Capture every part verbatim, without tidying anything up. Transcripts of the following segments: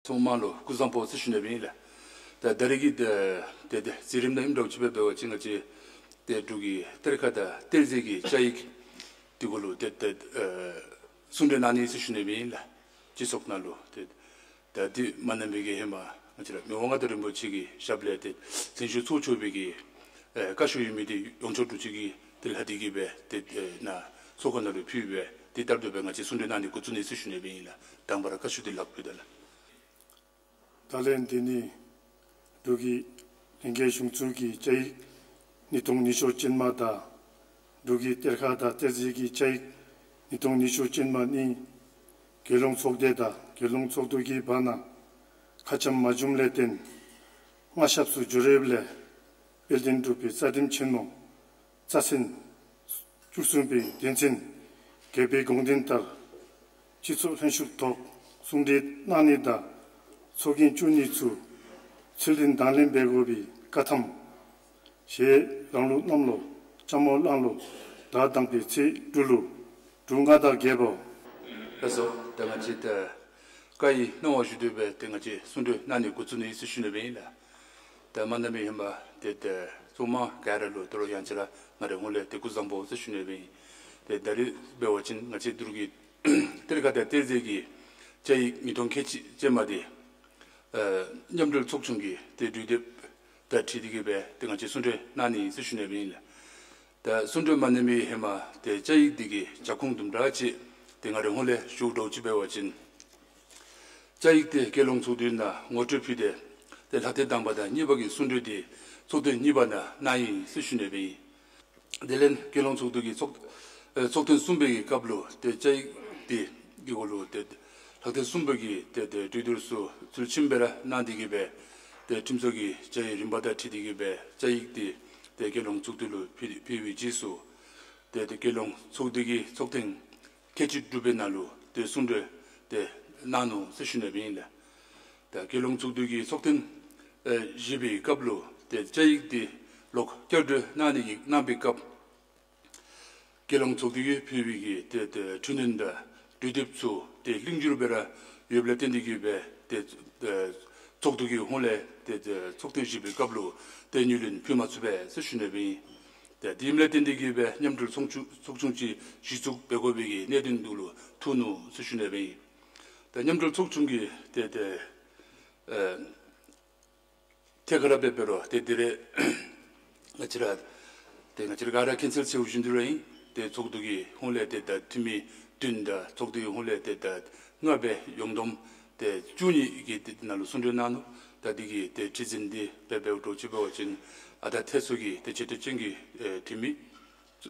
ཚོགས་མང་ལུ་སྐུ་གཟུགས་བཟང་པོ་ཟེར་ཞུ་ནི་སྦེ་ཨིན་ལགས། ད་ད་རིས་ཀྱི་ཏེ་ཏེ་ཏེ་ཟེར་རིམ་ནང་ཨིནམ་འདྲཝ་ཅིག་སྦེ་འབད་བ་ཅིན་ང་བཅས་ཏེ་འབྲུག་གི་གཏེར་ཁ་དང་གཏེར་མཛོད་ཀྱི་བཅའ་ཡིག་འདི་གུ་ལུ་ཏེ་ཏེ་ཨེ་གསུང་གྲོས་གནང་ནི་ཟེར་ཞུ་ནི་སྦེ་ཨིན་ལགས། སྤྱི་ཚོགས་ནང་ལུ་ཏེ་ད་འདི་མ་གནང་མི་གི་ཧེ་མ་ང་བཅས་ར་མི་དབང་མངའ་བདག་རིན་པོ་ཆེ་གི་ཞབས་ལས་ཏེ་གཟིམ་ཤོག་ཚོགས་ཆུང་པའི་གི་ཨེ་བཀའ་ཤོག་ཡོད་མི་འདི་ཡོངས་ཆོག་དྲུང་ཆེ་གིས་ཏེ་ལྷག་སྟེ་གི་སྦེ་ཏེ་ཨེ་ནཱ་ཚོགས་ཁང་ནང་ལུ་ཕུལ་སྦེ་ཏེ་ལྟར་དུ་སྦེ་ང་བཅས་གསུང་གྲོས་གནང་ནི་འགོ་བཙུགས་ནི་ཟེར་ཞུ་ནི་སྦེ་ཨིན་ལགས། དང་པ་ར་བཀའ་ཤོག་འདི་ལགས་ཕུལ་ད་ལགས། ད་ལན་འདི་ནི་འབྲུག་གི་ལྷན་རྒྱས་གཞུང་ཚོགས་ཀྱི་བཅའ་ཡིག་ཉིས་སྟོང་ཉི་ཤུ་ཅན་མ་དང་འབྲུག་གི་གཏེར་ཁ་དང་གཏེར་མཛོད་ཀྱི་བཅའ་ཡིག་ཉིས་སྟོང་ཉི་ཤུ་ཅན་མ་གཉིས་རྒྱལ་ཡོངས་ཚོགས་སྡེ་དང་རྒྱལ་ཡོངས་ཚོགས་འདུ་གི་བར་ན་ཁ་འཆམ་མ་བྱུངམ་ལས་བརྟེན་མངའ་ཞབས་སུ་འབྱོར་ཡོདཔ་ལས་དཔལ་ལྡན་འབྲུག་པའི་རྩ་ཁྲིམས་ཆེན་མོ་རྩ་ཚན་བཅུ་གསུམ་པའི་དོན་ཚན་བརྒྱད་པའི་དགོངས་དོན་ལྟར་སྤྱི་ཚོགས་ལྷན་བཞུགས་ཐོག་གསུང་གྲོས་གནང་ནི་དང་ཚོགས་རྒྱན་བཙུགས་ནི་ཚུ་ཚུལ་ལྡན་དང་ལེན་འབད་དགོ་པའི་བཀའ་ཐམ་ཞེས་རང་ལུགས་གནམ་ལོ་ལྕམ་མོ་གླང་ལོ་ཟླ་དང་པའི་ཚེས་དྲུག་ལུ་འབྲུག་མངའ་བདག་རྒྱལ་པོ། ལགས་སོ། ད་ང་བཅས་ད་བཀའ་ཡི་གནང་བ་བཞིན་དུ་སྦེ་ཏེ་ང་བཅས་གསུང་གྲོས་གནང་ནི་འགོ་བཙུགས་ནི་ཟེར་ཞུ་ནི་སྦེ་ཨིན་ལགས། ད་མ་གནང་མི་ཧེ་མ་ཏེ་ཏེ་ཚོགས་མང་ག་ར་ལུ་དོ་རུང་ཡང་ཅིན་ར་ང་རའི་ཧོངས་ལས་ཏེ་སྐུ་གཟུགས་བཟང་པོ་ཟེར་ཞུ་ནི་སྦེ་ཨིན། ཏེ་ད་རིས་འབད་བ་ཅིན་ང་བཅས་འབྲུག་གི་གཏེར་ཁ་དང་གཏེར་མཛོད་ཀྱི་བཅའ་ཡིག་ཉིས་སྟོང་ཁལ་གཅིག་ཅན་མ་འདི་ཨེ་མཉམ་འབྲེལ་ཚོགས་ཆུང་གི་ཏེ་གྲོས་འདེབས་དང་འཁྲིལ་ཏེ་གི་སྦེ་ཏེ་ང་བཅས་གསུང་གྲོས་གནང་ནི་ཟེར་ཞུ་ནི་སྦེ་ཨིན་ལགས། ད་གསུང་གྲོས་མ་གནང་མི་ཧེ་མ་ཏེ་བཅའ་ཡིག་འདི་གི་རྒྱབ་ཁུངས་དུམ་གྲ་ཅིག་ཏེ་ང་རའི་ཧོངས་ལས་ཞུ་དོ་ཅིག་འབད་བ་ཅིན་བཅའ་ཡིག་འདི་རྒྱལ་ཡོངས་ཚོགས་འདུའི་ནང་ངོ་སྤྲོད་ཕུལ་ཏེ་ཏེ་ལྷག་ཐེངས་དང་པ་དང་གཉིས་པ་གི་གསུང་གྲོས་འདི་ཚོགས་ཐེངས་གཉིས་པ་ནང་གནང་ཡི་ཟེར་ཞུ་ནི་སྦེ་ཨིན། དེ་ལས་རྒྱལ་ཡོངས་ཚོགས་འདུ་གི་ཚོགས་ཨེ་ཚོགས་ཐེངས་གསུམ་པའི་གི་སྐབས་ལུ་ཏེ་བཅའ་ཡིག་འདི་གི་འོག་ལུ་ཏེ་ལྷག་ཐེངས་གསུམ་པ་གི་ཏེ་ཏེ་གྲོས་བསྡུར་ཚུ་ཚུལ་ཁྲིམས་སྦེ་ར་གནང་སྟེ་གི་སྦེ་ཏེ་ཁྲིམས་བཟོ་གི་བཅའ་ཡིག་རིམ་པ་དང་འཁྲིལ་ཏེ་གི་སྦེ་བཅའ་ཡིག་འདི་ཏེ་རྒྱལ་ཡོངས་ཚོགས་འདུ་ལུ་ཕུལ་ཕུལ་བའི་རྗེས་སུ་ཏེ་ཏེ་རྒྱལ་ཡོངས་ཚོགས་འདུ་གི་ཚོགས་ཐེངས་ཁལ་གཅིག་དྲུག་པའི་ནང་ལུ་ཏེ་གསུང་གྲོས་ཏེ་གནང་ནུག་ཟེར་ཞུ་ནི་སྦེ་ཨིན་ལགས། ད་རྒྱལ་ཡོངས་ཚོགས་འདུ་གི་ཚོགས་ཐེངས་ཨེ་བཞི་པའི་སྐབས་ལུ་ཏེ་བཅའ་ཡིག་འདི་ལོག་བསྐྱར་གྲོས་གནང་ནི་གི་གནང་པའི་སྐབས་རྒྱལ་ཡོངས་ཚོགས་འདུ་གིས་ཕུལ་བའི་གི་ཏེ་ཏེ་འཕྲི་སྣོན་དང་གྲོས་འདེབས་ཚུ་ཏེ་ལེགས་འགྱུར་སྦེ་ར་ཡོདཔ་ལས་བརྟེན་ཏེ་གི་སྦེ་ཏེ་ཨེ་ཚོགས་འདུ་གི་ཧོངས་ལས་ཏེ་ཏེ་ཚོགས་ཐེངས་བཞི་པའི་སྐབས་ལུ་ཏེ་དངུལ་ལེན་ཕུལ་མ་ཚུགས་པས་ཟེར་ཞུ་ནི་སྦེ་ཨིན། ཏེ་དེ་ལས་བརྟེན་ཏེ་གི་སྦེ་མཉམ་འབྲེལ་ཚོགས་ཆུང་ཚོགས་ཆུང་ཅིག་གཞི་བཙུགས་འབད་དགོ་པའི་གི་གནད་དོན་འདི་ལུ་ཐུག་ནུག་ཟེར་ཞུ་ནི་སྦེ་ཨིན། ཏེ་མཉམ་འབྲེལ་ཚོགས་ཆུང་གི་ཏེ་ཏེ་ཨེ་ཐད་ཀར་སྦེ་འབད་རུང་ཏེ་འདི་རེ་ང་བཅས་ར་ཏེ་ང་བཅས་ར་ག་ར་མཁྱེན་གསལ་ཆེ་བ་བཞིན་དུ་ར་ཨིན། ཏེ་ཚོགས་འདུ་གི་ཧོངས་ལས་ཏེ་ད་འཐུས་མི་བདུན་དང་ཚོགས་འདུ་གི་ཧོངས་ལས་ཏེ་ད་ལྔ་སྦེ་ཡོངས་བསྡོམས་ཏེ་བཅུ་གཉིས་ཀྱིས་ཏེ་འདི་ནང་ལུ་གསུང་གྲོས་གནང་ནུག། ད་འདི་གི་ཏེ་ཁྲི་འཛིན་འདི་སྦེ་འབདཝ་འདྲཝ་ཅིག་འབད་བ་ཅིན་ཨ་ད་ཐེ་སོ་གི་ཏེ་ཆེ་བསྟོད་ཅན་གྱི་ཨེ་འཐུས་མི་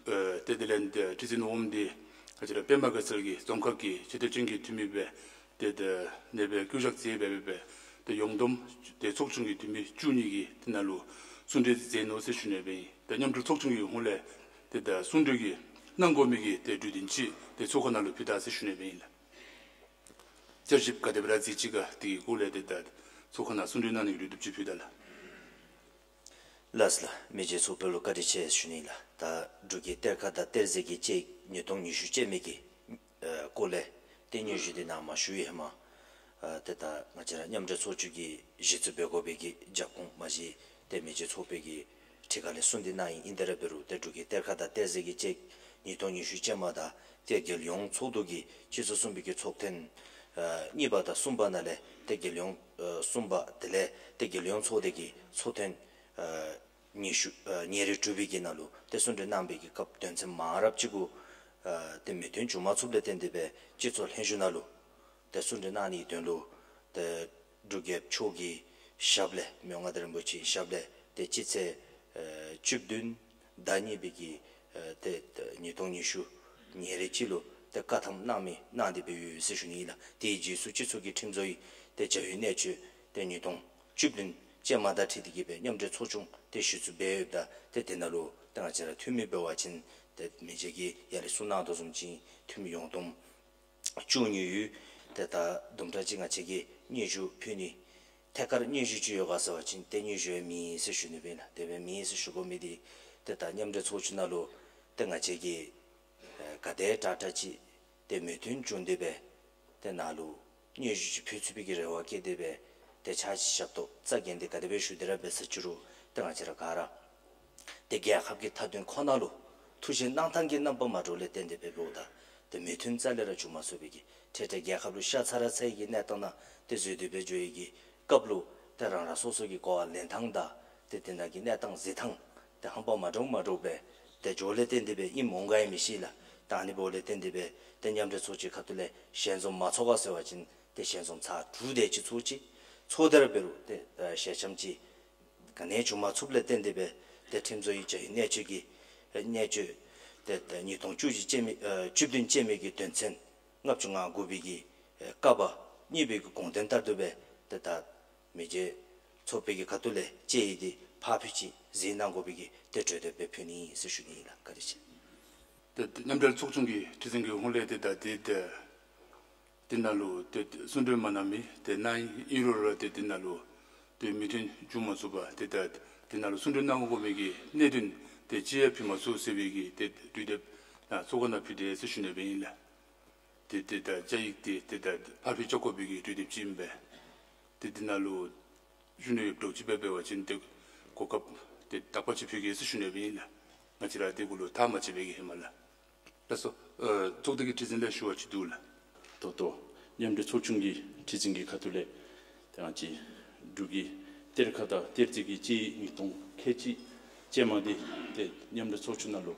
ཨེ་ཏེ་དེ་ལས་ཏེ་ཁྲི་འཛིན་འོགམ་འདི་ང་བཅས་ར་པདྨ་དགའ་ཚལ་གྱི་རྫོང་ཁག་གི་ཆེ་བསྟོད་ཅན་གྱི་འཐུས་མི་སྦེ་ཏེ་ཏེ་ཨ་ནེ་སྦེ་བཀོད་བཞག་མཛད་སྦེ་སྦེ་སྦེ་ཏེ་ཡོངས་བསྡོམས་ཏེ་ཚོགས་ཆུང་གི་འཐུས་མི་བཅུ་གཉིས་ཀྱིས་འདི་ནང་ལུ་གསུང་གྲོས་མཛད་ནུག་ཟེར་ཞུ་ནི་སྦེ་ཨིན། ཏེ་མཉམ་འབྲེལ་ཚོགས་ཆུང་གི་ཧོངས་ལས་ཏེ་ད་གསུང་གྲོས་ཀྱི་གནང་དགོ་མི་གི་ཏེ་གྲོས་དོན་ཅིག་ཏེ་ཚོགས་ཁང་ནང་ལུ་ཕུལ་ད་ཟེར་ཞུ་ནི་སྦེ་ཨིན་ལགས། བསྐྱར་ཞིབ་ག་དེ་སྦེ་ར་མཛད་ཅི་ག་དེ་གི་སྐོར་ལས་ཏེ་ད་ཚོགས་ཁང་ནང་གསུང་གྲོས་གནང་ནི་གི་གྲོས་བསྡུར་ཅིག་ཕུལ་ད་ལགས། ལགས་ལགས། མི་རྗེ་ཚོགས་དཔོན་ལུ་བཀའ་དྲིན་ཆེ་ཞུ་ནི་ལགས། ད་འབྲུག་གི་གཏེར་ཁ་དང་གཏེར་མཛོད་ཀྱི་བཅའ་ཡིག་ཉིས་སྟོང་ཉི་ཤུ་ཅན་མའི་གི་ཨེ་སྐོར་ལས་ཏེ་སྙན་ཞུ་འདི་ནཱ་མར་ཞུ་ཡི་ཧེ་མ། ཨེ་ཏེ་ད་ང་བཅས་ར་མཉམ་འབྲེལ་ཚོགས་ཆུང་གིས་གཞི་བཙུགས་འབད་དགོ་པའི་གི་རྒྱབ་ཁུངས་མ་གཞི་ཏེ་མི་རྗེ་ཚོགས་དཔོན་གྱིས་ཁྲི་ཁ་ལས་གསུང་འདི་གནང་ཡི། ཨིན་ཏེ་ར་འབད་རུང་ཏེ་འབྲུག་གི་གཏེར་ཁ་དང་གཏེར་མཛོད་ཀྱི་བཅའ་ཡིག་ཉིས་སྟོང་ཉི་ཤུ་ཅན་མ་དང་ཏེ་རྒྱལ་ཡོངས་ཚོགས་འདུ་གི་སྤྱི་ཚོགས་གསུམ་པའི་གི་ཚོགས་ཐེངས་ཨེ་གཉིས་པ་དང་གསུམ་པ་ནང་ལས་ཏེ་རྒྱལ་ཡོངས་ཨེ་གསུམ་པ་དེ་ལས་ཏེ་རྒྱལ་ཡོངས་ཚོགས་སྡེ་གི་ཚོགས་ཐེངས་ཨེ་ཉི་ཤུ་ཨེ་ཉེར་དྲུག་པའི་གི་ནང་ལུ་ཏེ་གསུང་གྲོས་གནང་བའི་གི་སྐབས་དོན་ཚན་མང་རབས་ཅིག་གུ་ཨེ་ཏེ་མོས་མཐུན་བྱུང་མ་ཚུགསཔ་ལས་བརྟེན་ཏེ་སྦེ་སྤྱི་ཚོགས་ལྷན་བཞུགས་ནང་ལུ་ཏེ་གསུང་གྲོས་གནང་ནིའི་དོན་ལུ་ཏེ་འབྲུག་རྒྱལཔོ་མཆོག་གི་ཞབས་ལས་མི་དབང་མངའ་བདག་རིན་པོ་ཆེའི་ཞབས་ལས་ཏེ་སྤྱི་ཚེས་ཨེ་བཅུ་བདུན་ཟླ་གཉིས་པའི་གི་ཨེ་ཏེ་ཏེ་ཉིས་སྟོང་ཉི་ཤུ་ཉེར་གཅིག་ལུ་ཏེ་བཀའ་ཐམ་གནང་མི་གནང་སྟེ་སྦེ་ཡོད་ཟེར་ཞུ་ནི་ཨིན་ལགས། དེའི་རྗེས་སུ་སྤྱི་ཚོགས་ཀྱི་ཁྲིམས་བཟོ་ཡི་ཏེ་བྱ་བའི་གནད་སྤྱོད་ཏེ་ཉིས་སྟོང་བཅུ་བདུན་ཅན་མ་དང་འཁྲིལ་ཏེ་གི་སྦེ་མཉམ་འབྲེལ་ཚོགས་ཆུང་ཏེ་གཞི་བཙུགས་འབད་ཡོདཔ་ད་ཏེ་དེ་ནང་ལུ་ཏེ་ང་བཅས་ར་འཐུས་མི་འབད་བ་ཅིན་ཏེ་མི་རྗེ་གིས་ཡར་ལས་གསུང་གནང་དོ་བཟུམ་ཅིག་འཐུས་མི་ཡོངས་བསྡོམས་བཅུ་གཉིས་ཡོད། ཏེ་ད་དུམ་གྲ་ཅིག་ང་བཅས་ཀྱིས་སྙན་ཞུ་ཕུལ་ནི་ཐད་ཀར་སྙན་ཞུ་ཅིག་ཡོད་ག་ཟེར་བ་ཅིན་ཏེ་སྙན་ཞུ་ཡང་མེད་ཟེར་ཞུ་ནི་སྦེ་ཨིན་ལགས། དེ་སྦེ་མེད་ཟེར་ཞུ་དགོ་མི་འདི་ཏེ་ད་མཉམ་འབྲེལ་ཚོགས་ཆུང་ནང་ལུ་ཏེ་ང་བཅས་ཀྱིས་ཨེ་ག་དེ་དྲག་དྲག་ཅིག་ཏེ་མོས་མཐུན་བྱུང་སྟེ་སྦེ་ཏེ་ནཱ་ལུ་ སྙན་ཞུ་ཅིག་ཕུལ་ཚུགས་པའི་གི་རེ་བ་བསྐྱེད་དེ་སྦེ་ཏེ་ཕྱག་ཕྱི་ཞབས་ཏོག་རྩ་འགེངས་ཏེ་ག་དེ་སྦེ་ཞུ་དེ་ར་འབད་ས་ཅི་རུང་ཏེ་ང་བཅས་ར་ག་ར་ཏེ་རྒྱལ་ཁབ་ཀྱི་མཐའ་དོན་ཁོ་ན་ལུ་ཐུགས་བཞེད་གནང་ཐངས་ཀྱི་རྣམ་པ་མ་འདྲཝ་ལས་བརྟེན་ཏེ་སྦེ་འབདཝ་ད་ཏེ་མོས་མཐུན་རྩ་ལས་ར་འབྱུང་མ་ཚུགས་པའི་གི་ཏེ་ཏེ་རྒྱལ་ཁབ་ལུ་ཤ་ཚ་ར་ཚ་བའི་གི་གནས་སྟངས་ནང་ཏེ་འཛུལ་ཏེ་སྦེ་འགྱོ་བའི་གི་སྐབས་ལུ་ཏེ་རང་རང་སོ་སོ་གི་གོ་བ་ལེན་ཐངས་དང་ཏེ་དེ་ནང་གི་གནས་སྟངས་གཟིགས་ཐངས་ཏེ་རྣམ་པ་མ་འདྲཝ་མ་འདྲཝ་སྦེ་ཏེ་འགྱོཝ་ལས་བརྟེན་ཏེ་སྦེ་ཨིནམ་འོང་ག་ཡང་མི་ཤེས་ལགས། ད་ཨ་ནི་འབདཝ་ལས་བརྟེན་ཏེ་སྦེ་ཏེ་མཉམ་འབྲེལ་ཚོགས་ཆུང་ཁ་ཐུག་ལས་ཞལ་འཛོམས་མ་ཚོགས་ག་ཟེར་བ་ཅིན་ཏེ་ཞལ་འཛོམས་ཚར་དྲུག་དེ་ཅིག་ཚོགས་ཅི། ཚོགས་དེ་ར་འབད་རུང་ཏེ་ཨ་ཞལ་འཆམ་ཅིག་ག་ནི་ཡང་བྱུང་མ་ཚུགསཔ་ལས་བརྟེན་ཏེ་སྦེ་ཏེ་ཁྲིམས་བཟོ་ཡི་བྱ་ཡི་གནད་སྤྱོད་ཀྱི་ཨ་གནད་སྤྱོད་ཏེ་ཏེ་ཉིས་སྟོང་བཅུ་གཅིག་ཅན་མའི་ཨ་བཅུ་བདུན་ཅན་མའི་གི་དོན་ཚན་ལྔ་བཅུ་ང་དགུ་པའི་གི་ཨ་ཀ་པ་གཉིས་པའི་གི་དགོངས་དོན་ལྟར་དུ་སྦེ་ཏེ་ད་མི་རྗེ་ཚོགས་པའི་གི་ཁ་ཐུག་ལས་དཔྱད་ཡིག་འདི་ཕར་ཕུལ་ཅིག་གཟིགས་གནང་དགོ་པའི་གི་ཏེ་གྲོས་འདེབས་སྦེ་ཕུལ་ནི་ཨིན་ཟེར་ཞུ་ནི་ཨིན་ལགས། བཀའ་དྲིན་ཆེ། ཏེ་མཉམ་འབྲེལ་ཚོགས་ཆུང་གི་ཁྲི་འཛིན་གྱི་ཧོངས་ལས་ཏེ་ད་ཏེ་ཏེ་དེ་ནང་ལུ་ཏེ་གསུང་གྲོས་མ་གནང་མི་ཏེ་གནང་ཡི་ཨིན་རུང་ར་ཏེ་དེ་ནང་ལུ་ཏེ་མོས་མཐུན་འབྱུང་མ་ཚུགས་པར་ཏེ་ད་དེ་ནང་ལུ་གསུང་གྲོས་གནང་དགོ་མི་གི་གནད་དོན་ཏེ་གཅིག་ཡང་ཕུལ་མ་ཚུགས་ཟེར་བའི་གི་ཏེ་གྲོས་འདེབས་ནཱ་ཚོགས་སྒོ་ནང་ཕུལ་དེས་ཟེར་ཞུ་ནི་སྦེ་ཨིན་ལགས། ཏེ་ཏེ་ད་བཅའ་ཡིག་འདི་ཏེ་ད་ཕར་ཕུལ་རྐྱབ་དགོ་པའི་གི་གྲོས་འདེབས་ཅིག་ཨིན་པས། ཏེ་དེ་ནང་ལུ་ཞུ་ནི་ཡོདཔ་འདྲཝ་ཅིག་འབད་བ་ཅིན་ཏེ་གོ་སྐབས་ཏེ་དག་པ་ཅིག་ཕུལ་གེ་ཟེར་ཞུ་ནི་སྦེ་ཨིན་ལགས། ང་བཅས་ར་དེ་གུ་ལུ་ཐག་མ་བཅད་པའི་གི་ཧེ་མ་ལགས། ལགས་སོ། ཨ་ཚོགས་སྡེ་གི་ཁྲི་འཛིན་ལས་ཞུ་བ་ཅིག་འདུག་ལགས། ད་ལྟོ་མཉམ་འབྲེལ་ཚོགས་ཆུང་གི་ཁྲི་འཛིན་གྱི་ཁ་ཐུག་ལས་ཏེ་ང་བཅས་འབྲུག་གི་གཏེར་ཁ་དང་གཏེར་རྫས་ཀྱི་དཔྱད་ཡིག་ཉིས་སྟོང་ཁལ་གཅིག་ཅན་མ་འདི་ཏེ་མཉམ་འབྲེལ་ཚོགས་ཆུང་ནང་ལུ་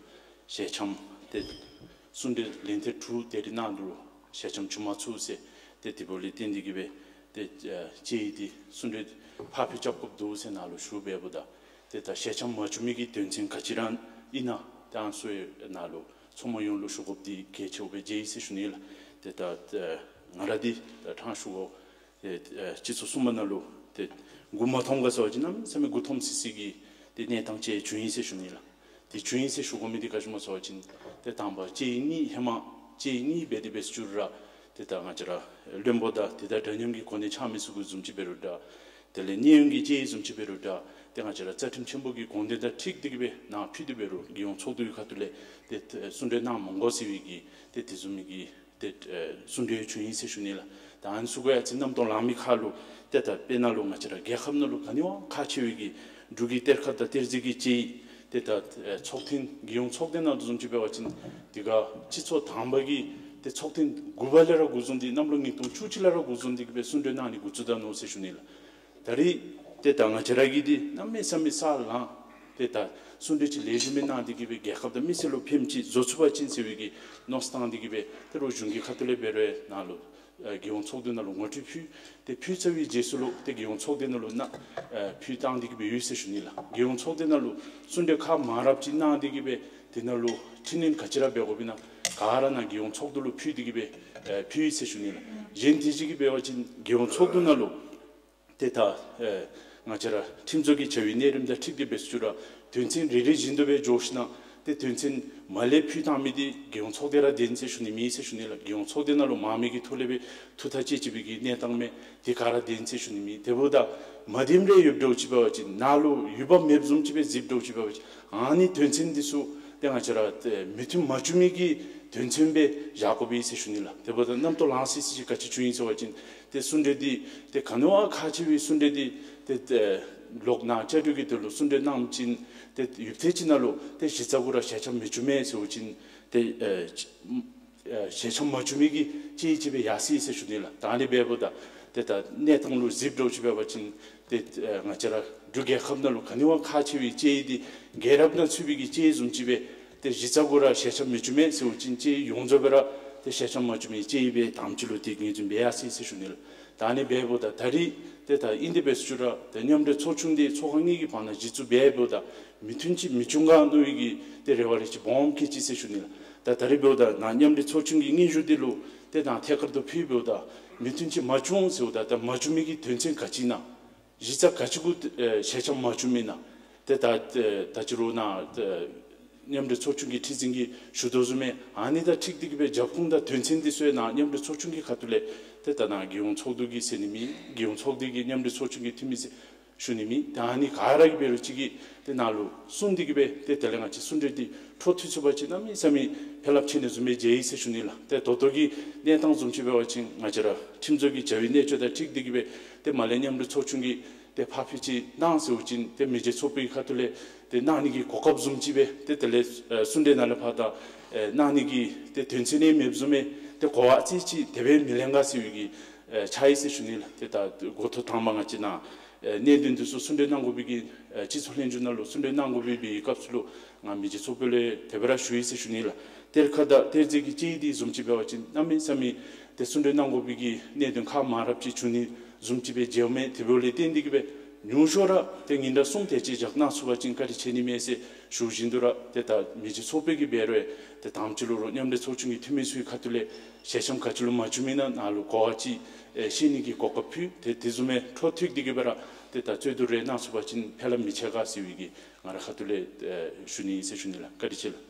ཞལ་འཆམ་ཏེ་གསུང་གྲོས་ལན་ཐེངས་དྲུག་དེ་རིང་གནང་འདུག། ཞལ་འཆམ་བྱུང་མ་ཚུགས་ཟེར། ཏེ་དེ་འབདཝ་ལས་བརྟེན་ཏེ་གི་སྦེ་ཏེ་ཨ་དཔྱད་ཡིག་འདི་གསུང་གྲོས་ཕར་ཕུལ་རྐྱབ་དགོཔ་འདུག་ཟེར་ནཱ་ལུ་ཞུ་འབདཝ་ད་ཏེ་ད་ཞལ་འཆམ་མ་བྱུང་མི་གི་དོན་ཚན་ག་ཅི་ར་ཨིན་ན་ཏེ་ཨ་ནི་ཚུ་ནཱ་ལུ་ཚོགས་མི་ཡོངས་ལུ་ཞུ་དགོཔ་འདི་གལ་ཆེཝ་སྦེ་མཇལ་ཡི་ཟེར་ཞུ་ནི་ལགས། ཏེ་ད་ཨ་ང་ར་འདི་ད་ཕྲང་ཞུ་དགོ། ཏེ་ཨ་སྤྱི་ཚོགས་གསུམ་པ་ནང་ལུ་ཏེ་མགུ་མ་འཐོམ་ག་ཟེར་བ་ཅིན་གནམ་མེད་ས་མེད་མགུ་འཐོམ་སི་སི་གི་ཏེ་གནས་སྟངས་ཅིག་བྱུང་ཡི་ཟེར་ཞུ་ནི་ལགས། ཏེ་བྱུང་ཡི་ཟེར་ཞུ་དགོ་མི་འདི་ག་ཅི་སྨོ་ཟེར་བ་ཅིན་ཏེ་དང་པ་དཔྱད་ཡིག་གཉིས་ཧེ་མ་དཔྱད་ཡིག་གཉིས་འབད་དེ་འབད་ཚུགས་རུང་ར་ཏེ་ད་ང་བཅས་ར་བློན་པོ་དང་དེ་དང་འདྲ་མཉམ་གྱི་གོ་གནས་འཆང་མི་ཚུ་གུ་བཟུམ་ཅིག་འབད་རུང་འདྲ། དེ་ལས་གནས་ཡོངས་ཀྱི་དཔྱད་ཡིག་བཟུམ་ཅིག་འབད་རུང་འདྲ། ཏེ་ང་བཅས་ར་རྩ་ཁྲིམས་ཆེན་པོ་གི་དགོངས་དོན་དང་འཁྲིལ་ཏེ་གི་སྦེ་ནཱ་ཕུལ་ཏེ་འབད་རུང་རྒྱལ་ཡོངས་ཚོགས་འདུ་གི་ཁ་ཐུག་ལས་ཏེ་གསུང་གྲོས་གནང་མ་དགོ་ཟེར་བའི་གི་ཏེ་དེ་བཟུམ་མའི་གི་ཏེ་ཨེ་གསུང་གྲོས་བྱུང་ཡི་ཟེར་ཞུ་ནི་ལགས། ད་ཨ་ནི་ཚུ་གུ་ཡང་ཅིག་རྣམ་རྟོག་ལང་མི་ཁར་ལུ་ཏེ་ད་དཔེར་ན་ལུ་ང་བཅས་ར་རྒྱལ་ཁབ་ནང་ལུ་ག་ནི་བ་ཁག་ཆེ་བའི་གི་འབྲུག་གི་གཏེར་ཁ་དང་གཏེར་རྫས་ཀྱི་དཔྱད་ཡིག་ཏེ་ད་ཨེ་ཚོགས་ཐེངས་རྒྱལ་ཡོངས་ཚོགས་སྡེ་ནང་དུ་བཟུམ་ཅིག་འབད་བ་ཅིན་དེ་ཁར་སྤྱི་ཚོགས་དང་པ་གི་ཏེ་ཚོགས་ཐེངས་དགུ་པ་ལས་ར་འགོ་བཟུང་སྟེ་གནམ་ལོ་ཉིས་སྟོང་བཅུ་གཅིག་ལས་ར་འགོ་བཟུང་སྟེ་གི་སྦེ་གསུང་གྲོས་གནང་ནི་འགོ་བཙུགས་ད་ནུག་ཟེར་ཞུ་ནི་ལགས། ད་རིས་ཏེ་ད་ང་བཅས་ར་གིས་འདི་གནམ་མེད་ས་མེད་ས་ལངས་ཏེ་ད་གསུང་གྲོས་ཅིག་ལེགས་ཤོམ་སྦེ་གནང་སྟེ་གི་སྦེ་རྒྱལ་ཁབ་དང་མི་སེར་ལུ་ཕནམ་ཅིག་བཟོ་ཚུགས་པ་ཅིན་ཟེར་བའི་གི་མནོ་བསམ་བཏང་སྟེ་གི་སྦེ་ཏེ་རོགས་གཞུང་གི་ཁ་ཐུག་ལས་འབད་རུང་ནཱ་ལུ་ཨ་རྒྱལ་ཡོངས་ཚོགས་སྡེ་ནང་ལུ་ངོ་སྤྲོད་ཕུལ། ཏེ་ཕུལ་ཚར་བའི་རྗེས་སུ་ལུ་ཏེ་རྒྱལ་ཡོངས་ཚོགས་སྡེ་ནང་ལུ་ནཱ་ཨ་ཕུལ་བཏང་སྟེ་གི་སྦེ་ཡོད་ཟེར་ཞུ་ནི་ལགས། རྒྱལ་ཡོངས་ཚོགས་སྡེ་ནང་ལུ་གསུང་གྲོས་ཁག་མང་རབས་ཅིག་གནང་སྟེ་གི་སྦེ་དེ་ནང་ལུ་འཕྲི་སྣོན་ག་ཅི་ར་འབད་དགོཔ་ཨིན་ན་ག་ར་ནཱ་རྒྱལ་ཡོངས་ཚོགས་འདུ་ལུ་ཕུལ་ཏེ་གི་སྦེ་ཨ་ཕུལ་ཡི་ཟེར་ཞུ་ནི་ལགས། གཞན་དེ་ཅིག་གིས་འབད་བ་ཅིན་རྒྱལ་ཡོངས་ཚོགས་འདུ་ནང་ལུ་ཏེ་ད་ཨེ་ང་བཅས་ར་ཁྲིམས་བཟོ་གི་བྱ་བའི་གནས་རིམ་དང་འཁྲིལ་ཏེ་འབད་ཚུགས་རུང་དོན་ཚན་རེ་རེ་བཞིན་དུ་སྦེ་འགྱོ་ཞིན་ན་ཏེ་དོན་ཚན་མ་ལས་ཕུལ་བཏང་མི་འདི་རྒྱལ་ཡོངས་ཚོགས་སྡེ་ར་བདེན་ཟེར་ཞུ་ནི་མེད་ཟེར་ཞུ་ནི་ལགས། རྒྱལ་ཡོངས་ཚོགས་སྡེ་ནང་ལུ་མང་མི་གི་ཐོག་ལས་སྦེ་ཐུགས་ཐག་བཅད་བཅད་པའི་གི་གནས་སྟངས་མས། དེ་ག་ར་བདེན་ཟེར་ཞུ་ནི་མེད། དེ་འབདཝ་ད་མ་བདེནམ་རེ་ཡོདཔ་འདྲཝ་ཅིག་འབད་བ་ཅིན་ནཱ་ལུ་ཡོདཔ་མེདཔ་བཟུམ་ཅིག་སྦེ་གཟིགསཔ་འདྲཝ་ཅིག་འབད་བ་ཅིན་ཨ་ནི་དོན་ཚན་འདི་ཚུ་ཏེ་ང་བཅས་ར་ཏེ་མོས་མཐུན་མ་བྱུང་མི་གི་དོན་ཚན་སྦེ་བཞག་དགོ་པས་ཟེར་ཞུ་ནི་ལགས། དེ་འབདཝ་ད་རྣམ་རྟོག་ལང་སི་སི་ཅིག་ག་ཅི་བྱུང་ཡི་ཟེར་བ་ཅིན་ཏེ་གསུང་གྲོས་འདི་ཏེ་ག་ནི་བ་ཁག་ཆེ་བའི་གསུང་གྲོས་འདི་ཏེ་ཏེ་ལོག་ནཱ་བཅའ་སྒྲིག་གི་དོན་ལུ་གསུང་གྲོས་གནངམ་ཅིག་ཏེ་ཡུདཔ་ཐེངས་ཅིག་ནང་ལུ་ཏེ་གཞི་རྩ་གུ་ར་ཞལ་འཆམ་མི་བྱུང་མས་ཟེར་བ་ཅིན་ཏེ་ཨེ་ཨེ་ཞལ་འཆམ་མ་བྱུང་མི་གི་དཔྱད་ཡིག་ཅིག་སྦེ་ཡར་སོ་ཡི་ཟེར་ཞུ་ནི་ལགས། ད་ཨ་ནི་འབདཝ་ད་ཏེ་ད་གནས་སྟངས་ལུ་གཟིགསཔ་འདྲཝ་ཅིག་འབད་བ་ཅིན་ཏེ་ཨེ་ང་བཅས་ར་འབྲུག་རྒྱལ་ཁབ་ནང་ལུ་ག་ནི་བ་ཁག་ཆེ་བའི་དཔྱད་ཡིག་འདི་རྒྱལ་རབས་ནང་ཚུད་པའི་གི་དཔྱད་ཡིག་བཟུམ་ཅིག་སྦེ་ཏེ་གཞི་རྩ་གུ་ར་ཞལ་འཆམ་མི་བྱུང་མས་ཟེར་བ་ཅིན་དཔྱད་ཡིག་ཡོངས་རྫོགས་སྦེ་ར་ཏེ་ཞལ་འཆམ་མ་བྱུང་མི་དཔྱད་ཡིག་སྦེ་དམ་ཅིག་ལུ་ཏེ་ངོས་འཛིན་འབད་ཡར་སོ་ཡི་ཟེར་ཞུ་ནི་ལགས། ད་ཨ་ནི་འབདཝ་ད་ད་རིས་ཏེ་ད་ཨིན་ཏེ་འབད་ཚུགས་རུང་ཏེ་མཉམ་འབྲེལ་ཚོགས་ཆུང་འདི་ཚོགས་ཁང་གཉིས་ཀྱི་བར་ན་གཞི་བཙུགས་འབད་འབདཝ་ད་མོས་མཐུན་ཅིག་མི་བྱུང་ག་མནོ་བའི་གི་ཏེ་རེ་བ་རེ་ཅིག་སྦོམ་བསྐྱེད་ཅི་ཟེར་ཞུ་ནི་ལགས། ད་ད་རིས་འབདཝ་ད་ནཱ་མཉམ་འབྲེལ་ཚོགས་ཆུང་གི་སྙན་ཞུ་འདི་ལུ་ཏེ་ནཱ་ཐད་ཀར་དུ་ཕུལ་འབདཝ་ད་མོས་མཐུན་ཅིག་མ་བྱུང་ཟེརཝ་ད་ད་མ་བྱུང་མི་གི་དོན་ཚན་ག་ཅི་ཨིན་ན། གཞི་རྩ་ག་ཅི་གུ་ཨེ་ཞལ་འཆམ་མ་བྱུང་མི་ཨིན་ན། ཏེ་ད་ཨེ་ད་ཅི་རུང་ནཱ་ཨེ་མཉམ་འབྲེལ་ཚོགས་ཆུང་གི་ཁྲི་འཛིན་གྱིས་ཞུ་དོ་བཟུམ་སྦེ་ཨ་ནི་དང་འཁྲིལ་ཏེ་གི་སྦེ་རྒྱབ་ཁུངས་དང་དོན་ཚན་འདི་ཚུ་ཡང་ནཱ་མཉམ་འབྲེལ་ཚོགས་ཆུང་གི་ཁ་ཐུག་ལས་ཏེ་ད་ནཱ་རྒྱལ་ཡོངས་ཚོགས་འདུ་གིས་ཟེར་ནི་མེད། རྒྱལ་ཡོངས་ཚོགས་སྡེ་གི་མཉམ་འབྲེལ་ཚོགས་ཆུང་གི་འཐུས་མི་ཟེར་ ཞུ་ནི་མེད། ད་ཨ་ནི་ག་ར་གིས་འབད་རུང་ཅིག་གིས་ཏེ་ནཱ་ལུ་གསུངས་ཏེ་གི་སྦེ་ཏེ་དེ་ལས་ང་བཅས་གསུང་གྲོས་འདི་འཕྲོ་མཐུད་ཚུགས་པ་ཅིན་གནམ་མེད་ས་མེད་ཕན་རླབས་ཆེ་ནི་བཟུམ་སྦེ་མཇལ་ཡི་ཟེར་ཞུ་ནི་ལགས། ཏེ་ད་ལྟོ་གི་གནས་སྟངས་བཟུམ་ཅིག་འབད་བ་ཅིན་ང་བཅས་ར་ཁྲིམས་བཟོ་གི་བྱ་བའི་གནད་སྤྱོད་དང་འཁྲིལ་ཏེ་གི་སྦེ་ཏེ་མར་ལས་མཉམ་རུབ་ཚོགས་ཆུང་གིས་ཏེ་ཕར་འབད་ཅིག་གནང་ཟེར་བ་ཅིན་ཏེ་མི་རྗེ་ཚོགས་པའི་ཁ་ཐུག་ལས་ཏེ་གནང་ནི་གི་གོ་སྐབས་བཟུམ་ཅིག་སྦེ་ཏེ་དེ་ལས་ཨེ་གསུང་གྲོས་ནང་ལས་ཕར་ད་ཨེ་གནང་ནི་གི་ཏེ་དོན་ཚན་ཨིན་མེན་བཟུམ་སྦེ་ཏེ་གོ་བ་ཙི་ཅིག་དེ་སྦེ་མི་ལེན་ག་ཟེར་བའི་གི་ཨེ་ཆ་ཡི་ཟེར་ཞུ་ནི་ལགས། ཏེ་ད་འགོ་ཐོག་དང་པ་ང་བཅས་ནཱ་ཨེ་གནད་དོན་འདི་ཚུ་གསུང་གྲོས་གནང་དགོ་པའི་གི་ཨེ་སྤྱི་ཚོགས་ལྷན་བཅོས་ནང་ལུ་གསུང་གྲོས་གནང་དགོ་པའི་གི་སྐབས་སུ་ལུ་ང་མི་རྗེ་ཚོགས་པ་ལས་དེ་སྦེ་ར་ཞུ་ཡི་ཟེར་ཞུ་ནི་ལགས། གཏེར་ཁ་དང་གཏེར་རྫས་ཀྱི་དཔྱད་ཡིག་འདི་བཟུམ་ཅིག་འབད་བ་ཅིན་གནམ་མེད་ས་མེད་ཏེ་གསུང་གྲོས་གནང་དགོ་པའི་གི་གནད་དོན་ཁག་མང་རབས་ཅིག་བྱུང་ནི་བཟུམ་ཅིག་སྦེ་མཇལཝ་མས། དེ་འབདཝ་ལས་བརྟེན་ཏེ་གི་སྦེ་ཉུང་ཤོས་ར་ཏེ་ཉིན་གྲངས་གསུམ་དེ་ཅིག་བཞག་གནང་ཚུགས་པ་ཅིན་བཀའ་དྲིན་ཆེ་ནི་མས་ཟེར་ཞུ་བཞིན་དུ་ར་ཏེ་ད་མི་རྗེ་ཚོགས་པའི་གི་འབད་རུང་ཏེ་དང་པ་ཅིག་ལུ་རོགས་མཉམ་འབྲེལ་ཚོགས་ཆུང་གི་འཐུས་མི་ཚུ་གི་ཁ་ཐུག་ལས་ཞལ་འཆམ་ག་ཅི་ལུ་མ་བྱུང་མེན་ན་ནཱ་ལུ་གོ་བ་ཅིག་ཨེ་བཤད་ནི་གི་གོ་སྐབས་ཕུལ། ཏེ་དེ་བཟུམ་སྦེ་འཕྲོ་མཐུད་དེ་གི་སྦེ་ར་ཏེ་ད་རྩོད་བསྡུར་རེ་གནང་ཚུགས་པ་ཅིན་ཕན་རླབས་མི་ཆེ་ག་ཟེར་བའི་གི་ང་རའི་ཁ་ཐུག་ལས་ཨེ་ཞུ་ནི་ཨིན་ཟེར་ཞུ་ནི་ལགས། བཀའ་དྲིན་ཆེ་ལགས།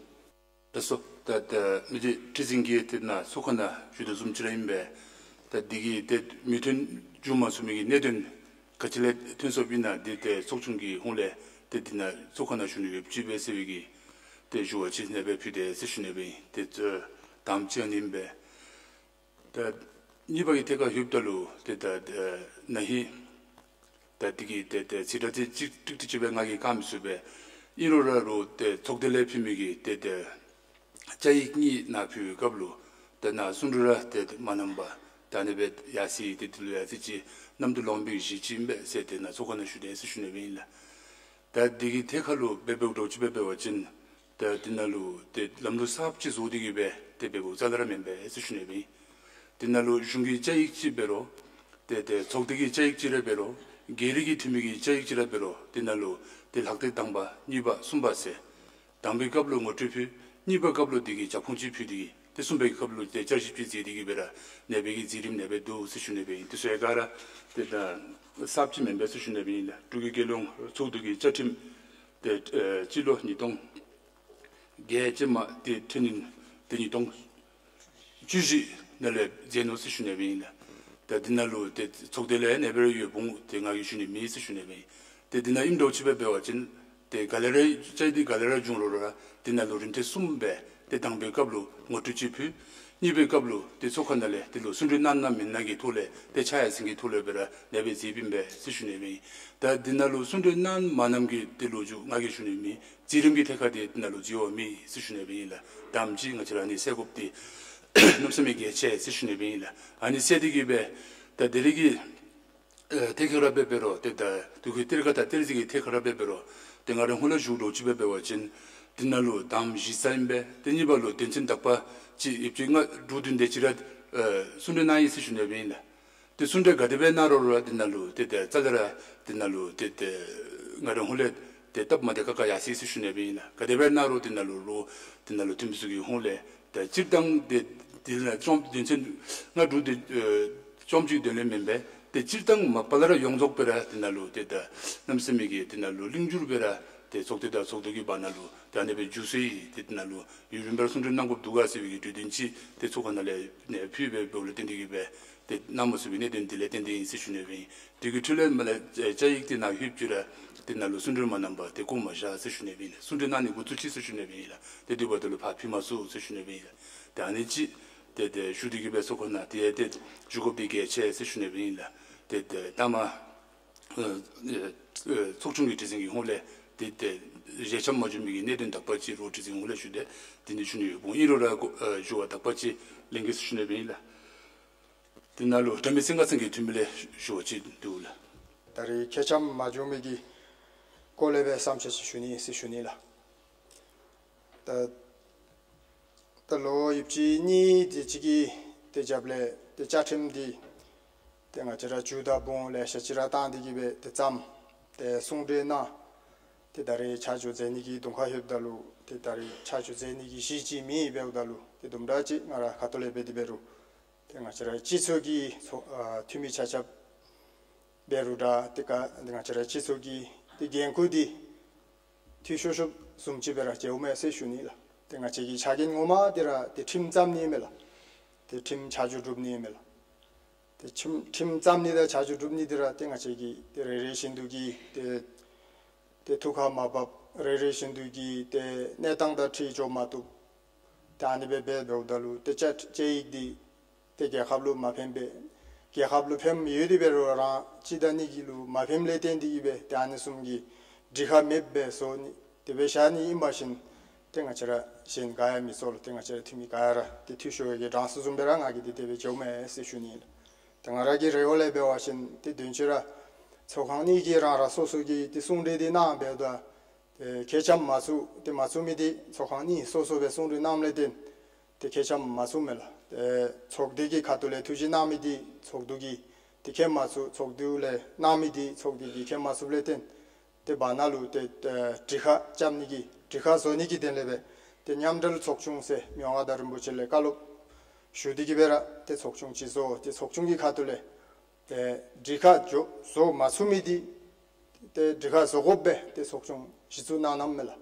ལགས་སོ། ད་ད་མི་རྗེ་ཁྲི་འཛིན་གྱིས་ཏེ་ནཱ་ཚོགས་ཁང་ནང་ཞུ་དོ་བཟུམ་ཅིག་ར་ཨིན་པས། ད་འདི་གིས་ཏེ་མོས་མཐུན་བྱུང་མ་ཚུགས་མི་གི་གནད་དོན་ག་ཅི་ལས་ཐོན་སོཔ་ཨིན་ན་འདི་ཏེ་ཚོགས་ཆུང་གི་ཧོངས་ལས་ཏེ་འདི་ནང་ཚོགས་ཁང་ནང་ཞུ་ནི་ཡོདཔ་ཅིག་སྦེ་ཟེར་བའི་གི་ཏེ་ཞུ་བ་ཅིན་ཨ་ནེ་སྦེ་ཕུལ་ཏེ་ཟེར་ཞུ་ནི་སྦེ་ཨིན། ཏེ་ད་དང་པ་ཅིག་ཨ་ནི་ཨིན་པས། ད་གཉིས་པ་གི་ཐད་ཁར་ལྷོདཔ་ད་ལུ་ཏེ་ད་ཨེ་ན་ཧིང་ད་འདི་གི་ཏེ་ཏེ་ཚིག་ཁྲ་ཏེ་ཅིག་ཀྲིག་ཀྲི་ཅིག་སྦེ་ང་གིས་བཀང་མི་ཚུགས་པས། ཨིན་རུང་ར་ལུ་ཏེ་ཚོགས་སྡེ་ལས་ཕུལ་མི་གི་ཏེ་ཏེ་བཅའ་ཡིག་གཉིས་ནཱ་ཕུལ་བའི་སྐབས་ལུ་ཏེ་ནཱ་གསུང་གྲོས་ར་ཏེ་མ་གནངམ་ད་ཨ་ནེ་སྦེ་ཡར་སོ་ཡི། ཏེ་འདི་ལུ་ཡང་ཏེ་ཅིག་རྣམ་རྟོག་ལངམ་སྦེ་གཞི་ཅིག་ཨིན་པས་ཟེར་ཏེ་ནཱ་ཚོགས་ཁང་ནང་ཞུ་དེས་ཟེར་ཞུ་ནི་སྦེ་ཨིན་ལགས། ད་འདི་གི་ཐད་ཁར་ལུ་འབད་འབདཝ་འདྲཝ་ཅིག་སྦེ་འབད་བ་ཅིན་ད་འདི་ནང་ལུ་ཏེ་ལམ་ལུགས་གསརཔ་ཅིག་བཟོ་སྟེ་གི་སྦེ་ཏེ་འབདཝ་རྩ་ལས་ར་མེན་པས་ཟེར་ཞུ་ནི་སྦེ་ཨིན། འདི་ནང་ལུ་གཞུང་གི་བཅའ་ཡིག་ཅིག་འབད་རུང་ཏེ་ཏེ་ཚོགས་སྡེ་གི་བཅའ་ཡིག་ཅིག་ར་འབད་རུང་སྒེར་གྱི་འཐུས་མི་གི་བཅའ་ཡིག་ཅིག་ར་འབད་རུང་འདི་ནང་ལུ་ཏེ་ལྷག་སྟེ་དང་པ་གཉིས་པ་གསུམ་པ་ཟེར་དང་པའི་སྐབས་ལུ་ངོ་སྤྲོད་ཕུལ། གཉིས་པའི་སྐབས་ལུ་འདི་གི་རྒྱབ་ཁུངས་ཅིག་ཕུལ་ཏེ་གི་ཏེ་གསུམ་པའི་སྐབས་ལུ་ཏེ་བསྐྱར་ཞིབ་ཅིག་མཛད་དེ་གི་སྦེ་ར་ཨ་ནེ་སྦེ་གི་མཛད་རིམ་ཨ་ནེ་སྦེ་འདུག་ཟེར་ཞུ་ནི་སྦེ་ཨིན། ཏེ་སོ་ཡ་ག་ར་ཏེ་ད་གསརཔ་ཅིག་མེན་པས་ཟེར་ཞུ་ནི་སྦེ་ཨིན་ལགས། འབྲུག་རྒྱལ་ཡོངས་ཚོགས་འདུ་གི་བཅའ་ཁྲིམས་ཏེ་ཨེ་སྤྱི་ལོ་ཉིས་སྟོང་བརྒྱད་ཅན་མ་ཏེ་འཕྲི་སྣོན་ཏེ་ཉིས་སྟོང་བཅུ་བཞི་ནང་ལས་མཛད་ནུག་ཟེར་ཞུ་ནི་སྦེ་ཨིན་ལགས། ད་འདི་ནང་ལུ་ཏེ་ཚོགས་སྡེ་ལས་ཨ་ནེ་སྦེ་ར་ཡོདཔ་འོང་ཏེ་ང་གིས་ཞུ་ནི་མེད་ཟེར་ཞུ་ནི་སྦེ་ཨིན། ཏེ་འདི་ནང་ཨིནམ་འདྲཝ་ཅིག་སྦེ་འབད་བ་ཅིན་ཏེ་ག་ལས་ར་བཅའ་ཡིག་འདི་ག་ལས་ར་བྱུང་རུང་ར་འདི་ནང་ལུ་རིམ་ཐེངས་གསུམ་སྦེ་ཏེ་དང་པའི་སྐབས་ལུ་ངོ་སྤྲོད་ཅིག་ཕུལ། གཉིས་པའི་སྐབས་ལུ་ཏེ་ཚོགས་ཁང་ནང་ལས་ཏེ་ལོག་གསུང་གྲོས་གནང་གནངམ་མེན་ན་གི་ཐོག་ལས་ཏེ་ཆ་ཡང་ཟིན་གྱི་ཐོག་ལས་སྦེ་ར་ཨ་ནེ་སྦེ་མཛད་པའི་ཨིན་པས་ཟེར་ཞུ་ནི་སྦེ་ཨིན། ད་འདི་ནང་ལུ་གསུང་གྲོས་གནང་མ་གནངམ་གི་ཏེ་ལོ་རྒྱུས་ང་གིས་ཞུ་ནི་མེད། མཛད་རིམ་གྱི་ཐད་ཁར་ཏེ་འདི་ནང་ལུ་འཛོལ་བ་མེད་ཟེར་ཞུ་ནི་སྦེ་ཨིན་ལགས། དང་པ་ཅིག་ང་བཅས་ར་ཨ་ནི་སེལ་དགོཔ་འདི་གནམ་མེད་ས་མེད་གལ་ཆེ་ཟེར་ཞུ་ནི་སྦེ་ཨིན་ལགས། ཨ་ནི་སེལ་ཏེ་གི་སྦེ་ད་དེ་རིང་གི་ཨེ་ཐད་ཁར་ར་འབད་འབད་རུང་ཏེ་ད་འདི་གི་གཏེར་ཁ་དང་གཏེར་རྫས་ཀྱི་ཐད་ཁར་ར་འབད་འབད་རུང་ཏེ་ང་ར་ཧོངས་ལས་ཞུ་འདྲཝ་ཅིག་སྦེ་འབད་བ་ཅིན་འདི་ནང་ལུ་དང་པ་གཞི་རྩ་ཨིན་པས། ཏེ་གཉིས་པ་ལུ་དོན་ཚན་དག་པ་ཅིག་ཡོདཔ་ཅིག་ལྔ་དྲུག་བདུན་དེ་ཅིག་ར་ཨེ་གསུང་གྲོས་གནང་ཡི་ཟེར་ཞུ་ནི་སྦེ་ཨིན་ལགས། ཏེ་གསུང་གྲོས་ག་དེ་སྦེ་གནང་རུང་ར་འདི་ནང་ལུ་ཏེ་ཏེ་རྩ་ལས་ར་འདི་ནང་ལུ་ཏེ་ཏེ་ང་ར་ཧོངས་ལས་ཏེ་སྟབས་མ་བདེ་ཁག་ཁ་ཡར་སོ་ཡི་ཟེར་ཞུ་ནི་སྦེ་ཨིན་ལགས། ག་དེ་སྦེ་གནང་རུང་འདི་ནང་ལུ་ལོག་འདི་ནང་ལུ་འཐུས་མི་ཚུ་གི་ཧོངས་ལས་ད་སྤྱིར་བཏང་ཏེ་འདི་ནང་བཅོམ་དོན་ཚན་ལྔ་དྲུག་དེ་ཨེ་བཅོམ་གཅིག་དོན་ལས་མེན་པས། ཏེ་སྤྱིར་བཏང་མ་པ་ལས་ར་ཡོངས་རྫོགས་སྦེ་ར་འདི་ནང་ལུ་ཏེ་ད་གནམ་མེད་ས་མེད་ཀྱི་འདི་ནང་ལུ་ལྷིང་འགྱུར་སྦེ་ར་ཏེ་ཚོགས་སྡེ་དང་ཚོགས་འདུ་གི་བར་ན་ལུ་ཏེ་ཨ་ནེ་སྦེ་འགྱུར་སོ་ཡི། ཏེ་འདི་ནང་ལུ་ཡུན་རིངམོ་སྦེ་ར་གསུང་གྲོས་གནང་དགོཔ་འདུག་ག་ཟེར་བའི་གི་གྲོས་དོན་ཅིག་ཏེ་ཚོགས་ཁང་ནང་ལས་ཨ་ནེ་ཕུལ་སྦེ་འབདཝ་ལས་བརྟེན་ཏེ་གི་སྦེ་ཏེ་གནང་མ་ཚུགས་པའི་གནད་དོན་འདི་ལས་བརྟེན་ཏེ་ཨིན་ཟེར་ཞུ་ནི་སྦེ་ཨིན། དེ་གི་འཕྲོ་ལས་མར་ལས་ཨེ་བཅའ་ཡིག་འདི་ནང་ལྷོདཔ་ཅིག་ར་འདི་ནང་ལུ་གསུང་གྲོས་མ་གནངམ་ཏེ་བཀོ་མ་བཞག་ཟེར་ཞུ་ནི་སྦེ་ཨིན། གསུང་གྲོས་གནང་ནི་འགོ་བཙུགས་ཅི་ཟེར་ཞུ་ནི་སྦེ་ཨིན་ལགས། ཏེ་དེ་འབདཝ་ད་ལུ་ཕར་ཕུལ་མ་ཚུགས་ཟེར་ཞུ་ནི་སྦེ་ཨིན་ལགས། ཏེ་ཨ་ནི་ཅིག་ཏེ་ཏེ་ཞུ་སྟེ་གི་སྦེ་ཚོགས་ཁང་ནང་ཏེ་ཏེ་ཞུ་དགོཔ་འདི་གལ་ཆེ་ཟེར་ཞུ་ནི་སྦེ་ཨིན་ལགས། ཏེ་ཏེ་ད་མ་ཨེ་ཨེ་ཚོགས་ཆུང་གི་ཁྲི་འཛིན་གྱི་ཧོངས་ལས་ཏེ་ཏེ་ཞལ་འཆམ་མ་བྱུང་མི་གི་གནད་དོན་དག་པ་ཅིག་རོགས་ཁྲི་འཛིན་ཧོངས་ལས་ཞུ་སྟེ་འདི་ནི་ཞུ་ནི་ཡོདཔ་འོང་། ཨིན་རུང་ར་གོ་ཨེ་ཞུ་བ་དག་པ་ཅིག་ལེན་གེ་ཟེར་ཞུ་ནི་སྦེ་ཨིན་ལགས། འདི་ནང་ལུ་དགྲ་མེད་སེང་གེ་ཚང་གི་འཐུས་མི་ལས་ཞུ་བ་ཅིག་འདུག་ལགས། ད་རེས་ཁྱད་འཆམ་མ་བྱུང་མི་གི་སྐོར་ལས་སྦེ་བསམ་འཆར་ཅིག་ཞུ་ནི་ཟེར་ཞུ་ནི་ལགས། ད་ད་ལོ་ཡོདཔ་ཅིག་གཉིས་དེ་ཅིག་གི་ཏེ་རྒྱབ་ལས་ཏེ་བཅའ་ཁྲིམས་འདི་ཏེ་ང་བཅས་ར་བསྒྱུར་བཏང་འབུམ་ལེ་ཤ་ཅིག་ར་བཏང་སྟེ་གི་སྦེ་ཏེ་བརྩམས། ཏེ་གསུང་གྲོས་གནང་། ཏེ་ད་རེས་ཆ་འཇོག་མཛད་ནི་གི་གདོང་ཁར་ལྷོདཔ་ད་ལུ་ཏེ་ད་རེས་ཆ་འཇོག་མཛད་ནི་གི་གཞི་ཅིག་མེད་འབདཝ་ད་ལུ་ཏེ་དུམ་གྲ་ཅིག་ང་ར་ཁ་ཐུག་ལས་འབད་དེ་འབད་རུང་ཏེ་ང་བཅས་ར་སྤྱི་ཚོགས་ཀྱི་ཚོགས་ཨ་འཐུས་མི་ཆ་ཁྱབ་འབད་རུང་འདྲ་ཏེ་ག་ཏེ་ང་བཅས་ར་སྤྱི་ཚོགས་ཀྱི་ཏེ་འགན་ཁུར་འདི་འཐུས་ཤོར་ཤོརཝ་བཟུམ་ཅིག་སྦེ་ར་མཇལཝ་མས་ཟེར་ཞུ་ནི་ལགས། ཏེ་ང་བཅས་ཀྱི་ཕྱག་འགན་ངོ་མ་འདི་ར་ཏེ་ཁྲིམས་བརྩམ་ནི་མས་ལགས། ཏེ་ཁྲིམས་ཆ་འཇོག་སྒྲུབ་ནི་མས་ལགས། ཏེ་ཁྲིམས་ཁྲིམས་བརྩམ་ནི་དང་ཆ་འཇོག་སྒྲུབ་ནི་འདི་ར་ཏེ་ང་བཅས་ཀྱིས་ཏེ་རེ་རེ་བཞིན་དུ་གིས་ཏེ་ཏེ་ཐུགས་ཁར་མ་བབས། རེ་རེ་བཞིན་དུ་གིས་ཏེ་གནས་སྟངས་དང་འཁྲིལ་འགྱོ་མ་བཏུབ། ཏེ་ཨ་ནི་སྦེ་འབད་འབདཝ་ད་ལུ་ཏེ་བཅའ་བཅའ་ཡིག་འདི་ཏེ་རྒྱལ་ཁབ་ལུ་མ་ཕནམ་སྦེ་རྒྱལ་ཁབ་ལུ་ཕནམ་ཡོད་དེ་འབད་རུང་ར་རང་སྤྱི་དང་གཉིས་ཀྱི་ལུ་མ་ཕནམ་ལས་བརྟེན་ཏེ་གིས་སྦེ་ཏེ་ཨ་ནི་བཟུམ་གྱི་འགྲིག་ཁ་མེདཔ་སྦེ་བཟོ་ནི་དེ་སྦེ་བཞག་ནི་ཨིན་པ་ཅིན་ཏེ་ང་བཅས་ར་གཞན་ག་ཡང་མི་ཚོར་ལོ། ཏེ་ང་བཅས་ར་འཐུས་མི་ག་ར་ཏེ་འཐུས་ཤོར་བའི་གི་གྲངས་སུ་བཟུམ་སྦེ་ར་ང་གིས་ཏེ་དེ་སྦེ་འགྱོཝ་མས་ཟེར་ཞུ་ནི་ལགས། ཏེ་ང་ར་གི་རེ་བ་ལས་འབད་བ་ཅིན་ཏེ་དོན་ཅིག་ར་ཚོགས་ཁང་གཉིས་ཀྱིས་རང་རང་སོ་སོ་གི་ཏེ་གསུང་གྲོས་འདི་གནང་འབདཝ་ད་ཏེ་ཁས་འཆམ་མ་ཚུགས། ཏེ་མ་ཚུགས་མི་འདི་ཚོགས་ཁང་གཉིས་སོ་སོ་སྦེ་གསུང་གྲོས་གནངམ་ལས་བརྟེན་ཏེ་ཁས་འཆམ་མ་ཚུགསཔ་མས་ལགས། ཏེ་ཚོགས་སྡེ་གི་ཁ་ཐུག་ལས་ཐུགས་བཞེད་གནང་མི་འདི་ཚོགས་འདུ་གིས་ཏེ་ཁས་མ་ཚུགས། ཚོགས་འདུ་ལས་གནང་མི་འདི་ཚོགས་སྡེ་གིས་ཁས་མ་ཚུགསཔ་ལས་བརྟེན་ཏེ་བར་ན་ལུ་ཏེ་ཨེ་འགྲིག་ཁ་རྐྱབ་ནི་གི་འགྲིག་ཁ་བཟོ་ནི་གི་དོན་ལས་སྦེ་ཏེ་མཉམ་འབྲེལ་ཚོགས་ཆུང་ཟེར་མི་དབང་མངའ་བདག་རིན་པོ་ཆེ་ལས་བཀའ་སློབ་ཞུ་སྟེ་གིས་སྦེ་ར་ཏེ་ཚོགས་ཆུང་ཅིག་བཟོ། ཏེ་ཚོགས་ཆུང་གི་ཁ་ཐུག་ལས་ཏེ་འགྲིག་ཁ་བཟོ་བཟོ་མ་ཚུགས་མི་འདི་ཏེ་འགྲིག་ཁ་བཟོ་དགོཔ་སྦེ་ཏེ་ཚོགས་ཆུང་གཞི་བཙུགས་གནང་གནངམ་མས་ལགས།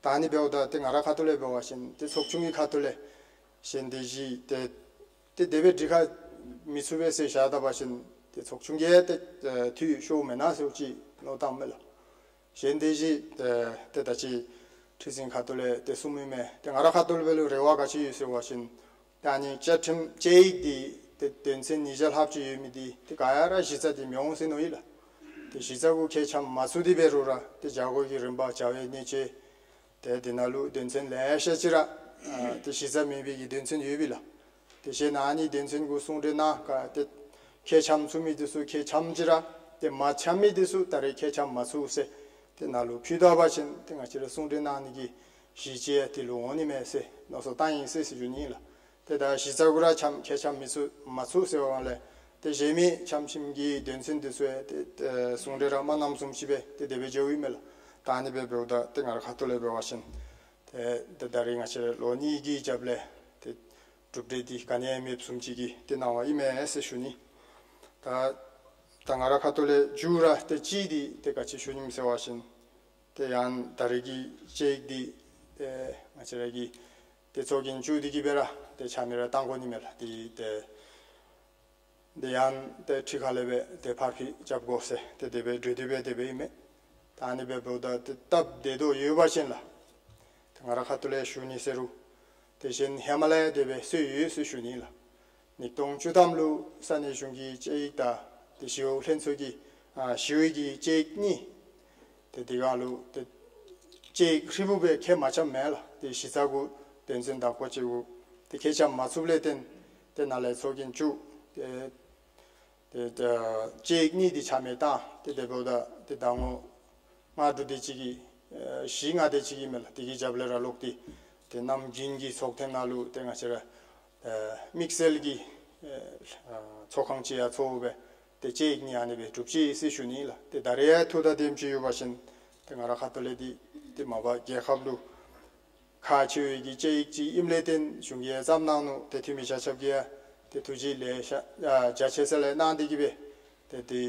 ད་ཨ་ནི་འབདཝ་ད་ཏེ་ང་ར་ཁ་ཐུག་ལས་འབད་བ་ཅིན་ཏེ་ཚོགས་ཆུང་གི་ཁ་ཐུག་ལས་གཞན་སྡེ་བཞི་ཏེ་ཏེ་དེ་སྦེ་འགྲིག་ཁ་མི་ཚུགས་པས་ཟེར་བཞག་ད་པ་ཅིན་ཏེ་ཚོགས་ཆུང་གིས་ཏེ་ཨེ་འཐུས་ཤོརཝ་མེན་ན་ཟེར་ཅིག་མནོ་བཏངམ་མས་ལགས། གཞན་སྡེ་བཞི་ཏེ་ཏེ་ད་ཅི་ཁྲི་འཛིན་ཁ་ཐུག་ལས་ཏེ་གསུངམ་ཨིན་མས། ཏེ་ང་ར་ཁ་ཐུག་ལས་འབད་རུང་རེ་བ་ག་ཅི་ཡོད་ཟེར་བ་ཅིན་ད་ཨ་ནི་བཅའ་ཁྲིམས་བཅའ་ཡིག་འདི་ཏེ་དོན་ཚན་ཉིས་བརྒྱ་ལྷགཔ་ཅིག་ཡོད་མི་འདི་ཏེ་ག་ཡང་ར་གཞི་རྩ་འདི་མི་འོང་ཟེར་མནོ་ཡི་ལགས། ཏེ་གཞི་རྩ་གུ་ཁས་འཆམ་མ་ཚུགས་ཏེ་འབད་རུང་ར་ཏེ་བྱ་སྒོ་གི་རིམ་པ་བྱ་བའི་གནད་སྤྱོད་ཏེ་དེ་ནང་ལུ་དོན་ཚན་ལེ་ཤ་ཅིག་ར་ཨ་ཏེ་གཞི་རྩ་མེད་པའི་གི་དོན་ཚན་ཡོད་པས་ལགས། ཏེ་གཞན་ཨ་ནི་དོན་ཚན་གུ་གསུང་གྲོས་གནང་ག་ཏེ་ཁས་འཆམ་ཚུགས་མི་འདི་ཚུ་ཁས་འཆམ་ཅི་ར་ཏེ་མ་འཆམ་མི་འདི་ཚུ་ད་རེས་ཁས་འཆམ་མ་ཚུགས་ཟེར་ཏེ་ནཱ་ལུ་ཕུལ་ད་པ་ཅིན་ཏེ་ང་བཅས་ར་གསུང་གྲོས་གནང་ནི་གི་གཞི་ཅིག་ཡང་དེ་ལུ་འོང་ནི་མས་ཟེར་མནོ་བསམ་བཏང་ཡི་ཟེར་ཟེར་ཞུ་ནི་ཨིན་ལགས། ཏེ་ད་གཞི་རྩ་གུ་ར་འཆམ་ཁས་འཆམ་མི་ཚུགས་མ་ཚུགས་ཟེར་བ་ལས་ཏེ་གཞན་མི་འཆམ་འཆམ་གྱི་དོན་ཚན་འདི་ཚུ་ཡང་ཏེ་ཏེ་གསུང་གྲོས་ར་མ་གནངམ་བཟུམ་ཅིག་སྦེ་ཏེ་དེ་སྦེ་འགྱོཝ་ཨིན་མས་ལགས། ད་ཨ་ནི་སྦེ་འབདཝ་ད་ཏེ་ང་ར་ཁ་ཐུག་ལས་འབད་བ་ཅིན་ཏེ་ཏེ་ད་རེས་ང་བཅས་ར་ལོ་གཉིས་ཀྱི་རྒྱབ་ལས་ཏེ་གྲུབ་འབྲས་འདི་ག་ནི་ཡང་མེདཔ་བཟུམ་ཅིག་གི་ཏེ་སྣང་བ་ཨིན་མས་ཟེར་ཞུ་ནི། ད་ད་ང་ར་ཁ་ཐུག་ལས་མཇུག་ར་ཏེ་གཅིག་འདི་ཏེ་ག་ཅི་ཞུ་ནི་ཨིནམ་ཟེར་བ་ཅིན་ཏེ་ཡང་ད་རེས་ཀྱི་བཅའ་ཡིག་འདི་ཏེ་ང་བཅས་ར་གི་ཏེ་ཚོགས་རྒྱན་བཙུགས་ཏེ་གིས་སྦེ་ར་ཏེ་ཆ་མེད་ར་བཏང་དགོ་ནི་མས་ལགས། ཏེ་ཏེ་ཏེ་ཡང་ཏེ་ཁྲི་ཁ་ལས་སྦེ་ཏེ་ཕར་འཕུལ་རྐྱབ་དགོ་ཟེར་ཏེ་དེ་སྦེ་གྲོས་བསྡུར་སྦེ་དེ་སྦེ་ཨིན་མས། ད་ཨ་ནི་སྦེ་འབདཝ་ད་ཏེ་སྟབས་བདེ་དོ་ཡོད་པ་ཅིན་ལགས། ཏེ་ང་ར་ཁ་ཐུག་ལས་ཞུ་ནི་ཟེར་རུང་ཏེ་གཞན་ཧེ་མ་ལས་དེ་སྦེ་སྲོལ་ཡོད་ཟེར་ཞུ་ནི་ལགས། ཉིས་སྟོང་བཅུ་ཐམ་ལུ་ས་གནས་གཞུང་གི་བཅའ་ཡིག་དང་ཏེ་ཞི་གཡོག་ལྷན་ཚོགས་ཀྱི་ཨ་ཞི་གཡོག་གི་བཅའ་ཡིག་གཉིས་ཏེ་དེ་སྒང་ལུ་ཏེ་བཅའ་ཡིག་ཧྲིལ་བུ་སྦེ་ཁས་མ་འཆམ་མས་ལགས། ཏེ་གཞི་རྩ་གུ་དོན་ཚན་དང་པོ་ཅིག་གུ་ཏེ་ཁས་འཆམ་མ་ཚུགསཔ་ལས་བརྟེན་ཏེ་ནཱ་ལས་ཚོགས་རྒྱན་བཙུགས། ཏེ་ཏེ་ད་བཅའ་ཡིག་གཉིས་འདི་ཆ་མེད་བཏང་། ཏེ་དེ་འབདཝ་ད་ཏེ་ཟླ་ངོ་ལྔ་དྲུག་དེ་ཅིག་གི་ཨེ་བཞི་ལྔ་དེ་ཅིག་གི་མས་ལགས། དེ་གི་རྒྱབ་ལས་ར་ལོག་སྟེ་ཏེ་གནམ་དགུན་གྱི་ཚོགས་ཐེངས་ནང་ལུ་ཏེ་ང་བཅས་ར་ཨེ་དམིགས་བསལ་གྱི་ཨེ་ཨ་ཚོགས་ཁང་ཅིག་ཡང་ཚོགས་སྦེ་ཏེ་བཅའ་ཡིག་གཉིས་ཨ་ནི་སྦེ་གྲུབ་ཅི་ཟེར་ཞུ་ནི་ལགས། ཏེ་ད་རེས་ཡང་ཐུགས་དང་ལྡནམ་ཅིག་ཡོད་པ་ཅིན་ཏེ་ང་ར་ཁ་ཐུག་ལས་འདི་ཏེ་མ་པ་རྒྱལ་ཁབ་ལུ་ཁག་ཆེ་བའི་གི་བཅའ་ཡིག་ཅིག་ཨིནམ་ལས་བརྟེན་གཞུང་གིས་ཡང་བརྩམས་གནང་ནུག། ཏེ་འཐུས་མི་ཆ་ཁྱབ་ཀྱིས་ཡང་ཏེ་ཐུགས་རྗེ་ལེ་ཤ་ཨ་རྒྱ་ཆེ་ས་ལས་གནང་སྟེ་གིས་སྦེ་ཏེ་ཏེ་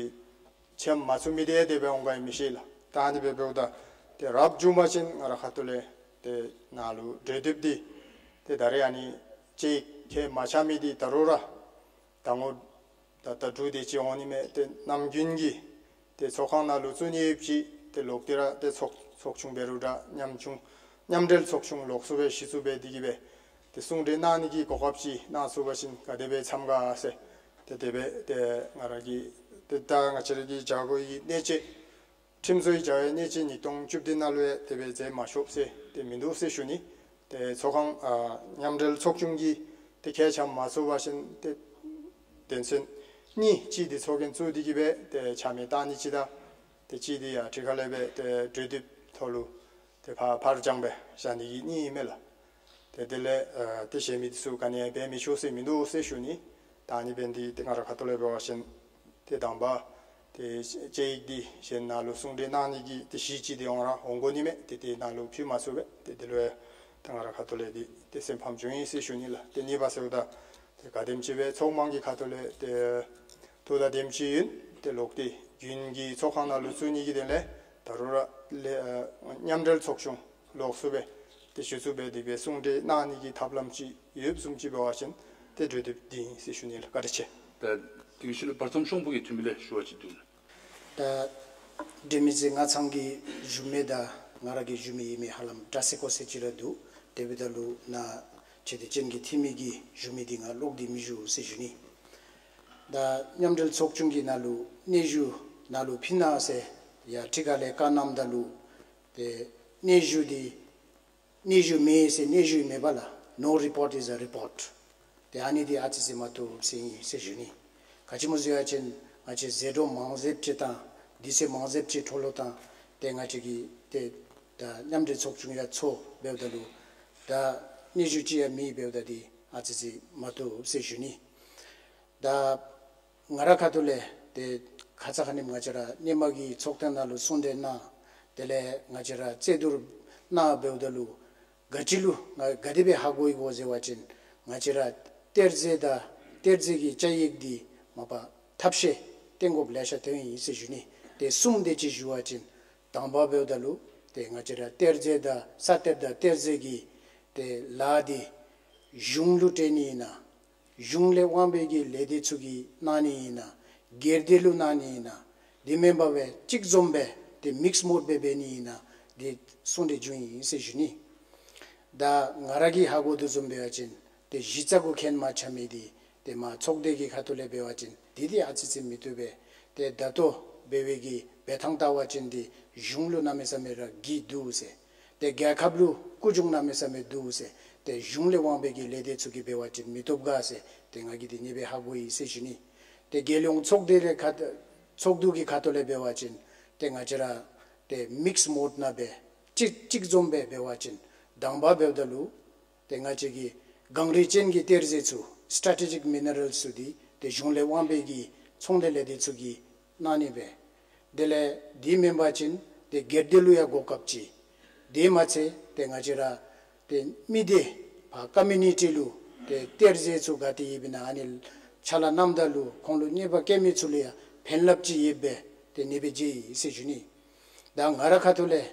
འཆམ་མ་ཚུགས་མི་འདི་དེ་སྦེ་འོང་ག་ཡང་མི་ཤེས་ལགས། ད་ཨ་ནི་སྦེ་འབདཝ་ད་ཏེ་རབ་བྱུང་པ་ཅིན་ང་ར་ཁ་ཐུག་ལས་ཏེ་ནཱ་ལུ་གྲོས་བསྡུར་འདི་ཏེ་ད་རེས་ཨ་ནི་བཅའ་ཡིག་ཁས་མ་འཆམ་མི་འདི་ད་རུང་ར་ཟླ་ངོ་ད་ད་དྲུག་དེ་ཅིག་འོང་ནི་མས། ཏེ་གནམ་དགུན་གྱི་ཏེ་ཚོགས་ཁང་ནང་ལུ་བཙུགས་ནི་ཡོདཔ་ཅིག་ཏེ་ལོག་སྟེ་ར་ཏེ་ཚོགས་ཚོགས་ཆུང་འབད་རུང་འདྲ་མཉམ་ཆུང་མཉམ་འབྲེལ་ཚོགས་ཆུང་ལོགས་སུ་སྦེ་གཞི་བཙུགས་འབད་དེ་གིས་སྦེ་ཏེ་གསུང་གྲོས་གནང་ནི་གི་གོ་སྐབས་ཅིག་གནང་ཚུགས་པ་ཅིན་ག་དེ་སྦེ་འཚམས་ག་ཟེར་ཏེ་དེ་སྦེ་ཏེ་ང་ར་གིས་ཏེ་ད་ང་བཅས་ར་གི་བྱ་སྒོ་གི་གནད་སྤྱོད་ཁྲིམས་བཟོ་ཡི་བྱ་བའི་གནད་སྤྱོད་ཉིས་སྟོང་བཅུ་བདུན་ནང་ལུ་ཡང་དེ་སྦེ་མཛད་མ་ཆོགཔ་ཟེར་ཏེ་མིན་འདུག་ཟེར་ཞུ་ནི། ཏེ་ཚོགས་ཁང་ཨ་མཉམ་འབྲེལ་ཚོགས་ཆུང་གིས་ཏེ་ཁས་འཆམ་མ་ཚུགས་པ་ཅིན་ཏེ་དོན་ཚན་གཉིས་གཅིག་འདི་ཚོགས་རྒྱན་བཙུགས་ཏེ་གིས་སྦེ་ཏེ་ཆ་མེད་བཏང་ནི་ཅིག་དང་ཏེ་གཅིག་འདི་ཡང་ཁྲི་ཁ་ལས་སྦེ་ཏེ་གྲོས་བསྡུར་ཐོག་ལུ་ཏེ་ཕར་ཕར་འགྱངས་སྦེ་བཞག་ནི་གི་གཉིས་ཨིན་མས་ལགས། ཏེ་དེ་ལས་ཨ་ཏེ་གཞན་མི་འདི་ཚུ་ག་ནི་ཡང་འབད་མི་ཆོག་ཟེར་མིན་འདུག་ཟེར་ཞུ་ནི། ད་ཨ་ནི་འབད་ནི་འདི་ཏེ་ང་ར་ཁ་ཐུག་ལས་འབད་བ་ཅིན་ཏེ་དང་པ་ཏེ་བཅའ་ཡིག་འདི་གཞན་ནང་ལུ་གསུང་གྲོས་གནང་ནི་གི་ཏེ་གཞི་ཅིག་འདི་འོང་ར་འོང་དགོ་ནི་མས། ཏེ་དེ་ནང་ལུ་ཕུལ་མ་ཚུགས་པས། ཏེ་དེ་ལུ་ཡང་ཏེ་ང་ར་ཁ་ཐུག་ལས་འདི་ཏེ་སེམས་ཕམ་བྱུང་ཡི་ཟེར་ཞུ་ནི་ལགས། ཏེ་གཉིས་པ་ཟེརཝ་ད་ཏེ་ག་དེམ་ཅིག་སྦེ་ཚོགས་མང་གི་ཁ་ཐུག་ལས་ཏེ་ཐུགས་དང་ལྡནམ་ཅིག་ཡོད། ཏེ་ལོག་སྟེ་དགུན་གྱི་ཚོགས་ཁང་ནང་ལུ་བཙུགས་ནི་གི་དོན་ལས་ད་རུང་ར་ལས་ཨ་མཉམ་འབྲེལ་ཚོགས་ཆུང་ལོགས་སུ་སྦེ་ཏེ་གཞི་བཙུགས་འབད་དེ་སྦེ་གསུང་གྲོས་གནང་ནི་གི་ཐབས་ལམ་ཅིག་ཡོདཔ་བཟུམ་ཅིག་འབད་བ་ཅིན་ཏེ་གྲོས་བསྡུར་འདི་ཨིན་ཟེར་ཞུ་ནི་ལགས། བཀའ་དྲིན་ཆེ། ད་ དེ་གི་ཤུལ་ལས་བར་མཚམས་ཤོང་བུ་གི་འཐུས་མི་ལས་ཞུ་བ་ཅིག་འདུག་ལགས། ད་འབྲེལ་མི་རྩེ་རྔ་ཚང་གི་བཞུགས་མི་དང་ང་ར་གི་བཞུགས་མི་ཡོད་མི་ཧ་ལམ་འདྲ་སེ་ཀོ་སེ་ཅིག་ར་འདུག། དེ་འབདཝ་ད་ལུ་ནཱ་ཆོས་སྡེ་ཅན་གྱི་འཐུས་མི་གི་བཞུགས་མི་འདི་ང་ལོག་སྟེ་མི་ཞུ་ཟེར་ཞུ་ནི། ད་མཉམ་འབྲེལ་ཚོགས་ཆུང་གི་ནང་ལུ་སྙན་ཞུ་ནཱ་ལུ་ཕུལ་གནང་ཟེར་ཡར་ཁྲི་ཀ་ལས་བཀའ་གནངམ་ད་ལུ་ཏེ་སྙན་ཞུ་འདི་སྙན་ཞུ་མེད་ཟེར་སྙན་ཞུ་མེད་པས་ལགས། No report is a report. ཏེ་ཨ་ནི་འདི་ཨ་ཙི་ཙི་མ་བཏུབ་ཟེར་ཨིན་ཟེར་ཞུ་ནི། ག་ཅི་སྨོ་ཟེར་བ་ཅིན་ང་བཅས་ཟད་འགྲོ་མང་ཟད་ཅིག་དང་དུས་ཚོད་མང་ཟད་ཅིག་འཕྲོ་བརླག་བཏང་སྟེ་ང་བཅས་ཀྱིས་ཏེ་ད་མཉམ་འབྲེལ་ཚོགས་ཆུང་ཡར་ཚོགས་འབདཝ་ད་ལུ་ད་སྙན་ཞུ་ཅིག་ཡང་མེད། འབདཝ་ད་འདི་ཨ་ཙི་ཙི་མ་བཏུབ་ཟེར་ཞུ་ནི། ད་ང་རའི་ཁ་ཐུག་ལས་ཏེ་ཁ་ཙ་ཁ་ཉིནམ་ང་བཅས་ར་སྔོན་མ་གི་ཚོགས་ཐེངས་ནང་ལུ་གསུང་གྲོས་གནང་། དེ་ལས་ང་བཅས་ར་རྩོད་བསྡུར་གནང་འབདཝ་ད་ལུ་ག་ཅི་ལུ་ང་ག་དེ་སྦེ་ཧ་གོ་ཡི་གོ་ཟེར་བ་ཅིན་ང་བཅས་ར་གཏེར་རྫས་དང་གཏེར་རྫས་ཀྱི་བཅའ་ཡིག་འདི་མ་པ་ཐབས་ཤེས་བཏོན་དགོཔ་ལེ་ཤ་ཐོན་ཡི་ཟེར་ཞུ་ནི། ཏེ་གསུམ་དེ་ཅིག་ཞུ་བ་ཅིན་དང་པ་འབདཝ་ད་ལུ་ཏེ་ང་བཅས་ར་གཏེར་རྫས་དང་ས་གཏེར་དང་གཏེར་རྫས་ཀྱི་ཏེ་ལཱ་འདི་གཞུང་ལུ་སྤྲོད་ནི་ཨིན་ན། གཞུང་ལས་དབང་པའི་གི་ལས་སྡེ་ཚུ་གིས་གནང་ནི་ཨིན་ན། སྒེར་སྡེ་ལུ་གནང་ནི་ཨིན་ན། དེ་མེན་པར་སྦེ་གཅིག་འཛོམས་སྦེ་ཏེ་མིགསི་མོཌ་སྦེ་འབད་ནི་ཨིན་ན། འདི་གསུང་གྲོས་བྱུང་ཡི་ཟེར་ཞུ་ནི། ད་ང་ར་གིས་ཧ་གོ་དོ་བཟུམ་འབད་བ་ཅིན་ཏེ་གཞི་རྩ་གུ་འཁོན་མ་ཆགས་མི་འདི་ཏེ་མར་ཚོགས་སྡེ་གི་ཁ་ཐུག་ལས་འབད་བ་ཅིན་འདི་འདི་ཨ་ཙི་ཙི་མི་བཏུབ་པས། ཏེ་ད་ལྟོ་འབད་བའི་གི་འབད་ཐངས་བལྟ་བ་ཅིན་འདི་གཞུང་ལུ་གནམ་མེད་ས་མེད་ར་གི་འདུག་ཟེར། ཏེ་རྒྱལ་ཁབ་ལུ་སྐུ་གཞུང་གནམ་མེད་ས་མེད་འདུག་ཟེར། ཏེ་གཞུང་ལས་དབང་པའི་གི་ལས་སྡེ་ཚུ་གིས་འབད་བ་ཅིན་མི་བཏུབ་ག་ཟེར། ཏེ་ང་གིས་འདི་ཉེས་པའི་ཧ་གོ་ཡི་ཟེར་ཞུ་ནི། ཏེ་རྒྱལ་ཡོངས་ཚོགས་སྡེ་ལས་ཁ་ཚོགས་འདུ་གི་ཁ་ཐུག་ལས་འབད་བ་ཅིན་ཏེ་ང་བཅས་ར་ཏེ་མིགསི་མོཌ་ནང་སྦེ་གཅིག་གཅིག་འཛོམས་སྦེ་འབད་བ་ཅིན་དང་པ་འབདཝ་ད་ལུ་ཏེ་ང་བཅས་ཀྱི་གངས་རི་ཅན་གྱི་གཏེར་རྫས་ཚུ་སི་ཊེ་ཊེ་ཇིཀ་མི་ནི་རཱལསི་ཚུ་འདི་ཏེ་གཞུང་ལས་དབང་པའི་གི་ཚོང་ལས་ལས་སྡེ་ཚུ་གིས་གནང་ནི་སྦེ། དེ་ལས་འདི་མེན་པ་ཅིན་ཏེ་སྒེར་སྡེ་ལུ་ཡང་གོ་སྐབས་ཅིག། དེ་མ་ཚད་ཏེ་ང་བཅས་ར་ཏེ་མི་སྡེ་ཕར་ཀོ་མིའུ་ནི་ཊི་ལུ་ཏེ་གཏེར་རྫས་ཚུ་ག་ཏེ་ཡོདཔ་ཨིན་ན་ཨ་ནི་ཕྱག་ལཱ་གནངམ་ད་ལུ་ཁོང་ལུ་གནོད་པ་བཀལ་མི་ཚུ་ལུ་ཡང་ཕན་རླབས་ཅིག་ཡོདཔ་སྦེ་ཏེ་ཨ་ནི་སྦེ་མཇལ་ཡི་ཟེར་ཞུ་ནི། ད་ང་རའི་ཁ་ཐུག་ལས་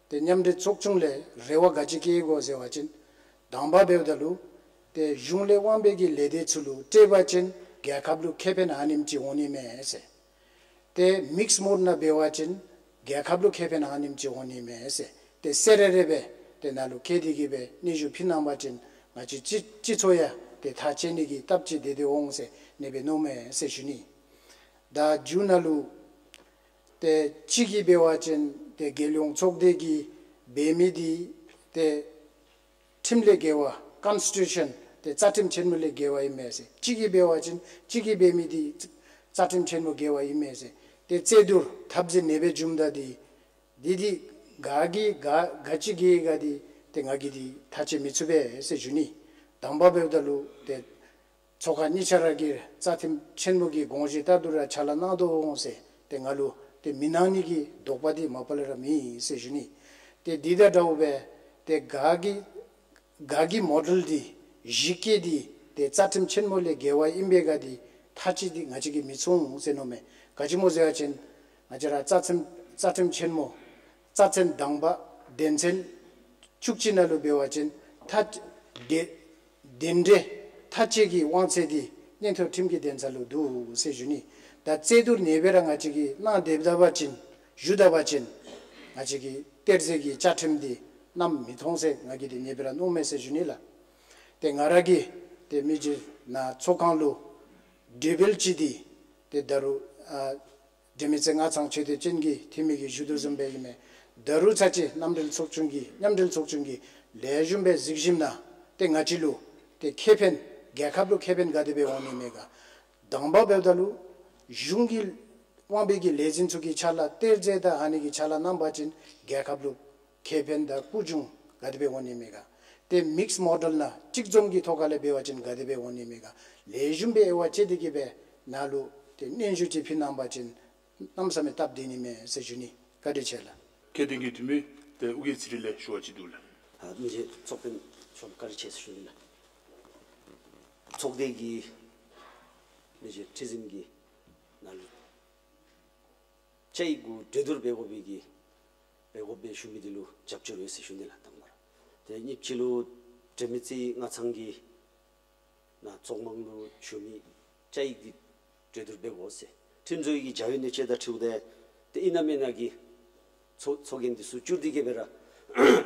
ཏེ་མཉམ་འབྲེལ་ཚོགས་ཆུང་ལས་རེ་བ་ག་ཅི་བསྐྱེད་དགོ་ཟེར་བ་ཅིན་དང་པ་འབདཝ་ད་ལུ་ཏེ་གཞུང་ལས་དབང་པའི་གི་ལས་སྡེ་ཚུ་ལུ་སྤྲོད་པ་ཅིན་རྒྱལ་ཁབ་ལུ་ཁེ་ཕན་ཨ་ནེམ་ཅིག་འོང་ནི་མས་ཟེར། ཏེ་མིགསི་མོཌ་ནང་འབད་བ་ཅིན་རྒྱལ་ཁབ་ལུ་ཁེ་ཕན་ཨ་ནེམ་ཅིག་འོང་ནི་མས་ཟེར། ཏེ་གསལ་རེ་རེ་སྦེ་ཏེ་ནཱ་ལུ་བཀོད་དེ་གི་སྦེ་སྙན་ཞུ་ཕུལ་གནང་པ་ཅིན་ང་བཅས་སྤྱི་སྤྱི་ཚོགས་ཡང་ཏེ་ཐག་བཅད་ནི་གི་སྟབས་ཅིག་བདེ་སྡོད་འོང་ཟེར་ཨ་ནི་སྦེ་མནོཝ་མས་ཟེར་ཞུ་ནི། ད་མཇུག་ནང་ལུ་ཏེ་གཅིག་གིས་འབད་བ་ཅིན་ཏེ་རྒྱལ་ཡོངས་ཚོགས་སྡེ་གིས་འབད་མི་འདི་ཏེ་ཁྲིམས་ལས་འགལ་བ་ཀོན་སི་ཊི་ཊུ་ཤཱན་ཏེ་རྩ་ཁྲིམས་ཆེན་མོ་ལས་འགལ་བ་ཨིན་མས་ཟེར། གཅིག་གིས་འབད་བ་ཅིན་གཅིག་གིས་འབད་མི་འདི་རྩ་ཁྲིམས་ཆེན་མོ་འགལ་བ་ཨིན་མས་ཟེར། ཏེ་རྩོད་བསྡུར་འཐབ་འཛིང་ཨ་ནི་སྦེ་བྱུངམ་ད་འདི་འདི་འདི་ག་གིས་ག་ག་ཅི་འགལ་ག་འདི་ཏེ་ང་གིས་འདི་ཐག་བཅད་མི་ཚུགས་པས་ཟེར་ཞུ་ནི། དང་པ་འབདཝ་ད་ལུ་ཏེ་ཚོགས་ཁང་གཉིས་ཆ་ར་གིས་རྩ་ཁྲིམས་ཆེན་མོ་གི་དགོངས་གཞི་ལྟར་དུ་ར་ཕྱག་ལཱ་གནང་དོ་འོང་ཟེར་ཏེ་ང་ལུ་ཏེ་མི་གནང་ནི་གི་དོགས་པ་འདི་མ་པ་ལས་ར་མེད་ཟེར་ཞུ་ནི། ཏེ་འདི་དང་འདྲཝ་སྦེ་ཏེ་ག་གི་ག་གི་མོ་ཌེལ་འདི་གཞི་བཀོད་འདི་ཏེ་རྩ་ཁྲིམས་ཆེན་མོ་ལས་འགལ་བ་ཨིན་པས་ག་འདི་ཐག་བཅད་འདི་ང་བཅས་ཀྱིས་མི་ཚུགས་འོང་ཟེར་མནོཝ་མས། ག་ཅི་སྨོ་ཟེར་བ་ཅིན་ང་བཅས་ར་རྩ་ཁྲིམས་རྩ་ཁྲིམས་ཆེན་མོ་རྩ་ཚན་དང་པ་དོན་ཚན་བཅུ་གཅིག་ནང་ལུ་འབད་བ་ཅིན་ཐག་བཅད་དེ་དོན་འབྲས་ཐག་གཅོད་ཀྱི་དབང་ཚད་འདི་མངོན་མཐོ་ཁྲིམས་ཀྱི་འདུན་ས་ལུ་འདུག་ཟེར་ཞུ་ནི། ད་རྩོད་བསྡུར་ཨ་ནི་སྦེ་ར་ང་བཅས་ཀྱིས་གནང་སྡོདཔ་ད་པ་ཅིན་ཞུ་ད་པ་ཅིན་ང་བཅས་ཀྱི་གཏེར་རྫས་ཀྱི་བཅའ་ཁྲིམས་འདི་བསྣམ་མི་ཐོང་ཟེར་ང་གིས་འདི་ཨ་ནི་སྦེ་ར་མནོཝ་མས་ཟེར་ཞུ་ནི་ལགས། ཏེ་ང་ར་གིས་ཏེ་མི་རྗེ་ནཱ་ཚོགས་ཁང་ལུ་གྲོས་འབུལ་ཅིག་འདི་ཏེ་ད་རུང་ཨ་འབྲེལ་མི་རྩེ་རྔ་ཚང་ཆོས་སྡེ་ཅན་གྱི་འཐུས་མི་གིས་ཞུ་དོ་བཟུམ་སྦེ་ཨིན་མས། ད་རུང་ཚར་ཅིག་མཉམ་འབྲེལ་ཚོགས་ཆུང་གིས་མཉམ་འབྲེལ་ཚོགས་ཆུང་གིས་ལེགས་ཤོམ་སྦེ་གཟིགས་ཞིནམ་ན་ཏེ་ང་བཅས་ལུ་ཏེ་ཁེ་ཕན་རྒྱལ་ཁབ་ལུ་ཁེ་ཕན་ག་དེ་སྦེ་འོང་ནི་མས་ག། དང་པ་འབདཝ་ད་ལུ་གཞུང་གི་དབང་པའི་གི་ལས་འཛིན་ཚུ་གི་ཕྱག་ལཱ་གཏེར་རྫས་དང་ཨ་ནི་གི་ཕྱག་ལཱ་གནང་པ་ཅིན་རྒྱལ་ཁབ་ལུ་ཁེ་ཕན་དང་སྐུ་གཞུང་ག་དེ་སྦེ་འོང་ནི་མས་ག། ཏེ་མིགསི་མོ་ཌེལ་ནང་གཅིག་འཛོམས་ཀྱི་ཐོག་ཁ་ལས་འབད་བ་ཅིན་ག་དེ་སྦེ་འོང་ནི་མས་ག། ལེགས་ཤོམ་སྦེ་དབྱེ་བ་དཔྱད་དེ་གི་སྦེ་ནཱ་ལུ་ཏེ་སྙན་ཞུ་ཅིག་ཕུལ་གནང་པ་ཅིན་གནམ་མེད་ས་མེད་སྟབས་བདེ་ནི་མས་ཟེར་ཞུ་ནི། བཀའ་དྲིན་ཆེ་ལགས། ཁྱད་ལྡན་གྱི་འཐུས་མི་ཏེ་ཨོ་རྒྱན་ཚེ་རིང་ལས་ཞུ་བ་ཅིག་འདུག་ལགས། ཨ་མི་རྗེ་ཚོགས་དཔོན་མཆོག་བཀའ་དྲིན་ཆེ་ཟེར་ཞུ་ནི་ལགས། ཚོགས་སྡེ་གི་མི་རྗེ་ཁྲི་འཛིན་གྱིས་ནཱ་ལུ་བཅའ་ཡིག་གུ་གྲོས་བསྡུར་འབད་དགོ་པའི་གི་འབད་དགོཔ་སྦེ་ཞུ་མི་འདི་ལུ་རྒྱབ་སྐྱོར་ཡོད་ཟེར་ཞུ་ནི་ལགས། དང་པ་ར་ཏེ་གཉིས་པ་ཅིག་ལུ་འབྲེལ་མི་རྩེ་རྔ་ཚང་གིས་ནཱ་ཚོགས་དམངས་ལུ་ཞུ་མི་བཅའ་ཡིག་འདི་ གྲོས་བསྡུར་འབད་དགོ་ཟེར། ཁྲིམས་བཟོ་ཡི་གི་བྱ་བའི་གནད་སྤྱོད་དང་འཁྲིལཝ་ད་ཏེ་ཨིན་ན་མེན་ན་གི་ཚོ་ཚོགས་རྒྱན་འདི་ཚུ་བསྐྱུར་ཏེ་གི་སྦེ་ར་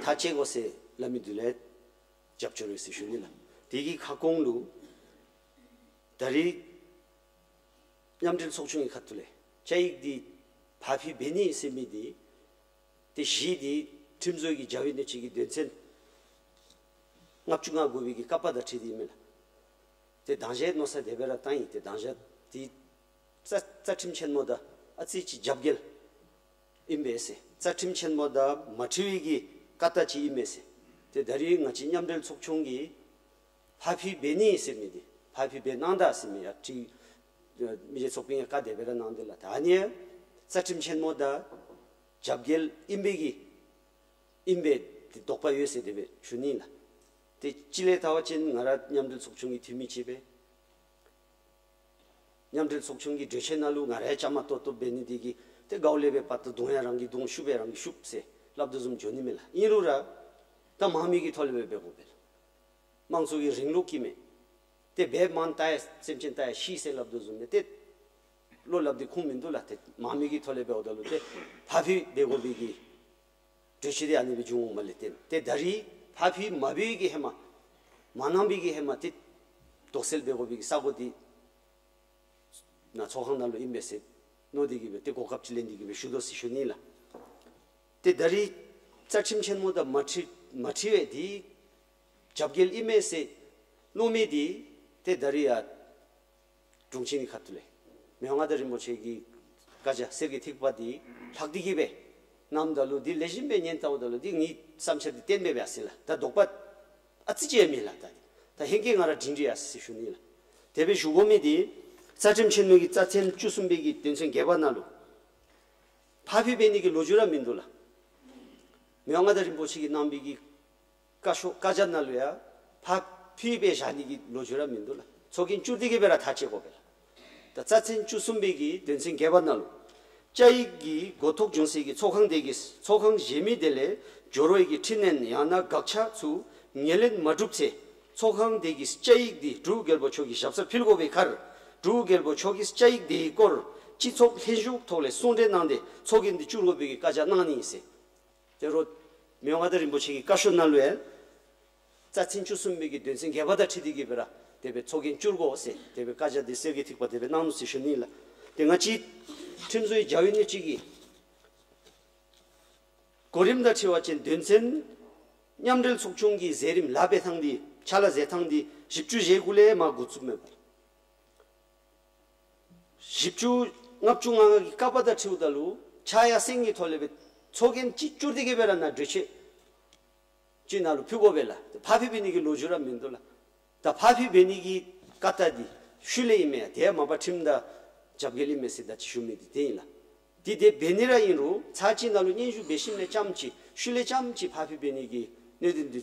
ཐག་བཅད་དགོ་ཟེར་སླབ་མི་འདི་ལུ་རྒྱབ་སྐྱོར་ཡོད་ཟེར་ཞུ་ནི་ལགས། དེ་གི་ཁ་སྐོང་ལུ་ད་རེས་མཉམ་འབྲེལ་ཚོགས་ཆུང་གི་ཁ་ཐུག་ལས་བཅའ་ཡིག་འདི་ཕར་འཕུལ་འབད་ནི་ཟེར་མི་འདི་ཏེ་གཞི་འདི་ཁྲིམས་བཟོ་ཡི་གི་བྱ་བའི་གནད་སྤྱོད་ཀྱི་དོན་ཚན་ལྔ་བཅུ་ང་དགུ་པའི་གི་ཀ་པ་དང་འཁྲིལ་ཏེ་ཨིན་མས་ལགས། ཏེ་དང་ཞག་མནོ་བསམ་དེ་སྦེ་ར་བཏང་ཡི། ཏེ་དང་ཞག་འདི་རྩ་རྩ་ཁྲིམས་ཆེན་མོ་དང་ཨ་ཙི་ཅིག་རྒྱབ་འགལ་ཨིན་པས་ཟེར། རྩ་ཁྲིམས་ཆེན་མོ་དང་མ་འཁྲིལ་བའི་གི་བཀའ་རྟགས་ཅིག་ཨིན་པས་ཟེར། ཏེ་ད་རེས་ང་བཅས་མཉམ་འབྲེལ་ཚོགས་ཆུང་གིས་ཕར་འཕུལ་འབད་ནི་ཟེར་མི་འདི་ཕར་འཕུལ་འབད་གནང་ད་ཟེར་མི་ཡང་ཅིག་མི་རྗེ་ཚོགས་དཔོན་གྱིས་བཀའ་དེ་སྦེ་ར་གནང་དེས་ལགས། ད་ཨ་ནི་ཡང་རྩ་ཁྲིམས་ཆེན་མོ་དང་རྒྱབ་འགལ་ཨིན་པའི་གི་ཨིན་པའི་དེ་དོགས་པ་ཡོད་ཟེར་དེ་སྦེ་ཞུ་ནི་ལགས། ཏེ་ཅིག་ལས་ལྟ་བ་ཅིན་ང་ར་མཉམ་འབྲེལ་ཚོགས་ཆུང་གི་འཐུས་མི་ཅིག་སྦེ་མཉམ་འབྲེལ་ཚོགས་ཆུང་གི་གྲོས་ཆོད་ནང་ལུ་ང་ར་ཡང་བཅའ་མར་གཏོགས་གཏོགས་འབད་ནི་འདི་གིས་ཏེ་དགའཝ་ལས་སྦེ་དཔའ་རྟགས་བརྡུང་ཡང་རང་གིས་བརྡུང་ཤུབ་ཡང་རང་གིས་ཤུབ་ཟེར་སླབ་དོ་བཟུམ་འགྱོ་ནི་མས་ལགས། ཨིན་རུང་ར་ད་མང་མོས་ཀྱི་ཐོག་ལས་སྦེ་འབད་དགོ་པས་ལགས། དམངས་གཙོ་གི་རིང་ལུགས་ཀྱི་མས། ཏེ་འབད་མ་ནི་ལྟ་ཡང་སེམས་ཅན་ལྟ་ཡང་ཤི་ཟེར་སླབ་དོ་བཟུམ་སྦེ་ཏེ་བློ་སླབ་སྟེ་ཁུངས་མིན་འདུག་ལགས། ཏེ་མང་མོས་ཀྱི་ཐོག་ལས་འབདཝ་ད་ལུ་ཏེ་ཕར་འཕུལ་འབད་དགོ་པའི་གི་གྲོས་ཆོད་འདི་ཨ་ནི་སྦེ་བྱུང་འོང་མས་ལགས། ཏེ་ཏེ་ད་རེས་ཕར་འཕུལ་མ་འབད་བའི་གི་ཧེ་མ་མ་གནང་བའི་གི་ཧེ་མ་ཏེ་དོགས་སེལ་འབད་དགོ་པའི་གི་ས་གོ་འདི་ནཱ་ཚོགས་ཁང་ནང་ལུ་ཨིན་པས་ཟེར་མནོ་སྟེ་གི་སྦེ་ཏེ་གོ་སྐབས་ཅིག་ལེན་ཏེ་གི་སྦེ་ཞུ་དོ་ཟེར་ཞུ་ནི་ལགས། ཏེ་ད་རེས་རྩ་ཁྲིམས་ཆེན་མོ་དང་མ་འཁྲིལ་མ་འཁྲིལ་བའི་འདི་རྒྱབ་འགལ་ཨིན་མས་ཟེར་མནོ་མི་འདི་ཏེ་ད་རེས་ཡང་དྲུང་ཆེན་གྱི་ཁ་ཐུག་ལས་མི་དབང་མངའ་བདག་རིན་པོ་ཆེ་གི་བཀའ་རྒྱ་གསེར་གྱི་ཐིགས་པ་འདི་ལྷག་སྟེ་གི་སྦེ་གནངམ་ད་ལུ་འདི་ལེགས་ཤོམ་སྦེ་ཉན་བལྟཝ་ད་ལུ་འདི་ངེའི་བསམ་འཆར་འདི་བཏོན་འབད་འབད་ཡར་སོ་ཡི་ལགས། ད་དོགས་པ་ཨ་ཙི་ཅིག་ཡང་མེད་ལགས། ད་ད་ཧེང་སྐལ་ང་ར་སྒྲིང་སྒྲི་ཡར་སོ་ཡི་ཟེར་ཞུ་ནི་ལགས། དེ་སྦེ་ཞུ་དགོ་མི་འདི་རྩ་ཁྲིམས་ཆེན་མོ་གི་རྩ་ཚན་བཅུ་གསུམ་པའི་གི་དོན་ཚན་བརྒྱད་པ་ནང་ལུ་ཕར་འཕུལ་འབད་ནི་གི་ལོ་རྒྱུས་ར་མིན་འདུག་ལགས། མི་དབང་མངའ་བདག་རིན་པོ་ཆེ་གིས་གནང་བའི་གི་བཀའ་ཤོག་བཀའ་རྒྱ་ནང་ལུ་ཡང་ཕར་འཕུལ་འབད་བཞག་ནི་གི་ལོ་རྒྱུས་ར་མིན་འདུག་ལགས། ཚོགས་རྒྱན་བསྐྱུར་ཏེ་གི་སྦེ་ར་ཐག་བཅད་དགོ་པས་ལགས། ད་རྩ་ཚན་བཅུ་གསུམ་པའི་གི་དོན་ཚན་བརྒྱད་པ་ནང་ལུ་བཅའ་ཡིག་གི་གོ་རྟོགས་བྱུང་སའི་གི་ཚོགས་ཁང་དེ་གིས་ཚོགས་ཁང་གཞན་མི་དེ་ལས་སྦྱོར་བའི་གི་འཕྲི་སྣོན་ཡང་ན་དགག་བྱ་ཚུ་ངོས་ལེན་མ་གྲུབ་ཚེ་ཚོགས་ཁང་དེ་གིས་བཅའ་ཡིག་འདི་འབྲུག་རྒྱལ་པོ་མཆོག་གི་ཞབས་སར་ཕུལ་དགོ་པའི་ཁར་འབྲུག་རྒྱལ་པོ་མཆོག་གིས་བཅའ་ཡིག་དེའི་སྐོར་སྤྱི་ཚོགས་ལྷན་བཞུགས་ཐོག་ལས་གསུང་གྲོས་གནང་སྟེ་ཚོགས་རྒྱན་འདི་བསྐྱུར་དགོ་པའི་གི་བཀའ་རྒྱ་གནང་ནི་ཨིན་ཟེར། དེ་རུང་མི་དབང་མངའ་བདག་རིན་པོ་ཆེ་གི་བཀའ་ཤོག་ནང་ལུ་ཡང་རྩ་ཚན་བཅུ་གསུམ་པའི་གི་དོན་ཚན་བརྒྱད་པ་དང་འཁྲིལ་ཏེ་གི་སྦེ་ར་དེ་སྦེ་ཚོགས་རྒྱན་བསྐྱུར་དགོ་ཟེར་དེ་སྦེ་བཀའ་རྒྱ་འདི་གསེར་གྱི་ཐིགས་པ་དེ་སྦེ་གནང་ནུག་ཟེར་ཞུ་ནི་ལགས། ཏེ་ང་བཅས་ཁྲིམས་བཟོ་ཡི་བྱ་བའི་གནད་སྤྱོད་ཀྱི་གོ་རིམ་དང་འཁྲིལ་བ་ཅིན་དོན་ཚན་མཉམ་འབྲེལ་ཚོགས་ཆུང་གི་མཛད་རིམ་ལཱ་འབད་ཐངས་འདི་ཕྱག་ལཱ་མཛད་ཐངས་འདི་བཞི་བཅུ་ཞེ་དགུ་ལས་མར་འགོ་བཙུགས་མས་པ། བཞི་བཅུ་ལྔ་བཅུ་ང་ལྔ་གི་བཀའ་པ་དང་འཁྲིལཝ་ད་ལུ་ཕྱག་ཡར་སེང་གི་ཐོག་ལས་སྦེ་ཚོགས་རྒྱན་ཅིག་བསྐྱུར་ཏེ་གི་སྦེ་ར་ནཱ་གྲོས་ཆོད་ཅིག་ནང་ལུ་ཕུལ་དགོ་པས་ལགས། ཕར་འཕུལ་འབད་ནི་གི་ལོ་རྒྱུས་ར་མིན་འདུག་ལགས། ད་ཕར་འཕུལ་འབད་ནི་གི་བཀའ་རྟགས་འདི་ཤུལ་ལས་ཨིན་མས། དེ་ཡང་མ་པ་ཁྲིམས་དང་རྒྱབ་འགལ་ཨིན་མས་ཟེར་ད་ཅི་ཞུ་མི་འདི་དེ་ཨིན་ལགས། འདི་དེ་འབད་ནི་ར་ཨིན་རུང་ཚར་གཅིག་ནང་ལུ་སྙན་ཞུ་འབད་ཞིནམ་ལས་རྐྱངམ་ཅིག་ཤུལ་ལས་རྐྱངམ་ཅིག་ཕར་འཕུལ་འབད་ནི་གི་གནད་དོན་འདི་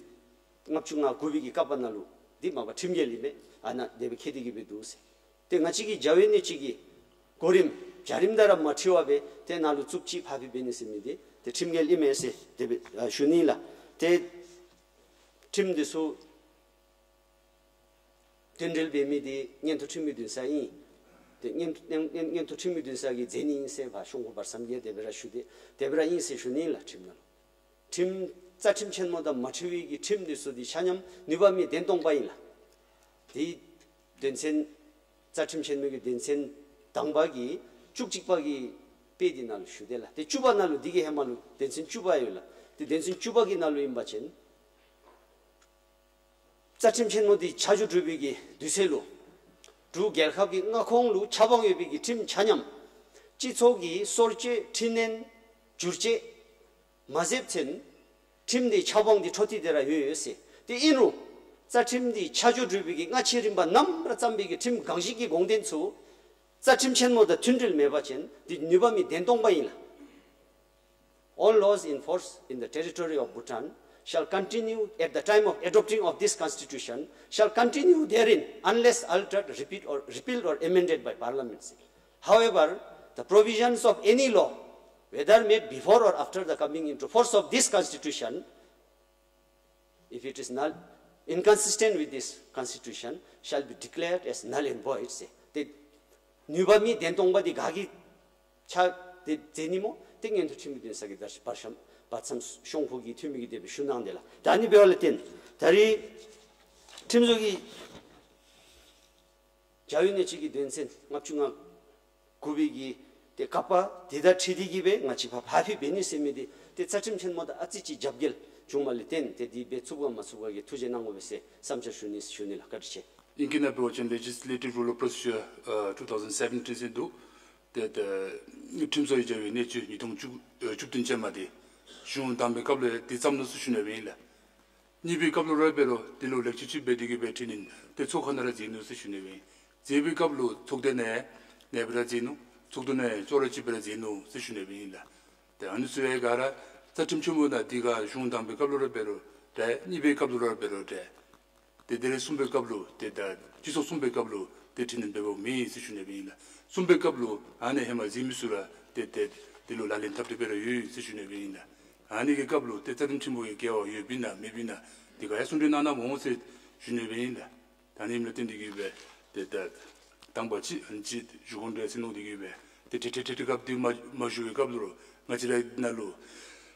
ལྔ་བཅུ་ང་དགུ་པའི་གི་བཀའ་པ་ནང་ལུ་འདི་མ་པ་ཁྲིམས་འགལ་ཨིན་མས། ཨ་ནཱ་དེ་སྦེ་འཁེལ་ཏེ་གི་སྦེ་འདུག་ཟེར། ཏེ་ང་བཅས་ཀྱི་བྱ་བའི་གནད་སྤྱོད་ཀྱི་གོ་རིམ་བྱ་རིམ་དང་ར་མ་འཁྲིལ་བར་སྦེ་ཏེ་ནཱ་ལུ་རྩུབ་ཅིག་ཕར་འཕུལ་འབད་ནི་ཟེར་མི་འདི་ཏེ་ཁྲིམས་འགལ་ཨིན་མས་ཟེར་དེ་སྦེ་ཨ་ཞུ་ནི་ལགས། ཏེ་ཁྲིམས་འདི་ཚུ་དོན་འགྲེལ་འབད་མི་འདི་མངོན་མཐོ་ཁྲིམས་ཀྱི་འདུན་ས་ཨིན། ཏེ་མངོན་མངོན་མངོན་མཐོ་ཁྲིམས་ཀྱི་འདུན་ས་གིས་མཛད་ནི་ཨིན་ཟེར་ཕར་གཞུང་གུང་བར་མཚམས་ཀྱིས་དེ་སྦེ་ར་ཞུ་སྟེ་དེ་སྦེ་ར་ཨིན་ཟེར་ཞུ་ནི་ལགས། ཁྲིམས་ནང་ལུ་ཁྲིམས་རྩ་ཁྲིམས་ཆེན་མོ་དང་མ་འཁྲིལ་བའི་གི་ཁྲིམས་འདི་ཚུ་འདི་ཆ་མཉམ་ནུས་པ་མེད་བདེན་སྟོང་པ་ཨིན་ལགས། དེ་དོན་ཚན་རྩ་ཁྲིམས་ཆེན་མོ་གི་དོན་ཚན་དང་པ་གི་བཅུ་གཅིག་པ་གི་དཔེ་འདི་ནང་ལུ་ཞུ་དེས་ལགས། ཏེ་བཅུ་པ་ནང་ལུ་འདི་གི་ཧེ་མ་ལུ་དོན་ཚན་བཅུ་པ་ཡོད་ལགས། ཏེ་དོན་ཚན་བཅུ་པ་གི་ནང་ལུ་ཨིན་པ་ཅིན་རྩ་ཁྲིམས་ཆེན་མོ་འདི་ཆ་འཇོག་གྲུབ་པའི་གི་དུས་ཚོད་ལུ་འབྲུག་རྒྱལ་ཁབ་ཀྱི་མངའ་ཁོངས་ལུ་ཆབ་འབངས་ཡོད་པའི་གི་ཁྲིམས་ཆ་མཉམ་སྤྱི་ཚོགས་ཀྱི་སྲོལ་གཅོད་འཕྲི་སྣོན་བསྒྱུར་བཅོས་མ་མཛདཔ་ཚེ་ཁྲིམས་འདི་ཆབ་འབངས་འདི་འཕྲོ་མཐུད་དེ་ར་ཡོད་ཡོད་ཟེར། ཏེ་ཨིན་རུང་རྩ་ཁྲིམས་འདི་ཆ་འཇོག་གྲུབ་པའི་གི་སྔ་ཕྱི་རིམ་པ་ནམ་ར་བརྩམས་པའི་གི་ཁྲིམས་གང་ཞིག་གི་དགོངས་དོན་ཚུ་རྩ་ཁྲིམས་ཆེན་མོ་དང་མཐུན་འབྲེལ་མེད་པ་ཅིན་འདི་ནུས་པ་མེད་བདེན་སྟོང་པ་ཨིན་ལགས། All laws in force in the territory of Bhutan shall continue at the time of adopting of this constitution, shall continue therein unless altered, repeat or, repealed or amended by parliament. However, the provisions of any law, whether made before or after the coming into force of this constitution, if it is null, inconsistent with this constitution, shall be declared as null and void, say. ཏེ་ ནུས་པ་མེད་བདེན་སྟོང་པ་འདི་ག་གིས་ཆ་དེ་མཛད་ནི་སྨོ། ཏེ་མངོན་མཐོ་ཁྲིམས་ཀྱི་འདུན་ས་གི་བར་བར་ཤམ་བར་མཚམས་ཤོང་ཁུག་གི་འཐུས་མི་གིས་དེ་སྦེ་ཞུ་གནང་དེ་ལགས། ད་ནི་འབདཝ་ལས་བརྟེན་ད་རིས་ཁྲིམས་བཟོ་གི་བྱ་བའི་གནད་སྤྱོད་ཀྱི་དོན་ཚན་ལྔ་བཅུ་ང་དགུ་པའི་གི་ཏེ་ཀ་པ་དེ་དང་འཁྲིལ་ཏེ་གི་སྦེ་ང་བཅས་ཕར་ཕབ་ཕབ་འབད་ནི་ཟེར་མི་འདི་ཏེ་རྩ་ཁྲིམས་ཆེན་མོ་དང་ཨ་ཙི་ཅིག་རྒྱབ་འགལ་བྱུངམ་ལས་བརྟེན་ཏེ་འདི་འབད་ཚུགས་ག་མ་ཚུགས་ག་གི་ཐུགས་རྗེ་གནང་དགོ་པས་ཟེར་བསམ་འཆར་ཞུ་ནི་ཞུ་ནི་ལགས། བཀའ་དྲིན་ཆེ། ཨིང་སྐད་ནང་འབད་བ་ཅིན་Legislative Rule of Procedure, uh, two thousand seventeen ཟེར་འདུག། ཏེ་ཏེ་ཁྲིམས་བཟོ་ཡི་བྱ་བའི་གནད་སྤྱོད་ཉིས་སྟོང་བཅུ་ཨེ་བཅུ་བདུན་ཅན་མ་དེ་གཞུང་དང་པའི་སྐབས་ལུ་ཡང་དེ་བརྩམས་ནུག་ཟེར་ཞུ་ནི་ཡོདཔ་ཨིན་ལགས། གཉིས་པའི་སྐབས་ལུ་ར་འབད་རུང་དེ་ལུ་ལེགས་བཅོས་ཅིག་འབད་དེ་གི་སྦེ་འཕྲི་སྣོན་དེ་ཚོགས་ཁང་ནང་ར་མཛད་ནུག་ཟེར་ཞུ་ནི་ཡོདཔ་ཨིན། མཛད་པའི་སྐབས་ལུ་ཚོགས་སྡེ་ནང་ནང་སྦེ་ར་མཛད་ནུག། ཚོགས་འདུ་ནང་ཅོག་ར་གཅིག་སྦེ་ར་མཛད་ནུག་ཟེར་ཞུ་ནི་ཡོདཔ་ཨིན་ལགས། ཏེ་ཨ་ནི་ཚུ་ཡང་ག་ར་རྩ་ཁྲིམས་ཆེན་མོ་ནང་དེ་ག་གཞུང་དང་པའི་སྐབས་ལུ་ར་འབད་རུང་ཏེ་གཉིས་པའི་སྐབས་ལུ་ར་འབད་རུང་ཏེ་ཏེ་དེ་ལས་གསུམ་པའི་སྐབས་ལུ་ཏེ་ད་སྤྱི་ཚོགས་གསུམ་པའི་སྐབས་ལུ་ཏེ་འཕྲི་སྣོན་འབདཝ་མེད་ཟེར་ཞུ་ནི་ཡོདཔ་ཨིན་ལགས། གསུམ་པའི་སྐབས་ལུ་ཨ་ནི་ཧེ་མ་མཛད་མི་ཚུ་ར་ཏེ་ཏེ་དེ་ལུ་ལག་ལེན་འཐབ་སྟེ་སྦེ་ར་ཡོད་ཟེར་ཞུ་ནི་ཡོདཔ་ཨིན་ལགས། ཨ་ནི་གི་སྐབས་ལུ་ཏེ་རྩ་ཁྲིམས་ཆེན་མོ་གི་འགལ་བ་ཡོདཔ་ཨིན་ན་མེདཔ་ཨིན་ན་དེ་ག་ཡང་གསུང་གྲོས་གནང་གནངམ་འོང་ཟེར་ཞུ་ནི་ཡོདཔ་ཨིན་ལགས། ད་ཨ་ནི་ལས་བརྟེན་ཏེ་གི་སྦེ་ཏེ་ད་དང་པ་ཅིག་ཨ་ནི་ཅིག་ཞུ་དགོ་འདྲས་ཟེར་མནོ་སྟེ་གི་སྦེ་ཏེ་ཏེ་ཏེ་ཏེ་ཏེ་སྐབས་དེ་མ་མ་ཞུ་བའི་སྐབས་ལུ་ང་བཅས་ར་ནང་ལུ་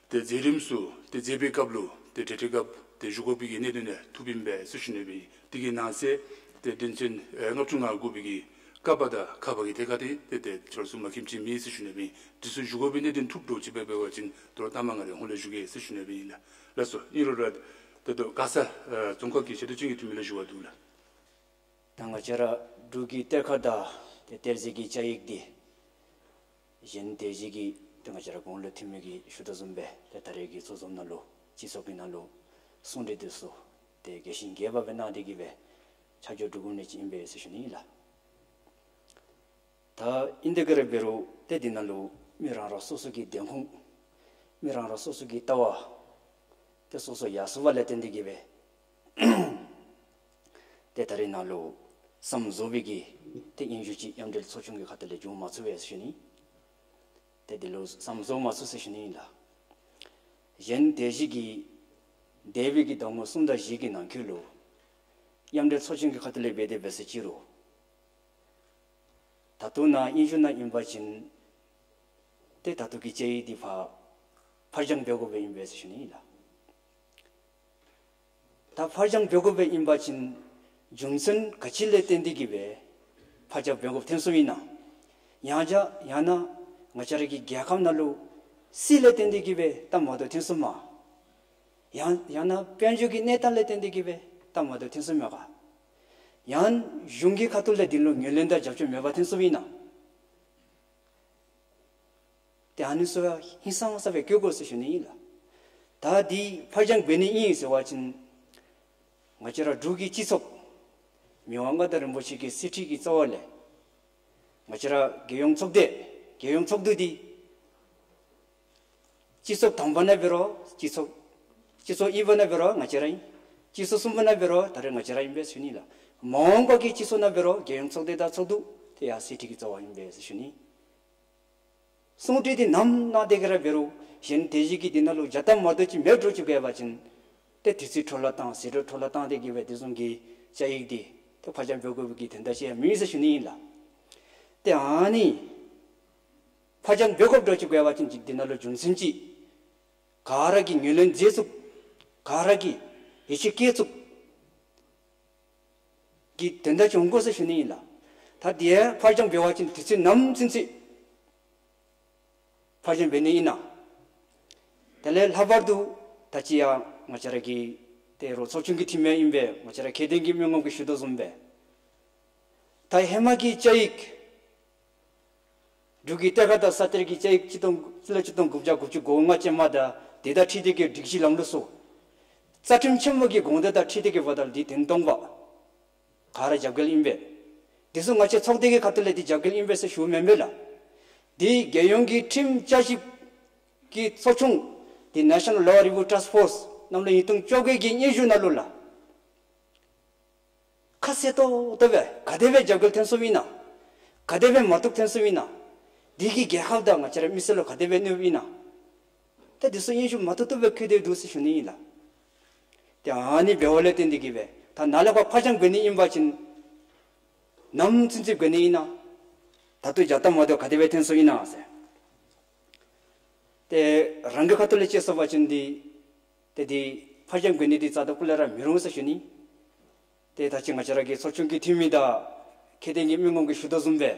ཏེ་མཛད་རིམ་ཚུ་ཏེ་མཛད་པའི་སྐབས་ལུ་ཏེ་ཏེ་ཏེ་སྐབས་ཏེ་ཞུ་དགོ་པའི་གི་གནད་དོན་ཡང་ཐུགཔ་ཨིན་པས་ཟེར་ཞུ་ནི་ཡོདཔ་ཨིན། དེ་གི་ནང་གསེས་ཏེ་དོན་ཚན་ཨེ་ལྔ་བཅུ་ང་དགུ་པའི་གི་ཀ་པ་དང་ཁ་པ་གི་ཐད་ཁར་ཏེ་ཏེ་ཏེ་ཁྱོད་ཚུ་མ་མཁྱེནམ་ཅིག་མེད་ཟེར་ཞུ་ནི་ཡོདཔ་ཨིན། དེ་ཚུ་ཞུ་དགོ་པའི་གནད་དོན་ཐུག་འགྱོ་ཅི་འབད་འབད་བ་ཅིན་དོ་རུང་ལྟ་མ་ང་ར་ཧོང་ལས་ཞུ་གེ་ཟེར་ཞུ་ནི་ཡོདཔ་ཨིན་ལགས། ལགས་སོ། ཨིན་རུང་ར་ཏེ་དོ་ག་ས་ཨེ་རྫོང་ཁག་གི་ཤེས་འདོད་ཅན་གྱི་འཐུས་མི་ལུ་ཞུ་བ་འདུག་ལགས། ད་ང་བཅས་ར་འབྲུག་གི་གཏེར་ཁ་དང་ཏེ་གཏེར་མཛོད་ཀྱི་བཅའ་ཡིག་འདི་གཞན་དེ་བཞིན་གྱི་ཏེ་ང་བཅས་ར་གོང་ལུ་འཐུས་མི་གིས་ཞུ་དོ་བཟུམ་སྦེ་ཏེ་ད་རེས་ཀྱི་ཚོགས་འཛོམས་ནང་ལུ་སྤྱི་ཚོགས་ཀྱི་ནང་ལུ་གསུང་གྲོས་འདི་ཚུ་ཏེ་རྒྱས་ཤིང་རྒྱས་པ་སྦེ་གནང་སྟེ་གི་སྦེ་ཆ་འཇོག་གྲུབ་དགོ་ནི་ཅིག་ཨིན་པས་ཟེར་ཞུ་ནི་ཨིན་ལགས། ད་ཨིན་དེ་ག་ར་འབད་རུང་ཏེ་འདི་ནང་ལུ་མི་རང་རང་སོ་སོ་གི་འདེམས་ཁོངས་མི་རང་རང་སོ་སོ་གི་ལྟ་བ་ཏེ་སོ་སོ་ཡར་སོང་བ་ལས་བརྟེན་ཏེ་གི་སྦེ་ཏེ་ད་རེས་ནང་ལུ་བསམ་བཟོ་བའི་གི་ཏེ་སྙན་ཞུ་ཅིག་མཉམ་འབྲེལ་ཚོགས་ཆུང་གི་ཁ་ཐུག་ལས་བྱུང་མ་ཚུགས་པས་ཟེར་ཞུ་ནི། ཏེ་འདི་ལུ་བསམ་བཟོ་མ་ཚུགས་ཟེར་ཞུ་ནི་ཨིན་ལགས། གཞན་དེ་བཞིན་གྱི་འདས་པའི་གི་ཟླ་ངོ་གསུམ་དང་བཞི་གི་ནང་འཁོད་ལུ་མཉམ་འབྲེལ་ཚོགས་ཆུང་གི་ཁ་ཐུག་ལས་འབད་དེ་འབད་ཟེར་ཅི་རུང་ད་ལྟོ་ནཱ་ཨིན་ཞུ་ནི་ཨིན་པ་ཅིན་ཏེ་ད་ལྟོ་གི་བཅའ་ཡིག་འདི་ཕར་ཕར་འགྱངས་འབད་དགོ་པའི་ཨིན་པས་ཟེར་ཞུ་ནི་ཨིན་ལགས། ད་ཕར་འགྱངས་འབད་དགོ་པའི་ཨིན་པ་ཅིན་རྒྱུ་མཚན་ག་ཅི་ལས་བརྟེན་ཏེ་གི་སྦེ་ཕར་འགྱངས་འབད་དགོཔ་ཐོན་སོངམ་ཨིན་ན། ཡང་ཅིན་ཡང་ན་ང་བཅས་ར་གི་རྒྱལ་ཁབ་ནང་ལུ་སྲིད་ལས་བརྟེན་ཏེ་གི་སྦེ་སྟབས་མ་བདེཝ་ཐོན་སོངམ་མས། ཡང་ཡང་ན་དཔལ་འབྱོར་གྱི་གནས་སྟངས་ལས་བརྟེན་ཏེ་གི་སྦེ་སྟབས་མ་བདེཝ་ཐོན་སོངམ་མས་ག། ཡང་གཞུང་གི་ཁ་ཐུག་ལས་འདི་ལུ་ངོས་ལེན་དང་རྒྱབ་སྐྱོར་མེད་པར་ཐོན་སོངམ་ཨིན་ན། ཏེ་ཨ་ནི་ཚུ་ཧིང་སངས་ས་སྦེ་བཀོད་དགོ་ཟེར་ཞུ་ནི་ཨིན་ལགས། ད་འདི་ཕར་འགྱངས་འབད་ནི་ཨིན་ཟེར་བ་ཅིན་ང་བཅས་ར་འབྲུག་གི་སྤྱི་ཚོགས་མི་དབང་མངའ་བདག་རིན་པོ་ཆེ་གི་གསེར་ཁྲི་གི་རྩ་བ་ལས་ང་བཅས་ར་རྒྱལ་ཡོངས་ཚོགས་སྡེ་རྒྱལ་ཡོངས་ཚོགས་འདུ་འདི་སྤྱི་ཚོགས་དང་པ་ནང་འབད་རུང་སྤྱི་ཚོགས་སྤྱི་ཚོགས་གཉིས་པ་ནང་འབད་རུང་ང་བཅས་ར་ཨིན། སྤྱི་ཚོགས་གསུམ་པ་ནང་འབད་རུང་ད་རེས་ང་བཅས་ར་ཨིན་པས་ཟེར་ཞུ་ནི་ལགས། མ་འོངས་པ་གི་སྤྱི་ཚོགས་ནང་འབད་རུང་རྒྱལ་ཡོངས་ཚོགས་སྡེ་དང་ཚོགས་འདུ་དེ་ཡང་གསེར་ཁྲི་གི་རྩ་བ་ཨིན་པས་ཟེར་ཞུ་ནི། གསུང་གྲོས་འདི་ནམ་གནང་སྟེ་གི་ར་འབད་རུང་གཞན་དེ་བཞིན་གྱི་འདི་ནང་ལུ་བྱ་སྟབས་མ་བདེཝ་ཅིག་མེད་འགྱོ་ཅི་འབད་བ་ཅིན་ཏེ་དུས་ཚོད་འཕྲོ་བརླག་བཏང་ཟད་འགྲོ་འཕྲོ་བརླག་བཏང་སྟེ་གི་སྦེ་དེ་བཟུམ་གྱི་བཅའ་ཡིག་འདི་ཏེ་ཕར་འགྱངས་འབད་དགོ་པའི་གི་དོན་དག་ཅིག་ཡང་མེད་ཟེར་ཞུ་ནི་ཨིན་ལགས། ཏེ་ཨ་ནི་ཕར་འགྱངས་འབད་དགོཔ་འགྱོ་ཅི་འབད་བ་ཅིན་ཅིག་འདི་ནང་ལུ་རྒྱུ་མཚན་ཅིག་ག་ར་གིས་ངོས་ལེན་མཛད་ཚུགསཔ་ག་ར་གིས་ཡིད་ཆེས་བསྐྱེད་ཚུགསཔ་གི་དོན་དག་ཅིག་འོང་དགོ་ཟེར་ཞུ་ནི་ཨིན་ལགས། ད་འདི་ཡང་ཕར་འགྱངས་འབད་བ་ཅིན་དུས་ཚོད་ནམ་ཚུན་ཚོད་ཕར་འགྱངས་འབད་ནི་ཨིན་ན། དེ་ལས་ལྷག་པར་དུ་ད་ཅི་ཡང་ང་བཅས་ར་གི་ཏེ་རོགས་ཚོགས་ཆུང་གི་འཐུས་མི་ཨིན་པས། ང་བཅས་ར་ཁྱད་ལྡན་གྱི་མི་ངོམ་གིས་ཞུ་དོ་བཟུམ་སྦེ་ད་ཧེ་མ་གི་བཅའ་ཡིག་འབྲུག་གི་གཏེར་ཁ་དང་ས་གཏེར་གྱི་བཅའ་ཡིག་ཆིག་སྟོང་སྤྱི་ལོ་ཆིག་སྟོང་དགུ་བརྒྱ་དགུ་བཅུ་གོ་ལྔ་ཅན་མ་དང་དེ་དང་འཁྲིལ་ཏེ་གི་སྒྲིག་གཞི་ལམ་ལུགས་ཚུ་རྩ་ཁྲིམས་ཆེན་མོ་གི་དགོངས་དོན་དང་འཁྲིལ་ཏེ་གི་འབདཝ་ད་འདི་བདེན་སྟོང་པ་ག་ར་རྒྱབ་འགལ་ཨིན་པས། འདི་ཚུ་ང་བཅས་ཚོགས་སྡེ་གི་ཁ་ཐུག་ལས་འདི་རྒྱབ་འགལ་ཨིན་པས་ཟེར་ཞུཝ་མེན་པས་ལགས། འདི་རྒྱལ་ཡོངས་ཀྱི་ཁྲིམས་བསྐྱར་ཞིབ་ཀྱི་ཚོགས་ཆུང་འདི་National Law Review Task Force གནམ་ལོ་ཉིས་སྟོང་བཅོ་བརྒྱད་ཀྱི་སྙན་ཞུ་ནང་ལུ་ལགས། ཁ་གསལ་ཏོག་ཏོ་སྦེ་ག་དེ་སྦེ་རྒྱབ་འགལ་ཐོན་སོངམ་ཨིན་ན། ག་དེ་སྦེ་མ་བཏུབ་ཐོན་སོངམ་ཨིན་ན། འདི་གིས་རྒྱལ་ཁབ་དང་ང་བཅས་ར་མི་སེར་ལུ་ག་དེ་སྦེ་གནོདཔ་ཨིན་ན། ཏེ་འདི་ཚུ་སྙན་ཞུ་མ་བཏུབ་བཏུབ་སྦེ་བཀོད་དེ་འདུག་ཟེར་ཞུ་ནི་ཨིན་ལགས། ཏེ་ཨ་ནི་འབདཝ་ལས་བརྟེན་ཏེ་གི་སྦེ་ད་ནཱ་ལས་ཕར་ཕར་འགྱངས་འབད་ནི་ཨིན་པ་ཅིན་ནམ་ཚུན་ཚོད་འགྱོ་ནི་ཨིན་ན། ད་ལྟོ་རྒྱ་ཐམ་མ་དོ་ག་དེ་སྦེ་ཐོན་སོ་ཨིན་ན་ཟེར། ཏེ་རང་གི་ཁ་ཐུག་ལས་དཔྱད་ཟེར་བ་ཅིན་འདི་ཏེ་འདི་ཕར་འགྱངས་འབད་ནི་འདི་རྩ་དང་སྤུ་ལས་ར་མི་རུང་ཟེར་ཞུ་ནི། ཏེ་ད་ཅི་ང་བཅས་ར་གི་ཚོགས་ཆུང་གི་འཐུས་མི་དང་མཁས་ལྡན་གྱི་མི་ངོམ་གིས་ཞུ་དོ་བཟུམ་སྦེ་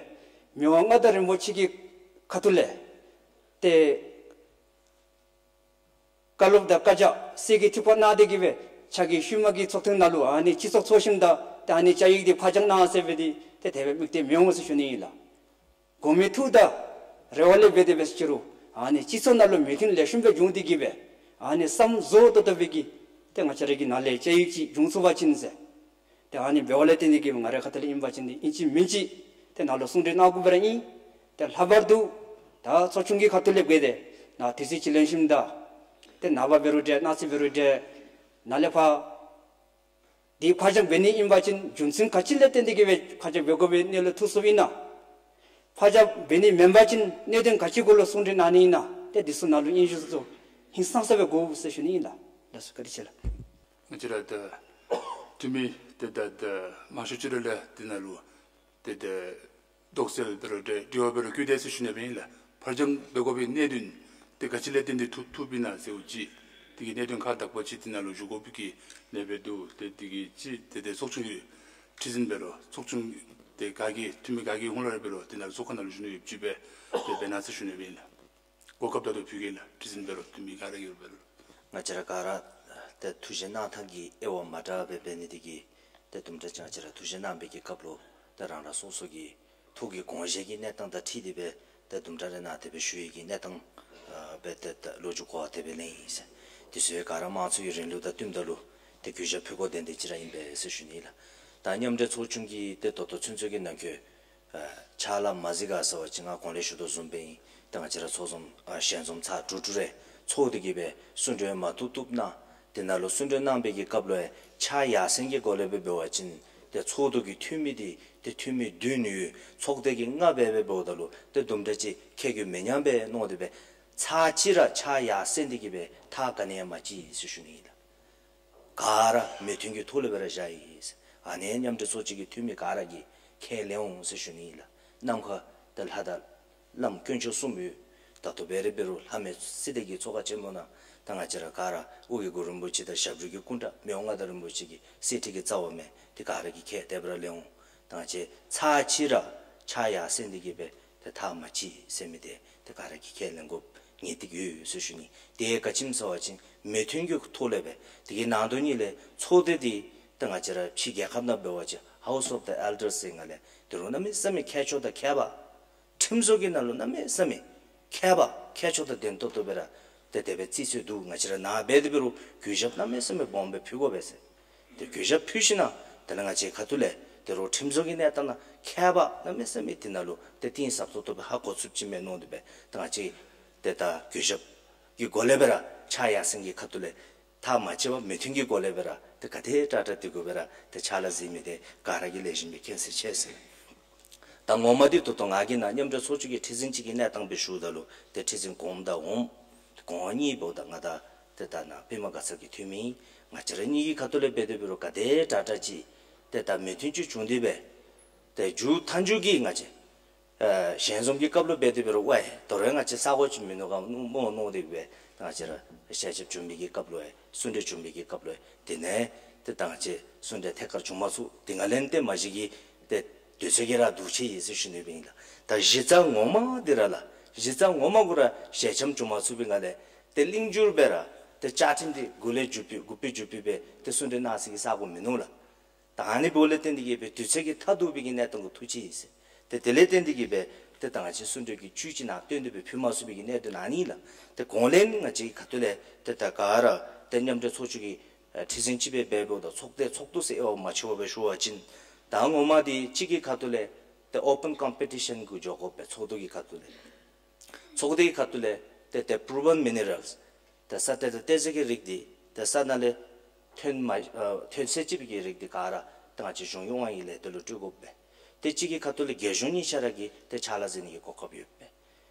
མི་དབང་མངའ་བདག་རིན་པོ་ཆེ་གི་ཁ་ཐུག་ལས་ཏེ་བཀའ་སློབ་དང་བཀའ་རྒྱ་གསེར་གྱི་ཐིགས་པ་གནང་སྟེ་གི་སྦེ་ཕྱག་གི་ཤུལ་མ་གི་ཚོགས་ཐེངས་ནང་ལུ་ཨ་ནི་སྤྱི་ཚོགས་ཚོགས་ཞིནམ་དང་ཏེ་ཨ་ནི་བཅའ་ཡིག་འདི་ཕར་འགྱངས་གནང་ཟེར་སྦེ་འདི་ཏེ་དེ་སྦེ་དམིགས་གཏད་མི་འོང་ཟེར་ཞུ་ནི་ཨིན་ལགས། དགོས་མི་ཐུགས་དང་རེ་བ་ལས་འབད་དེ་འབད་ཟེར་ཅི་རུང་ཨ་ནི་སྤྱི་ཚོགས་ནང་ལུ་མོས་མཐུན་ལེགས་ཤོམ་སྦེ་བྱུང་སྟེ་གི་སྦེ་ཨ་ནི་བསམ་བཟོ་ཏོག་ཏོ་སྦེ་གི་ཏེ་ང་བཅས་ར་གི་ནང་ལས་བཅའ་ཡིག་ཅིག་བྱུང་ཚུགས་པ་ཅིན་ཟེར། ཏེ་ཨ་ནི་འབདཝ་ལས་བརྟེན་ཏེ་གི་ང་རའི་ཁ་ཐུག་ལས་ཨིན་པ་ཅིན་འདི་ཨིན་ཅི་མིན་ཅི་ཏེ་ནཱ་ལུ་གསུང་གྲོས་གནང་དགོ་པ་ར་ཨིན། ཏེ་ལྷག་པར་དུ་ད་ཚོགས་ཆུང་གི་ཁ་ཐུག་ལས་འབད་དེ་ནཱ་དུས་ཚོད་ཅིག་ལེན་ཞིནམ་ད་ཏེ་ནངས་པ་འབད་རུང་འདྲ་གནངས་ཚེ་འབད་རུང་འདྲ་ནཱ་ལས་ཕར་འདི་ཕར་འགྱངས་འབད་ནི་ཨིན་པ་ཅིན་རྒྱུ་མཚན་ག་ཅི་ལས་བརྟེན་ཏེ་གི་སྦེ་ཕར་འགྱངས་འབད་དགོ་པའི་གནས་ལུ་ཐུག་སོ་ཨིན་ན། ཕར་འགྱངས་འབད་ནི་མེན་པ་ཅིན་གནད་དོན་ག་ཅི་སྐོར་ལུ་གསུང་གྲོས་གནང་ནི་ཨིན་ན། ཏེ་འདི་ཚུ་ནཱ་ལུ་ཨིན་ཞུ་ཚུ་ཧིང་སངས་ས་སྦེ་དགོ་ཟེར་ཞུ་ནི་ཨིན་ལགས། ལགས་སོ་བཀའ་དྲིན་ཆེ་ལགས། ང་བཅས་ར་ད་འཐུས་མི་ཏེ་ད་ད་མང་ཤོས་ཅིག་ར་ལས་འདི་ནང་ལུ་ཏེ་ད་དོགས་སེལ་འབད་རུང་འདྲ་དྲི་བ་འབད་རུང་བཀོད་དེ་ཟེར་ཞུ་ནི་ཨིན་ལགས། ཕར་འགྱངས་འབད་དགོ་པའི་གནད་དོན་དེ་ག་ཅི་ལས་བརྟེན་ཏེ་ཐུག་ཐུགཔ་ཨིན་ན་ཟེརཝ་ཅིག་དེ་གི་གནད་དོན་ཁག་དག་པ་ཅིག་དེ་ནང་ལུ་ཞུ་དགོ་པའི་གི་ནང་སྦེ་འདུག། ཏེ་དེ་གི་ཅིག་ཏེ་ཏེ་ཚོགས་ཆུང་གི་ཁྲི་འཛིན་འབད་རུང་ཚོགས་ཆུང་དེ་ག་གི་འཐུས་མི་ག་གི་ཧོངས་ལས་ར་འབད་རུང་དེ་ནང་ཚོགས་ཁང་ནང་ལུ་ཞུ་ནི་ཡོདཔ་ཅིག་སྦེ་ཏེ་འབད་གནང་ཟེར་ཞུ་ནི་ཨིན་ལགས། གོ་སྐབས་ད་ལྟོ་ཕུལ་གེ་ལགས། ཁྲི་འཛིན་འབད་རུང་འཐུས་མི་ག་ར་གིས་འབད་རུང་། ང་བཅས་ར་ག་ར་ཏེ་ཐུགས་བཞེད་གནང་ཐངས་ཀྱི་དབྱེ་བ་མ་འདྲཝ་སྦེ་འབད་ནི་དེ་གིས་ཏེ་དུམ་གྲ་ཅིག་ང་བཅས་ར་ཐུགས་བཞེད་གནང་བའི་གི་སྐབས་ལུ་ཏེ་རང་རང་སོ་སོ་གི་ཐུགས་ཀྱི་དགོངས་བཞེད་ཀྱི་གནས་སྟངས་དང་འཁྲིལ་ཏེ་སྦེ་ཏེ་དུམ་གྲ་རེ་ནཱ་དེ་སྦེ་ཞུ་ཡི་གི་གནས་སྟངས་ཨ་སྦེ་ཏེ་ཏེ་ལོ་རྒྱུས་གོ་བ་དེ་སྦེ་ལེན་ཡི་ཟེར། དེ་ཚུ་ཡང་ག་ར་དམངས་གཙོའི་རིང་ལུགས་དང་བསྟུནམ་ད་ལུ་ཏེ་གུས་ཞབས་ཕུལ་དགོ་དོན་དེ་ཅིག་ར་ཨིན་པས་ཟེར་ཞུ་ནི་ལགས། ད་མཉམ་འབྲེལ་ཚོགས་ཆུང་གི་ཏེ་ད་ལྟོ་ཚུན་ཚོད་ཀྱི་ནང་འཁོད་ཨ་ཕྱག་ལཱ་མ་གཟིགས་ག་ཟེར་བ་ཅིན་ང་གོང་ལས་ཞུ་དོ་བཟུམ་སྦེ་ཨིན། ཏེ་ང་བཅས་ར་ཚོགས་འཛོམས་ཨ་ཞལ་འཛོམས་ཚར་དྲུག་དྲུག་རེ་ཚོགས་ཏེ་གི་སྦེ་གསུང་གྲོས་མ་བཏུབ་བཏུབ་གནང་། དེ་ནང་ལུ་གསུང་གྲོས་གནང་བའི་གི་སྐབས་ལུ་ཡང་ཕྱག་ཡར་སེང་གི་སྒོ་ལས་སྦེ་འབད་བ་ཅིན་ཏེ་ཚོགས་འདུ་གི་འཐུས་མི་འདི་ཏེ་འཐུས་མི་བདུན་ཡོད། ཚོགས་སྡེ་གི་ལྔ་སྦེ་སྦེ་འབདཝ་ད་ལུ་ཏེ་དུམ་གྲ་ཅིག་ཁེ་གྱོང་མི་ཉམས་པས་མནོ་སྟེ་སྦེ་ཚར་གཅིག་ར་ཕྱག་ཡར་སེང་སྟེ་གི་སྦེ་ཐག་ག་ནི་ཡང་མ་བཅད་ཟེར་ཞུ་ནི་ཨིན་ལགས། ག་ར་མོས་མཐུན་གྱི་ཐོག་ལས་སྦེ་ར་བཞག་ཡི་ཟེར། ཨ་ནི་མཉམ་འབྲེལ་ཚོགས་ཆུང་གི་འཐུས་མི་ག་ར་གིས་ཁས་ལེན་འོང་ཟེར་ཞུ་ནི་ཨིན་ལགས། ནམ་མཁའ་ཏེ་ལྷ་དང་བླམ་དཀོན་མཆོག་གསུམ་ཡོད། ད་ལྟོ་འབད་རུང་འབད་རུང་ལྷ་མོའི་སྲིད་སྡེ་གི་ཚོགས་ཁང་ཆེན་མོ་ནང་ད་ང་བཅས་ར་ག་ར་ཨོ་རྒྱན་གུ་རུ་རིན་པོ་ཆེ་དང་ཞབས་དྲུང་གི་སྐུ་འདྲ་མི་དབང་མངའ་བདག་རིན་པོ་ཆེ་གི་གསེར་ཁྲི་གི་རྩ་བ་མས། དེ་ག་ར་གིས་ཁས་དེ་སྦེ་ར་ལེན་འོང་། ད་ང་བཅས་ཚར་གཅིག་ར་ཕྱག་ཡར་སེང་སྟེ་གི་སྦེ་ཏེ་ཐག་མ་བཅད་ཟེར་མི་དེ་ཏེ་ག་ར་གིས་ཁས་ལེན་དགོཔ་ངེས་ཏིག་ཡོད་ཟེར་ཞུ་ནི། དེ་ག་ཅི་སྨོ་ཟེར་བ་ཅིན་མོས་མཐུན་གྱི་ཐོག་ལས་སྦེ་དེ་གི་ནང་དོན་ཉིད་ལས་ཚོགས་སྡེ་འདི་ཏེ་ང་བཅས་ར་ཕྱི་རྒྱལ་ཁབ་ནང་འབད་བ་ཅིན་House of the Elders ཟེར་ང་ལས་དེ་རུང་གནམ་མེད་ས་མེད་མཁས་མཆོག་དང་མཁས་པ་ཁྲིམས་བཟོ་གི་ནང་ལུ་གནམ་མེད་ས་མེད་མཁས་པ་མཁས་མཆོག་དང་ལྡན་ཏོག་ཏོ་སྦེ་ར་ཏེ་དེ་སྦེ་རྩིས་སྲོལ་འདུག། ང་བཅས་ར་ནཱ་འབད་དེ་འབད་རུང་གུས་ཞབས་གནམ་མེད་ས་མེད་སྦོམ་སྦེ་ཕུལ་དགོ་པས་ཟེར། ཏེ་གུས་ཞབས་ཕུལ་ཞིན་ན་དེ་ལས་ང་བཅས་ཁ་ཐུག་ལས་དེ་རུང་ཁྲིམས་བཟོ་གི་གནས་སྟངས་ནང་མཁས་པ་གནམ་མེད་ས་མེད་དེ་ནང་ལུ་ཏེ་གཏིང་ཟབ་ཏོག་ཏོ་སྦེ་ཧ་གོ་ཚུགསཔ་ཅིག་མས་མནོ་སྟེ་སྦེ་ད་ང་བཅས་ཏེ་ད་གུས་ཞབས་ཀྱི་སྒོ་ལས་སྦེ་ར་ཕྱག་ཡར་སེང་གི་ཁ་ཐུག་ལས་ཐག་མ་བཅད་པར་མོས་མཐུན་གྱི་སྒོ་ལས་སྦེ་ར་ཏེ་ག་དེ་དྲག་དྲག་དེ་གུ་སྦེ་ར་ཏེ་ཕྱག་ལཱ་གཟིགས་མི་དེ་ག་ར་གིས་ལེགས་ཤོམ་སྦེ་མཁྱེན་གསལ་ཆེ་ཟེར། ད་ངོ་མ་འདི་ད་ལྟོ་ང་གིས་ནཱ་མཉམ་འབྲེལ་ཚོགས་ཆུང་གི་ཁྲི་འཛིན་ཅིག་གི་གནས་སྟངས་སྦེ་ཞུཝ་ད་ལུ་ཏེ་ཁྲི་འཛིན་གོངམ་དང་འོགམ་གོང་གཉིས་འབདཝ་ད་ང་དང་ཏེ་ད་ནཱ་པདྨ་དགའ་ཚལ་གྱི་འཐུས་མི་ཨིན། ང་བཅས་ར་གཉིས་ཀྱི་ཁ་ཐུག་ལས་འབད་དེ་འབད་རུང་ག་དེ་དྲག་དྲག་ཅིག་ཏེ་ད་མོས་མཐུན་ཅིག་བྱུང་སྟེ་སྦེ་ཏེ་མཇུག་མཐའ་མཇུག་གི་ང་བཅས་ཨེ་ཞལ་འཛོམས་ཀྱི་སྐབས་ལུ་འབད་དེ་འབད་རུང་ཝའི་དོ་རུང་ང་བཅས་ས་གོ་ཅིག་མིན་ནུག་ག་མནོ་མནོ་སྟེ་སྦེ་ད་ང་བཅས་ར་ཞལ་འཛོམས་བྱུང་མི་གི་སྐབས་ལུ་ཡང་གསུང་གྲོས་བྱུང་མི་གི་སྐབས་ལུ་ཡང་དེ་ནང་ཏེ་ད་ང་བཅས་གསུང་གྲོས་ཐད་ཀར་བྱུང་མ་ཚུགས། དེ་ནང་ལས་ཏེ་མ་གཞི་གི་ཏེ་དུས་ཚོད་ཀྱི་ར་འདུ་ཤེས་ཡོད་ཟེར་ཞུ་ནི་སྦེ་ཨིན་ལགས། ད་གཞི་རྩ་ངོ་མ་འདི་ར་ལགས་གཞི་རྩ་ངོ་མ་གུ་ར་ཞལ་འཛོམས་བྱུང་མ་ཚུགས་པའི་ངང་ལས་ཏེ་གླིང་འགྱུར་སྦེ་ར་ཏེ་བཅའ་ཁྲིམས་འདི་འགོ་ལས་མཇུག་པའི་འགོ་པའི་མཇུག་པའི་སྦེ་ཏེ་གསུང་གྲོས་གནང་སའི་གི་ས་གོ་མིན་ནུག་ལགས། ད་ཨ་ནི་འབདཝ་ལས་བརྟེན་ཏེ་གིས་སྦེ་དུས་ཚོད་ཀྱིས་མཐའ་བསྡུ་བའི་གི་གནས་སྟངས་གུ་ཐུག་ཅི་ཨིན་ཟེར། ཏེ་དེ་ལས་བརྟེན་ཏེ་གིས་སྦེ་ཏེ་ད་ང་བཅས་གསུང་གྲོས་ཀྱི་བཅུད་ཅིག་ནཱ་བཏོན་ཏེ་སྦེ་ཕུལ་མ་ཚུགས་པའི་གི་གནད་དོན་ཨ་ནི་ལགས། ཏེ་གོང་ལས་ང་བཅས་ཀྱི་ཁ་ཐུག་ལས་ཏེ་ད་ག་ར་ཏེ་མཉམ་འབྲེལ་ཚོགས་ཆུང་གི་ཨ་ཁྲི་འཛིན་ཅིག་སྦེ་འབད་འབདཝ་ད་ཚོགས་སྡེ་ཚོགས་འདུ་ཟེར་དབྱེ་བ་མ་ཕྱེ་བར་སྦེ་ཞུ་བ་ཅིན་ད་ངོ་མ་འདི་གཅིག་གི་ཁ་ཐུག་ལས་ཏེ་open competition གུ་འགྱོ་དགོ་པས། ཚོགས་འདུ་གི་ཁ་ཐུག་ལས་ཚོགས་སྡེ་གི་ཁ་ཐུག་ལས་ཏེ་ཏེ་proven minerals ཏེ་ས་ཏེ་ཏེ་ཏེ་ཟེར་གྱི་རིགས་འདི་ཏེ་ས་ནང་ལས་ཐོན་མ་ཨ་ཐོན་ཚད་ཅིག་སྦེ་གི་རིགས་འདི་ག་ར་ཏེ་ང་བཅས་གཞུང་གཡོག་དབང་གི་ལས་དོན་ལུ་སྤྲོད་དགོ་པས། ཏེ་གཅིག་གི་ཁ་ཐུག་ལས་རྒྱལ་གཞུང་གཉིས་ཆ་ར་གིས་ཏེ་ཕྱག་ལཱ་གཟིགས་ནི་གི་གོ་སྐབས་ཡོད་པས།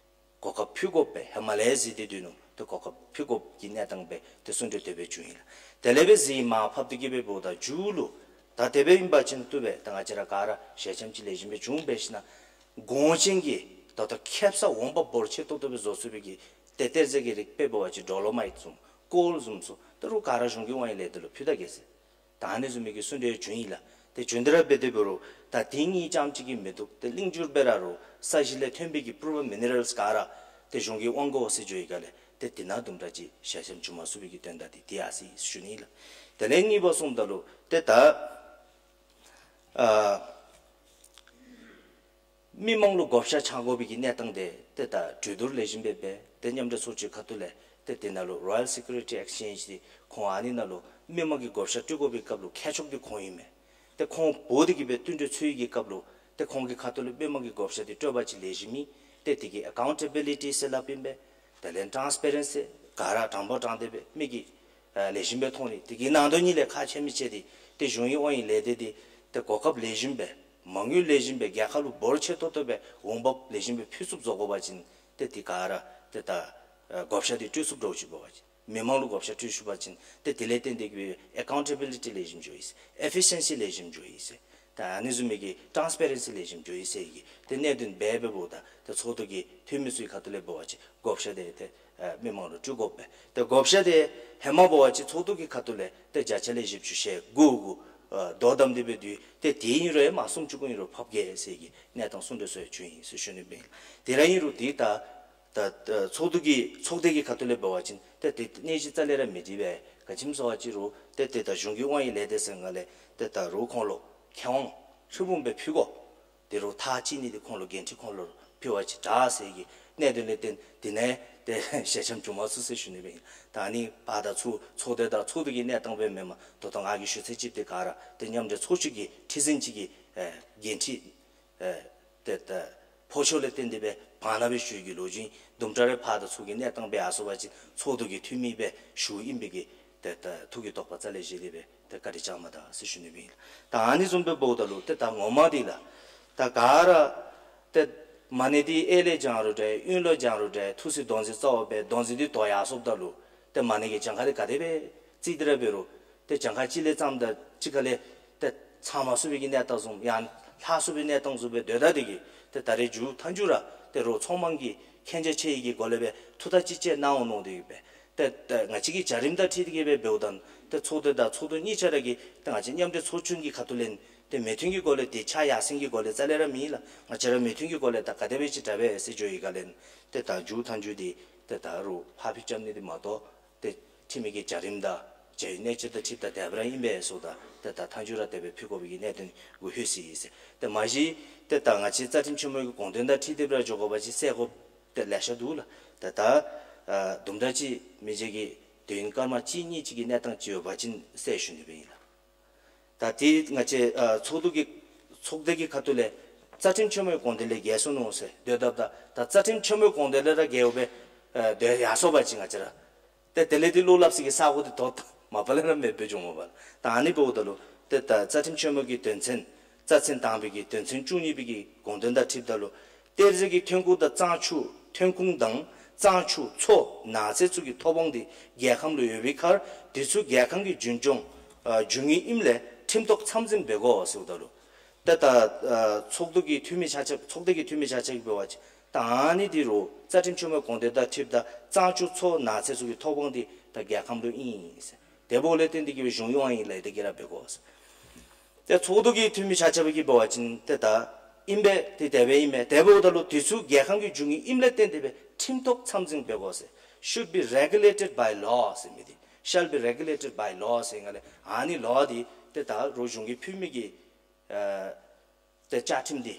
གོ་སྐབས་ཕུལ་དགོ་པས། ཧེ་མ་ལས་གཟིགས་ཏེ་སྡོད་ནུག། ཏེ་གོ་སྐབས་ཕུལ་དགོཔ་གི་གནས་སྟངས་སྦེ་ཏེ་གསུང་གྲོས་དེ་སྦེ་བྱུང་ཡི་ལགས། དེ་ལས་སྦེ་གཟིགས་མར་ཕབ་སྟེ་གིས་སྦེ་འབདཝ་ད་མཇུག་ལུ་ད་དེ་སྦེ་ཨིན་པ་ཅིན་བཏུབ་པས། ད་ང་བཅས་ར་ག་ར་ཞལ་འཛོམས་ཅིག་ལེགས་ཤོམ་སྦེ་བྱུང་འབད་ཞིན་ན་ གོང་ཅན་གྱི་ད་ལྟོ་ཁེབ་ས་འོང་འབབ་འབོར་ཆེ་ཏོག་ཏོ་སྦེ་བཟོ་ཚུགས་པའི་གི་ཏེ་གཏེར་རྫས་ཀྱི་རིགས་དཔེ་འབད་བ་ཅིན་ཌོ་ལོ་མའིཊ་བཟུམ་ཀོལ་བཟུམ་ཚུ་ད་རུང་ག་ར་གཞུང་གི་དབང་ཡོད་ལས་སྡེ་ལུ་ཕུལ་ད་གེ་ཟེར། ད་ཨ་ནི་བཟུམ་མའི་གི་གསུང་གྲོས་བྱུང་ཡི་ལགས། ཏེ་བྱུང་སྟེ་ར་འབད་དེ་འབད་རུང་ད་དེ་གཉིས་རྐྱངམ་གཅིག་གིས་མི་བཏུབ། ཏེ་གླིང་འགྱུར་སྦེ་ར་རུང་ས་གཞི་ལས་ཐོན་པའི་གི་པྲོ་ཝར་མི་ནི་རཱལསི་ག་ར་ཏེ་གཞུང་གི་དབང་དགོ་ཟེར་བརྗོད་ཡི་ག་ལས་ཏེ་དེ་ནང་དུམ་གྲ་ཅིག་ཞལ་འཆམ་བྱུང་མ་ཚུགས་པའི་གི་དོན་དག་དེ་དེ་ཨ་ཙི་ཞུ་ནི་ལགས། དེ་ལས་གཉིས་པ་སོངམ་ད་ལུ་ཏེ་ད་ཨ་མི་མང་ལུ་བགོ་བཤའ་རྐྱབ་དགོ་པའི་གི་གནས་སྟངས་དེ་ཏེ་ད་གྲོས་བསྡུར་ལེགས་ཤོམ་སྦེ་འབད། ཏེ་མཉམ་འབྲེལ་ཚོགས་ཆུང་ཁ་ཐུག་ལས་ཏེ་དེ་ནང་ལུ་རོ་ཡལ་སི་ཀུ་རི་ཊི་ཨེགསི་ཅེནཇ་དེ་ཁོང་ཨ་ནི་ནང་ལུ་མི་མང་གིས་བགོ་བཤའ་སྤྲོད་དགོ་པའི་སྐབས་ལུ་མཁས་མཆོག་དེ་ཁོང་ཨིན་མས། ཏེ་ཁོང་འབོ་སྟེ་གི་སྦེ་བསྟུན་གྲོས་ཚུགས་ཡི་གི་སྐབས་ལུ་ཏེ་ཁོང་གི་ཁ་ཐུག་ལས་མི་མང་གིས་བགོ་བཤའ་དེ་སྤྲོད་པ་ཅིན་ལེགས་ཤོམ་ཨིན། ཏེ་དེ་གི་ཨེ་ཀའུན་ཊེ་བི་ལི་ཊི་ཟེར་སླབ་ཨིན་པས། དེ་ལས་ཊཱནསི་པེ་རེནསི་ག་ར་དྲང་པོ་དྲང་བདེན་སྦེ་མི་གིས་ཨ་ལེགས་ཤོམ་སྦེ་མཐོང་ནི། དེ་གི་ནང་དོན་གཉིས་ལས་ཁག་ཆེ་མི་ཆེ་དེ་ཏེ་གཞུང་གི་དབང་ཡོད་ལས་སྡེ་དེ་ཏེ་གོ་སྐབས་ལེགས་ཤོམ་སྦེ་མ་དངུལ་ལེགས་ཤོམ་སྦེ་རྒྱལ་ཁབ་ལུ་འབོར་ཆེ་ཏོག་ཏོ་སྦེ་འོང་འབབ་ལེགས་ཤོམ་སྦེ་ཕུལ་ཚུགསཔ་བཟོ་དགོ་པ་ཅིན་ཏེ་དེ་ག་ར་ཏེ་ད་ཨ་བགོ་བཤའ་དེ་སྤྲོད་ཚུགསཔ་འདྲཝ་ཅིག་འབད་བ་ཅིན་མི་མང་ལུ་བགོ་བཤའ་སྤྲོད་ཚུགས་པ་ཅིན་ཏེ་དེ་ལས་བརྟེན་ཏེ་གི་ཨེ་ཀའུན་ཊེ་བི་ལི་ཊི་ལེགས་ཤོམ་འགྱོ་ཡི་ཟེར། ཨེ་ཕི་ཤེན་སི་ལེགས་ཤོམ་འགྱོ་ཡི་ཟེར། ད་ཨ་ནི་བཟུམ་མའི་གི་ཊཱནསི་པེ་རེནསི་ལེགས་ཤོམ་འགྱོ་ཡི་ཟེར་གི་ཏེ་གནད་དོན་འབད་འབདཝ་ད་ཏེ་ཚོགས་འདུ་གི་འཐུས་མི་ཚུ་གི་ཁ་ཐུག་ལས་འབད་བ་ཅིན་བགོ་བཤའ་དེ་ཏེ་ཨ་མི་མང་ལུ་སྤྲོད་དགོ་པས། ཏེ་བགོ་བཤའ་དེ་ཧེ་མ་འབད་བ་ཅིན་ཚོགས་འདུ་གི་ཁ་ཐུག་ལས་ཏེ་བརྒྱ་ཆ་ལས་བཞི་བཅུ་ཞེ་དགུ་གུ་ཨ་དོ་དམ་དེ་སྦེ་འདུག། ཏེ་དེ་ཨིན་རུང་ཡང་མ་སུམ་ཅུ་གུ་ཨིན་རུང་ཕབ་གེ་ཟེར་གི་གནས་སྟངས་གསུང་གྲོས་ཚུ་ཡང་བྱུང་ཡི་ཟེར་ཞུ་ནི་ཨིན། དེ་ར་ཨིན་རུང་དེ་ད་ད་ད་ཚོགས་འདུ་གི་ཚོགས་སྡེ་གི་ཁ་ཐུག་ལས་འབད་བ་ཅིན་ཏེ་དེ་གནས་གཞི་རྩ་ལས་ར་མི་འགྲིག་པས། ག་ཅི་སྨོ་ཟེར་བ་ཅིན་རུང་ཏེ་དེ་ད་གཞུང་གི་དབང་ཡོད་ལས་སྡེ་ཟེར་ང་ལས་ཏེ་ད་རུང་ཁོང་ལུ་ཁེ་དབང་ཧྲིལ་བུམ་སྦེ་ཕུལ་དགོ། དེ་རུང་ཐག་བཅད་ནི་དེ་ཁོང་ལུ་འགན་འཁྲི་ཁོང་ལུ་ཕུལ་བ་ཅིན་དྲག་ཟེར་གི་གནད་དོན་ལས་བརྟེན་དེ་ནང་ཏེ་ཞལ་འཆམ་བྱུང་མ་ཚུགས་ཟེར་ཞུ་ནི་ཨིན། ད་ཨ་ནི་ཕར་དང་ཚུར་ཚོགས་སྡེ་དང་ཚོགས་འདུ་གི་གནས་སྟངས་སྦེ་མེན་མས། ད་ལྟོ་ང་གིས་ཞུ་ཚར་ཅིག་དེ་ག་ར་ཏེ་མཉམ་འབྲེལ་ཚོགས་ཆུང་གི་ཁྲི་འཛིན་ཅིག་གི་ཨེ་འགན་འཁྲི་ཨེ་ཏེ་ད་ཕོག་ཆོག་ལས་བརྟེན་ཏེ་སྦེ་བར་ན་སྦེ་ཞུ་ཡི་གི་ལོ་རྒྱུས། དུམ་གྲ་རེ་ཕར་དང་ཚུར་གྱི་གནས་སྟངས་སྦེ་ཡར་སོང་པ་ཅིན་ཚོགས་འདུ་གི་འཐུས་མི་སྦེ་ཞུཝ་ཨིན་པའི་གི་ཏེ་ད་ཐུགས་ཀྱི་དོགས་པ་རྩ་ལས་བཞེས་ཏེ་སྦེ་ཏེ་བཀའ་དྲིན་བསྐྱང་མ་ད་ཟེར་ཞུ་ནི་ཨིན། ད་ཨ་ནི་བཟུམ་སྦེ་འབདཝ་ད་ལུ་ཏེ་ད་ངོ་མ་འདི་ལགས་ད་ག་ར་ཏེ་མ་ཎི་འདི་གཡས་ལས་བགྱང་རུང་འདྲ་གཡོན་ལས་བགྱང་རུང་འདྲ་ཐུགས་སྲས་མདོ་འཛིན་རྩ་བ་སྦེ་མདོ་འཛིན་འདི་དོ་ཡར་སོངམ་ད་ལུ་ཏེ་མ་ཎི་གི་གྱངས་ཁ་འདི་ག་དེ་སྦེ་བརྩི་སྟེ་ར་འབད་རུང་ཏེ་གྱངས་ཁ་གཅིག་ལས་བརྩམས་ད་གཅིག་ཁ་ལས་ཏེ་ཚང་མ་ཚུགས་པའི་གི་གནས་སྟངས་བཟུམ་ཡང་ལྷག་ཚུགས་པའི་གནས་སྟངས་བཟུམ་སྦེ་སྡོད་ད་དེ་གིས་ཏེ་ད་རེས་མཇུག་མཐའ་མཇུག་ར་ཏེ་རོགས་ཚོང་དམངས་ཀྱི་མཁྱེན་རྒྱ་ཆེ་ཡི་གི་སྒོ་ལས་སྦེ་ཐུགས་ཐག་གཅིག་བཅད་གནང་འོང་མནོ་སྟེ་སྦེ་ཏེ་ཏེ་ང་བཅས་ཀྱི་བྱ་རིམ་དང་འཁྲིལ་ཏེ་གི་སྦེ་འབདཝ་ད་ཏེ་ཚོགས་སྡེ་དང་ཚོགས་འདུ་གཉིས་ཆ་ར་གིས་ཏེ་ང་བཅས་མཉམ་འབྲེལ་ཚོགས་ཆུང་གི་ཁ་ཐུག་ལས་ཏེ་མོས་མཐུན་གྱི་སྒོ་ལས་དེ་ཕྱག་ཡར་སེང་གི་སྒོ་ལས་རྩ་ལས་ར་མེད་ལགས། ང་བཅས་ར་མོས་མཐུན་གྱི་སྒོ་ལས་ད་ག་དེ་སྦེ་ཅིག་དྲག་པས་ཟེར་འགྱོ་ཡི་ག་ལས་ཏེ་ད་མཇུག་མཐའ་མཇུག་འདི་ཏེ་ད་རོགས་ཕར་ཕུད་རྐྱབ་ནི་འདི་མ་གཏོགས་ཏེ་ཁྲིམས་མི་གི་བྱ་རིམ་དང་བྱ་བའི་གནས་ཚུལ་དང་འཁྲིལཝ་ད་དེ་སྦེ་ར་ཨིན་པས་ཟེརཝ་ད་ཏེ་ད་མཐའ་མཇུག་ར་དེ་སྦེ་ཕུལ་དགོ་པའི་གི་གནད་དོན་གུ་ལྷོད་ཅི་ཟེར། ཏེ་མ་གཞི་ཏེ་ད་ང་བཅས་རྩ་ཁྲིམས་ཆེན་མོ་གི་དགོངས་དོན་དང་འཁྲིལ་ཏེ་སྦེ་ར་འགྱོ་དགོ་པ་ཅིན་གསལ་དགོཔ་ཏེ་ལེ་ཤ་འདུག་ལགས། ཏེ་ད་ཨ་དུམ་གྲ་ཅིག་མི་རྗེ་གི་དུས་ཡུན་སྐར་མ་གཅིག་གཉིས་ཅིག་གི་གནས་སྟངས་ཅིག་ཡོད་པ་ཅིན་གསལ་ཞུ་ནི་སྦེ་ཨིན་ལགས། ད་དེ་ང་བཅས་ཨ་ཚོགས་འདུ་གི་ཚོགས་སྡེ་གི་ཁ་ཐུག་ལས་རྩ་ཁྲིམས་ཆེན་མོའི་དགོངས་དོན་ལས་འགལ་སོ་ནུག་ཟེར་སྡོད་དཔ་ད་ད་རྩ་ཁྲིམས་ཆེན་མོའི་དགོངས་དོན་ལས་ར་འགལཝ་སྦེ་ཨ་སྡོད་ཡར་སོང་པ་ཅིན་ང་བཅས་ར་ཏེ་དེ་ལས་དེ་བློ་སླབ་ས་གི་ས་གོ་དེ་དོ་མ་པ་ལས་ར་མེདཔ་སྦེ་འགྱོཝ་མས་པ་ལགས། ད་ཨ་ནི་འབདཝ་ད་ལུ་ཏེ་ད་རྩ་ཁྲིམས་ཆེན་མོ་གི་དོན་ཚན་རྩ་ཚན་དང་པའི་གི་དོན་ཚན་བཅུ་གཉིས་པའི་གི་དགོངས་དོན་དང་འཁྲིལཝ་ད་ལུ་གཏེར་རྫས་ཀྱི་ཐོན་ཁུངས་དང་གཙང་ཆུ་ཐོན་ཁུངས་དང་གཙང་ཆུ་མཚོ་ནགས་ཚལ་ཚུ་གི་ཐོབ་དབང་དེ་རྒྱལ་ཁམས་ལུ་ཡོད་པའི་ཁར་དེ་ཚུ་རྒྱལ་ཁང་གི་རྒྱུན་སྐྱོང་ཨ་རྒྱུ་དངོས་ཨིནམ་ལས་ཁྲིམས་ཐོག་མཚམས་འཛིན་འབད་དགོ་ཟེརཝ་ད་ལུ་ཏེ་ད་ཨ་ཚོགས་འདུ་གི་འཐུས་མི་ཆ་ཁྱབ་ཚོགས་སྡེ་གི་འཐུས་མི་ཆ་ཁྱབ་ཀྱིས་འབད་བ་ཅིན་ད་ཨ་ནི་འདི་རུང་རྩ་ཁྲིམས་ཆེན་མོའི་དགོངས་དོན་དང་འཁྲིལཝ་ད་གཙང་ཆུ་མཚོ་ནགས་ཚལ་ཚུ་གི་ཐོབ་དབང་འདི་ད་རྒྱལ་ཁམས་ལུ་ཨིན་ཟེར། དེ་འབདཝ་ལས་བརྟེན་ཏེ་གི་སྦེ་གཞུང་གི་དབང་ཡོད་ལས་སྡེ་གིས་ར་འབད་དགོ་ཟེར། ཏེ་ཚོགས་འདུ་གི་འཐུས་མི་ཆ་ཁྱབ་ཀྱིས་འབད་བ་ཅིན་ཏེ་ད་ཨིན་པས། ཏེ་དེ་སྦེ་ཨིན་མས། དེ་འབདཝ་ད་ལུ་དེ་ཚུ་རྒྱལ་ཁམས་ཀྱི་རྒྱུ་དངོས་ཨིནམ་ལས་བརྟེན་ཏེ་སྦེ་ཁྲིམས་ཐོག་མཚམས་འཛིན་འབད་དགོ་ཟེར། Should be regulated by law ཟེར་མི་འདི་shall be regulated by law ཟེར་ང་ལས་ཨ་ནི་ལོ་འདི་ཏེ་ད་རོགས་གཞུང་གིས་ཕུལ་མི་གི་ཨ་ཏེ་བཅའ་ཁྲིམས་འདི་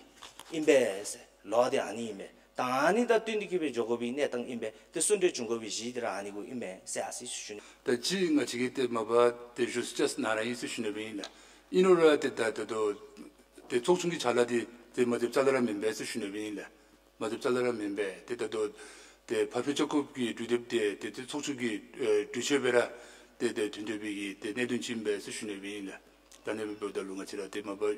ཨིན་པས་ཟེར། ལོ་འདི་ཨ་ནི་ཨིན་པས། ད་ཨ་ནི་དང་བསྟུན་ཏེ་གི་སྦེ་འགྱོ་དགོ་པའི་གནས་སྟངས་ཨིན་པས། ཏེ་གསུང་གྲོས་བྱུང་དགོ་པའི་གཞི་འདི་ར་ཨ་ནི་གུ་ཨིན་མས་ཟེར་ཨ་ཙི་ཞུ་ནི། ད་ཅི་ང་བཅས་ཀྱིས་ཏེ་མ་པ་ཏེ་ཞུ་ཅེས་ནང་ར་ཨིན་ཟེར་ཞུ་ནི་སྦེ་ཨིན་ལགས། ཨིན་རུང་ར་ཏེ་ད་ད་ལྟོ་ཏེ་ཚོགས་ཆུང་གི་ཕྱག་ལཱ་འདི་ཏེ་མ་བཏུབ་རྩ་ལས་ར་མེན་པས་ཟེར་ཞུ་ནི་སྦེ་ཨིན་ལགས། མ་བཏུབ་རྩ་ལས་ར་མེན་པས། ཏེ་ད་ལྟོ་ཏེ་ཕར་འགྱངས་རྐྱབ་དགོ་པའི་གི་གྲོས་འདེབས་འདི་ཏེ་ཏེ་ཚོགས་ཆུང་གི་ཨེ་གྲོས་ཆོད་སྦེ་ར་ཏེ་ཏེ་ཐོན་ཏེ་སྦེ་གི་ཏེ་གནད་དོན་ཅིག་ཨིན་པས་ཟེར་ཞུ་ནི་སྦེ་ཨིན་ལགས། ད་ཨ་ནི་འབདཝ་ད་ལུ་ང་བཅས་ར་ཏེ་མ་པ་ཨེ་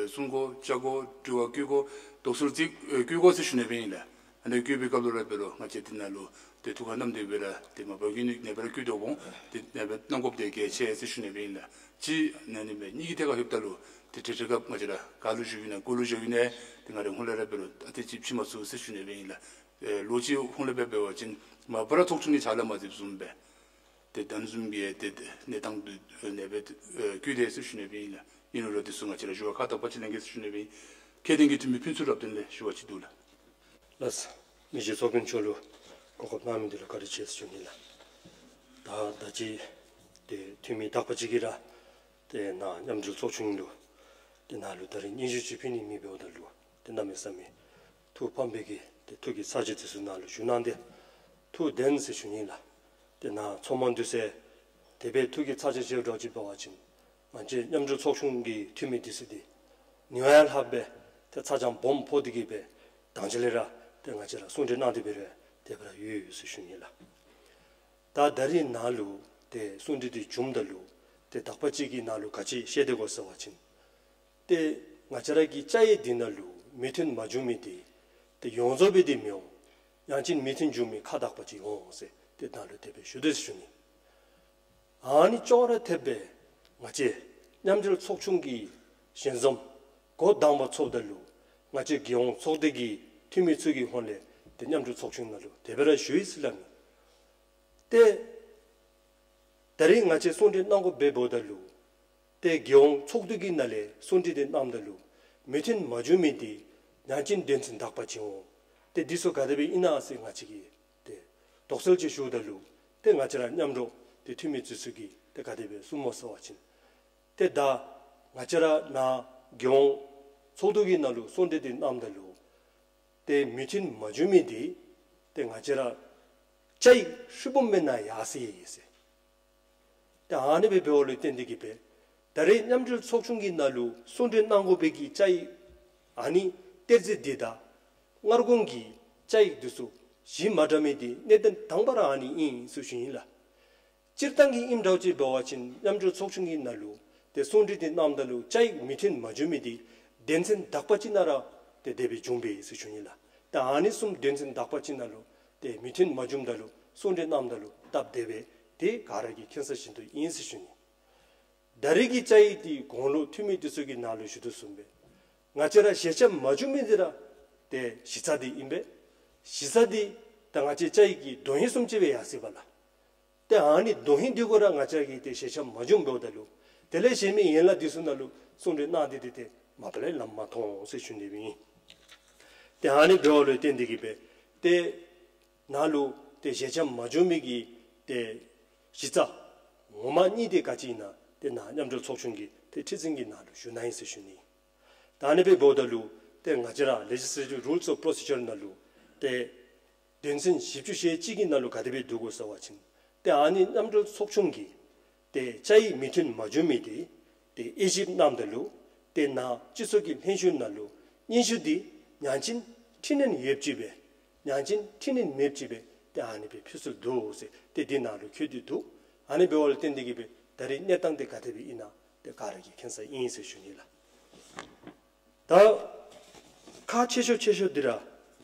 གསུང་དགོ་བཅར་དགོ་དྲི་བ་བཀོད་དགོ་དོགས་ཟོན་ཅིག་ཨེ་བཀོད་དགོ་ཟེར་ཞུ་ནི་སྦེ་ཨིན་ལགས། ཨ་ནི་བཀོད་པའི་སྐབས་ལུ་ར་འབད་རུང་ང་བཅས་འདི་ནང་ལུ་ ཏེ་ཐུགས་ཁར་བསྣམས་ཏེ་འབད་ར་ཏེ་མ་པ་གི་ནི་ནེ་པ་ར་བཀོད་དོ་གོང་ཏེ་ནེ་པ་གནང་དགོཔ་དེ་གལ་ཆེ་ཟེར་ཞུ་ནི་སྦེ་ཨིན་ལགས། གཅིག་ཨ་ནི་སྦེ་གཉིས་ཀྱི་ཐད་ཁར་ལྷོདཔ་ད་ལུ་ཏེ་ཏེ་ཏེ་སྐབས་ང་བཅས་ར་ག་ལུ་བཞུགས་ཡི་ན་གུ་ལུ་བཞུགས་ཡི་ན་ཏེ་ང་རའི་ཧོངས་ལས་ར་འབད་རུང་ཨ་ཏེ་ཅིག་ཕྱེ་མ་ཚུགས་ཟེར་ཞུ་ནི་སྦེ་ཨིན་ལགས། ཨེ་ལོ་གཅིག་ཧོངས་ལས་སྦེ་འབད་བ་ཅིན་མ་པ་ར་ཚོགས་ཆུང་གི་ཕྱག་ལཱ་མ་མཛདཔ་བཟུམ་སྦེ་ཏེ་ད་ཨ་ནི་བཟུམ་གྱི་ཏེ་ཏེ་གནས་སྟངས་འདི་ནེ་པ་ཨེ་བཀོད་དེས་ཟེར་ཞུ་ནི་སྦེ་ཨིན་ལགས། ཨིན་རུང་ར་འདི་ཚུ་ང་བཅས་ར་ཞུ་བ་ཁ་དག་པ་ཅིག་ལེན་གེ་ཟེར་ཞུ་ནི་སྦེ་ཨིན། ཁྱད་ལྡན་གྱི་འཐུས་མི་ཕུན་ཚོགས་རབ་བརྟན་ལས་ཞུ་བ་ཅིག་འདུག་ལགས། ལགས། མི་རྗེ་ཚོགས་དཔོན་མཆོག་ལུ་གོ་སྐབས་གནང་མི་འདི་ལུ་བཀའ་དྲིན་ཆེ་ཟེར་ཞུ་ནི་ལགས། ད་ད་ཅི་ཏེ་འཐུས་མི་དག་པ་ཅིག་གིས་ར་ཏེ་ནཱ་མཉམ་འབྲེལ་ཚོགས་ཆུང་ལུ་ཏེ་ནཱ་ལུ་ད་རིས་སྙན་ཞུ་ཅིག་ཕུལ་ནི་མེད་འབདཝ་ད་ལུ་ཏེ་གནམ་མེད་ས་མེད་ཐུགས་ཕམ་པའི་གི་ཏེ་ཐུགས་ཀྱི་ཚ་གྱང་འདི་ཚུ་ནཱ་ལུ་ཞུ་གནང་སྟེ་ཐུགས་བདེན་ཟེར་ཞུ་ནི་ལགས། ཏེ་ནཱ་ཚོགས་མང་འདུ་སའི་དེ་སྦེ་ཐུགས་ཀྱི་ཚ་གྱང་ཆེ་དྲགས་ཅིག་འབད་བ་ཅིན་ང་བཅས་མཉམ་འབྲེལ་ཚོགས་ཆུང་གི་འཐུས་མི་འདི་ཚུ་འདི་ཉི་མ་ཡང་ལྷགཔ་སྦེ་ཏེ་ཚ་གྱང་སྦོམ་ཕོག་སྟེ་གི་སྦེ་དང་ཅིག་ལས་ར་ཏེ་ང་བཅས་ར་གསུང་གྲོས་གནང་སྟེ་འབད་རུང་དེ་སྦེ་ར་ཡོད་ཟེར་ཞུ་ནི་ལགས། ད་ད་རིས་ནཱ་ལུ་ཏེ་གསུང་གྲོས་འདི་བྱུངམ་ད་ལུ་ཏེ་དག་པ་ཅིག་གིས་ནཱ་ལུ་ག་ཅི་བཤད་དེ་གོ་ཟེར་བ་ཅིན་ཏེ་ང་བཅས་ར་གི་བཅའ་ཡིག་འདི་ནང་ལུ་མོས་མཐུན་མ་བྱུང་མི་འདི་ཏེ་ཡོངས་རྫོགས་སྦེ་འདི་མི་འོང་། ཡང་ཅིན་མོས་མཐུན་བྱུང་མི་ཁག་དག་པ་ཅིག་འོང་ཟེར་ཏེ་ནཱ་ལུ་དེ་སྦེ་ཞུ་དོ་ཟེར་ཞུ་ནི། ཨ་ནི་ཅོག་ར་འཐདཔ་སྦེ་ང་བཅས་མཉམ་འབྲེལ་ཚོགས་ཆུང་གི་ཞལ་འཛོམས་འགོ་དང་པ་ཚོགསཔ་ད་ལུ་ང་བཅས་རྒྱལ་ཡོངས་ཚོགས་སྡེ་གི་འཐུས་མི་ཚུ་གི་ཧོངས་ལས་ཏེ་མཉམ་འབྲེལ་ཚོགས་ཆུང་ནང་ལུ་དེ་སྦེ་ར་ཞུ་ཡི་ཟེར་སླབ་མས། ཏེ་ད་རིས་ང་བཅས་གསུང་གྲོས་གནང་དགོཔ་འབདཝ་ད་ལུ་ཏེ་རྒྱལ་ཡོངས་ཚོགས་འདུ་གི་ནང་ལས་གསུང་གྲོས་འདི་གནངམ་ད་ལུ་མོས་མཐུན་མ་བྱུང་མི་འདི་ཡང་ཅིན་དོན་ཚན་དག་པ་ཅིག་འོང་། ཏེ་འདི་ཚུ་ག་དེ་སྦེ་ཨིན་ན་ཟེར་ང་བཅས་ཀྱིས་ཏེ་དོགས་སེལ་ཅིག་ཞུཝ་ད་ལུ་ཏེ་ང་བཅས་ར་མཉམ་རོགས་ཏེ་འཐུས་མི་ཚུ་ཚུ་གིས་ཏེ་ག་དེ་སྦེ་གསུངམ་མས་ཟེར་བ་ཅིན་ཏེ་ད་ང་བཅས་ར་ནཱ་རྒྱལ་ཡོངས་ཚོགས་འདུ་གི་ནང་ལུ་གསུང་གྲོས་འདི་གནངམ་ད་ལུ་ཏེ་མོས་མཐུན་མ་བྱུང་མི་འདི་ཏེ་ང་བཅས་ར་བཅའ་ཡིག་ཧྲིལ་བུམ་མེན་ན་ཡར་སོ་ཡི་ཟེར། ཏེ་ཨ་ནི་སྦེ་འབདཝ་ལུ་བརྟེན་ཏེ་གི་སྦེ་ད་རིས་མཉམ་འབྲེལ་ཚོགས་ཆུང་གི་ནང་ལུ་གསུང་གྲོས་གནང་དགོ་པའི་གི་བཅའ་ཡིག་ཨ་ནི་གཏེར་རྫས་འདི་དང་སྔར་གོང་གི་བཅའ་ཡིག་འདི་ཚུ་གཞི་མ་འདྲ་མི་འདི་གནད་དོན་དང་པ་ར་ཨ་ནི་ཨིན་ཟེར་ཞུ་ནི་ལགས། སྤྱིར་བཏང་གི་ཨིནམ་འདྲཝ་ཅིག་འབད་བ་ཅིན་མཉམ་འབྲེལ་ཚོགས་ཆུང་གི་ནང་ལུ་ཏེ་གསུང་གྲོས་འདི་གནངམ་ད་ལུ་བཅའ་ཡིག་མོས་མཐུན་མ་བྱུང་མི་འདི་དོན་ཚན་དག་པ་ཅིག་ནང་ར་ཏེ་དེ་སྦེ་བྱུང་པས་ཟེར་ཞུ་ནི་ལགས། ཏེ་ཨ་ནི་བཟུམ་དོན་ཚན་དག་པ་ཅིག་ནང་ལུ་ཏེ་མོས་མཐུན་མ་བྱུངམ་ད་ལུ་གསུང་གྲོས་གནངམ་ད་ལུ་སྟབས་བདེ་བས། ཏེ་ག་ར་གིས་མཁྱེན་ས་བཞིན་དུ་ཨིན་ཟེར་ཞུ་ནི། ད་རིས་ཀྱི་བཅའ་ཡིག་འདི་གོང་ལུ་འཐུས་མི་འདི་ཚུ་གི་ནང་ལུ་ཞུ་དོ་བཟུམ་སྦེ་ང་བཅས་ར་ཞལ་ཆེམས་མ་བྱུང་མི་འདི་ར་ཏེ་གཞི་རྩ་འདི་ཨིན་པས། གཞི་རྩ་འདི་ད་ང་བཅས་བཅའ་ཡིག་གི་དོན་ཧིང་བཟུམ་ཅིག་སྦེ་ཡར་སོ་ཡི་པ་ལགས། ཏེ་ཨ་ནི་དོན་ཧིང་འདི་གུ་ར་ང་བཅས་ཀྱིས་ཏེ་ཞལ་ཆེམས་མ་བྱུངམ་འབདཝ་ད་ལུ་དེ་ལས་གཞན་མི་ཡན་ལག་འདི་ཚུ་ནང་ལུ་གསུང་གྲོས་གནང་སྟེ་ཏེ་ཏེ་མ་པ་ལས་ལམ་མ་མཐོང་ཟེར་ཞུ་ནི་སྦེ་ཨིན། ཏེ་ཨ་ནི་འབདཝ་ལུ་བརྟེན་ཏེ་གི་སྦེ་ཏེ་ནཱ་ལུ་ཏེ་ཞལ་ཆེམས་མ་བྱུང་མི་གི་ཏེ་གཞི་རྩ་ངོ་མ་གཉིས་འདི་ག་ཅི་ཨིན་ན་ཏེ་ནཱ་མཉམ་འབྲེལ་ཚོགས་ཆུང་གི་ཏེ་ཁྲི་འཛིན་གྱི་ནང་ལུ་ཞུ་གནང་ཡི་ཟེར་ཞུ་ནི། ད་ཨ་ནི་སྦེ་འབདཝ་ད་ལུ་ཏེ་ང་བཅས་ར་Legislative Rules of Procedure ནང་ལུ་ཏེ་དོན་ཚན་བཞི་བཅུ་ཞེ་གཅིག་གི་ནང་ལུ་ག་དེ་སྦེ་འདུག་གོ་ཟེར་བ་ཅིན་ཏེ་ཨ་ནི་མཉམ་འབྲེལ་ཚོགས་ཆུང་གི་ཏེ་བཅའ་ཡིག་མོས་མཐུན་མ་བྱུང་མི་འདི་ཏེ་དབྱེ་ཞིབ་གནངམ་ད་ལུ་ཏེ་ནཱ་སྤྱི་ཚོགས་ཀྱི་ལྷན་བཞུགས་ནང་ལུ་སྙན་ཞུ་འདི་ཡང་ཅིན་འཕྲི་སྣོན་ཡོདཔ་ཅིག་སྦེ་ཡང་ཅིན་འཕྲི་སྣོན་མེདཔ་ཅིག་སྦེ་ཏེ་ཨ་ནི་སྦེ་ཕུལ་སྲོལ་འདུག་ཟེར་ཏེ་འདི་ནང་ལུ་འཁོད་དེ་འདུག། ཨ་ནི་འབདཝ་ལུ་བརྟེན་ཏེ་གི་སྦེ་ད་རིས་གནས་སྟངས་འདི་ག་དེ་སྦེ་ཨིན་ན་ཏེ་ག་ར་གིས་མཁྱེན་ས་ཨིན་ཟེར་ཞུ་ནི་ལགས། ད་ཁག་ཆེ་ཤོས་ཆེ་ཤོས་འདི་ར་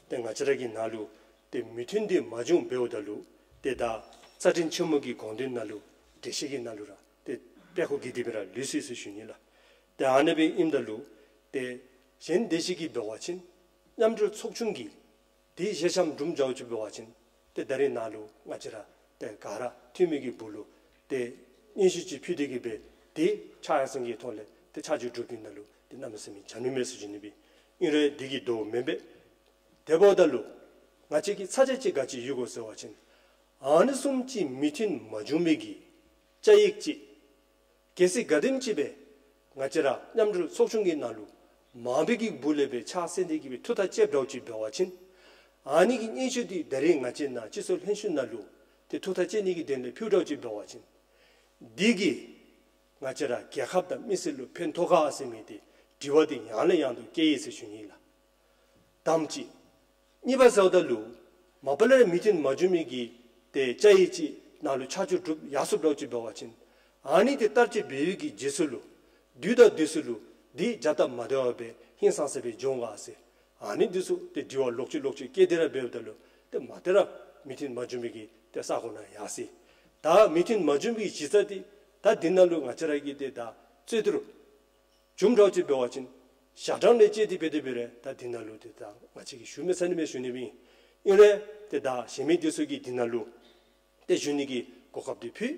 ཏེ་ང་བཅས་ར་གི་ནང་ལུ་ཏེ་མོས་མཐུན་འདི་མ་བྱུང་འབདཝ་ད་ལུ་ཏེ་ད་རྩ་ཁྲིམས་ཆེན་མོ་གི་དགོངས་དོན་ནང་ལུ་འགྲེལ་བཤད་ཀྱི་ནང་ལུ་ར་ཏེ་དཔེ་ཁུག་གི་འདི་སྦེ་ར་ལུས་སོ་ཡི་ཟེར་ཞུ་ནི་ལགས། ཏེ་ཨ་ནི་སྦེ་ཨིནམ་ད་ལུ་ཏེ་གཞན་དེ་ཅིག་གིས་འབད་བ་ཅིན་མཉམ་འབྲེལ་ཚོགས་ཆུང་གིས་དེ་ཞལ་ཆེམས་གྲུབ་འགྱོཝ་ཅིག་འབད་བ་ཅིན་ཏེ་ད་རིས་ནཱ་ལུ་ང་བཅས་ར་ཏེ་ག་ར་འཐུས་མི་གི་སྦུག་ལུ་ཏེ་སྙན་ཞུ་ཅིག་ཕུལ་ཏེ་གི་སྦེ་ཏེ་ཕྱག་ཡར་སེང་གི་ཐོག་ལས་ཏེ་ཆ་འཇོག་གྲུབ་ནི་ནང་ལུ་ཏེ་གནམ་མེད་ས་མེད་བྱ་ནི་མས་ཟེར་ཞུ་ནི་སྦེ། ཨིན་རུང་འདི་གིས་དོ་མེན་པས། དེ་འབདཝ་ད་ལུ་ང་བཅས་ཀྱི་ཚ་གྱང་ཅིག་ག་ཅི་ཡོད་གོ་ཟེར་བ་ཅིན་ཨ་ནི་བཟུམ་ཅིག་མོས་མཐུན་མ་བྱུང་མི་གི་བཅའ་ཡིག་ཅིག་གལ་སྲིད་ག་དེམ་ཅིག་སྦེ་ང་བཅས་ར་མཉམ་འབྲེལ་ཚོགས་ཆུང་གི་ནང་ལུ་མང་པོའི་གི་སྦུག་ལས་སྦེ་ཕྱག་སེང་སྟེ་གི་སྦེ་ཐུགས་ཐག་བཅད་འདྲཝ་ཅིག་འབད་བ་ཅིན་ཨ་ནི་གི་སྙན་ཞུ་འདི་ད་རིས་ང་བཅས་ནཱ་སྤྱི་ཚོགས་ལྷན་བཞུགས་ནང་ལུ་ཏེ་ཐུགས་ཐག་བཅད་ནི་གི་དོན་ལས་ཕུལ་འདྲཝ་ཅིག་འབད་བ་ཅིན་འདི་གིས་ང་བཅས་ར་རྒྱལ་ཁབ་དང་མི་སེར་ལུ་ཕན་ཐོགས་ག་ཟེར་མི་འདི་དྲི་བ་འདི་ཡང་ལས་ཡང་དུ་སྐྱེ་ཡི་ཟེར་ཞུ་ནི་ལགས། དང་པ་ཅིག། གཉིས་པ་ཟེརཝ་ད་ལུ་མ་པ་ལས་ར་མོས་མཐུན་མ་བྱུང་མི་གི་ཏེ་བཅའ་ཡིག་ཅིག་ནང་ལུ་ཆ་འཇོག་གྲུབ་ཡར་སོཔ་འདྲཝ་ཅིག་འབད་བ་ཅིན་ཨ་ནི་འདི་བསྟར་སྤྱོད་འབད་བའི་གི་རྗེས་སུ་ལུ་དུས་དང་དུས་སུ་ལུ་འདི་འཇའ་ལྟ་མ་བདེ་བར་སྦེ་ཧིང་སངས་ས་སྦེ་འགྱོ་འོང་ག་ཟེར་ཨ་ནི་འདི་ཚུ་ཏེ་དྲི་བ་ལོག་ཅི་ལོག་ཅི་བཀོད་དེ་ར་འབདཝ་ད་ལུ་ཏེ་མ་ཏེ་ར་ མི་མཐུན་མ་བྱུང་མི་གི་ཏེ་ས་གོ་ནང་ཡར་སོ་ཡི། ད་མི་མཐུན་མ་བྱུང་མི་གི་གཞི་རྩ་འདི་ད་འདི་ནང་ལུ་ང་བཅས་ར་གི་ཏེ་ད་རྩོད་བསྡུར་བྱུངམ་འདྲཝ་ཅིག་འབད་བ་ཅིན་ཞག་གྲངས་ལས་བཅད་དེ་འབད་དེ་འབད་རུང་ད་འདི་ནང་ལུ་ཏེ་ད་ང་བཅས་ཀྱིས་ཞུ་མི་ཚར་ནི་མས་ཞུ་ནི་སྦེ་ཨིན། ཨིན་རུང་ཏེ་ད་གཞན་མི་འདི་ཚུ་གིས་འདི་ནང་ལུ་ཏེ་ཞུ་ནི་གི་གོ་སྐབས་འདི་ཕུལ།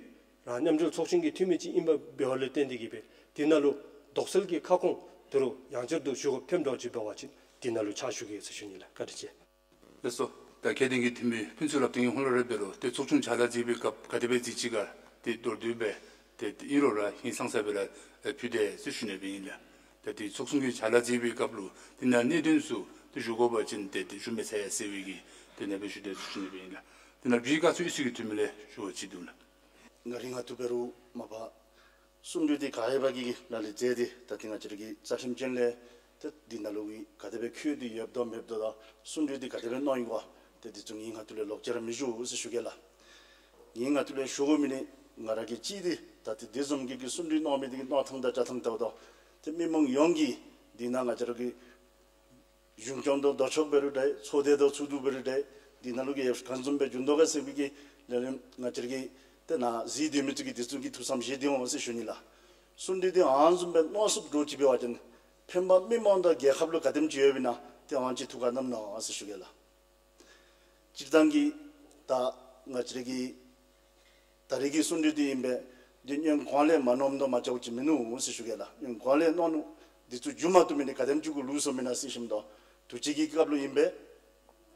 རང་མཉམ་འབྲེལ་ཚོགས་ཆུང་གི་འཐུས་མི་ཅིག་ཨིནམ་འབདཝ་ལས་བརྟེན་ཏེ་གིས་སྦེ་འདི་ནང་ལུ་དོགས་སེལ་གྱི་ཁ་སྐོང་དོ་རུང་ཡང་བསྐྱར་དུ་ཞུ་དགོཔ་ཐོནམ་འདྲཝ་ཅིག་འབད་བ་ཅིན་འདི་ནང་ལུ་ཕྱག་ཞུ་གེ་ཟེར་ཞུ་ནི་ལགས། བཀའ་དྲིན་ཆེ། ལགས་སོ། ད་ཁྱད་ལྡན་གྱི་འཐུས་མི་ཕུན་ཚོགས་ལགས་ཏེ་ཧོང་ལས་ར་འབད་རུང་ཏེ་ཚོགས་ཆུང་ཕྱག་ལཱ་མཛད་པའི་སྐབས་ག་དེ་སྦེ་མཛད་ཅི་ག་ཏེ་མདོར་བསྡུས་སྦེ་ཏེ་ཨིན་རུང་ར་ཧིང་སངས་ས་སྦེ་ར་ཕུལ་ཏེ་ཟེར་ཞུ་ནི་སྦེ་ཨིན་ལགས། ད་ཏེ་ཚོགས་ཆུང་གི་ཕྱག་ལཱ་མཛད་པའི་སྐབས་ལུ་ཏེ་ནཱ་གནད་དོན་ཚུ་ཏེ་ཞུ་དགོ་པ་ཅིན་ཏེ་ཏེ་ཞུ་མི་ཚར་ཡི་ཟེར་བའི་གི་ཏེ་ནཱ་སྦེ་ཞུ་དེས་ཟེར་ཞུ་ནི་སྦེ་ཨིན་ལགས། ཏེ་ནཱ་བི་ཀ་ཚུ་ཨི་སི་གི་འཐུས་མི་ལས་ཞུ་བ་ཅིག་འདུག་ལགས། ང་རའི་ངོས་ཐུག་འབད་རུང་མ་པ་གསུང་གྲོས་འདི་ག་ཡོད་པ་གི་ལ་ལུ་མཛད་དེ་ད་ཏེ་ང་བཅས་ར་གི་རྩ་ཁྲིམས་ཅན་ལས་ཏེ་འདི་ནང་ལུ་གི་ག་དེ་སྦེ་འཁོད་དེ་ཡོདཔ་དང་མེདཔ་དང་གསུང་གྲོས་འདི་ག་དེ་སྦེ་གནང་ཡི་ག་ཏེ་འདི་ཚུ་ངེའི་ངོས་ཐུག་ལས་ལོག་ཅི་ར་མི་ཞུ་ཟེར་ཞུ་གེ་ལགས། ངེའི་ངོས་ཐུག་ལས་ཞུ་དགོ་མི་ནི་ང་ར་གིས་ཅིག་འདི་ད་ཏེ་འདི་བཟུམ་གྱི་གི་གསུང་གྲོས་གནང་མི་འདི་གི་གནང་ཐངས་དང་བཅའ་ཐངས་ལྟ་བུ་དང་ཏེ་མི་མང་ཡོངས་ཀྱིས་འདི་ནང་ང་བཅས་ར་གི་གཞུང་སྐྱོང་དང་ལྡོག་ཕྱོགས་འབད་རུང་འདྲ་ཚོགས་སྡེ་དང་ཚོགས་འདུ་འབད་རུང་འདྲ་འདི་ནང་ལུ་གི་ཡོདཔ་ག་བཟུམ་སྦེ་འགྱོ་དོ་ག་ཟེར་བའི་གི་ལས་རིམ་ང་བཅས་ར་གི་ཏེ་ནཱ་གཟིགས་སྡོད་མི་ཚུ་གིས་འདི་ཚུ་གི་ཐུགས་བསམ་བཞེས་ཏེ་འོང་ཟེར་ཞུ་ནི་ལགས། གསུང་གྲོས་འདི་ཨ་ནི་བཟུམ་སྦེ་གནང་ཚུགསཔ་འདྲཝ་ཅིག་འབད་བ་ཅིན་ཕན་པ་མི་མང་དང་རྒྱལ་ཁབ་ལུ་ག་དེམ་ཅིག་ཡོདཔ་ཨིན་ན་ཏེ་ཨ་ནི་ཅིག་ཐུགས་ཁར་བསྣམ་གནང་ཟེར་ཞུ་གེ་ལགས། སྤྱིར་བཏང་གི་ད་ང་བཅས་ར་གི་ད་རེས་ཀྱི་གསུང་གྲོས་འདི་ཨིན་པས། འདི་སྔོན་གོང་ལས་མ་གནངམ་དང་མ་བཅའཝ་ཅིག་མིན་ནུག་ཟེར་ཞུ་གེ་ལགས། སྔོན་གོང་ལས་གནང་ནུག། འདི་ཚུ་འགྱོ་མ་བཏུབ་མི་འདི་ག་དེམ་ཅིག་གུ་ལུས་སོངམ་ཨིན་ན་ཟེར་ཞུཝ་ད་དུས་ཅི་གི་སྐབས་ལུ་ཨིན་པས།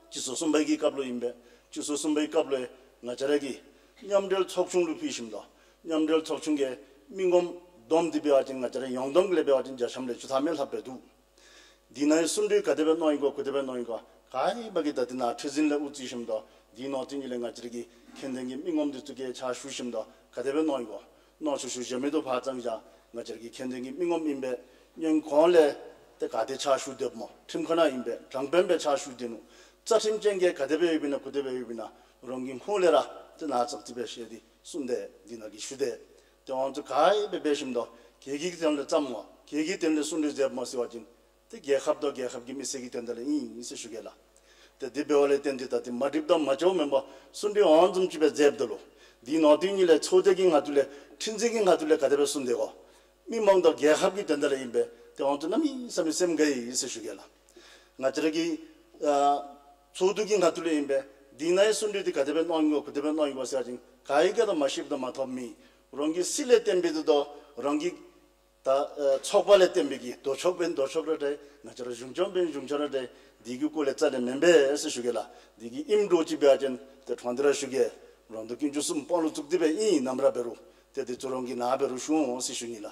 སྤྱི་ཚོགས་གསུམ་པའི་གི་སྐབས་ལུ་ཨིན་པས། སྤྱི་ཚོགས་གསུམ་པའི་སྐབས་ལུ་ང་བཅས་ར་གི་མཉམ་འབྲེལ་ཚོགས་ཆུང་ལུ་ཕུལ་ཞིནམ་ད་མཉམ་འབྲེལ་ཚོགས་ཆུང་གིས་མི་ངོམ་བསྡོམས་ཏེ་འབད་བ་ཅིན་ང་བཅས་ར་ཡོངས་བསྡོམས་ལས་འབད་བ་ཅིན་བརྒྱ་ཆ་ལས་བཅུ་ཐམ་མས་ལྷགཔ་སྦེ་འདུག། འདི་ནང་གསུང་གྲོས་ག་དེ་སྦེ་གནང་ཡི་ག་ག་དེ་སྦེ་གནང་ཡི་ག་ག་ཡི་བ་གིས་ད་འདི་ནང་ཁྲི་འཛིན་ལས་དབུ་བརྩིས་ཞིནམ་ད་འདི་ནང་དེ་ཉིད་ལས་ང་བཅས་ར་གི་མཁྱེན་ལྡན་གྱི་མི་ངོམ་འདི་ཚུ་གིས་ཕྱག་ཞུ་ཞིནམ་ད་ག་དེ་སྦེ་གནང་ཡི་ག་ནང་ཆོས་ཞུ་བཞེས་མི་དང་ཕར་ཙམ་བཞག་ང་བཅས་ར་གི་མཁྱེན་ལྡན་གྱི་མི་ངོམ་ཨིན་པས། སྔོན་གོང་ལས་ཏེ་ག་དེ་ཕྱག་ཞུ་སྡོདཔ་སྨོ། ཁྲིམས་ཁང་ནང་ཨིན་པས། དྲང་དཔོན་སྦེ་ཕྱག་ཞུ་སྡོད་ནུག། རྩ་ཁྲིམས་ཅན་གྱིས་ག་དེ་སྦེ་ཡོདཔ་ཨིན་ན་ག་དེ་སྦེ་ཡོདཔ་ཨིན་ན་རང་གི་ཧོངས་ལས་ར་ཏེ་ནཱ་ཙག་ཙིག་སྦེ་བཤད་དེ་གསུངས་ཏེ་འདི་ནང་གི་ཞུ་སྟེ། ཏེ་ཨ་ནི་ཚུ་ག་ཡི་སྦེ་འབད་ཞིནམ་ད་ག་གི་དོན་ལས་བརྩམས་སྨོ། ག་གི་དོན་ལས་གསུང་གྲོས་མཛདཔ་སྨོ་ཟེར་བ་ཅིན་ཏེ་རྒྱལ་ཁབ་དང་རྒྱལ་ཁབ་ཀྱི་མི་སེར་གྱི་དོན་དག་ལས་ཨིན་ཟེར་ཞུ་གེ་ལགས། ཏེ་འདི་འབདཝ་ལས་བརྟེན་ཏེ་ད་ཏེ་མ་འགྲིགཔ་དང་མ་བཅའཝ་མེན་པར་གསུང་གྲོས་ཨ་ནི་བཟུམ་ཅིག་སྦེ་མཛདཔ་ད་ལུ་འདི་ནང་དེ་ཉིད་ལས་ཚོགས་སྡེ་གི་ངོས་ཐུག་ལས་ཁྲི་འཛིན་གྱི་ངོས་ཐུག་ལས་ག་དེ་སྦེ་གསུང་དེས་ག་མི་མང་དང་རྒྱལ་ཁབ་ཀྱི་དོན་དག་ལས་ཨིན་པས། ཏེ་ཨ་ནི་ཚུ་གནམ་མེད་ས་མེད་སེམས་དགའ་ཡི་ཟེར་ཞུ་གེ་ལགས། ང་བཅས་ར་གི་ཨ་ཚོགས་འདུ་གི་ངོས་ཐུག་ལས་ཨིན་པས། འདི་ནང་གསུང་གྲོས་འདི་ག་དེ་སྦེ་གནང་ཡི་ག་ག་དེ་སྦེ་གནང་ཡི་ག་ཟེར་བ་ཅིན་ག་ཡི་ག་དང་མ་ཤེསཔ་དང་མ་ཐོབ་མི་རང་གི་སྲིད་ལས་བརྟེན་པའི་དུ་དོ་རང་གི་ད་ཨ་ཚོགས་པ་ལས་བརྟེན་པའི་གི་ལྡོག་ཕྱོགས་འབད་ན་ལྡོག་ཕྱོགས་ར་འདྲ་ང་བཅས་ར་གཞུང་སྐྱོང་འབད་ན་གཞུང་སྐྱོང་ར་འདྲ་འདི་གི་སྐོར་ལས་རྩ་ལས་མེན་པས་ཟེར་ཞུ་གེ་ལགས། འདི་གིས་ཨིནམ་འདྲཝ་ཅིག་འབད་བ་ཅིན་ཏེ་ཕྲང་སྟེ་ར་ཞུ་གེ། རོང་འབྲོག་དཀོན་མཆོག་གསུམ་དཔང་ལུ་བཙུགས་ཏེ་སྦེ་ཨིན། ནམ་ར་འབད་རུང་ཏེ་འདི་ཚུ་རང་གི་ནང་འབད་རུང་ཞུ་འོང་ཟེར་ཞུ་ནི་ལགས།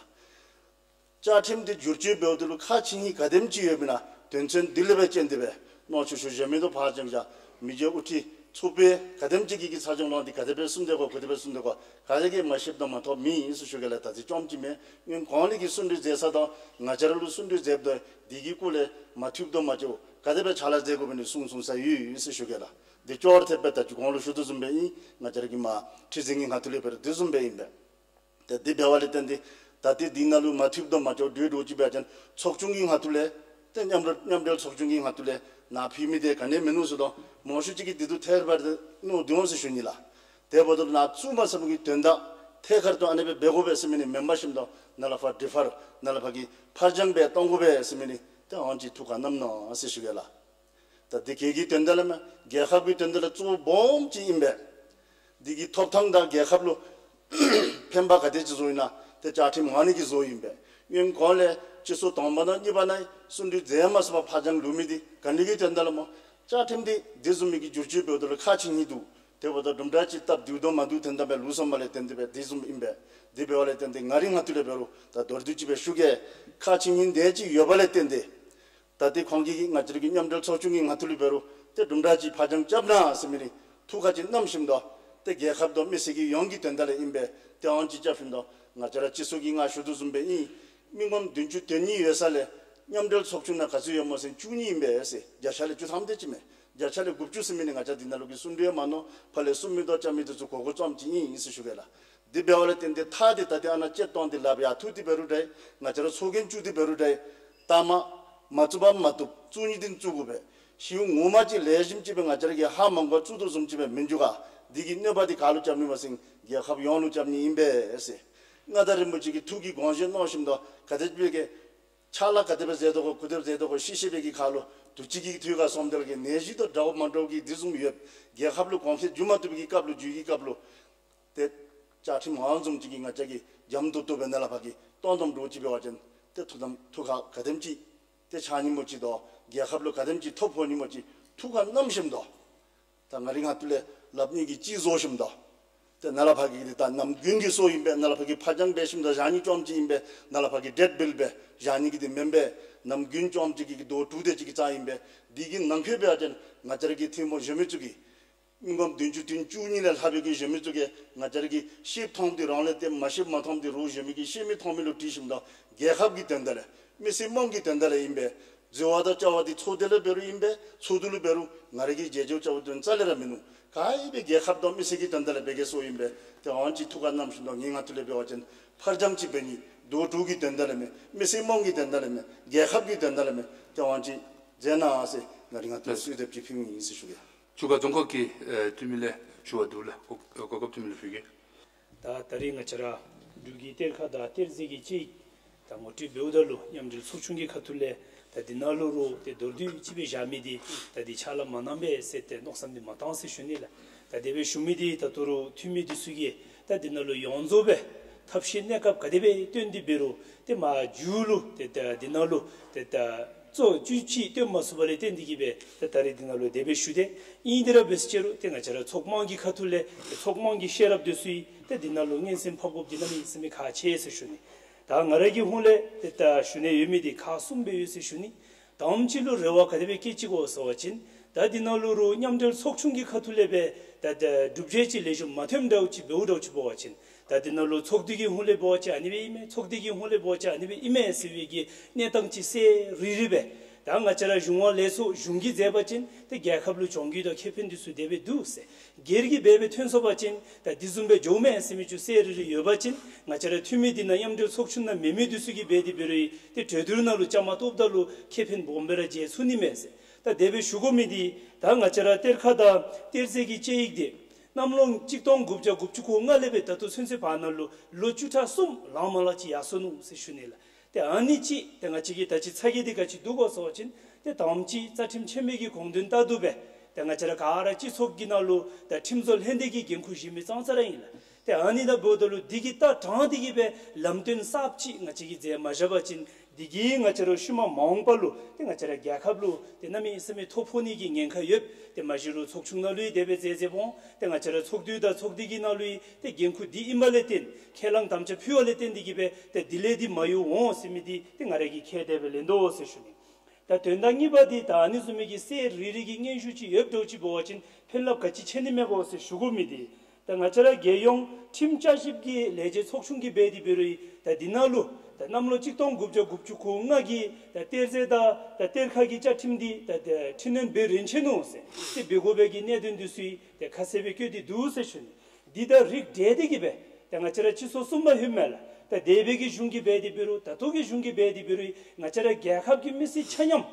བཅའ་ཁྲིམས་འདི་བསྒྱུར་བཅོས་འབདཝ་ད་ལུ་ཁག་ཆེ་ཧིང་ག་དེམ་ཅིག་ཡོདཔ་ཨིན་ན་དོན་ཚན་འདི་ལས་སྦེ་བཅད་དེ་སྦེ་ནང་ཆོས་ཞུ་བཞེས་མི་དང་ཕར་ཙམ་བཞག་མི་རྗེ་དབུ་ཁྲིད་ཚོགས་པའི་ག་དེམ་ཅིག་གིས་ཀྱི་ཚ་གྱང་ལང་སྟེ་ག་དེ་སྦེ་གསུང་དེས་ག་ག་དེ་སྦེ་གསུང་དེས་ག་ག་ཡི་གིས་མ་ཤེསཔ་དང་མ་ཐོབ་མེད་ཟེར་ཞུ་གེ་ལགས། ད་ཅི་རྐྱངམ་ཅིག་མེན། སྔོན་གོང་ལས་ཀྱི་གསུང་གྲོས་མཛད་ས་དང་ང་བཅས་ར་ལུ་གསུང་གྲོས་མཛདཔ་ད་འདི་གི་སྐོར་ལས་མ་འཐུས་དང་མ་བཅའཝ་ག་དེ་སྦེ་ཕྱག་ལཱ་མཛད་དགོཔ་ཨིན་ན་གསུང་གསུང་ས་ཡོད་ཟེར་ཞུ་གེ་ལགས། འདི་ཅོག་ར་འཐདཔ་སྦེ་ད་ཅི་གོང་ལུ་ཞུ་དོ་བཟུམ་སྦེ་ཨིན། ང་བཅས་ར་གི་མ་ཁྲི་འཛིན་གྱི་ངོས་ཐུག་ལས་འབད་རུང་དེ་བཟུམ་སྦེ་ཨིན་པས། ཏེ་འདི་འབདཝ་ལས་བརྟེན་ཏེ་ད་ཏེ་འདི་ནང་ལུ་མ་འཐུས་དང་མ་བཅའཝ་འདྲ་འདྲཝ་ཅིག་འབད་བ་ཅིན་ཚོགས་ཆུང་གི་ངོས་ཐུག་ལས་ཏེ་མཉམ་འབྲེལ་མཉམ་འབྲེལ་ཚོགས་ཆུང་གི་ངོས་ཐུག་ལས་ནཱ་ཕུལ་མི་འདི་ག་ནི་མིན་ནུག་ཟེརཝ་ད་མང་ཤོས་ཅིག་གིས་འདི་ཚུ་ཐད་ཀར་འབད་དེ་མནོ་དོ་འོང་ཟེར་ཞུ་ནི་ལགས། དེ་འབདཝ་ད་ནཱ་བཙུགས་མ་ཚར་བའི་གི་དོན་དག་ཐད་ཀར་དུ་ཨ་ནི་སྦེ་འབད་དགོ་པས་ཟེར་མི་འདི་མེན་པར་ཞིནམ་ད་ནཱ་ལས་ཕར་ཌི་ཕར་ནཱ་ལས་ཕར་གྱི་ཕར་འགྱངས་སྦེ་གཏང་དགོ་པས་ཟེར་མི་འདི་ཏེ་ཨ་ནི་ཅིག་ཐུགས་ཁར་བསྣམ་གནང་ཟེར་ཞུ་གེ་ལགས། ད་འདི་ག་གི་དོན་དག་ལས་མེན། རྒྱལ་ཁབ་ཀྱི་དོན་དག་ལས་གཙོ་བོ་སྦོམ་ཅིག་ཨིན་པས། འདི་གི་ཐོབ་ཐང་དང་རྒྱལ་ཁབ་ལུ་ཕན་པ་ག་དེ་ཅིག་བཟོཝ་ཨིན་ན་ཏེ་བཅའ་ཁྲིམས་ངོས་ནས་ཀྱིས་བཟོཝ་ཨིན་པས། སྔོན་གོང་ལས་སྤྱི་ཚོགས་དང་པ་དང་གཉིས་པ་ནང་གསུང་གྲོས་མཛད་མ་ཚུགས་པར་ཕར་འགྱངས་ལུས་མི་འདི་ག་ནི་གི་དོན་དག་ལས་སྨོ། བཅའ་ཁྲིམས་འདི་འདི་བཟུམ་མའི་གི་བསྒྱུར་བཅོས་འབདཝ་ད་ལུ་ཁག་ཆེ་ནི་འདུག། དེ་འབདཝ་ད་དུམ་གྲ་ཅིག་སྟབས་བདེཝ་དང་མ་བདེཝ་དོན་དག་སྦེ་ལུས་སོངམ་ལས་བརྟེན་ཏེ་སྦེ་འདི་བཟུམ་ཨིན་པས། འདི་འབདཝ་ལས་བརྟེན་ཏེ་ང་རའི་ངོས་ཐུག་ལས་འབད་རུང་ད་མདོར་བསྡུས་ཅིག་སྦེ་ཞུ་གེ། ཁག་ཆེ་ནི་དེ་ཅིག་ཡོད་པ་ལས་བརྟེན་ཏེ་ད་ཏེ་ཁོང་གིས་ང་བཅས་ར་གི་མཉམ་འབྲེལ་ཚོགས་ཆུང་གི་ངོས་ཐུག་ལས་འབད་རུང་ཏེ་དུམ་གྲ་ཅིག་ཕར་འགྱངས་རྐྱབ་གནང་ཟེར་མི་འདི་ཐུགས་ཁར་ཅིག་བསྣམས་ཞིནམ་ད་ཏེ་རྒྱལ་ཁབ་དང་མི་སེར་གྱི་ཡོངས་ཀྱི་དོན་དག་ལས་ཨིན་པས། ཏེ་ཨ་ནི་ཅིག་རྐྱབ་ཞིནམ་ད་ང་བཅས་ར་སྤྱི་ཚོགས་ཀྱི་ནང་ཞུ་དོ་བཟུམ་སྦེ་ཨིན། མི་ངོམ་བདུན་ཅུ་དོན་གཉིས་ཡོད་ས་ལས་མཉམ་འབྲེལ་ཚོགས་ཆུང་ནང་ག་ཚོད་ཡོདཔ་སྨོ་ཟེར་བཅུ་གཉིས་ཨིན་པས་ཟེར། བརྒྱ་ཆ་ལས་བཅུ་ཐམ་དེ་ཅིག་མས། བརྒྱ་ཆ་ལས་དགུ་བཅུ་ཟེར་མི་འདི་ང་བཅས་འདི་ནང་ལུ་གི་གསུང་གྲོས་མ་གནང་ཕར་ལས་གསུང་མི་དང་བཅར་མི་འདི་ཚུ་གོ་གོ་ཙམ་ཅིག་ཨིན་ཟེར་ཞུ་གེ་ལགས། འདི་འབདཝ་ལས་བརྟེན་ཏེ་ཐག་འདི་ད་ཏེ་ཨ་ནཱ་ཅིག་བཏང་སྟེ་ལགཔ་ཡར་འཐུ་སྟེ་འབད་རུང་འདྲ། ང་བཅས་ར་ཚོགས་རྒྱན་བཙུགས་ཏེ་འབད་རུང་འདྲ། ད་མ་མ་བཙུགས་པ་མ་བཏུབ། བཙུགས་ནི་འདི་བཙུགས་དགོ་པས། ཤིཝ་ངོ་མ་ཅིག་ལེགས་ཤོམ་ཅིག་སྦེ་ང་བཅས་ར་གིས་ཧ་མ་གོ་བཅུག་དོ་བཟུམ་ཅིག་སྦེ་མི་འགྱོ་ག། འདི་གི་གནོད་པ་འདི་ག་ལུ་རྐྱབ་ནི་མས་ཟེར་རྒྱལ་ཁབ་ཡོངས་ལུ་རྐྱབ་ནི་ཨིན་པས་ཟེར། མངའ་བདག་རིན་པོ་ཆེ་གིས་ཐུགས་ཀྱི་དགོངས་བཞེད་གནང་ཞིནམ་ད་ག་དེ་སྦེ་གི་ཕྱག་ལཱ་ག་དེ་སྦེ་མཛད་དོ་གོ་གུ་དེ་སྦེ་མཛད་དོ་གོ་ཤེས་ཤེས་པའི་གི་ཁར་ལུ་དུས་ཅི་གི་དུས་ཁར་སོངམ་ད་ལུ་གི་ནད་གཞི་དང་འདྲཝ་མ་འདྲཝ་གི་འདི་བཟུམ་ཡོད། རྒྱལ་ཁབ་ལུ་གོང་འཕེལ་འགྱོ་མ་བཏུབ་པའི་གི་སྐབས་ལུ་འགྱོ་བའི་སྐབས་ལུ་ཏེ་བཅའ་ཁྲིམས་ཨ་ནི་བཟུམ་ཅིག་གིས་ང་བཅས་ཀྱིས་འཇམ་ཏོང་ཏོ་སྦེ་ནཱ་ལས་ཕར་གྱི་གཏོང་དོ་བཟུམ་ཅིག་འབད་བ་ཅིན་ཏེ་ཐུགས་དམ་ཐུགས་ཁར་ག་དེམ་ཅིག་ཏེ་འཆར་ནི་མོ་ཅིག་དང་རྒྱལ་ཁབ་ལུ་ག་དེམ་ཅིག་ཐོ་ཕོག་ནི་མོ་ཅིག་ཐུགས་ཁར་བསྣམས་ཞིནམ་ད་ད་ང་རའི་ཁ་ཐུག་ལས་སླབ་ནི་གི་ཅིག་བཟོ་ཞིནམ་ད་ཏེ་ནཱ་ལས་ཕར་གྱི་འདི་ད་ནམ་རྒྱུན་གྱི་སྲོལ་ཨིན་པས། ནཱ་ལས་ཕར་གྱི་ཕར་འགྱངས་འབད་ཞིནམ་ད་བཞག་ནི་རྐྱངམ་ཅིག་ཨིན་པས། ནཱ་ལས་ཕར་གྱི་ཌེཊ་བིལ་སྦེ་བཞག་ནི་གི་འདི་མེན་པས། ནམ་རྒྱུན་རྐྱངམ་ཅིག་གི་ཟླཝ་དྲུག་དེ་ཅིག་གི་རྩ་ཨིན་པས། འདི་གི་ནང་འཁོད་འབད་བ་ཅིན་ང་བཅས་ར་གི་ཐིམ་ཕུག་གཞོན་མི་ཚུ་གིས་སྨིན་གོམ་བདུན་ཅུ་དོན་བཅུ་གཉིས་ལས་ལྷག་པའི་གི་གཞོན་མི་ཚུ་གིས་ང་བཅས་ར་གི་ཤེསཔ་མཐོངམ་འདི་རང་ལས་ཏེ་མ་ཤེསཔ་མ་མཐོངམ་འདི་རོགས་གཞོན་མི་གི་ཤེས་མི་མཐོང་མི་ལུ་དྲིས་ཞིནམ་ད་རྒྱལ་ཁབ་ཀྱི་དོན་དག་ལས་མི་སེར་དམངས་ཀྱི་དོན་དག་ལས་ཨིན་པས། འཛོལ་བ་དང་བཅའ་བ་འདི་ཚོགས་སྡེ་ལས་འབད་རུང་ཨིན་པས། ཚོགས་འདུ་ལུ་འབད་རུང་ང་ར་གིས་རྒྱལ་ཇོ་བཅའ་བ་དོན་རྩ་ལས་ར་མིན་ནུག། ག་ཨིན་པས་རྒྱལ་ཁབ་དང་མི་སེར་གྱི་དོན་དག་ལས་འབད་གེ་སྲོལ་ཨིན་པས། ཏེ་ཨ་ནི་ཅིག་ཐུགས་ཁར་བསྣམས་ཞིནམ་ད་ངེའི་ཁ་ཐུག་ལས་འབད་བ་ཅིན་ཕར་འགྱངས་ཅིག་འབད་ནི་ཟླཝ་དྲུག་གི་དོན་དག་ལས་མེན། མི་སེར་དམངས་ཀྱི་དོན་དག་ལས་མེན། རྒྱལ་ཁབ་ཀྱི་དོན་དག་ལས་མེན། ཏེ་ཨ་ནི་ཅིག་མཛད་གནང་ཟེར་ང་རའི་ཁ་ཐུག་ལས་གསོལ་འདེབས་ཅིག་ཕུལ་མི་ཨིན་ཟེར་ཞུ་གེ། ཆུ་ཁ་རྫོང་ཁག་གི་ཨེ་འཐུས་མི་ལས་ཞུ་བ་འདུག་ལགས། གོ་གོ་སྐབས་འཐུས་མི་ལུ་ཕུལ་གེ། ད་ད་རེས་ང་བཅས་ར་འབྲུག་གི་གཏེར་ཁ་དང་གཏེར་རྫས་ཀྱི་དཔྱད་ཡིག་ད་ངོ་སྤྲོད་འབདཝ་ད་ལུ་མཉམ་འབྲེལ་ཚོགས་ཆུང་གི་ཁ་ཐུག་ལས་ད་འདི་ནང་ལུ་རོགས་ཏེ་མདོར་བསྡུས་ཅིག་སྦེ་བཞག་མི་འདི་ད་འདི་ཕྱག་ལཱ་མ་གནང་པས་ཟེར་ཏེ་མནོ་བསམ་འདི་མ་བཏང་ཟེར་ཞུ་ནི་ལགས། ད་དེ་སྦེ་ཞུ་མི་འདི་ད་ལྟོ་ར་འཐུས་མི་འདི་ཚུ་གིས་ད་འདི་ནང་ལུ་ཡོངས་རྫོགས་སྦེ་ཐབས་ཤེས་གནས་སྐབས་ག་དེ་སྦེ་བཏོན་ཏེ་འབད་རུང་ཏེ་མ་མཇུག་ལུ་ཏེ་ད་འདི་ནང་ལུ་ཏེ་ད་གཙོ་བཅུད་ཅིག་བཏོན་མ་ཚུགས་པ་ལས་བརྟེན་ཏེ་གིས་སྦེ་ད་ད་རེས་འདི་ནང་ལུ་དེ་སྦེ་ཞུ་དེས། ཨིན་དེ་ར་འབད་ཟེར་རུང་ཏེ་ང་བཅས་ར་ཚོགས་དམངས་ཀྱི་ཁ་ཐུག་ལས་ཏེ་ཚོགས་དམངས་ཀྱི་ཤེས་རབ་འདི་ཚུ་ཡང་ཏེ་འདི་ནང་ལུ་སྙན་སེང་ཕབ་དགོཔ་འདི་གནམ་མེད་ས་མེད་ཁག་ཆེ་ཟེར་ཞུ་ནི། ད་ང་ར་གི་ཧོངས་ལས་ཏེ་ད་ཞུ་ནི་ཡོད་མི་འདི་ཁག་གསུམ་སྦེ་ཡོད་ཟེར་ཞུ་ནི། དང་པ་ཅིག་ལུ་རེ་བ་ག་དེ་སྦེ་བསྐྱེད་ཅི་གོ་ཟེར་བ་ཅིན་ད་འདི་ནང་ལུ་རོགས་མཉམ་འབྲེལ་ཚོགས་ཆུང་གི་ཁ་ཐུག་ལས་སྦེ་ད་ད་གྲུབ་འབྲས་ཅིག་ལེགས་ཤོམ་མ་ཐོནམ་འདྲཝ་ཅིག་འབདཝ་འདྲཝ་ཅིག་འབད་བ་ཅིན་ད་འདི་ནང་ལུ་ཚོགས་སྡེ་གི་ཧོངས་ལས་འབད་བ་ཅིན་ཨ་ནི་སྦེ་ཨིན་མས། ཚོགས་སྡེ་གི་ཧོངས་ལས་འབད་བ་ཅིན་ཨ་ནི་སྦེ་ཨིན་མས་ཟེར་བའི་གི་གནས་སྟངས་ཅིག་གསལ་རི་རི་སྦེ་ད་ང་བཅས་ར་གཞུང་བ་ལས་ཚོགས་གཞུང་གིས་མཛད་པ་ཅིན་ཏེ་རྒྱལ་ཁབ་ལུ་གྱོང་གུད་དང་ཁེ་ཕན་འདི་ཚུ་དེ་སྦེ་འདུག་ཟེར། སྒེར་གྱིས་འབད་སྦེ་ཐོན་སོང་པ་ཅིན་ད་འདི་བཟུམ་སྦེ་འགྱོཝ་མས་ཟེར་མི་ཚུ་གསལ་རི་རི་ཡོད་པ་ཅིན་ང་བཅས་ར་འཐུས་མི་འདི་ནང་མཉམ་འབྲེལ་ཚོགས་ཆུང་ནང་མེད་མི་འདི་ཚུ་གིས་འབད་དེ་འབད་རུང་ཏེ་གྲོས་བསྡུར་ནང་ལུ་བཅའ་མར་གཏོགསཔ་ད་ལུ་ཁེ་ཕན་སྦོམ་སྦེ་ར་འཇལ་ཚུགས་ནི་མས་ཟེར། ད་དེ་སྦེ་ཞུ་དགོ་མི་འདི་ད་ང་བཅས་ར་གཏེར་ཁ་དང་གཏེར་རྫས་ཀྱི་དཔྱད་ཡིག་འདི་གནམ་ལོ་གཅིག་སྟོང་དགུ་བརྒྱ་དགུ་བཅུ་གོ་ལྔ་ལས་སྦེ་ད་ལྟོ་ཚུན་ཚོད་བར་ན་ལུ་ལོ་བཅུ་ཕྲག་གསུམ་ལང་མ་ལང་ཅིག་ཡར་སོ་ནུག་ཟེར་ཞུ་ནི་ལགས། ཏེ་ཨ་ནི་ཅིག་ཏེ་ང་བཅས་ཀྱི་ད་ཅི་ཚ་གྱང་འདི་ག་ཅི་འདུག་གོ་ཟེར་བ་ཅིན་ཏེ་དང་པ་ཅིག་རྩ་ཁྲིམས་ཆེན་མོའི་གི་དགོངས་དོན་ལྟར་དུ་སྦེ་ཏེ་ང་བཅས་ར་ག་ར་སྤྱི་ཚོགས་ཀྱི་ནང་ལུ་ད་ཁྲིམས་བཟོ་ལྷན་སྡེ་གི་འགན་ཁུར་བཞེས་མི་ཙང་ཙ་ར་ཨིན་ལགས། ཏེ་ཨ་ནི་ད་འབདཝ་ད་ལུ་འདི་གི་ལྟ་སྟངས་འདི་གིས་སྦེ་ལམ་སྟོན་གསརཔ་ཅིག་ང་བཅས་ཀྱིས་མཛད་མ་བཞག་པ་ཅིན་འདི་གིས་ང་བཅས་ར་ཤུལ་མ་མ་འོངས་པ་ལུ་ཏེ་ང་བཅས་ར་རྒྱལ་ཁབ་ལུ་ཏེ་གནམ་མེད་ས་མེད་ཐོ་ཕོག་ནི་གི་ཉེན་ཁ་ཡོད། ཏེ་མ་གཞི་རོགས་ཚོགས་ཆུང་ནང་ལུ་ཡང་དེ་སྦེ་མཛད་མཛདཔ་འོང་། ཏེ་ང་བཅས་ར་ཚོགས་འདུ་དང་ཚོགས་སྡེ་གི་ནང་ལུ་ཡང་ཏེ་འགན་ཁུར་འདི་ཨིནམ་ལས་བརྟེན་ཁས་བླངས་དམ་བཅའ་ཕུལ་བ་ལས་བརྟེན་འདི་གིས་སྦེ་ཏེ་དེ་ལས་འདི་མ་ཡོང་འོང་ཟེར་མི་འདི་ཏེ་ང་ར་གིས་ཁས་དེ་སྦེ་ལེན་དོ་ཟེར་ཞུ་ནི། ད་དོན་དག་གཉིས་པ་འདི་ད་ཨ་ནི་བཟུམ་མའི་གི་གསལ་རི་རི་གི་སྙན་ཞུ་ཅིག་ཡོདཔ་འདྲཝ་ཅིག་འབད་བ་ཅིན་ཕན་རླབས་ག་ཅི་ཆེ་ནི་མས་གོ་ཟེར་ཞུ་དགོ་མི་འདི་ད་ང་བཅས་ར་རྒྱལ་ཡོངས་ཁྲིམས་བསྐྱར་ཞིབ་ཀྱི་ལས་བྱེད་ཚོགས་ཆུང་གིས་འབད་དེ་འབད་རུང་ད་འདི་ནང་ལུ་ད་གནམ་ལོ་གཅིག་སྟོང་དགུ་བརྒྱ་དགུ་བཅུ་གོ་ལྔ་གི་ད་གཏེར་རྫས་དང་ད་གཏེར་ཁ་གི་བཅའ་ཁྲིམས་འདི་ད་ད་འཕྲི་སྣོན་འབད་རན་ཆི་ནུག་ཟེར་ཏེ་འབད་དགོ་པའི་གི་གནད་དོན་འདི་ཚུ་ཡང་ད་ཁ་གསལ་སྦེ་བཀོད་དེ་འདུག་ཟེར་ཞུ་ནི། འདི་དང་རིགས་བསྒྲེས་ཏེ་གིས་སྦེ་ད་ང་བཅས་ར་སྤྱི་ཚོགས་གསུམ་པ་ཧེ་མ་ལས་ད་འདས་པའི་གི་གཞུང་གིས་འབད་དེ་འབད་རུང་ད་ལྟོ་གི་གཞུང་གིས་འབད་དེ་འབད་རུང་ང་བཅས་ར་རྒྱལ་ཁབ་ཀྱི་མི་སེར་ཆ་མཉམ་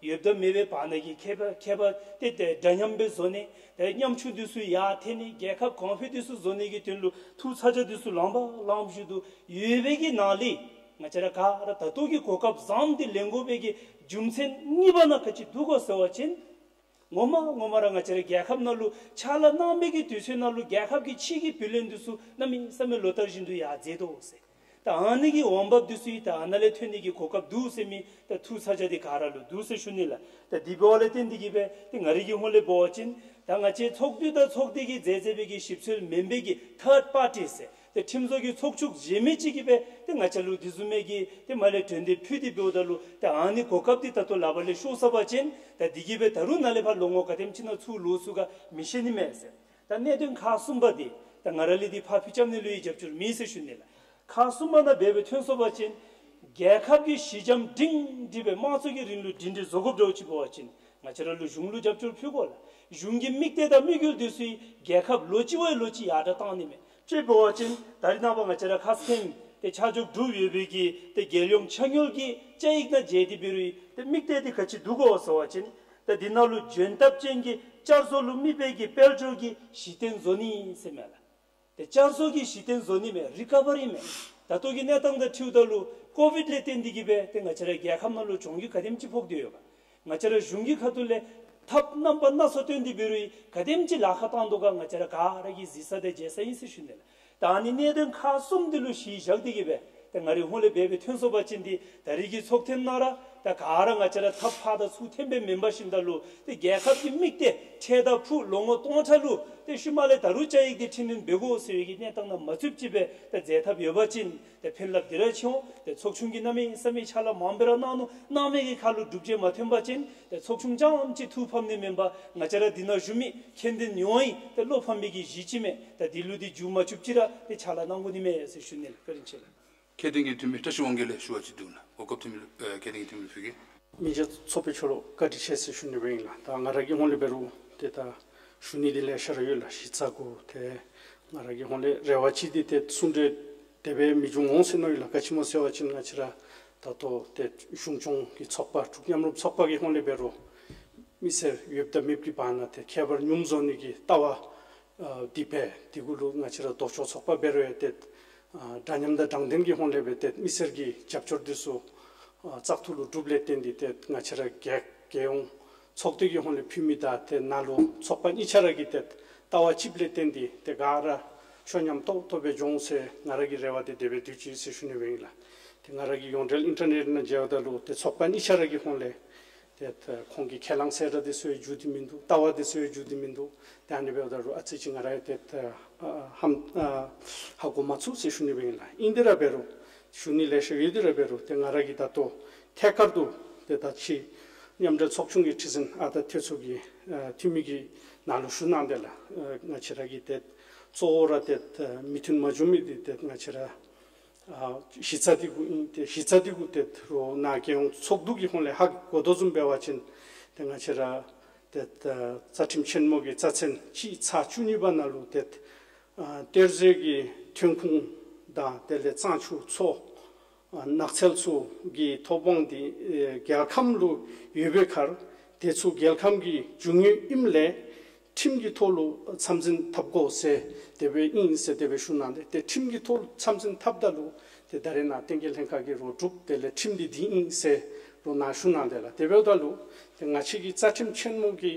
ཡོདཔ་དང་མེད་པའི་བར་ན་གི་ཁྱད་པར་ཁྱད་པར་ཏེ་ཏེ་འདྲ་མཉམ་སྦེ་བཟོ་ནི་ཏེ་ཉམ་ཆུང་འདི་ཚུ་ཡར་འཐེན་ནི་རྒྱལ་ཁབ་གོང་འཕེལ་འདི་ཚུ་བཟོ་ནི་གི་དོན་ལུ་ཐུགས་ཚ་གྱང་འདི་ཚུ་ལངམ་ལངམ་བཞིན་དུ་ཡོད་པའི་གི་ནང་ལས་ང་བཅས་ར་ག་ར་ད་ལྟོ་གི་གོ་སྐབས་བཟངམ་འདི་ལེན་དགོ་པའི་གི་རྒྱུ་མཚན་གཉིས་པ་ནང་ག་ཅི་འདུག་གོ་ཟེར་བ་ཅིན་ངོ་མ་ངོ་མ་ར་ང་བཅས་ར་རྒྱལ་ཁབ་ནང་ལུ་ཕྱག་ལཱ་གནང་མི་གི་དུས་ཚོད་ནང་ལུ་རྒྱལ་ཁབ་ཀྱི་ཕྱི་གི་བུ་ལོན་འདི་ཚུ་གནམ་མེད་ས་མེད་ལོ་ལྟར་བཞིན་དུ་ཡར་འཛེགས་དོ་ཟེར། ད་ཨ་ནི་གི་འོང་འབབ་འདི་ཚུ་ཡང་ད་ཨ་ནཱ་ལས་ཐོན་ནི་གི་གོ་སྐབས་འདུག་ཟེར་མི་ད་ཐུགས་ཚ་གྱང་འདི་ག་ར་ལུ་འདུག་ཟེར་ཞུ་ནི་ལགས། ད་འདི་འབདཝ་ལས་བརྟེན་འདི་གིས་སྦེ་ཏེ་ང་རའི་གི་ཧོངས་ལས་འབད་བ་ཅིན་ད་ང་བཅས་ཚོགས་འདུ་དང་ཚོགས་སྡེ་གིས་མཛད་མཛད་པའི་གི་ཞིབ་འཚོལ་མེན་པའི་གི་ཐཱརཌ་པཱར་ཊི་ཟེར་ཏེ་ཁྲིམས་བཟོ་གི་ཚོགས་ཆུང་གཞན་མི་ཅིག་གིས་སྦེ་ཏེ་ང་བཅས་ལུ་འདི་བཟུམ་མའི་གི་ཏེ་མར་ལས་གྲོས་འདེབས་ཕུལ་ཏེ་འབདཝ་ད་ལུ་ཏེ་ཨ་ནི་གོ་སྐབས་འདི་ད་ལྟོ་ལག་པ་ལས་ཤོར་སོང་པ་ཅིན་ད་འདི་གིས་སྦེ་ད་རུང་ནཱ་ལས་ཕར་ལོ་ངོ་ག་དེམ་ཅིག་ནང་ཚུར་ལོག་ཚུགས་ག་མི་ཤེས་ནི་མས་ཟེར། ད་གནད་དོན་ཁག་གསུམ་པ་འདི་ད་ང་ར་ལས་འདི་ཕར་འཕུལ་རྐྱབ་ནི་ལུ་ཡང་རྒྱབ་སྐྱོར་མེད་ཟེར་ཞུ་ནི་ལགས། ཁག་གསུམ་པ་ནང་འབད་སྦེ་ཐོན་སོང་པ་ཅིན་རྒྱལ་ཁབ་ཀྱི་གཞི་འགྱམ་སྒྲིང་སྒྲི་སྦེ་དམངས་གཙོ་གི་རིང་ལུགས་སྒྲིང་སྒྲི་བཟོ་དགོཔ་འདྲཝ་ཅིག་འབད་བ་ཅིན་ང་བཅས་ར་ལུ་གཞུང་ལུ་རྒྱབ་སྐྱོར་ཕུལ་དགོ་ལགས། གཞུང་གི་དམིགས་གཏད་དང་དམིགས་ཡུལ་འདི་ཚུ་རྒྱལ་ཁབ་ལོ་གཅིག་བ་ལོ་གཅིག་ཡར་དྲག་གཏང་ནི་མས། དཔྱེ་འབད་བ་ཅིན་ད་རེས་ནངས་པ་ང་བཅས་ར་ཁ་སེང་ཏེ་ཆ་འཇོག་གྲུབ་ཡོད་པའི་གི་ཏེ་རྒྱལ་ཡོངས་ཆ་སྙོམས་ཀྱི་བཅའ་ཡིག་ནང་མཇལ་ཏེ་འབད་རུང་ཏེ་དམིགས་གཏད་འདི་ག་ཅི་འདུག་གོ་ཟེར་བ་ཅིན་ ད་འདི་ནང་ལུ་འཇོན་ཐབས་ཅན་གྱི་བསྐྱར་གསོ་ལུ་དམིགས་པའི་གི་དཔལ་འབྱོར་གྱི་གཞི་རྟེན་བཟོ་ནི་ཟེར་མས་ལགས། ཏེ་བསྐྱར་གསོ་གི་གཞི་རྟེན་བཟོ་ནི་མས། རི་ཀ་བ་རི་མས། ད་ལྟོ་གི་གནས་སྟངས་དང་འཁྲིལཝ་ད་ལུ་ཀོ་ཝིཌ་ལས་བརྟེན་ཏེ་གིས་སྦེ་ཏེ་ང་བཅས་ར་རྒྱལ་ཁབ་ནང་ལུ་གྱོང་རྒུད་ག་དེམ་ཅིག་ཕོག་སྟེ་ཡོད་ག། ང་བཅས་ར་གཞུང་གི་ཁ་ཐུག་ལས་ཐབས་རྣམ་པ་སྣ་ཚོགས་བཏོན་ཏེ་འབད་རུང་ག་དེམ་ཅིག་ལཱ་ཁག་བཏང་དོ་ག་ང་བཅས་ར་ག་ར་གིས་གཟིགས་ས་དང་མཇལ་ས་ཨིན་ཟེར་ཞུ་ནི་ལགས། ད་ཨ་ནི་གནད་དོན་ཁག་གསུམ་འདི་ལུ་གཞི་བཞག་སྟེ་གིས་སྦེ་ཏེ་ང་རའི་ཧོངས་ལས་འབད་འབད་ཐོན་སོང་པ་ཅིན་ཏེ་ད་རེས་ཀྱི་ཚོགས་ཐེངས་ནང་ར་ད་ག་ར་ང་བཅས་ར་ཐབས་ཕར་དང་ཚུར་འཐེན་སྦེ་མེན་པར་ཞིནམ་ད་ལུ་ཏེ་རྒྱལ་ཁབ་ཀྱི་དམིགས་གཏད་འཕྲལ་དང་ཕུགས་ལོ་ངོ་སྟོང་ཕྲག་ལུ་ཏེ་ཤུལ་མ་ལས་ད་རུང་བཅའ་ཡིག་འདི་འཕྲི་སྣོན་འབད་དགོ་ཟེར་བའི་གི་གནས་སྟངས་ནང་མ་ཚུདཔ་ཅིག་སྦེ་ཏེ་མཛད་ཐབས་ཡོད་པ་ཅིན་ཏེ་ཕན་རླབས་འདི་ར་ཆེ་འོང་། ཏེ་ཚོགས་ཆུང་གིས་གནམ་མེད་ས་མེད་ཕྱག་ལཱ་མང་སྦེ་ར་གནང་ནུག། གནང་མི་གི་ཁར་ལུ་གྲུབ་འབྲས་མ་ཐོན་པ་ཅིན་ཏེ་ཚོགས་ཆུང་རྐྱངམ་གཅིག་ཐུགས་ཕམ་ནི་མེན་པར་ང་བཅས་ར་འདི་ནང་བཞུགས་མི་མཁྱེན་ལྡན་ཡོངས་ཀྱིས་ཏེ་བློ་ཕམ་མི་གི་གཞི་ཅིག་མས། ད་འདི་ལུ་ཏེ་མཇུག་མ་བཅུགཔ་ཅིག་ར་ཏེ་ཕྱག་ལཱ་གནང་དགོ་ནི་མས་ཟེར་ཞུ་ནི་ལགས། བཀའ་དྲིན་ཆེ་ལགས། ཁྱད་ལྡན་གྱི་འཐུས་མི་བཀྲ་ཤིས་དབང་རྒྱལ་ལས་ཞུ་བ་ཅིག་འདུག་ལགས། འོ་སྐབས་འཐུས་མི་ཨེ་ཁྱད་ལྡན་གྱི་འཐུས་མི་ཕུལ་གེ། མི་རྗེ་ཚོགས་པའི་ཕྱོགས་ལུ་བཀའ་དྲིན་ཆེ་ཟེར་ཞུ་ནི་སྦེ་ཨིན་ལགས། ད་ང་ར་གི་ཧོངས་ལས་འབད་རུང་ཏེ་ད་ཞུ་ནི་འདི་ལེ་ཤ་ར་ཡོད་ལགས། གཞི་རྩ་གུ་ཏེ་ང་ར་གི་ཧོངས་ལས་རེ་བ་ཅིག་འདི་ཏེ་གསུང་གྲོས་དེ་སྦེ་མི་འབྱུང་འོང་ཟེར་མནོ་ཡི་ལགས། ག་ཅི་སྨོ་ཟེར་བ་ཅིན་ང་བཅས་ར་ད་ལྟོ་ཏེ་གཞུང་སྐྱོང་གི་ཚོགས་པ་འབྲུག་མཉམ་རུབ་ཚོགས་པ་གི་ཧོངས་ལས་འབད་རུང་མི་སེར་ཡོདཔ་དང་མེདཔ་གི་བར་ན་ཏེ་ཁྱད་པར་སྙོམས་བཟོ་ནི་གི་ལྟ་བ་ཨ་འདི་སྦེ་དེ་གུ་ལུ་ང་བཅས་ར་ལྡོག་ཕྱོགས་ཚོགས་པ་འབད་རུང་ཡང་ཏེ་ཨ་འདྲ་མཉམ་དང་དྲང་བདེན་གྱི་ཧོངས་ལས་སྦེ་ཏེ་མི་སེར་གྱི་རྒྱབ་སྐྱོར་འདི་ཚུ་ཨ་བཙག་འཐུ་ལུ་གྲུབ་ལས་བརྟེན་ཏེ་ཏེ་ང་བཅས་ར་རྒྱལ་རྒྱལ་ཡོངས་ཚོགས་སྡེ་གི་ཧོངས་ལས་ཕུལ་མི་དང་ཏེ་ནཱ་ལུ་ཚོགས་པ་གཉིས་ཆ་ར་གི་ཏེ་ལྟ་བ་གཅིགཔ་ལས་བརྟེན་ཏེ་ཏེ་ག་ར་ཆོས་མཉམ་ཏོག་ཏོ་སྦེ་འབྱུང་ཟེར་ང་ར་གི་རེ་བ་འདི་དེ་སྦེ་འདུག་ཅི་ཟེར་ཞུ་ནི་སྦེ་ཨིན་ལགས། ཏེ་ང་ར་གིས་ཡོངས་འབྲེལ་ཨིན་ཊར་ནེཊ་ནང་མཇལཝ་ད་ལུ་ཏེ་ཚོགས་པ་གཉིས་ཆ་ར་གི་ཧོངས་ལས་ཏེ་ཁོང་གི་ཁས་བླངས་གསལ་བསྒྲགས་འདི་ཚུ་ཡང་མཇུག་སྡུད་མིན་འདུག། ལྟ་བ་འདི་ཚུ་ཡང་མཇུག་སྡུད་མིན་འདུག། ཏེ་ཨ་ནི་འབདཝ་ད་ལུ་ཨ་ཙི་ཅིག་ང་ར་ཡང་ཏེ་ཨ་ཧམ་ཨ་ཧ་གོ་མ་ཚུགས་ཟེར་ཞུ་ནི་སྦེ་ཨིན་ལགས། ཨིན་ཏེ་ར་འབད་རུང་ཞུ་ནི་ལེ་ཤ་ཡོད་དེ་ར་འབད་རུང་ཏེ་ང་ར་གིས་ད་ལྟོ་ཐད་ཀར་དུ་ཏེ་ད་ཅི་མཉམ་འབྲེལ་ཚོགས་ཆུང་གི་ཁྲི་འཛིན་ཨ་ད་ཐེ་ཚོ་གི་ཨ་འཐུས་མི་གི་ནང་ལུ་ཞུ་གནང་དེས་ལགས། ཨ་ང་བཅས་ར་གི་ཏེ་གཙོ་བོ་ར་ཏེ་ཨ་མི་མཐུན་མ་འགྱོ་མི་འདི་ཏེ་ང་བཅས་ར་ཨ་གཞི་རྩ་འདི་གུ་ཨིན། ཏེ་གཞི་རྩ་འདི་གུ་ཏེ་རོགས་ནཱ་རྒྱལ་ཡོངས་ཚོགས་འདུ་གི་ཧོངས་ལས་ཧ་གོ་དོ་བཟུམ་འབད་བ་ཅིན་ཏེ་ང་བཅས་ར་ཏེ་ཨ་རྩ་ཁྲིམས་ཆེན་མོ་གི་རྩ་ཚན་གཅིག་ཚག་བཅུ་གཉིས་པ་ནང་ལུ་ཏེ་ཨ་གཏེར་མཛོད་ཀྱི་ཐོན་ཁུངས་དང་དེ་ལས་གཙང་ཆུ་མཚོ་ཨ་ནགས་ཚལ་ཚུ་གི་ཐོབ་དབང་འདི་ཨེ་རྒྱལ་ཁམས་ལུ་ཡོད་པའི་ཁར་དེ་ཚུ་རྒྱལ་ཁམས་ཀྱི་རྒྱུ་དངོས་ཨིནམ་ལས་ཁྲིམས་ཀྱི་ཐོག་ལུ་མཚམས་འཛིན་འཐབ་དགོ་ཟེར་དེ་སྦེ་ཨིན་ཟེར་དེ་སྦེ་ཞུ་གནང་སྟེ། ཏེ་ཁྲིམས་ཀྱི་ཐོག་ལུ་མཚམས་འཛིན་འཐབ་ད་ལུ་ཏེ་ད་རེས་ནཱ་བསྟན་རྒྱས་ལྷན་ཁག་གིས་རོགས་གྲུབ་དེ་ལས་ཁྲིམས་འདི་འདི་ཨིན་ཟེར་རོགས་ནཱ་ཞུ་གནང་དེས་ལགས། དེ་འབདཝ་ད་ལུ་ཏེ་ང་བཅས་ཀྱི་རྩ་ཁྲིམས་ཆེན་མོ་གི་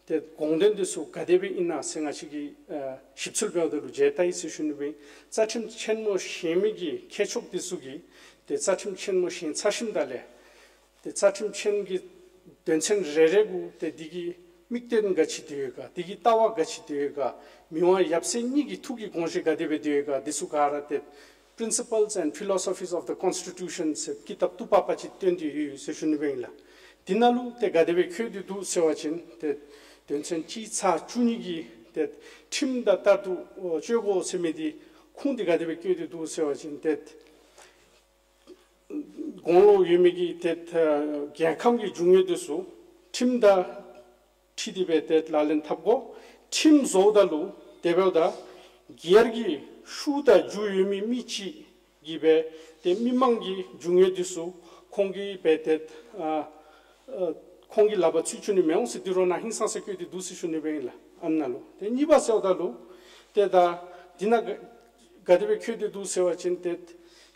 ཏེ་དགོངས་དོན་འདི་ཚུ་ག་དེ་སྦེ་ཨིན་ན་ཟེར་ང་བཅས་ཀྱིས་ཨ་ཞིབ་འཚོལ་འབདཝ་ད་ལུ་མཇལ་ལྟ་ཡི་ཟེར་ཞུ་ནི་སྦེ། རྩ་ཁྲིམས་ཆེན་མོ་བཞེངས་མི་གི་མཁས་མཆོག་འདི་ཚུ་གིས་ཏེ་རྩ་ཁྲིམས་ཆེན་མོ་བཞེངས་ཚར་ཞིནམ་ད་ལས་ཏེ་རྩ་ཁྲིམས་ཆེན་གྱི་དོན་ཚན་རེ་རེ་གུ་ཏེ་འདི་གི་དམིགས་དོན་ག་ཅི་འདི་ཡོད་ག། འདི་གི་ལྟ་བ་ག་ཅི་འདི་ཡོད་ག། མི་དབང་ཡབ་སྲས་གཉིས་ཀྱི་ཐུགས་ཀྱི་དགོངས་བཞེད་ག་དེ་སྦེ་འདི་ཡོད་ག། འདི་ཚུ་ག་ར་ཏེ་Principles and Philosophies of the Constitution ཟེར་ཀི་ཏབ་བཏུབ་པ་པ་ཅིག་བཏོན་ཏེ་ཡོད་ཡོད་ཟེར་ཞུ་ནི་སྦེ་ཨིན་ལགས། འདི་ནང་ལུ་ཏེ་ག་དེ་སྦེ་འཁོད་དེ་འདུག་ཟེར་བ་ཅིན་ཏེ་དོན་ཚན་གཅིག་ཚག་བཅུ་གཉིས་ཀྱི་ཏེ་ཁྲིམས་དང་ལྟར་དུ་སྤྱོད་དགོ་ཟེར་མི་འདི་ཁུངས་འདི་ག་དེ་སྦེ་བཀོད་དེ་འདུག་ཟེར་བ་ཅིན་ཏེ་གོང་ལུ་ཡོད་མི་གི་ཏེ་རྒྱལ་ཁམས་ཀྱི་རྒྱུ་དངོས་འདི་ཚུ་ཁྲིམས་དང་འཁྲིལ་ཏེ་སྦེ་ཏེ་ལག་ལེན་འཐབ་དགོ། ཁྲིམས་བཟོཝ་ད་ལུ་དེ་འབདཝ་ད་སྒེར་གྱི་ཤུགས་དང་རྒྱུ་ཡོད་མི་མི་གཅིག་གིས་སྦེ་ཏེ་མི་མང་གི་རྒྱུ་དངོས་འདི་ཚུ་ཁོང་གིས་སྦེ་ཏེ་ཨ་ཨ་ཁོང་གི་ལག་པར་ཚུད་བཅུག་ནི་མི་འོང་ཟེར་འདི་རོགས་ནཱ་ཧིང་སངས་ས་བཀོད་དེ་འདུག་ཟེར་ཞུ་ནི་སྦེ་ཨིན་ལགས། ཨ་ནཱ་ལུ་ཏེ་གཉིས་པ་ཟེརཝ་ད་ལུ་ཏེ་ད་འདི་ནང་ག་དེ་སྦེ་འཁོད་དེ་འདུག་ཟེར་བ་ཅིན་ཏེ་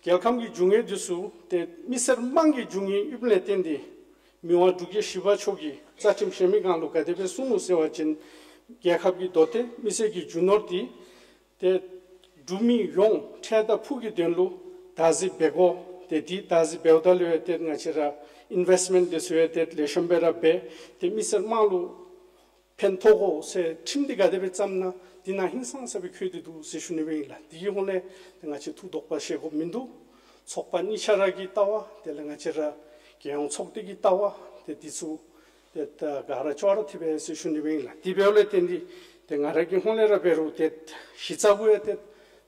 རྒྱལ་ཁམས་ཀྱི་རྒྱུ་དངོས་འདི་ཚུ་ཏེ་མི་སེར་དམངས་ཀྱི་རྒྱུ་དངོས་ཨིནམ་ལས་བརྟེན་ཏེ་མི་དབང་འབྲུག་རྒྱལ་བཞི་པ་མཆོག་གིས་རྩ་ཁྲིམས་བཞེངས་མི་སྒང་ལུ་ག་དེ་སྦེ་གསུངས་ནུག་ཟེར་བ་ཅིན་རྒྱལ་ཁབ་ཀྱི་མདོ་སྡེ་མི་སེར་གྱི་རྒྱུ་ནོར་འདི་ཏེ་འབྲུག་མི་ཡོངས་འཕྲལ་དང་ཕུགས་ཀྱི་དོན་ལུ་བདག་འཛིན་འབད་དགོ། ཏེ་འདི་བདག་འཛིན་འབདཝ་ད་ལུ་ཡང་ཏེ་ང་བཅས་ར་ཨིན་ཝེསཊ་མེནཊ་འདི་ཚུ་ཡང་ཏེ་ལེགས་ཤོམ་སྦེ་ར་འབད་དེ་མི་སེར་དམངས་ལུ་ཕན་ཐོགས་དགོ་ཟེར་ཁྲིམས་འདི་ག་དེ་སྦེ་བརྩམས་ན་འདི་ནང་ཧིང་སངས་ས་སྦེ་འཁོད་དེ་འདུག་ཟེར་ཞུ་ནི་སྦེ་ཨིན་ལགས། འདི་གི་ཧོངས་ལས་ཏེ་ང་བཅས་ཐུགས་དོགས་པ་བཞེས་དགོཔ་མིན་འདུག། ཚོགས་པ་གཉིས་ཆ་ར་གི་ལྟ་བ་དེ་ལས་ང་བཅས་ར་རྒྱལ་ཡོངས་ཚོགས་སྡེ་གི་ལྟ་བ་ཏེ་འདི་ཚུ་ཏེ་ད་ག་ར་ཅོག་ར་འཐདཔ་ཨིན་ཟེར་ཞུ་ནི་སྦེ་ཨིན་ལགས། དེ་འབདཝ་ལས་བརྟེན་ཏེ་ཏེ་ང་ར་གི་ཧོངས་ལས་ར་འབད་རུང་ཏེ་གཞི་རྩ་གུ་ཡང་ཏེ་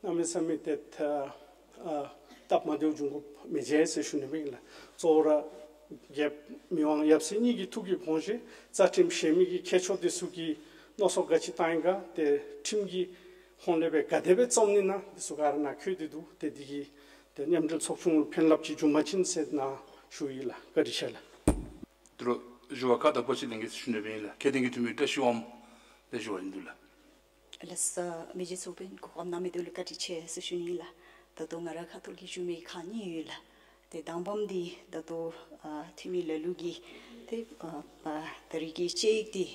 གནམ་མེད་ས་མེད་ཏེ་ཨ་སྟབས་མ་བདེཝ་འབྱུང་དགོཔ་མི་མཇལ་ཟེར་ཞུ་ནི་སྦེ་ཨིན་ལགས། གཙོ་བོ་ར་རྒྱལཔོ་མི་དབང་ཡབ་སྲས་གཉིས་ཀྱི་ཐུགས་ཀྱི་དགོངས་བཞེད་རྩ་ཁྲིམས་བཞེངས་མི་གི་མཁས་མཆོག་འདི་ཚུ་གིས་མནོ་བསམ་ག་ཅི་བཏང་ཡི་ག། ཏེ་ཁྲིམས་ཀྱི་ཧོངས་ལས་སྦེ་ག་དེ་སྦེ་བརྩམ་ནི་ན་འདི་ཚུ་ག་ར་ནཱ་འཁོད་དེ་འདུག། ཏེ་འདི་གིས་ཏེ་མཉམ་འབྲེལ་ཚོགས་ཆུང་ལུ་ཕན་རླབས་ཅིག་འབྱུང་པ་ཅིན་ཟེར་ནཱ་ཞུ་ཡི་ལགས། བཀའ་དྲིན་ཆེ་ལགས། དོ་རུང་ ཞུ་བར་བཀའ་དང་བཀའ་ཆད་གནང་གེ་ཟེར་ཞུ་ནི་ཨིན་ལགས། ཁྱད་ལྡན་གྱི་འཐུས་མི་བཀྲ་ཤིས་དབང་མོ་ལས་ཞུ་བ་ཨིན་འདུག་ལགས། ལགས་སོ། མི་རྗེ་ཚོགས་དཔོན་གོ་སྐབས་གནང་མི་འདི་ལུ་བཀའ་དྲིན་ཆེ་ཟེར་ཞུ་ནི་ཨིན་ལགས། ད་ལྟོ་ང་ར་ཁ་ཐོག་ལས་ཀྱི་ཞུ་མི་ཁག་གཉིས་ཡོད་ལགས། ཏེ་དང་པམ་འདི་ད་ལྟོ་ཨ་འཐུས་མི་ལ་ལུ་གིས་ཏེ་ཨ་ཨ་ད་རིས་ཀྱི་དཔྱད་ཡིག་འདི་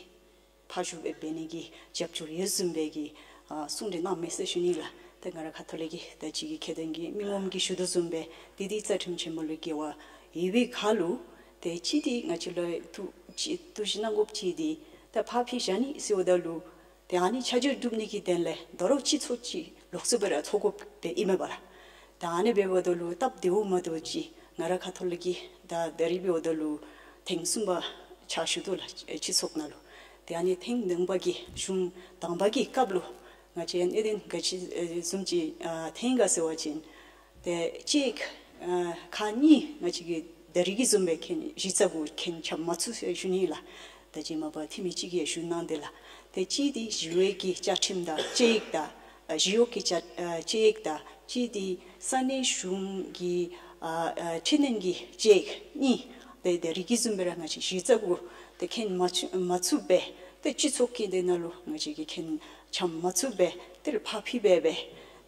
ཕབ་བཤུད་འབད་ནི་གི་རྒྱབ་སྐྱོར་ཡོད་བཟུམ་སྦེ་གི་ཨ་གསུང་གྲོས་གནང་མི་ཟེར་ཞུ་ནི་ལགས། ཏེ་ང་ར་ཁ་ཐོག་ལས་ཀྱི་ད་ཅི་གི་ཁྱད་ལྡན་གྱི་མི་ངོམ་གྱིས་ཞུ་དོ་བཟུམ་སྦེ་འདི་འདི་རྩ་ཁྲིམས་ཆེན་མོ་ལུ་འགལ་བ་ཡོད་པའི་ཁར་ལུ་ཏེ་གཅིག་འདི་ང་བཅས་ལུ་ཐུགས་ཅི་ཐུགས་བཞེད་གནང་དགོཔ་ཅིག་འདི་ད་ཕར་ཕྱིར་བཞག་ནི་ཟེརཝ་ད་ལུ་ཏེ་ཨ་ནི་ཆ་འཇོག་སྒྲུབ་ནི་གི་དོན་ལས་དོ་རུང་སྤྱི་ཚོགས་ཅིག་ལོགས་སུ་སྦེ་ར་ཚོགས་དགོཔ་སྦེ་ཨིན་མས་པ་ལགས། ད་ཨ་ནི་འབདཝ་ད་ལུ་སྟབས་བདེཝ་མ་བདེཝ་ཅིག་ང་ར་ཁ་ཐོག་ལས་ཀྱི་ད་ད་རིས་འབདཝ་ད་ལུ་ཐེངས་གསུམ་པ་ཕྱག་ཞུ་དོ་ལགས་སྤྱི་ཚོགས་ནང་ལུ། ཏེ་ཨ་ནི་ཐེངས་དང་པ་གི་གཞུང་དང་པ་གི་སྐབས་ལུ་ང་བཅས་གནད་དོན་ག་ཅི་ཨེ་བཟུམ་ཅིག་ཨ་ཐོན་ག་ཟེར་བ་ཅིན་ཏེ་དཔྱད་ཡིག་ཨ་ཁག་གཉིས་ང་བཅས་ཀྱིས་ད་རིས་ཀྱི་བཟུམ་སྦེ་མཁན་གཞི་རྩ་གུ་མཁན་ཆ་མ་ཚུད་ཟེར་ཞུ་ནི་ལགས། ད་ཅི་མ་པ་འཐུས་མི་གཅིག་གིས་ཞུ་གནང་དེ་ལགས། ཏེ་གཅིག་འདི་ཞི་གཡོག་གི་བཅའ་ཁྲིམས་དང་དཔྱད་ཡིག་དང་ཨ་ཞི་གཡོག་གི་བཅའ་ཨ་དཔྱད་ཡིག་དང་གཅིག་འདི་ས་གནས་གཞུང་གི་ཨ་ཨ་ཁྲིམས་ནང་གི་དཔྱད་ཡིག་གཉིས་ཏེ་ད་རིས་ཀྱི་བཟུམ་སྦེ་ར་ང་བཅས་གཞི་རྩ་གུ་ཏེ་མཁན་མ་ཚུད་མ་ཚུད་པས། ཏེ་སྤྱི་ཚོགས་ཀྱི་དེ་ནང་ལུ་ང་བཅས་ཀྱིས་མཁན་ཆ་མ་ཚུད་པས། དེ་ལས་ཕར་ཕྱིར་འབད་འབད་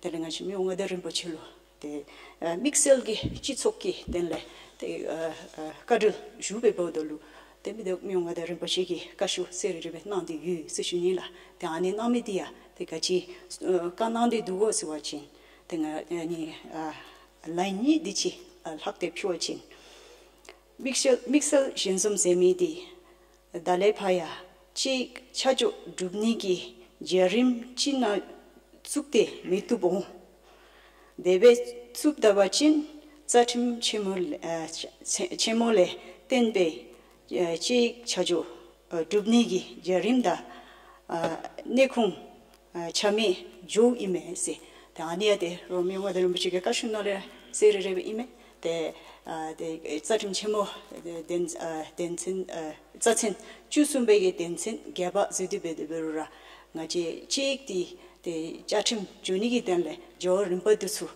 དེ་ལས་ང་བཅས་མི་དབང་མངའ་བདག་རིན་པོ་ཆེ་ལུ་ཏེ་ཨ་དམིགས་བསལ་གྱི་སྤྱི་ཚོགས་ཀྱི་དོན་ལས་ཏེ་ཨ་ཨ་བཀའ་འཁྲོལ་ཞུ་སྦེ་འབདཝ་ད་ལུ་ཏེ་མི་དབང་མངའ་བདག་རིན་པོ་ཆེ་གིས་བཀའ་ཤོག་གསལ་རི་རི་སྦེ་གནང་སྟེ་ཡོད་ཟེར་ཞུ་ནི་ལགས། ཏེ་ཨ་ནི་གནང་མི་འདི་ཡང་ཏེ་ག་ཅི་ཨ་བཀའ་གནང་སྟེ་འདུག་གོ་ཟེར་བ་ཅིན་ཏེ་ང་ཨ་ནི་ཨ་ལན་གཉིས་འདི་ཅིག་ཨ་ལྷག་སྟེ་ཕུལ་བ་ཅིན། དམིགས་བསལ་དམིགས་བསལ་ཞལ་འཛོམས་མཛད་མི་འདི་ད་ལས་ཕར་ཡང་དཔྱད་ཡིག་ཆ་འཇོག་སྒྲུབ་ནི་གི་བྱ་རིམ་ཅིག་ནང་བཙུགས་ཏེ་མི་བཏུབ་འོང་། དེ་སྦེ་བཙུགས་ད་པ་ཅིན་རྩ་ཁྲིམས་ཆེན་མོ་ལས་ཨ་ཆེ་ཆེན་མོ་ལས་བརྟེན་པའི་ཨ་དཔྱད་ཡིག་ཆ་འཇོག་ཨ་སྒྲུབ་ནི་གི་བྱ་རིམ་དང་ཨ་གནད་ཁུངས་ཨ་ཆ་མེད་འགྱོཝ་ཨིན་མས་ཟེར། ཏེ་ཨ་ནི་ཡང་ཏེ་རོགས་མི་དབང་མངའ་བདག་རིན་པོ་ཆེ་གི་བཀའ་ཤོག་ནང་ལས་གསལ་རི་རི་སྦེ་ཨིན་མས། ཏེ་ཨ་ཏེ་རྩ་ཁྲིམས་ཆེན་མོ་ཏེ་དོན་ཨ་དོན་ཚན་ཨ་རྩ་ཚན་བཅུ་གསུམ་པའི་གི་དོན་ཚན་བརྒྱད་པ་ཟེར་དེ་སྦེ་དེ་འབད་རུང་ར་ང་བཅས་དཔྱད་ཡིག་འདི་ཏེ་བཅའ་ཁྲིམས་འགྱོ་ནི་གི་དོན་ལས་བྱ་བ་རིམ་པ་འདི་ཚུ་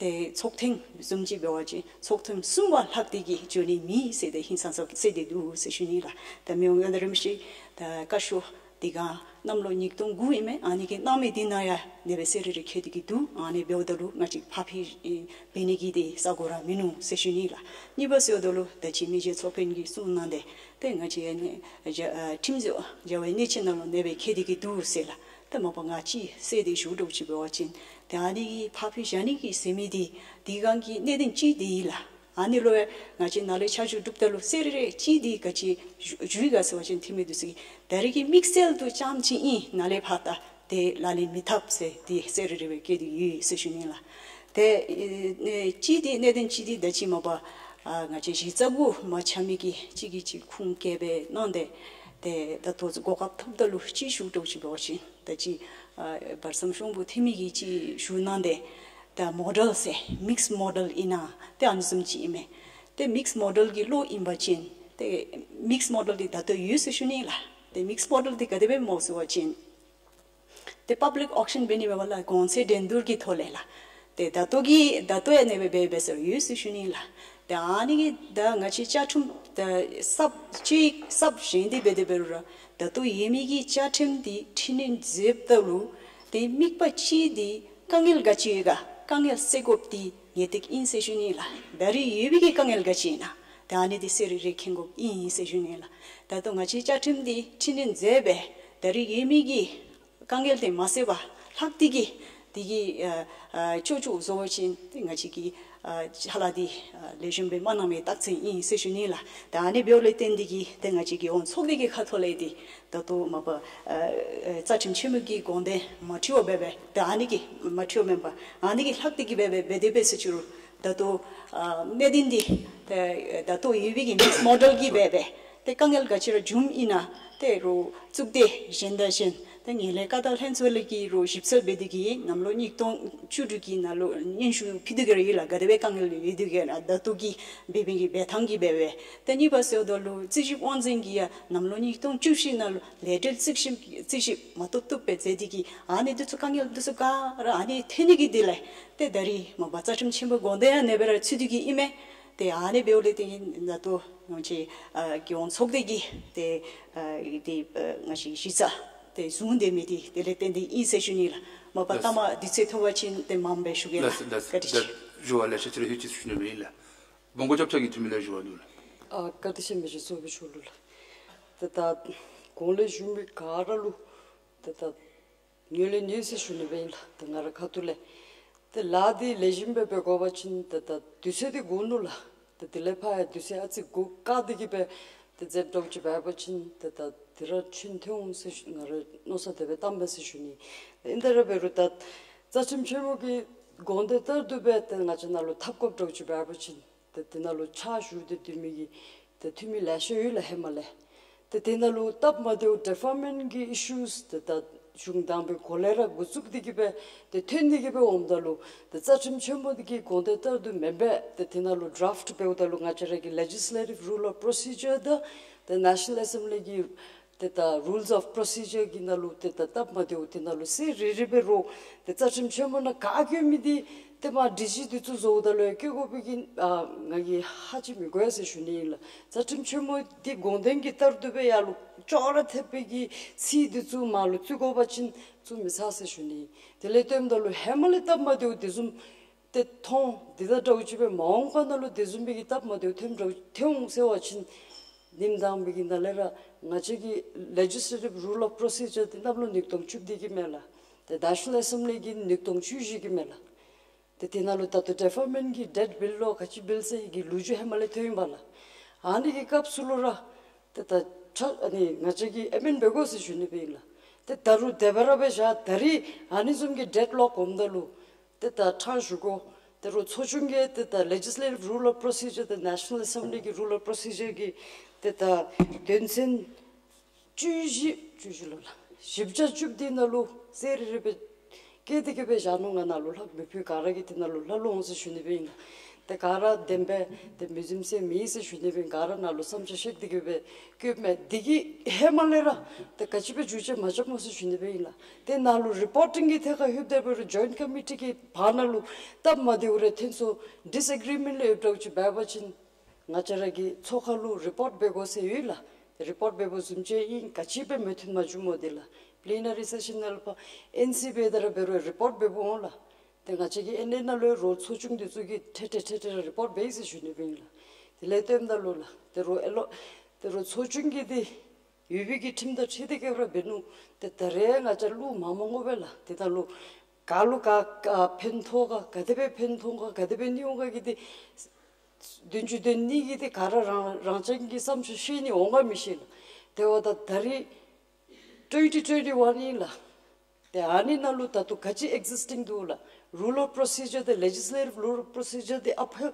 ཏེ་ཚོགས་ཐེངས་བཟུམ་ཅིག་འབད་བ་ཅིན་ཚོགས་ཐེངས་གསུམ་པ་ལྷག་སྟེ་གིས་འགྱོ་ནི་མེད་ཟེར་ཏེ་ཧིང་སངས་ས་གསལ་ཏེ་འདུག་ཟེར་ཞུ་ནི་ལགས། ད་མི་དབང་མངའ་བདག་རིན་པོ་ཆེ་ད་བཀའ་ཤོག་འདི་ག་གནམ་ལོ་ཉིས་སྟོང་དགུ་ཨིན་མས། ཨ་ནི་གི་གནང་མི་འདི་ནང་ཡང་ཨ་ནི་སྦེ་གསལ་རི་རི་འཁོད་དེ་གིས་འདུག། ཨ་ནི་འབདཝ་ད་ལུ་ང་བཅས་ཕར་ཕྱིར་ཨེ་འབད་ནི་གི་འདི་ས་གོ་ར་མིན་ནུག་ཟེར་ཞུ་ནི་ལགས། གཉིས་པ་ཟེརཝ་ད་ལུ་ད་ཅི་མི་རྗེ་ཚོགས་དཔོན་གྱིས་གསུངས་གནང་སྟེ་ཏེ་ང་བཅས་ཨ་ནི་བྱ་ཨ་ཁྲིམས་བཟོ་བྱ་བའི་གནད་ཆེན་ནང་ལུ་ཨ་ནི་སྦེ་འཁོད་དེ་གིས་འདུག་ཟེར་ལགས། ད་མ་པ་ང་ཅིག་གསལ་ཏེ་ཞུ་དོ་ཅིག་འབད་བ་ཅིན་ཏེ་ཨ་ནི་གི་ཕར་ཕྱིར་བཞག་ནི་གི་ཟེར་མི་འདི་འདི་སྒང་གི་གནད་དོན་ཅིག་འདི་ཨིན་ལགས། ཨ་ནི་ལུ་ཡང་ང་བཅས་ནཱ་ལས་ཆ་འཇོག་གྲུབ་ད་ལུ་གསལ་རི་རི་ཅིག་འདི་ག་ཅི་ཞུ་ཞུ་ཡི་ག་ཟེར་བ་ཅིན་འཐུས་མི་འདི་ཚུ་གིས་ད་རིས་ཀྱི་དམིགས་བསལ་དུ་རྐྱངམ་ཅིག་ཨིན། ནཱ་ལས་ཕར་ད་ཏེ་ལག་ལེན་མི་འཐབ་ཟེར་འདི་གསལ་རི་རི་སྦེ་བཀོད་དེ་ཡོད་ཟེར་ཞུ་ནི་ལགས། ཏེ་ཨེ་ཅིག་འདི་གནད་དོན་ཅིག་འདི་ད་ཅི་མ་པ་ཨ་ང་བཅས་གཞི་རྩ་གུ་མ་ཆགས་མི་གི་ཅིག་གིས་ཅིག་ཁུངས་བཀལ་སྦེ་གནང་སྟེ་ཏེ་ད་ལྟོ་གོ་སྐབས་ཐོབ་ད་ལུ་ཅིག་ཞུ་དོ་ཅིག་འབད་བ་ཅིན་ད་ཅི་ཨ་བར་མཚམས་གཞུང་པོ་འཐུས་མི་གིས་ཅིག་ཞུ་གནང་སྟེ་ད་མོ་ཌེལ་ཟེར་མིགསི་མོ་ཌེལ་ཨིན་ན་ཏེ་ཨ་ནི་བཟུམ་ཅིག་ཨིན་མས། ཏེ་མིགསི་མོ་ཌེལ་གྱི་བློ་ཨིན་པ་ཅིན་ཏེ་མིགསི་མོ་ཌེལ་འདི་ད་ལྟོ་ཡོད་ཟེར་ཞུ་ནི་ལགས། ཏེ་མིགསི་མོ་ཌེལ་འདི་ག་དེ་སྦེ་སྨོ་ཟེར་བ་ཅིན་ཏེ་པབ་ལིཀ་ཨོག་ཤཱན་འབད་ནི་འབདཝ་ལས་གོང་ཚད་འགྲན་བསྡུར་གྱི་ཐོག་ལས་ལགས། ཏེ་ད་ལྟོ་གི་ད་ལྟོ་ཡང་ཨ་ནི་སྦེ་འབད་འབད་ཟེར་ཡོད་ཟེར་ཞུ་ནི་ལགས། ཏེ་ཨ་ནི་གི་ད་ང་བཅས་བཅའ་ཁྲིམས་ད་གསརཔ་ཅིག་གསརཔ་བཞེངས་ཏེ་འབད་དེ་འབད་རུང་ར་ད་ལྟོ་ཡོད་མི་གི་བཅའ་ཁྲིམས་འདི་འཕྲི་སྣོན་མཛདཔ་ད་ལུ་ཏེ་དམིགས་པ་ཅིག་འདི་དཀའ་ངལ་ག་ཅི་ཡོད་ག་དཀའ་ངལ་སེལ་དགོཔ་འདི་ངེས་ཏིག་ཨིན་ཟེར་ཞུ་ནི་ལགས། ད་རིས་ཡོད་པའི་གི་དཀའ་ངལ་ག་ཅི་ཨིན་ན་ཏེ་ཨ་ནི་འདི་གསལ་རི་རི་མཁྱེན་དགོཔ་ཨིན་ཟེར་ཞུ་ནི་ལགས། ད་ལྟོ་ང་བཅས་བཅའ་ཁྲིམས་འདི་འཕྲི་སྣོན་མཛད་སྦེ་ད་རིས་ཡོད་མི་གི་དཀའ་ངལ་འདི་མ་སེལ་བར་ལྷག་སྟེ་གིས་འདི་གི་ཨ་ཨ་ཅོག་ཅོག་བཟོ་བ་ཅིན་ཏེ་ང་བཅས་ཀྱི་ཨ་ཕྱག་ལཱ་འདི་ཨ་ལེགས་ཤོམ་སྦེ་མ་གནང་མི་རྟགས་མཚན་ཨིན་ཟེར་ཞུ་ནི་ལགས། ད་ཨ་ནི་འབདཝ་ལས་བརྟེན་ཏེ་གིས་ཏེ་ང་བཅས་ཀྱི་འོང་ཚོགས་སྡེ་གི་ཁ་ཐུག་ལས་འདི་ད་ལྟོ་མ་པ་ཨ་ཨ་རྩ་ཁྲིམས་ཆེན་མོ་གི་དགོངས་དོན་མ་འཁྲིལ་བར་འབད་འབད་ད་ཨ་ནི་གི་མ་འཁྲིལ་བར་མེན་པར་ཨ་ནི་གི་ལྷག་སྟེ་གིས་འབད་འབད་འབད་དེ་འབད་ཟེར་ཞུ་རུང་ད་ལྟོ་ཨ་གནད་དོན་འདི་ད་ད་ལྟོ་ཡོད་པའི་གི་མིགསི་མོ་ཌེལ་གྱིས་འབད་འབད་ཏེ་དཀའ་ངལ་ག་ཅི་ར་བྱུངམ་ཨིན་ན་ཏེ་རོགས་གཙུག་སྡེ་གཞན་དང་གཞན་ཏེ་ངན་ལྷད་བཀག་སྡོམ་ལྷན་ཚོགས་ལས་ཀྱི་རོགས་ཞིབ་འཚོལ་འབད་དེ་གིས་གནམ་ལོ་ཉིས་སྟོང་བཅུ་དྲུག་གི་ནང་ལུ་སྙན་ཞུ་ཕུལ་ཏེ་གི་ར་ཡོད་ལགས། ག་དེ་སྦེ་དཀའ་ངལ་ཡོད་དེ་གི་ན་ད་ལྟོ་གི་འབད་མི་གི་འབད་ཐངས་ཀྱིས་འབད་འབད་ཏེ་གཉིས་པ་ཟེརཝ་ད་ལུ་རྩིས་ཞིབ་དབང་འཛིན་གྱིས་ཡང་གནམ་ལོ་ཉིས་སྟོང་བཅུ་བཞི་ནང་ལུ་ལས་བྲལ་རྩིས་ཞིབ་རྩིས་ཞིབ་མ་ཐོབ་ཐོབ་སྦེ་མཛད་དེ་གིས་ཨ་ནི་འདི་ཚུ་དཀའ་ངལ་འདི་ཚུ་ག་ར་ཨ་ནི་ཐོན་ནི་གི་དེ་ལས་ཏེ་ད་རིས་མ་པ་རྩ་ཁྲིམས་ཆེན་མོ་དགོངས་དོན་ཡང་ཨ་ནི་སྦེ་ར་ཚུད་དེ་གིས་ཨིན་མས། ཏེ་ཨ་ནི་འབདཝ་ལས་ཏེ་ད་ལྟོ་ང་བཅས་ཨ་རྒྱལ་ཡོངས་ཚོགས་སྡེ་གིས་ཏེ་ཨ་ཏེ་ཨ་ང་བཅས་གཞི་རྩ་ཏེ་བཟུང་སྡོད་མི་འདི་དེ་ལས་བརྟེན་ཏེ་ཨིན་ཟེར་ཞུ་ནི་ལགས། མ་པ་ལགས། ལྟ་མ་དུས་ཚོད་ཐོབ་པ་ཅིན་ཏེ་མངམ་སྦེ་ཞུ་གེ་ལགས། ལགས་ལགས། བཀའ་དྲིན་ཆེ། ད་ཞུ་བ་ལེ་ཤ་ཅིག་ར་ལྷོད་ཅི་ཟེར་ཞུ་ནི་ཨིན་ལགས། སྦོམ་སྒོ་སྐྱབས་ཆ་གིས་འཐུས་མི་ལས་ཞུ་བ་འདུག་ལགས། ཨ་བཀའ་དྲིན་ཆེ་མི་རྗེ་ཚོགས་པའི་ཚོགས་གཙོ་ལགས། ཏེ་ད་གོང་ལས་ཞུ་མི་ག་ར་ལུ་ཏེ་ད་ངོས་ལེན་ཡོད་ཟེར་ཞུ་ནི་སྦེ་ཨིན་ལགས། ཏེ་ང་ར་ཁ་ཐུག་ལས་ཏེ་ལཱ་འདི་ལེགས་ཤོམ་སྦེ་འབད་དགོ་པ་ཅིན་ཏེ་ད་དུས་ཚོད་འདི་དགོ་ནུག་ལགས། ཏེ་དེ་ལས་ཕར་ཡང་དུས་ཚོད་ཨ་ཙི་གུ་བཀག་སྟེ་གི་སྦེ་ཏེ་མཛདཔ་འདྲཝ་ཅིག་འབད་བ་ཅིན་ཏེ་ད་དེ་ར་ཆུན་ཐོན་འོང་ཟེར་ཞུ་ང་ར་མནོ་བསམ་དེ་སྦེ་བཏངམ་མས་ཟེར་ཞུ་ནི། ཏེ་ཨིན་ཏེ་ར་འབད་རུང་ད་རྩ་ཁྲིམས་ཆེན་མོ་གི་དགོངས་དོན་ལྟར་དུ་སྦེ་ཏེ་ང་བཅས་ནང་ལུ་འཐབ་དགོཔ་འདྲཝ་ཅིག་འབད་བ་ཅིན་ཏེ་དེ་ནང་ལུ་ཕྱག་ཞུ་སྟེ་སྡོད་མི་གི་ཏེ་འཐུས་མི་ལེ་ཤ་ཡོད་ལགས་ཧེ་མ་ལས། ཏེ་དེ་ནང་ལུ་སྟབས་མ་བདེཝ་ཌི་ཕར་མེནཊ་གི་ཨི་ཤུས་ཏེ་ད་གཞུང་དང་པའི་གོང་ལས་ར་འགོ་བཙུགས་ཏེ་གི་སྦེ་ཏེ་ཐོན་ཏེ་གི་སྦེ་འོངམ་ད་ལུ་ཏེ་རྩ་ཁྲིམས་ཆེན་མོ་འདི་གི་དགོངས་དོན་ལྟར་དུ་མེན་པས། ཏེ་དེ་ནང་ལུ་ཌ་རཱཕཊ་འབདཝ་ད་ལུ་ང་བཅས་ར་གི་ལེ་ཇིསི་ལེ་ཊིབ་རུལ་ཨོཕ་པོརོ་སི་ཇར་དང་ཏེ་ནེ་ཤ་ནཱལ་ཨེ་སེམ་བི་ལི་གི་ཏེ་ད་རུལས་ཨོཕ་པོརོ་སི་ཇར་གྱི་ནང་ལུ་ཏེ་ད་སྟབས་མ་བདེཝ་དེ་ནང་ལུ་གསལ་རི་རི་སྦེ་རོགས་ཏེ་རྩ་ཁྲིམས་ཆེན་མོ་ནང་ག་བཀོད་མི་འདི་ཏེ་མ་སྒྲིག་གཞི་འདི་ཚུ་བཟོཝ་ད་ལུ་ཡང་བཀོད་དགོ་པའི་གི་ཨ་ང་གིས་ཧ་ཅང་མི་གོ་ཡ་ཟེར་ཞུ་ནི་ཨིན་ལགས། རྩ་ཁྲིམས་ཆེན་མོ་འདི་དགོངས་དོན་གྱི་ལྟར་དུ་སྦེ་ཡར་ལུ་ཅོག་ར་འཐདཔ་སྦེ་གི་ཚིག་འདི་ཚུ་མར་ལུ་བཙུགས་དགོ་པ་ཅིན་བཙུགས་མི་ཚར་ཟེར་ཞུ་ནི། དེ་ལས་བརྟེནམ་ད་ལུ་ཧེ་མ་ལས་སྟབས་མ་བདེཝ་དེ་བཟུམ་ཏེ་མཐོང་འདི་དང་འདྲཝ་ཅིག་སྦེ་མ་འོངས་པ་ནང་ལུ་དེ་བཟུམ་སྦེ་གི་སྟབས་མ་བདེཝ་ཐོནམ་འདྲཝ་ཐོན་འོང་ཟེར་བ་ཅིན་ཉིནམ་དང་པའི་གི་ནང་ལས་ར་ང་བཅས་ཀྱི་ལེ་ཇིསི་ལེ་ཊིབ་རུལ་ཨོཕ་པོརོ་སི་ཇར་འདི་གནམ་ལོ་ཉིས་སྟོང་བཅུ་བདུན་གྱི་མས་ལགས། ཏེ་ནེ་ཤ་ནཱལ་ཨེ་སེམ་བི་ལི་གི་ཉིས་སྟོང་བཅུ་བཞི་གི་མས་ལགས། ཏེ་དེ་ནང་ལུ་ད་ལྟོ་ཌི་ཕར་མེནཊ་གི་ཌེཌ་བིལ་ལོ་ག་ཅི་བིལ་ཟེར་གྱི་ལོ་རྒྱུས་ཧེ་མ་ལས་ཐོན་ཡི་པ་ལགས། ཨ་ནི་གི་སྐབས་སུ་ལུ་ར་ཏེ་ད་ཁྲ་ཨ་ནི་ང་བཅས་ཀྱིས་ཨེ་མེནཌ་འབད་དགོ་ཟེར་ཞུ་ནི་སྦེ་ཨིན་ལགས། ཏེ་ད་རུང་དེ་སྦེ་ར་སྦེ་བཞག་ད་རིས་ཨ་ནི་བཟུམ་གྱི་ཌེཌ་ལོག་འོངམ་ད་ལུ་ཏེ་ད་ཕྲང་ཞུ་དགོ། ཏེ་རོགས་ཚོགས་ཆུང་གིས་ཏེ་ད་ལེ་ཇིསི་ལེ་ཊིབ་རུལ་ཨོཕ་པོརོ་སི་ཇར་དང་ནེ་ཤ་ནཱལ་ཨེ་སེམ་བི་ལི་གི་རུལ་ཨོཕ་པོརོ་སི་ཇར་གྱི་ཏེ་ད་དོན་ཚན་བཅུ་བཞི་བཅུ་བཞི་ལོ་ལགས། བཞི་བརྒྱ་བཅུ་བདུན་ནང་ལུ་གསལ་རི་རི་སྦེ་བཀོད་དེ་གི་སྦེ་བཞག་ནུག། ང་ནཱ་ལུ་ལྷག་མི་ཕུལ། ག་ར་གིས་དེ་ནང་ལུ་ལྷག་ལུ་འོང་ཟེར་ཞུ་ནི་སྦེ་ཨིན་ལགས། ཏེ་ག་ར་བདེན་པས་ཏེ་མི་རྫུན་ཟེར་མེད་ཟེར་ཞུ་ནི་སྦེ་ཨིན། ག་ར་ནཱ་ལུ་བསམ་འཆར་བཤད་དེ་གི་སྦེ་བཀོདཔ་མས། འདི་གིས་ཧེ་མ་ལས་ར་ཏེ་ག་ཅི་སྦེ་འགྱུར་བཅོས་མ་རྐྱབ་སྨོ་ཟེར་ཞུ་ནི་སྦེ་ཨིན་ལགས། ཏེ་ནཱ་ལུ་རི་པོར་ཊིང་གི་ཐད་ཁར་ལྷོདཔ་ད་འབད་རུང་ཇོའིནཊ་ཀོ་མི་ཊི་གི་བར་ན་ལུ་སྟབས་མ་བདེཝ་རེ་ཐོན་སོང་ཌིསི་ཨེག་རི་མེནཊ་ལས་ཡོདཔ་འདྲཝ་ཅིག་འབད་བ་ཅིན་ང་བཅས་ར་གི་ཚོགས་ཁང་ལུ་རི་པོརཊ་འབད་དགོ་ཟེར་ཡོད་ལགས། རི་པོརཊ་འབད་དགོཔ་བཟུམ་ཅིག་ཨིན། ག་ཅི་སྦེ་མོས་མཐུན་མ་བྱུང་སྨོ་དེ་ལགས། པི་ལི་ན་རི་སེ་ཤཱན་ནང་ལུ་ཕར་ཨེན་སི་འབད་དེ་ར་འབད་རུང་རི་པོརཊ་འབདཝ་འོང་ལགས། ཏེ་ང་བཅས་ཀྱི་ཨེན་ཨེ་ནང་ལུ་རོགས་ཚོགས་ཆུང་འདི་ཚུ་གིས་ཐེངས་ཐེངས་ཐེངས་ཐེངས་རི་པོརཊ་འབད་ཡི་ཟེར་ཞུ་ནི་སྦེ་ཨིན་ལགས། དེ་ལས་བརྟེནམ་ད་ལུ་ལགས་ཏེ་རོགས་ཨེ་ལོ་ཏེ་རོགས་ཚོགས་ཆུང་གི་འདི་ཡོད་པའི་གི་ཁྲིམས་དང་འཁྲིལ་ཏེ་གི་ར་འབད་ནུག། ཏེ་ད་རེས་ང་བཅས་བློ་མ་མང་དགོ་པས་ལགས། ཏེ་ད་ལུ་ག་ལུ་ག་ག་ཕན་ཐོགས་ག་ག་དེ་སྦེ་ཕན་ཐོགས་ག་ག་དེ་སྦེ་གནོད་འོང་ག་གི་འདི་བདུན་ཅུ་དོན་གཉིས་ཀྱི་འདི་ག་ར་རང་རང་རྐྱང་གི་བསམ་ཚུལ་བཤད་ནི་འོང་ག་མི་ཤེས་ལགས། དེ་འབདཝ་ད་ད་རིས་ཊུ་ཝེན་ཊི་ཊུ་ཝེན་ཊི་ཝཱན་ཨིན་ལགས། ཏེ་ཨ་ནི་ནང་ལུ་ད་ལྟོ་ག་ཅི་ཨེག་ཛིསི་ཊིང་འདུག་ལགས། རུལ་ཨོཕ་པོརོ་སི་ཇར་དང་ལེ་ཇིསི་ལེ་ཊིབ་རུལ་ཨོཕ་པོརོ་སི་ཇར་འདི་ཨ་ཕ་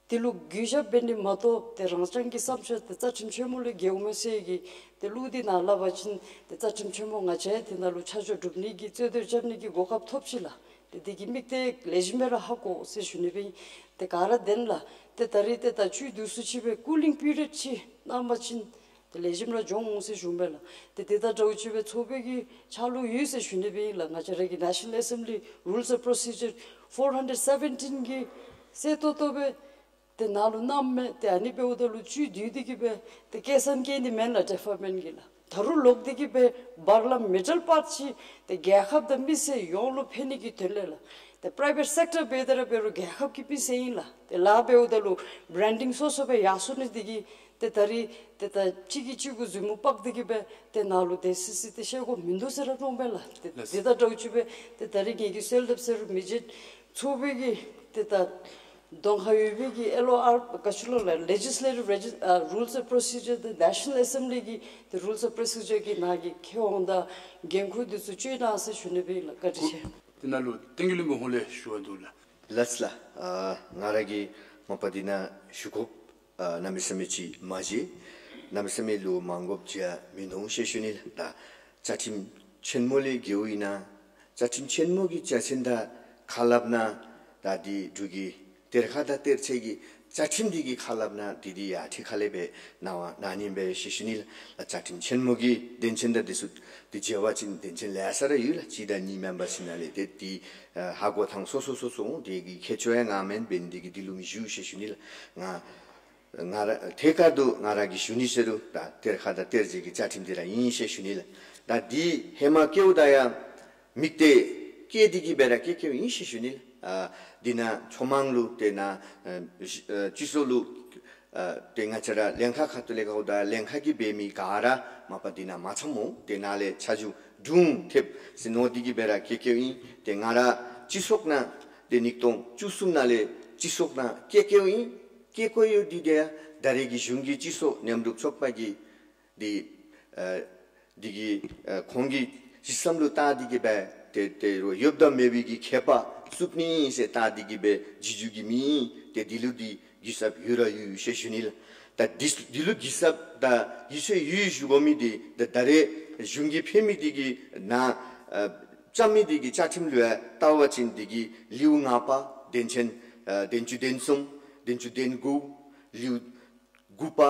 དེ་ལུ་གུས་ཞབས་འབད་ནི་མ་གཏོགས་ཏེ་རང་རྐྱང་གི་བསམ་འཆར་ཏེ་རྩ་ཁྲིམས་ཆེན་མོ་ལས་འགལཝ་མས་ཟེར་གྱི་ཏེ་གླུ་འདི་ནཱ་སླབ་པ་ཅིན་ཏེ་རྩ་ཁྲིམས་ཆེན་མོ་ང་བཅས་དེ་ནང་ལུ་ཆ་འཇོག་གྲུབ་ནི་གི་རྩོད་དོན་རྐྱབ་ནི་གི་གོ་སྐབས་ཐོབ་ཅི་ལགས། ཏེ་དེ་གི་དམིགས་གཏད་ལེགས་ཤོམ་སྦེ་ར་ཧ་གོ་ཟེར་ཞུ་ནི་སྦེ་ཨིན། ཏེ་ག་ར་བདེན་ལགས། ཏེ་ད་རིས་ཏེ་ད་བཅུད་བསྡུ་སུ་ཅིག་སྦེ་ཀུ་ལིང་པི་རི་ཡོཌ་ཅིག་གནང་པ་ཅིན་ཏེ་ལེགས་ཤོམ་ར་འགྱོ་འོང་ཟེར་ཞུ་མས་ལགས། ཏེ་དེ་དང་འདྲཝ་ཅིག་སྦེ་ཚོགས་པའི་གི་ཕྱག་ལུ་ཡོད་ཟེར་ཞུ་ནི་སྦེ་ཨིན་ལགས། ང་བཅས་ར་གི་ནེ་ཤ་ནཱལ་ཨེ་སེམ་བི་ལི་རུལས་ཨོཕ་པོརོ་སི་ཇར་ཕོར་ཧན་ཌེཌ་སེ་བེན་ཊིན་གི་གསལ་ཏོག་ཏོ་སྦེ་ཏེ་ནཱ་ལུ་གནངམ་མས། ཏེ་ཨ་ནི་འབདཝ་ད་ལུ་བཅུད་བསྡུས་ཏེ་གི་སྦེ་ཏེ་སྐད་གསང་སྐད་འདི་མེན་ལགས་ཌི་ཕར་མེནཊ་གི་ལགས། ད་རུང་ལོག་སྟེ་གི་སྦེ་བར་ལམ་མི་ཌལ་པཱཐ་ཅིག་ཏེ་རྒྱལ་ཁབ་དང་མི་སེར་ཡོངས་ལུ་ཕན་ནི་གི་དོན་ལས་ལགས། ཏེ་པྲའི་བེཊ་སེཀ་ཊར་འབད་དེ་ར་འབད་རུང་རྒྱལ་ཁབ་ཀྱི་མི་སེར་ཨིན་ལགས། ཏེ་ལཱ་འབདཝ་ད་ལུ་བརེན་ཌིང་སོ་སོ་སྦེ་ཡར་སོང་ནི་འདི་གིས་ཏེ་ད་རིས་ཏེ་ད་གཅིག་གིས་གཅིག་གུ་མཛུབ་མོ་དཔག་སྟེ་གི་སྦེ་ཏེ་ནཱ་ལུ་ཏེ་སི་སི་ཏེ་ཤེས་དགོཔ་མིན་འདུག་ཟེར་ར་མནོཝ་མས་ལགས། ཏེ་ལགས་སོ། དེ་དང་འདྲཝ་ཅིག་སྦེ་ཏེ་ད་རིས་ངེ་གི་གསོལ་འདེབས་ཟེར་རུང་མི་བྱེད། ཚོགས་པའི་གི་ཏེ་ད་གདོང་ཁར་ཡོད་པའི་གི་ཨེལ་ཨོ་ཨར་ག་ཅི་ལོ་ལགས། ལེ་ཇིསི་ལེ་ཊིབ་རེ་ཇི་ཨ་རུལས་ཨོཕ་པོརོ་སི་ཇར་དང་ནེ་ཤ་ནཱལ་ཨེ་སེམ་བི་ལི་གི་ཏེ་རུལས་ཨོཕ་པོརོ་སི་ཇར་གྱི་ནང་གི་ཁེ་དབང་དང་འགན་ཁུར་འདི་ཚུ་བཅོལ་གནང་ཟེར་ཞུ་ནི་སྦེ་ཨིན་ལགས། བཀའ་དྲིན་ཆེ། དེ་ནང་ལུ་བསྟན་རྒྱས་བློན་པོ་ཧོང་ལས་ཞུ་བ་འདུག་ལགས། ལགས་ལགས། ཨ་ང་ར་གིས་མ་པ་འདི་ནང་ཞུ་དགོཔ་ཨ་གནམ་མེད་ས་མེད་ཅིག་མ་མཇལ། གནམ་མེད་ས་མེད་ལུ་མ་དགོཔ་མཇལ་མིན་འདུག་ཟེར་ཞུ་ནི་ལགས། ད་རྩ་ཁྲིམས་ཆེན་མོ་ལས་འགལཝ་ཨིན་ན་རྩ་ཁྲིམས་ཆེན་མོ་གི་རྒྱལ་མཚན་དང་ཁ་སླབ་ན་ད་འདི་འབྲུག་གི་གཏེར་ཁ་དང་གཏེར་ཆེན་གྱི་ བཅའ་ཁྲིམས་འདི་གི་ཁ་སླབ་ན་འདི་འདི་ཡ་ཁྲིག་ཁ་ལས་སྦེ་གནང་བ་གནང་ནི་སྦེ་ཞུ་ཞུ་ནི་ལགས། བཅའ་ཁྲིམས་ཆེན་མོ་གི་དོན་ཚན་དང་འདི་ཚུ་འདི་མཇལ་བ་ཅིན་དོན་ཚན་ལེ་ཤ་ར་ཡོད་ལགས། གཅིག་དང་གཉིས་མེན་པར་ཞིནམ་ལས་ཏེ་འདི་ཨ་ཧ་གོ་ཐངས་སོ་སོ་སོ་སོ་འོང་། དེ་གི་ཁྱད་ཆོས་ཡང་ང་མེན་པས་འདི་གིས་འདི་ལུ་མི་ཞུ་ཞེས་ཞུ་ནི་ལགས། ང་ང་ར་ཐད་ཀར་དུ་ང་ར་གིས་ཞུ་ནི་ཟེར་རུང་ད་གཏེར་ཁ་དང་གཏེར་མཛོད་ཀྱི་བཅའ་ཁྲིམས་འདི་ར་ཨིན་ཞེས་ཞུ་ནི་ལགས། ད་འདི་ཧེ་མ་བཀལཝ་ད་ཡང་མིག་ལྟ་བཀལ་ཏེ་གི་སྦེ་ར་བཀལ་བཀལཝ་ཨིན་ཞེས་ཞུ་ནི་ལགས། ཨ་འདི་ནང་ཕྱོགས་མང་ལུ་ཏེ་ནཱ་ཨ་སྤྱི་ཨ་སྤྱི་ཚོགས་ལུ་ཨ་ཏེ་ང་བཅས་ར་ལྷན་ཁག་ཁ་ཐུག་ལས་ག་ཧོ་ད་ལྷན་ཁག་གིས་འབད་མི་ག་ར་མ་པ་འདི་ནང་མ་ཚངམ་འོང་། ཏེ་ནཱ་ལས་ཆ་འཇོག་དྲུང་ཐེབས་ཟེར་མནོ་སྟེ་གི་སྦེ་ར་བཀལ་བཀལཝ་ཨིན། ཏེ་ང་ར་སྤྱི་ཚོགས་ནང་ཏེ་ཉིས་སྟོང་བཅུ་གསུམ་ནང་ལས་སྤྱི་ཚོགས་ནང་བཀལ་བཀལཝ་ཨིན། བཀལ་བཀལ་ཡོད། འདི་དེ་ཡང་ད་རེས་ཀྱི་གཞུང་གི་སྤྱི་ཚོགས་མཉམ་རུབ་ཚོགས་པ་གིས་འདི་ཨ་འདི་གི་ཨ་ཁོང་གི་གཞི་བསམ་ལུ་བལྟ་སྟེ་གི་སྦེ་ཏེ་ཏེ་རོགས་ཡོདཔ་དང་མེད་པའི་གི་ཁྱད་པར་བསུབ་ནི་ཨིན་ཟེར་བལྟ་སྟེ་གི་སྦེ་བྱིན་རྒྱུ་གི་མི་ཨིན། ཏེ་འདི་ལུ་འདི་གུས་ཞབས་ཡོད་ར་ཡོད་ཞེས་ཞུ་ནི་ལགས། ད་འདི་འདི་ལུ་གུས་ཞབས་དང་ཡིད་ཆེས་ཡོད་ཞུ་དགོ་མི་འདི་ད་ད་རེས་གཞུང་གིས་ཕུལ་མི་འདི་གི་ནང་ཨ་བཅའ་མི་འདི་གི་བཅའ་ཁྲིམས་ལུ་ཡང་བལྟ་བ་ཅིན་འདི་གི་ལེའུ་ལྔ་པ་དོན་ཚན་ཨ་བདུན་ཅུ་དོན་གསུམ་བདུན་ཅུ་དོན་དགུ་ལེའུ་དགུ་པ་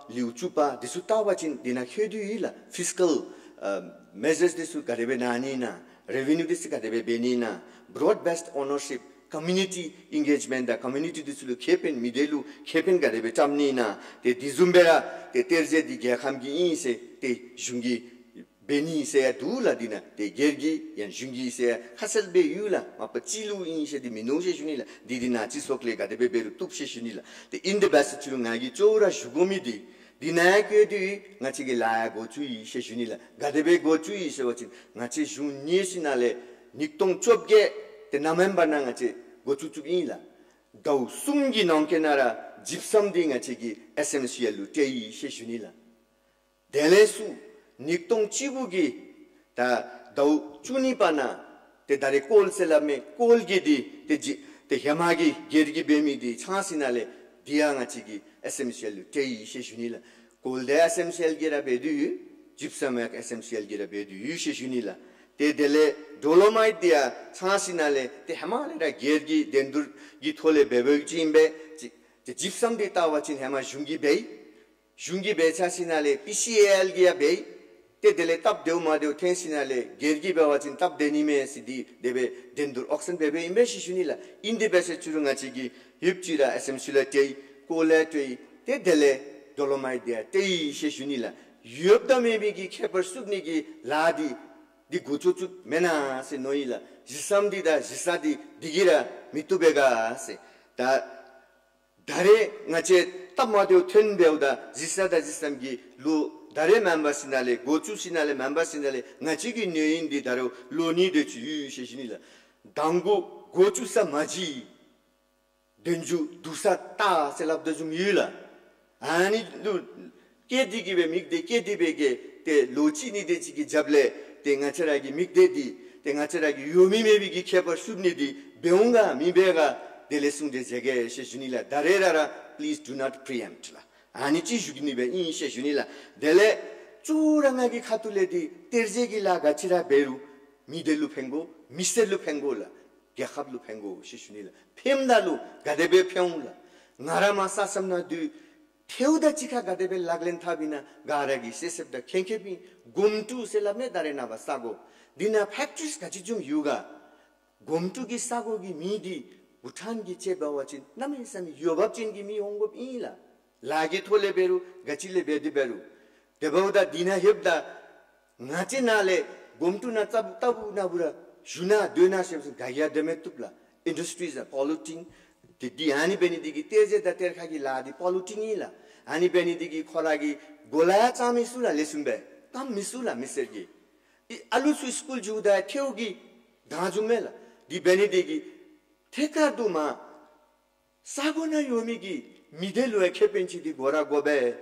ལེའུ་བཅུ་པ་འདི་ཚུ་བལྟ་བ་ཅིན་འདི་ནང་བཀོད་དེ་ཡོད་ལགས། ཕིསི་ཀཱལ་ཨ་མེ་ཟརས་འདི་ཚུ་ག་དེ་སྦེ་གནང་ནི་ཨིན་ན། རེ་ཝི་ནིའུ་འདི་ཚུ་ག་དེ་སྦེ་འབད་ནི་ཨིན་ན། བྲོཌ་བེསཌ་ཨོ་ནར་ཤིཔ། ཀོ་མིའུ་ནི་ཊི་ཨེན་གེཇ་མེནཊ་དང་ཀོ་མིའུ་ནི་ཊི་འདི་ཚུ་ལུ་ཁེ་ཕན་མི་སྡེ་ལུ་ཁེ་ཕན་ག་དེ་སྦེ་བཀྲམ་ནི་ཨིན་ན། ཏེ་འདི་བཟུམ་སྦེ་ར་ཏེ་གཏེར་མཛོད་འདི་རྒྱལ་ཁམས་ཀྱི་ཨིན་ཟེར་ཏེ་གཞུང་གིས་འབད་ནི་ཟེར་ཡང་འདུག་ལགས། འདི་ནང་ཏེ་སྒེར་གྱི་ཡང་གཞུང་གི་ཟེར་ཡང་ཁ་གསལ་སྦེ་ཡོད་ལགས། མ་པ་སྤྱི་ལུ་ཨིན་ཟེར་འདི་མིན་ནུག་ཟེར་ཞུ་ནི་ལགས། འདི་འདི་ནང་སྤྱི་ཚོགས་ལས་ག་དེ་སྦེ་འབད་རུང་བཏུབ་ཟེར་ཞུ་ནི་ལགས། ཏེ་ཨིན་དེ་འབད་ཟེར་ཅི་རུང་ང་གིས་གཙོ་བོ་ར་ཞུ་དགོ་མི་འདི་འདི་ནང་བཀོད་དེ་ཡོད། ང་བཅས་ཀྱིས་ལཱ་ཡང་འགོ་བཙུགས་ཡི་ཟེར་ཞུ་ནི་ལགས། ག་དེ་སྦེ་འགོ་བཙུགས་ཡི་ཟེར་བ་ཅིན་ང་བཅས་གཞུང་ཉེ་ཞིནམ་ལས་ཉིས་སྟོང་བཅོ་བརྒྱད་ཏེ་ནོ་བེམ་བར་ནང་ང་བཅས་འགོ་བཙུགས་བཙུགསཔ་ཨིན་ལགས། ཟླཝ་གསུམ་གྱི་ནང་འཁོད་ནང་ར་ཇིབ་སམ་འདི་ང་བཅས་ཀྱིས་ཨེསི་ཨེམ་སི་ཨེལ་ལུ་སྤྲོད་ཡི་ཟེར་ཞུ་ནི་ལགས། དེ་ལས་ཚུར་ཉིས་སྟོང་བཅུ་དགུ་གི་ད་ཟླཝ་བཅུ་གཉིས་པ་ནང་ཏེ་ད་རེས་ཀོལ་ཟེར་སླབ་མི་ཀོལ་གྱི་འདི་ཏེ་ཇི་ཏེ་ཧེ་མ་གི་སྒེར་གྱིས་འབད་མི་འདི་ཚང་ཞིནམ་ལས་འདི་ཡང་ང་བཅས་ཀྱིས་ཨེསི་ཨེམ་སི་ཨེལ་ལུ་སྤྲོད་ཡི་ཟེར་ཞུ་ནི་ལགས། ཀོལ་འདི་ཨེསི་ཨེམ་སི་ཨེལ་གྱིས་ར་འབད་དེ་ཡོད། ཇིབ་སམ་ཡང་ཨེསི་ཨེམ་སི་ཨེལ་གྱིས་ར་འབད་དེ་ཡོད་ཟེར་ཞུ་ནི་ལགས། ཏེ་དེ་ལས་ཌོ་ལོ་མའིཊ་འདི་ཡང་ཚང་ཞིནམ་ལས་ཏེ་ཧེ་མ་ལས་ར་སྒེར་གྱི་འགྲན་བསྡུར་གྱི་ཐོག་ལས་འབད་འབདཝ་ཅིག་ཨིན་པས། ཏེ་ཏེ་ཇིབ་སམ་འདི་བལྟ་བ་ཅིན་ཧེ་མ་གཞུང་གིས་འབད་ཡི། གཞུང་གིས་འབད་ཚར་ཞིནམ་ལས་པི་སི་ཨེ་ཨེལ་གྱིས་ཡང་འབད་ཡི། ཏེ་དེ་ལས་སྟབས་བདེཝ་མ་བདེཝ་ཐོན་ཞིནམ་ལས་སྒེར་གྱིས་འབད་བ་ཅིན་སྟབས་བདེ་ནི་མས་ཟེར་འདི་དེ་སྦེ་འགྲན་བསྡུར་ཨོག་ཤཱན་འབད་འབདཝ་ཨིན་པས་ཟེར་ཞུ་ནི་ལགས། ཨིན་དེ་འབད་ཟེར་ཅི་རུང་ང་བཅས་ཀྱིས་ཡོདཔ་ཅིག་ར་ཨེསི་ཨེམ་སི་ཨེལ་ལུ་སྤྲོད་ཡི། ཀོལ་ལུ་སྤྲོད་ཡི། ཏེ་དེ་ལས་ཌོ་ལོ་མའིཊ་འདི་ཡང་སྤྲོད་ཡི་ཟེར་ཞུ་ནི་ལགས། ཡོདཔ་དང་མེད་པའི་གི་ཁྱད་པར་བསུབ་ནི་གི་ལཱ་འདི་འདི་འགོ་བཙུགས་བཙུགསཔ་མེན་ན་ཟེར་མནོ་ཡི་ལགས། ཇིབ་སམ་འདི་དང་ཇི་ས་འདི་འདི་གིས་ར་མི་བཏུབ་པས་ག་ཟེར། ད་ད་རེས་ང་བཅས་སྟབས་མ་བདེཝ་ཐོན་འབདཝ་ད་ཇི་ས་དང་ཇིབ་སམ་གྱི་ལོ་ད་རེས་མེན་པར་ཞིནམ་ལས་འགོ་བཙུགས་ཞིནམ་ལས་མེན་པར་ཞིནམ་ལས་ང་བཅས་ཀྱི་ནུས་ཡུན་འདི་ད་རུང་ལོ་གཉིས་དེ་ཅིག་ཡོད་ཟེར་ཞུ་ནི་ལགས། དང་པོ་འགོ་བཙུགས་ས་མ་བརྗེད། དོན་མཇུག་བསྡུ་ས་བལྟ་ཟེར་སླབ་དོ་བཟུམ་ཡོད་ལགས། ཨ་ནི་ལུ་བཀལ་ཏེ་གི་སྦེ་མིག་ལྟ་བཀལ་ཏེ་སྦེ་གི་ཏེ་ལོ་གཅིག་གཉིས་དེ་ཅིག་གི་རྒྱབ་ལས་ཏེ་ང་བཅས་ར་གི་མིག་ལྟ་འདི་ཏེ་ང་བཅས་ར་གི་ཡོད་མི་མེད་པའི་གི་ཁྱད་པར་བསུབ་ནི་འདི་འབད་འོང་ག་མི་འབད་ག་དེ་ལས་གསུངས་ཏེ་མཛད་གེ་ཟེར་ཞུ་ནི་ལགས། ད་རེས་ར་ར་please do not preempt ལགས། ཨ་ནི་ཅིག་ཞུ་ནི་སྦེ་ཨིན་ཟེར་ཞུ་ནི་ལགས། དེ་ལས་གཙོ་བོ་ར་ང་གི་ཁ་ཐུག་ལས་འདི་གཏེར་མཛོད་ཀྱི་ལཱ་ག་ཅི་ར་འབད་རུང་མི་སྡེ་ལུ་ཕན་དགོ། མི་སེར་ལུ་ཕན་དགོ་ལགས། རྒྱལ་ཁབ་ལུ་ཕན་དགོ་ཟེར་ཞུ་ནི་ལགས། ཕནམ་ད་ལུ་ག་དེ་སྦེ་ཕན་འོང་ལགས། ང་ར་མ་ས་མཚམས་ནང་སྡོད། ཐལཝ་དང་གཅིག་ཁར་ག་དེ་སྦེ་ལག་ལེན་འཐབ་ཨིན་ན་ག་ར་གིས་ཤེས་ཤེསཔ་དང་མཁྱེན་མཁྱེནམ་ཨིན། གོམ་ཏྲུ་ཟེར་སླབ་མས་ད་རེས་ནངས་པ་ས་གོ། འདི་ནང་ཕེཀ་ཊི་རིས་ག་ཅི་བྱུངམ་ཡོད་ག། གོམ་ཏྲུ་གི་ས་གོ་གི་མི་འདི་བྷུ་ཊཱན་གྱི་ཅིག་འབད་བ་ཅིན་གནམ་མེད་ས་མེད་འོས་འབབ་ཅན་གྱི་མི་འོང་དགོཔ་ཨིན་ལགས། ལཱ་གི་ཐོག་ལས་འབད་རུང་ག་ཅི་ལས་འབད་དེ་འབད་རུང་། དེ་འབདཝ་ད་འདི་ནང་ལྷོདཔ་ད་ང་བཅས་ནཱ་ལས་གོམ་ཏྲུ་ནང་ལྟ་བུ་ལྟ་བུ་ན་བུ་ར་བཞུགས་ན་སྡོད་ན་ཟེར་བ་ཅིན་ག་གིས་ཡང་སྡོད་མི་བཏུབ་ལགས། ཨིན་ཌསི་ཊི་རིས་ཨེནཌ་པོ་ལུ་ཊིང་། ཏེ་འདི་ཨ་ནི་འབད་ནི་འདི་གིས་གཏེར་མཛོད་དང་གཏེར་ཁ་གི་ལཱ་འདི་པོ་ལུ་ཊིང་ཨིན་ལགས། ཨ་ནི་འབད་ནི་འདི་གིས་ཁོ་ར་གི་གོ་ལ་ཡང་བཙུགས་མི་ཚུགས་ལགས། ལེགས་ཤོམ་སྦེ་བཏང་མི་ཚུགས་ལགས་མི་སེར་གྱིས། ཨི་ཨ་ལུ་ཚུ་སི་ཀུལ་འགྱོཝ་ད་ཐལཝ་གིས་དང་འཛོམས་མས་ལགས། འདི་འབད་ནི་འདི་གིས་ཐད་ཀར་དུ་མར་ས་གོ་ནང་ཡོད་མི་གི་མི་སྡེ་ལུ་ཡང་ཁེ་ཕན་ཅིག་འདི་དགོ་ར་དགོ་པས།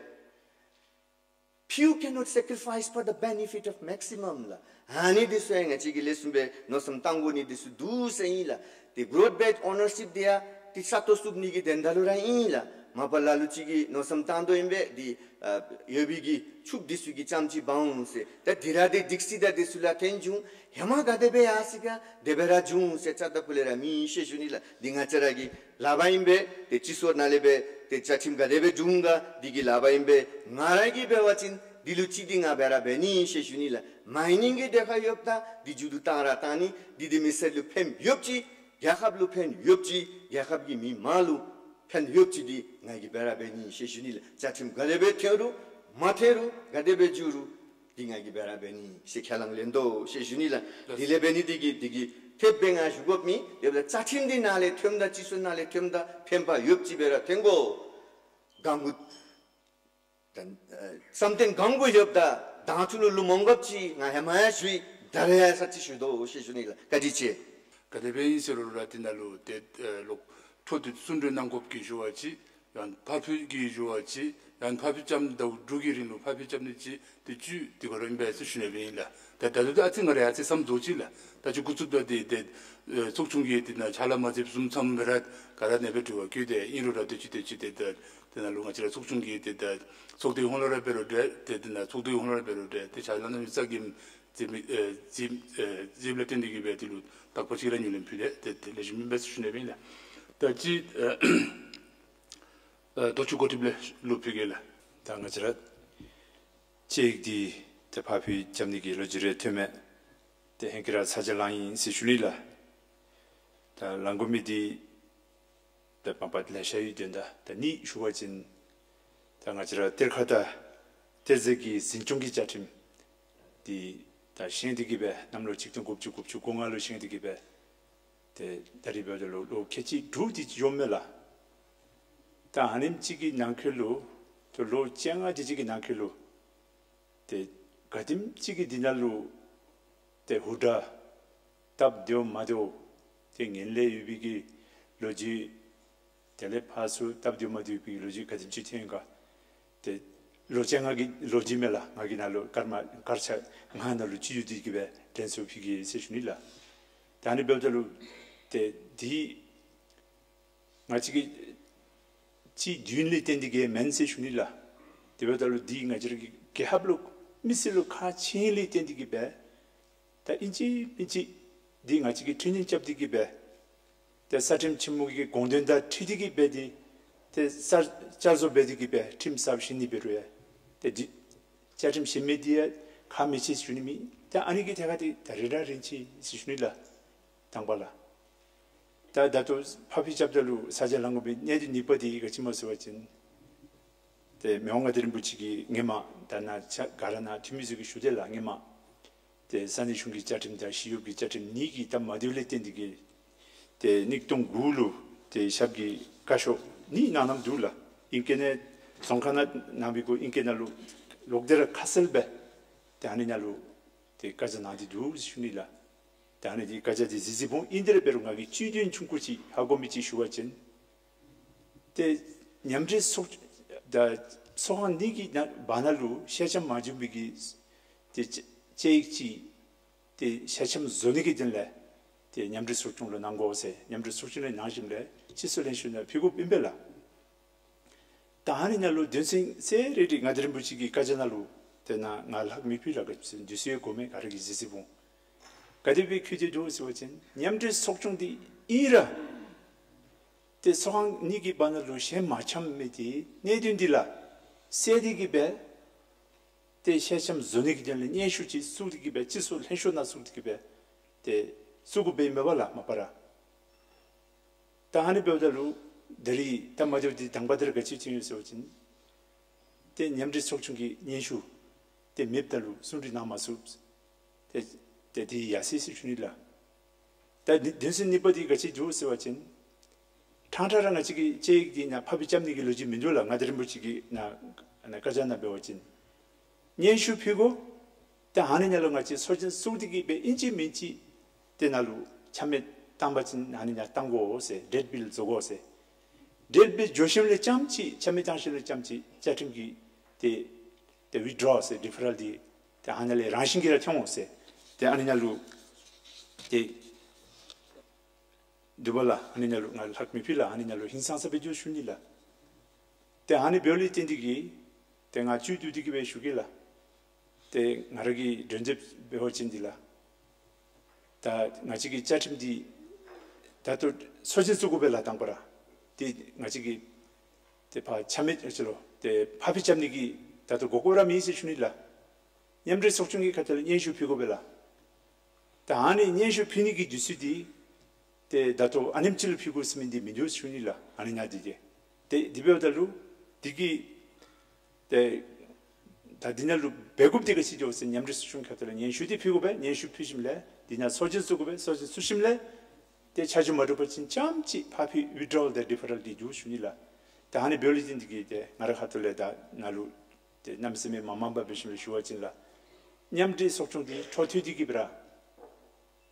Few cannot sacrifice for the benefit of maximum ལགས། ཨ་ནི་འདི་ཚུ་ཡང་ང་བཅས་ཀྱིས་ལེགས་ཤོམ་སྦེ་མནོ་བསམ་བཏང་དགོ་ནི་འདི་ཚུ་འདུག་ཟེར་ཨིན་ལགས། ཏེ་བྲོཌ་བེསཌ་ཨོ་ནར་ཤིཔ་འདི་ཡང་ཏེ་ས་སྟོང་བཙུགས་ནི་གི་དོན་དག་ལུ་ར་ཨིན་ལགས། མ་པ་ལ་ལུ་ཅིག་གིས་མནོ་བསམ་བཏང་དོ་ཨིན་པས། འདི་ཨ་ཡོད་པའི་གི་ཕྱུགཔ་འདི་ཚུ་གི་ཙམ་ཅིག་འབག་འོང་ཟེར། ད་འདི་ར་འདི་སྒྲིག་སྲིད་ད་འདི་ཚུ་ལག་འཐོན་བྱུང་། ཧེ་མ་ག་དེ་སྦེ་ཡར་སོ་ཡི་ག་དེ་སྦེ་ར་འབྱུང་འོང་ཟེར་རྩ་དང་ཕུ་ལས་ར་མེད་ཟེར་ཞུ་ནི་ལགས། འདི་ང་བཅས་ར་གི་ལག་པར་ཨིན་པས། ཏེ་སྤྱི་ཚོགས་ནང་ལས་སྦེ་ཏེ་བཅའ་ཁྲིམས་ག་དེ་སྦེ་འགྲུབ་འོང་ག་འདི་གི་ལག་པར་ཨིན་པས། ང་ར་གིས་འབད་བ་ཅིན་འདི་ལུ་ཅིག་འདི་ང་འབད་ར་འབད་ནི་ཟེར་ཞུ་ནི་ལགས། མ་ཡིན་ནི་གི་དེ་ཁར་ཡོདཔ་ད་འདི་མཇུག་བསྡུ་བཏང་ར་བཏང་ནི། འདི་འདི་མི་སེར་ལུ་ཕན་ཡོདཔ་ཅིག་རྒྱལ་ཁབ་ལུ་ཕན་ཡོདཔ་ཅིག་རྒྱལ་ཁབ་ཀྱི་མི་མང་ལུ་ཕན་ཡོདཔ་ཅིག་འདི་ང་གིས་འབད་ར་འབད་ནི་ཟེར་ཞུ་ནི་ལགས། བཅའ་ཁྲིམས་ག་དེ་སྦེ་འཐོན་རུང་མ་འཐོན་རུང་ག་དེ་སྦེ་འགྱུར་རུང་འདི་ང་གིས་འབད་ར་འབད་ནི་ཟེར་ཁས་བླངས་ལེན་དོ་ཟེར་ཞུ་ནི་ལགས། འདི་ལས་འབད་ནི་འདི་གིས་འདི་གིས་ཐེབས་སྦེ་ང་ཞུ་དགོཔ་མེད། དེ་འབདཝ་ད་བཅའ་ཁྲིམས་འདི་ནང་ལས་འཐོནམ་ད་སྤྱི་ཚོགས་ནང་ལས་འཐོནམ་ད་ཕན་པ་ཡོདཔ་ཅིག་སྦེ་ར་འཐོན་དགོ། གང་གུ་ད་ཨ་བསམ་གཏན་གང་གུ་ཡོདཔ་ད་དང་ཚུ་ལུ་ལུ་མོང་དགོཔ་ཅིག་ང་ཧེ་མ་ཡང་ཞུ་ཡི། ད་རེས་ཡང་ས་ཅིག་ཞུ་དོ་ཟེར་ཞུ་ནི་ལགས། བཀའ་དྲིན་ཆེ། ག་དེ་སྦེ་ཨིན་ཟེར་རུང་ར་འདི་ནང་ལུ་ཏེ་ཨ་ལོག་འཕྲོ་མཐུད་གསུང་གྲོས་གནང་དགོཔ་གི་ཞུ་བ་ཅིན་ཡང་ཕ་ཕུལ་གྱི་ཞུ་བ་ཅིན་ཡང་ཕ་ཕུལ་རྐྱབ་ཟླཝ་དྲུག་གི་རིང་ལུ་ཕ་ཕུལ་རྐྱབ་ནི་ཅིག་ཏེ་བཅུད་དེ་ག་ར་ཨིན་པས་ཟེར་ཞུ་ནི་སྦེ་ཨིན་ལགས། ད་ད་ལྟོ་ད་ཨ་ཙི་ང་ར་ཡང་ཨ་ཙི་བསམ་དོ་ཅིག་ལགས། ད་ཅི་འགོ་བཙུགས་ད་འདི་ཏེ་ཨ་ཚོགས་ཆུང་གི་འདི་ནང་ཕྱག་ལཱ་མ་མཛདཔ་བཟུམ་ཙམ་སྦེ་ར་ག་ར་ཨ་ནེ་སྦེ་དྲི་བ་བཀོད་དེ་ཨིན་རུང་ར་ཏེ་ཅིག་ཏེ་ཅིག་ཏེ་ད་འདི་ནང་ལུ་ང་བཅས་ར་ཚོགས་ཆུང་གི་ཏེ་ད་ཚོགས་སྡེའི་ཧོངས་ལས་ར་འབད་རུང་འདྲ། ཏེ་འདི་ནང་ཚོགས་སྡེའི་ཧོངས་ལས་ར་འབད་རུང་འདྲ། ཏེ་ཕྱག་ལཱ་གནང་མི་རྩ་འགེངས་མཛད་མི་ཨ་མཛད་ཨ་མཛདཔ་ལས་བརྟེན་ཏེ་གིས་སྦེ་འདི་ལུ་དག་པ་ཅིག་ར་ཉུ་ལེན་ཕུལ་ཏེ་ཏེ་ཏེ་ལེགས་ཤོམ་ཨིན་པས་ཟེར་ཞུ་ནི་སྦེ་ཨིན་ལགས། ད་ཅི་ཨ་ཨ་རྡོ་ཆུ་འགོ་ཁྲིདཔ་ལས་ལོག་ཕུལ་གེ་ལགས། ད་ང་བཅས་ར་དཔྱད་ཡིག་འདི་ཏེ་ཕར་འཕུལ་རྐྱབ་ནི་གི་ལོ་རྒྱུས་རེ་ཐོན་མས། ཏེ་ཧེང་སྐལ་ར་ཚར་གཅིག་ལང་ཡི་ཟེར་ཞུ་ནི་ལགས། ད་ལང་དགོ་མི་འདི་ད་མ་པ་ལེ་ཤ་ཡོད། དོན་དག་ད་ནི་ཞུ་བ་ཅིན་ད་ང་བཅས་ར་གཏེར་ཁ་དང་གཏེར་རྫས་ཀྱི་འཛིན་སྐྱོང་གི་བཅའ་ཁྲིམས་འདི་ད་བཞེངས་ཏེ་གིས་སྦེ་གནམ་ལོ་ཆིག་སྟོང་དགུ་བརྒྱ་དགུ་བཅུ་གོ་ལྔ་ལུ་བཞེངས་ཏེ་གིས་སྦེ་ཏེ་ད་རིས་འབདཝ་ད་ལུ་ལོ་ཁལ་གཅིག་དྲུག་དེ་ཅིག་འགྱོཝ་མས་ལགས། ད་ཨ་ནེམ་ཅིག་གི་ནང་འཁོད་ལུ་ཏེ་ལོ་བཅོ་ལྔ་དེ་ཅིག་གི་ནང་འཁོད་ལུ་ཏེ་ག་དེམ་ཅིག་གིས་འདི་ནང་ལུ་ཏེ་ཧུར་དྲག་སྟབས་བདེཝ་མ་བདེཝ་ཏེ་ངན་ལྷད་ཡོད་པའི་གི་ལོ་རྒྱུས། དེ་ལས་ཕར་ཚུར་སྟབས་བདེཝ་མ་བདེཝ་པའི་ལོ་རྒྱུས་ག་དེམ་ཅིག་ཐོན་ག། ཏེ་ལོ་བཅོ་ལྔ་གི་ལོ་རྒྱུས་མས་ལགས། ང་གིས་ནཱ་ལུ་སྐར་མ་སྐར་ཆ་ལྔ་ནང་ལུ་ཅིག་ཡོད་དེ་གིས་སྦེ་དྲན་གསོ་ཕུལ་གེ་ཟེར་ཞུ་ནི་ལགས། ད་ཨ་ནི་འབདཝ་ད་ལུ་ཏེ་འདི་ང་བཅས་ཀྱིས་སྤྱི་འདུས་ལས་བརྟེན་ཏེ་གིས་མེན་ཟེར་ཞུ་ནི་ལགས། དེ་འབདཝ་ད་ལུ་འདི་ང་བཅས་ར་གི་རྒྱལ་ཁབ་ལུ་མི་སེར་ལུ་ཁག་ཆེ་ལས་བརྟེན་ཏེ་གིས་སྦེ་ད་ཨིན་ཅི་མིན་ཅི་འདི་ང་བཅས་ཀྱིས་འཕྲི་སྣོན་རྐྱབ་སྟེ་གིས་སྦེ་ཏེ་ས་ཁྲིམས་ཆེན་མོ་གི་དགོངས་དོན་དང་འཁྲིལ་ཏེ་གིས་སྦེ་འདི་ཏེ་གསར་བསྐྱར་བཟོ་འབད་དེ་གིས་སྦེ་ཁྲིམས་གསརཔ་བཞེངས་ནི་འབད་རུང་ཡང་ཏེ་འདི་བཅའ་ཁྲིམས་བཞེངས་མི་འདི་ཡང་ཁག་མི་ཆེ་ཟེར་ཞུ་ནི་མེད། ཏེ་ཨ་ནི་གི་ཐད་ཁར་འདི་ད་རེས་ར་རན་ཆི་ཟེར་ཞུ་ནི་ལགས། དང་པ་ལགས། ད་ད་ལྟོ་ཕར་འཕུལ་རྐྱབ་ད་ལུ་ས་ཆ་ལང་དགོ་པའི་གནད་དོན་གཉིས་པ་འདི་ག་ཅི་སྨོ་ཟེར་བ་ཅིན་ཏེ་མི་དབང་མངའ་བདག་རིན་པོ་ཆེ་གིས་སྔོན་མ་ད་ནཱ་ཆ་ག་ར་ནཱ་འཐུས་མི་ཚུ་གིས་ཞུ་དེས་ལགས། སྔོན་མ་ཏེ་ས་གནས་གཞུང་གི་བཅའ་ཁྲིམས་དང་ཞི་གཡོག་གི་བཅའ་ཁྲིམས་གཉིས་ཀྱི་སྟབས་མ་བདེཝ་ལས་བརྟེན་ཏེ་གིས་ཏེ་གཉིས་སྟོང་དགུ་ལུ་ཏེ་ཞབས་ཀྱི་བཀའ་ཤོག་གཉིས་གནང་གནངམ་འདུག་ལགས། ཨིང་སྐད་ནང་རྫོང་ཁ་ནང་གནང་བའི་གུ་ཨིང་སྐད་ནང་ལུ་ལོག་སྟེ་ར་ཁ་གསལ་སྦེ་ཏེ་ཨ་ནི་ནང་ལུ་ཏེ་བཀའ་རྒྱ་གནང་སྟེ་འདུག་ཟེར་ཞུ་ནི་ལགས། ཏེ་ཨ་ནི་འདི་བཀའ་རྒྱ་འདི་གཟིགས་གཟིགསཔ་འོང་། ཨིན་ཏེ་ར་འབད་རུང་ང་གིས་བཅུད་དོན་ཆུང་ཀུ་ཅིག་ཧ་གོ་མི་ཅིག་ཞུ་བ་ཅིན་ཏེ་མཉམ་འབྲེལ་ཚོགས་ད་ཚོགས་ཁང་གཉིས་ཀྱི་ནང་བར་ན་ལུ་ཤེས་ལྕམ་མ་བྱོན་པའི་གི་ཏེ་དཔྱད་དཔྱད་ཡིག་ཅིག་ཏེ་ཤེས་ལྕམ་བཟོ་ནི་གི་དོན་ལས་ཏེ་མཉམ་འབྲེལ་ཚོགས་ཆུང་ལུ་གནང་དགོ་ཟེར་མཉམ་འབྲེལ་ཚོགས་ཆུང་ལས་གནང་ཞིནམ་ལས་སྤྱི་ཚོགས་ལྷན་ཁག་ནང་ཕུལ་དགོཔ་ཨིན་པས་ལགས། ད་ཨ་ནི་ནང་ལུ་དོན་ཚན་གསལ་རི་རི་མངའ་བདག་རིན་པོ་ཆེ་གི་བཀའ་རྒྱ་ནང་ལུ་ཏེ་ནཱ་ང་ལྷག་མི་ཕུལ་ལགས། ག་ཅི་འདི་ཚུ་ཡང་གོ་མས། ག་ར་གིས་གཟིགས་གཟིགསཔ་འོང་། ག་དེ་སྦེ་བཀོད་དེ་འདུག་ཟེར་བ་ཅིན་མཉམ་འབྲེལ་ཚོགས་ཆུང་འདི་ཨིན་ར་ཏེ་ཚོགས་ཁང་གཉིས་ཀྱི་བར་ན་ལུ་ཞལ་མ་འཆམ་མི་འདི་གནད་དོན་འདི་ལ་སེལ་ཏེ་གིས་སྦེ་ཏེ་ཤེས་ལྕམ་བཟོ་ནི་གི་དོན་ལས་སྙན་ཞུ་ཅིག་བཙུགས་ཏེ་གིས་སྦེ་སྤྱི་ཚོགས་ལྷན་ཁག་ནང་བཙུགས་ཏེ་གིས་སྦེ་ཏེ་བཙུགས་དགོཔ་ཨིན་མས་པ་ལགས། མ་པ་ར་ད་ཨ་ནི་འབདཝ་ད་ལུ་ད་རིས་སྟབས་མ་བདེཝ་འདི་དང་པ་འདི་ར་ག་ཅི་ཐོན་ཡོད་ཟེར་བ་ཅིན་ཏེ་མཉམ་འབྲེལ་ཚོགས་ཆུང་གི་སྙན་ཞུ་ཏེ་མེདཔ་ད་ལུ་གསུང་གྲོས་གནང་མ་ཚུགས། ཏེ་ཏེ་འདི་ཡར་སོ་ཡི་ཟེར་ཞུ་ནི་ལགས། ད་འདི་དོན་ཚན་གཉིས་པ་འདི་ག་ཅི་འདུག་ཟེར་བ་ཅིན་ཕྲང་ཕྲང་ར་ང་བཅས་ཀྱིས་དཔྱད་ཡིག་འདི་ནཱ་ཕབ་བརྐྱབ་ནི་གི་ལོ་རྒྱུས་མིན་འདུག་ལགས། མངའ་བདག་རིན་པོ་ཆེ་གིས་ནཱ་ནཱ་བཀའ་རྒྱ་ནང་འབད་བ་ཅིན་སྙན་ཞུ་ཕུལ་དགོ། ཏེ་ཨ་ནི་ནང་ལུ་ང་བཅས་ཚོགས་ཆེན་བཙུགས་ཏེ་གིས་སྦེ་ཨིན་ཅི་མིན་ཅི་ཏེ་ནཱ་ལུ་ཆ་མེད་བཏང་པ་ཅིན་ཨ་ནི་ནཱ་བཏང་དགོ་ཟེར། འགྲེལ་པ་ལུ་བཟོ་དགོ་ཟེར། འགྲེལ་པ་བཟོ་ཞིནམ་ལས་རྐྱངམ་ཅིག་ཆ་མེད་བཏང་ཞིནམ་ལས་རྐྱངམ་ཅིག་བཅའ་ཁྲིམས་ཀྱི་ཏེ་ཏེ་ཝིད་ཌོ་རོ་ཟེར་ཌི་ཕེ་རལ་འདི་ཏེ་ཨ་ནཱ་ལས་རང་བཞིན་གྱིས་ར་ཐོན་འོང་ཟེར། ཏེ་ཨ་ནི་ནང་ལུ་ཏེ་འདུག་པ་ལགས། ཨ་ནི་ནང་ལུ་ང་ལྷག་མི་ཕུལ་ལགས། ཨ་ནི་ནང་ལུ་ཧིང་སངས་ས་སྦེ་འགྱོ་ཞུ་ནི་ལགས། ཏེ་ཨ་ནི་འབདཝ་ལས་བརྟེན་ཏེ་གིས་ཏེ་ང་བཅུད་བསྡུ་སྟེ་གིས་སྦེ་ཞུ་གེ་ལགས། ཏེ་ང་ར་གི་སྒྲོན་འདེབས་འབད་བ་ཅིན་འདི་ལགས། ད་ང་བཅས་ཀྱི་བཅའ་ཁྲིམས་འདི་ད་ལྟོ་ཚོགས་ཆེན་བཙུགས་དགོ་པས་ལགས། དང་པ་ར་ཏེ་ང་བཅས་ཀྱིས་ཏེ་ཕར་ཆ་མེད་ཅིག་ལུ་ཏེ་ཕར་འཕུལ་རྐྱབ་ནི་གི་ད་ལྟོ་གོ་སྐབས་ར་མེད་ཟེར་ཞུ་ནི་ལགས། མཉམ་འབྲེལ་ཚོགས་ཆུང་གི་ཁ་ཐུག་ལས་སྙན་ཞུ་ཕུལ་དགོ་པས་ལགས། ད་ཨ་ནི་སྙན་ཞུ་ཕུལ་ནི་གི་དུས་ཚོད་འདི་ཏེ་ད་ལྟོ་ཨ་ནེམ་ཅིག་ལུ་ཕུལ་དགོ་ཟེར་མི་འདི་མིན་འདུག་ཞུ་ནི་ལགས། ཨ་ནི་ནང་འདི་ཏེ་ཏེ་དེ་འབདཝ་ད་ལུ་འདི་གི་ཏེ་ད་འདི་ནང་ལུ་འབད་དགོཔ་འདི་ག་ཅི་འདུག་ཟེར་མཉམ་འབྲེལ་ཚོགས་ཆུང་ཁ་ཐུག་ལས་སྙན་ཞུ་འདི་ཕུལ་དགོ་པས། སྙན་ཞུ་ཕུལ་ཞིནམ་ལས་འདི་ནང་ཚོགས་ཆེན་བཙུགས་དགོ་པས། ཚོགས་ཆེན་བཙུགས་ཞིནམ་ལས་ཏེ་ཆ་འཇོག་མ་གྲུབ་པ་ཅིན་རྐྱངམ་ཅིག་ཕར་འཕུལ་ཝིད་ཌོ་ཝལ་དང་ཌི་ཕར་རལ་འདི་འདུག་ཞུ་ནི་ལགས། ད་ཨ་ནི་འབདཝ་ལས་བརྟེན་ཏེ་གིས་ཏེ་ང་རའི་ཁ་ཐུག་ལས་ད་ནཱ་ལུ་ཏེ་གནམ་མེད་ས་མེད་མ་མང་པར་འབད་ཞིནམ་ལས་ཞུ་བ་ཅིན་ལགས། མཉམ་འབྲེལ་ཚོགས་ཆུང་འདི་འཕྲོ་མཐུད་དེ་གིས་སྦེ་ར་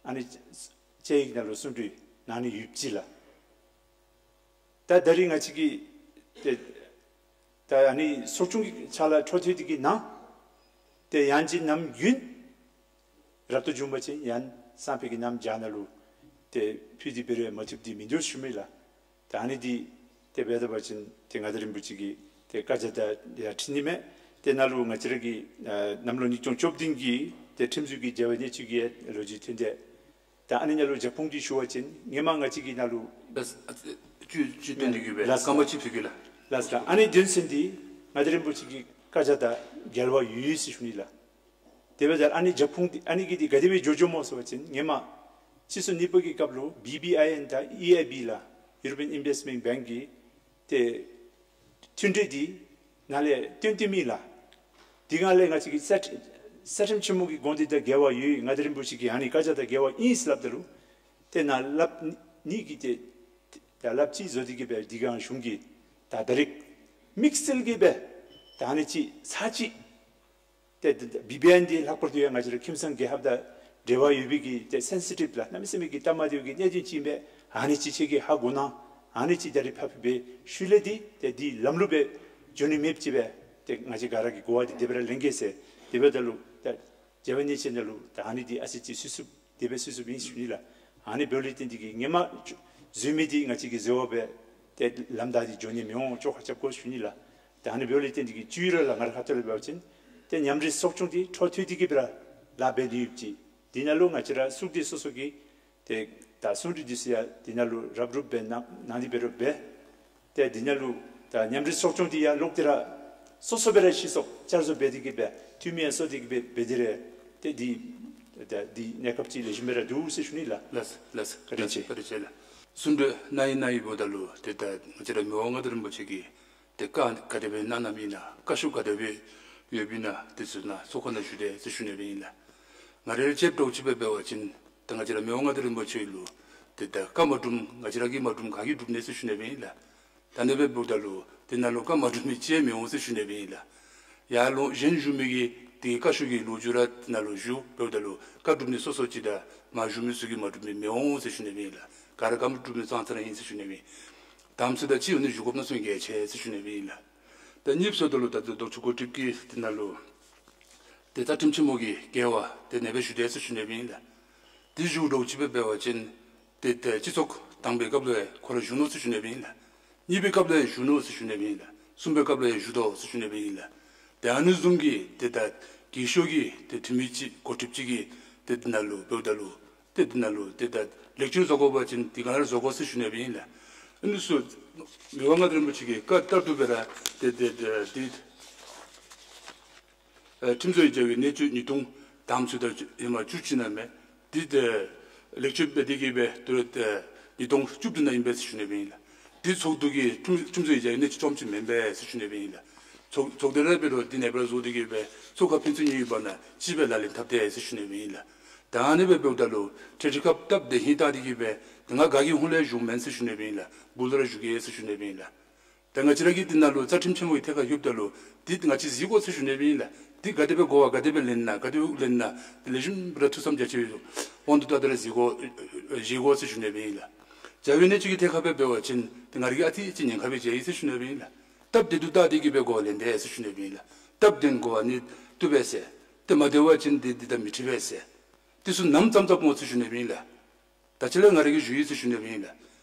ཨ་ནི་བཅའ་ཡིག་ནང་ལུ་གསུང་གྲོས་གནང་ནི་ཡོདཔ་ཅིག་ལགས། ད་ད་རིས་ང་བཅས་ཀྱིས་ཏེ་ད་ཨ་ནི་ཚོགས་ཆུང་གི་ཕྱག་ལཱ་འཕྲོ་མཐུད་དེ་གིས་གནང་། ཏེ་ཡང་ཅིན་ནམ་རྒྱུན་རབ་ཏུ་བྱུང་པ་ཅིན་ཡང་སང་ཕོད་ཀྱི་གནམ་བྱཱར་ནང་ལུ་ཏེ་ཕུལ་ཏེ་འབད་རུང་མ་བཏུབ་འདི་མིན་འདུག་ཞུ་མི་ལགས། ད་ཨ་ནི་འདི་ཏེ་འབད་ད་པ་ཅིན་ཏེ་མངའ་བདག་རིན་པོ་ཆེ་གི་ཏེ་བཀའ་རྒྱ་དང་ཡང་འཁྲིལ་ནི་མས། ཏེ་ནཱ་ལུ་ང་བཅས་ར་གི་ཨ་གནམ་ལོ་ཉིས་སྟོང་བཅུ་བདུན་གྱི་ཏེ་ཁྲིམས་བཟོ་གི་རྒྱལ་བའི་གནས་ཚུལ་གྱི་ལོ་རྒྱུས་ཐོན་ཏེ། ད་ཨ་ནི་ནང་ལུ་རྒྱབ་ཁུངས་འདི་ཞུ་བ་ཅིན་ཧེ་མ་ང་བཅས་ཀྱི་ནང་ལུ་ལགས། ཨ་ཚེ་བཅུད་བཅུད་བཏོན་ཏེ་གིས་སྦེ་ལགས་སོ། སྐར་མ་གཅིག་ཕུལ་གེ་ལགས། ལགས་སོ། ཨ་ནི་དོན་ཚན་འདི་མངའ་བདག་རིན་པོ་ཆེ་གི་བཀའ་རྒྱ་དང་འགལ་བ་ཡོད་ཟེར་ཞུ་ནི་ལགས། དེ་འབདཝ་ད་ཨ་ནི་རྒྱབ་ཁུངས་འདི་ཨ་ནི་གི་འདི་ག་དེ་སྦེ་འགྱོ་འགྱོཝ་སྨོ་ཟེར་བ་ཅིན་ཧེ་མ་ཕྱི་ཚུ་གཉིས་པ་གི་སྐབས་ལུ་བི་བི་ཨའི་ཨེན་དང་ཨི་ཨའི་བི་ལགས། ཡུ་རོ་པི་ཡཱན་ཨིན་བེསཊ་མེནཊ་བེངཀ་གི་ཏེ་མཐུན་གྲོས་འདི་ནཱ་ལས་བཏོན་ཏེ་མེད་ལགས། དེ་སྒང་ལས་ང་བཅས་ཀྱི་རྩ་རྩ་ཁྲིམས་ཆེན་མོ་གི་དགོངས་དོན་དང་འགལ་བ་ཡོད། མངའ་བདག་རིན་པོ་ཆེ་གི་ཨ་ནི་བཀའ་རྒྱ་དང་འགལ་བ་ཨིན་ཟེར་སླབ་ད་ལུ་ཏེ་ནཱ་སླབ་ནི་གི་ཏེ་ད་སླབ་ཅི་བཟོ་སྟེ་གིས་སྦེ་དེ་སྒང་གཞུང་གིས་ད་ད་རིས་དམིགས་བསལ་གྱིས་སྦེ་ད་ཨ་ནི་ཅིག་ཚར་ཅིག་ཏེ་བི་བི་ཨའི་ཨེན་འདི་ལྷག་པར་དུ་ཡང་ང་བཅས་ར་ཁྱིམ་ཚང་རྒྱལ་ཁབ་དང་འབྲེལ་བ་ཡོད་པའི་གི་ཏེ་སེན་སི་ཊིབ་ལགས། གནམ་མེད་ས་མེད་ཀྱི་སྟབས་མ་བདེ་བའི་གི་གནད་དོན་ཅིག་ཨིན་པས། ཨ་ནི་ཅིག་ཁྱེད་ཀྱིས་ཧ་གོ་གནང་། ཨ་ནི་ཅིག་ད་རིས་ཕར་ཕུལ་སྦེ་ཞུ་ལས་འདི་ཏེ་འདི་ལམ་ལུགས་སྦེ་འགྱོ་ནི་མེདཔ་ཅིག་སྦེ་ཏེ་ང་བཅས་ག་ར་གིས་གོ་བ་འདི་དེ་སྦེ་ར་ལེན་གེ་ཟེར། དེ་འབདཝ་ད་ལུ་ད་རྒྱལ་བའི་གནས་ཆེན་ནང་ལུ་ད་ཨ་ནི་འདི་ཨ་ཙི་ཅིག་སུད་སུདཔ་དེ་སྦེ་སུད་སུདཔ་ཨིན་ཞུ་ནི་ལགས། ཨ་ནི་འབདཝ་ལས་བརྟེན་ཏེ་གིས་ཧེ་མ་བཟོ་མི་འདི་ང་བཅས་ཀྱིས་བཟོ་བ་སྦེ་ཏེ་ལམ་བདའ་སྟེ་འགྱོ་ནི་མི་འོང་། བཅོ་ཁ་རྐྱབ་དགོ་ཞུ་ནི་ལགས། ཏེ་ཨ་ནི་འབདཝ་ལས་བརྟེན་ཏེ་གིས་བཅུད་ར་ལགས་ང་རའི་ཁ་ཐུག་ལས་འབད་བ་ཅིན་ཏེ་མཉམ་འབྲེལ་ཚོགས་ཆུང་འདི་འཕྲོ་མཐུད་དེ་གིས་སྦེ་ར་ལཱ་འབད་ནི་ཡོདཔ་ཅིག། འདི་ནང་ལུ་ང་བཅས་ར་ཚོགས་སྡེ་སོ་སོ་གི་ཏེ་ད་གསུང་གྲོས་འདི་ཚུ་ཡང་འདི་ནང་ལུ་རབ་རུབ་སྦེ་གནང་གནང་སྟེ་འབད་རུང་འབད། ཏེ་འདི་ནང་ལུ་ད་མཉམ་འབྲེལ་ཚོགས་ཆུང་འདི་ཡང་ལོག་སྟེ་ར་སོ་སོ་སྦེ་ར་ཤེས་སོ་བསྐྱར་བཟོ་འབད་དེ་གིས་སྦེ་འཐུས་མི་ཡང་སོར་ཏེ་གིས་སྦེ་འབད་དེ་ར་ཏེ་འདི་ད་འདི་གནས་སྐབས་ཅིག་ལེགས་ཤོམ་སྦེ་ར་འདུག་ཟེར་ཞུ་ནི་ལགས། ལགས་ལགས། བཀའ་དྲིན་ཆེ། བཀའ་དྲིན་ཆེ་ལགས། གསུང་གྲོས་གནང་ཡི་གནང་ཡི་འབདཝ་ད་ལུ་ཏེ་ད་ང་བཅས་ར་མི་དབང་མངའ་བདག་རིན་པོ་ཆེ་གི་ཏེ་བཀའ་ག་དེ་སྦེ་གནང་གནངམ་ཨིན་ན་བཀའ་ཤོག་ག་དེ་སྦེ་ཡོདཔ་ཨིན་ན་དེ་ཚུ་ནཱ་ཚོགས་ཁང་ནང་ཞུ་དེས་ཟེར་ཞུ་ནི་སྦེ་ཨིན་ལགས། ང་རའི་དཔྱདཔ་འདྲཝ་ཅིག་སྦེ་འབད་བ་ཅིན་ད་ང་བཅས་ར་མི་དབང་མངའ་བདག་རིན་པོ་ཆེ་ལུ་ཏེ་ད་བཀའ་མ་གྲུབ་ང་བཅས་ར་གིས་མ་གྲུབ་ག་གིས་གྲུབ་ནི་ཟེར་ཞུ་ནི་སྦེ་ཨིན་ལགས། ད་ཨ་ནི་སྦེ་འབདཝ་ད་ལུ་དེ་ནང་ལུ་བཀའ་མ་གྲུབ་མི་ཅིག་ཡང་མི་འོང་ཟེར་ཞུ་ནི་སྦེ་ཨིན་ལགས། ཡར་ལུ་གཞན་བཞུགས་མི་གི་དེ་བཀའ་ཤོག་གི་ལོ་རྒྱུས་ར་དེ་ནང་ལུ་ཞུ་འབདཝ་ད་ལུ་བཀའ་གྲུབ་ནི་སོ་སོ་ཅིག་དང་མ་བཞུགས་མི་ཚུ་གིས་མ་གྲུབ་ནི་མི་འོང་ཟེར་ཞུ་ནི་སྦེ་ཨིན་ལགས། ག་ར་བཀའ་མ་གྲུབ་ནི་ཙང་ཙ་ར་ཨིན་ཟེར་ཞུ་ནི་སྦེ་ཨིན། དང་པ་ཚུ་དང་གཅིག་འོང་ནི་བཞུགས་དགོཔ་ནང་སོང་གལ་ཆེ་ཟེར་ཞུ་ནི་སྦེ་ཨིན་ལགས། ད་གཉིས་པ་ཟེརཝ་ད་ལུ་ད་ལྟོ་ལྡོག་ཕྱོགས་འགོ་ཁྲིདཔ་གི་དེ་ནང་ལུ་ཏེ་རྩ་ཁྲིམས་ཆེན་མོ་གི་འགལ་བ་དེ་ཨ་ནེ་སྦེ་ཞུ་དེས་ཟེར་ཞུ་ནི་སྦེ་ཨིན་ལགས། དེ་ཞུཝ་འདྲཝ་ཅིག་སྦེ་འབད་བ་ཅིན་ཏེ་ཏེ་སྤྱི་ཚོགས་དང་པའི་སྐབས་ལུ་ཡང་ཁོ་ར་བཞུགས་ནུག་ཟེར་ཞུ་ནི་སྦེ་ཨིན་ལགས། གཉིས་པའི་སྐབས་ལུ་ཡང་བཞུགས་ནུག་ཟེར་ཞུ་ནི་སྦེ་ཨིན་ལགས། གསུམ་པའི་སྐབས་ལུ་ཡང་བཞུགས་དོ་ཟེར་ཞུ་ནི་སྦེ་ཨིན་ལགས། ཏེ་ཨ་ནི་བཟུམ་གྱི་ཏེ་ད་གི་ཤོག་གི་ཏེ་འཐུས་མི་ཅིག་འགོ་ཁྲིདཔ་ཅིག་གིས་ཏེ་དེ་ནང་ལུ་འབདཝ་ད་ལུ་ཏེ་དེ་ནང་ལུ་ཏེ་ད་ལེགས་བཅོས་བཟོ་དགོ་པ་ཅིན་དེ་ག་ར་བཟོ་དགོ་ཟེར་ཞུ་ནི་སྦེ་ཨིན་ལགས། ཨ་ནི་ཚུ་མི་དབང་མངའ་བདག་རིན་པོ་ཆེ་གི་བཀའ་ལྟར་དུ་སྦེ་ར་ཏེ་ཏེ་ཏེ་ཏེ་ཨེ་ཁྲིམས་བཟོ་ཡི་རྒྱལ་བའི་གནས་ཚུལ་ཉིས་སྟོང་དང་པ་ཚུ་དང་ཧེ་མ་བཅུ་གཅིག་ནང་མས། དེ་ཏེ་ལེགས་བཅོས་འབད་དེ་གིས་སྦེ་ཏེ་ཏེ་ཉིས་སྟོང་བཅུ་བདུན་ནང་ཨིན་པས་ཟེར་ཞུ་ནི་སྦེ་ཨིན་ལགས། དེ་ཚོགས་འདུ་གི་ཁྲིམས་ཁྲིམས་བཟོ་ཡི་རྒྱལ་བའི་གནས་ཚུལ་བཅོམ་ཅིག་མེན་པས་ཟེར་ཞུ་ནི་སྦེ་ཨིན་ལགས། ཚོགས་ཚོགས་སྡེ་ར་འབད་རུང་དེ་ཨ་ནེ་སྦེ་ར་བཟོ་སྟེ་གིས་སྦེ་ཚོགས་ཁང་ཕན་ཚུན་གཉིས་ཀྱི་བར་ན་ཅིག་སྦེ་ལག་ལེན་འཐབ་དེས་ཟེར་ཞུ་ནི་སྦེ་ཨིན་ལགས། ད་ཨ་ནེ་སྦེ་འབདཝ་ད་ལུ་འཕྲལ་འཕྲལ་སྐབས་སྟབས་བདེ་ཧིང་བཏང་སྟེ་གིས་སྦེ་ད་ང་ག་གི་ཧོངས་ལས་བཞུགས་མེན་ཟེར་ཞུ་ནི་སྦེ་ཨིན་ལགས། སྦུག་ལས་ར་བཞུགས་གེ་ཟེར་ཞུ་ནི་སྦེ་ཨིན་ལགས། ད་ང་བཅས་ར་གི་དེ་ནང་ལུ་རྩ་ཁྲིམས་ཆེན་མོ་གི་ཐད་ཁར་ཡོདཔ་ད་ལུ་དེ་ང་བཅས་གཟིགས་དགོ་ཟེར་ཞུ་ནི་སྦེ་ཨིན་ལགས། དེ་ག་དེ་སྦེ་གོ་བ་ག་དེ་སྦེ་ལེན་ན་ག་དེ་སྦེ་ལེན་ན་དེ་ལེགས་ཤོམ་སྦེ་ར་ཐུགས་བསམ་རྒྱ་ཆེ་སྦེ་དབང་དུ་བཏང་སྟེ་ར་གཟིགས་དགོ་གཟིགས་དགོ་ཟེར་ཞུ་ནི་སྦེ་ཨིན་ལགས། རྒྱལ་བའི་གནས་ཚུལ་གྱི་ཐད་ཁར་སྦེ་འབད་བ་ཅིན་དེ་ང་ར་གིས་ཨ་ཙི་ཅིག་ཉེན་ཁ་སྦེ་མཇལ་ཡི་ཟེར་ཞུ་ནི་སྦེ་ཨིན་ལགས། སྟབས་བདེ་ཏོག་ཏོ་བལྟ་སྟེ་གིས་སྦེ་གོ་བ་ལེན་དེས་ཟེར་ཞུ་ནི་སྦེ་ཨིན་ལགས། སྟབས་བདེ་གོ་བ་ནི་བཏུབ་པས་ཟེར། དེ་མ་བདེ་བ་ཅིན་དེ་དེ་ད་མི་འཁྲིད་པས་ཟེར། དེ་ཚུ་ནམ་ཙམ་ཙམ་འོང་ཟེར་ཞུ་ནི་སྦེ་ཨིན་ལགས། ད་ཅི་ལས་ང་ར་གིས་ཞུ་ཡི་ཟེར་ཞུ་ནི་སྦེ་ཨིན་ལགས།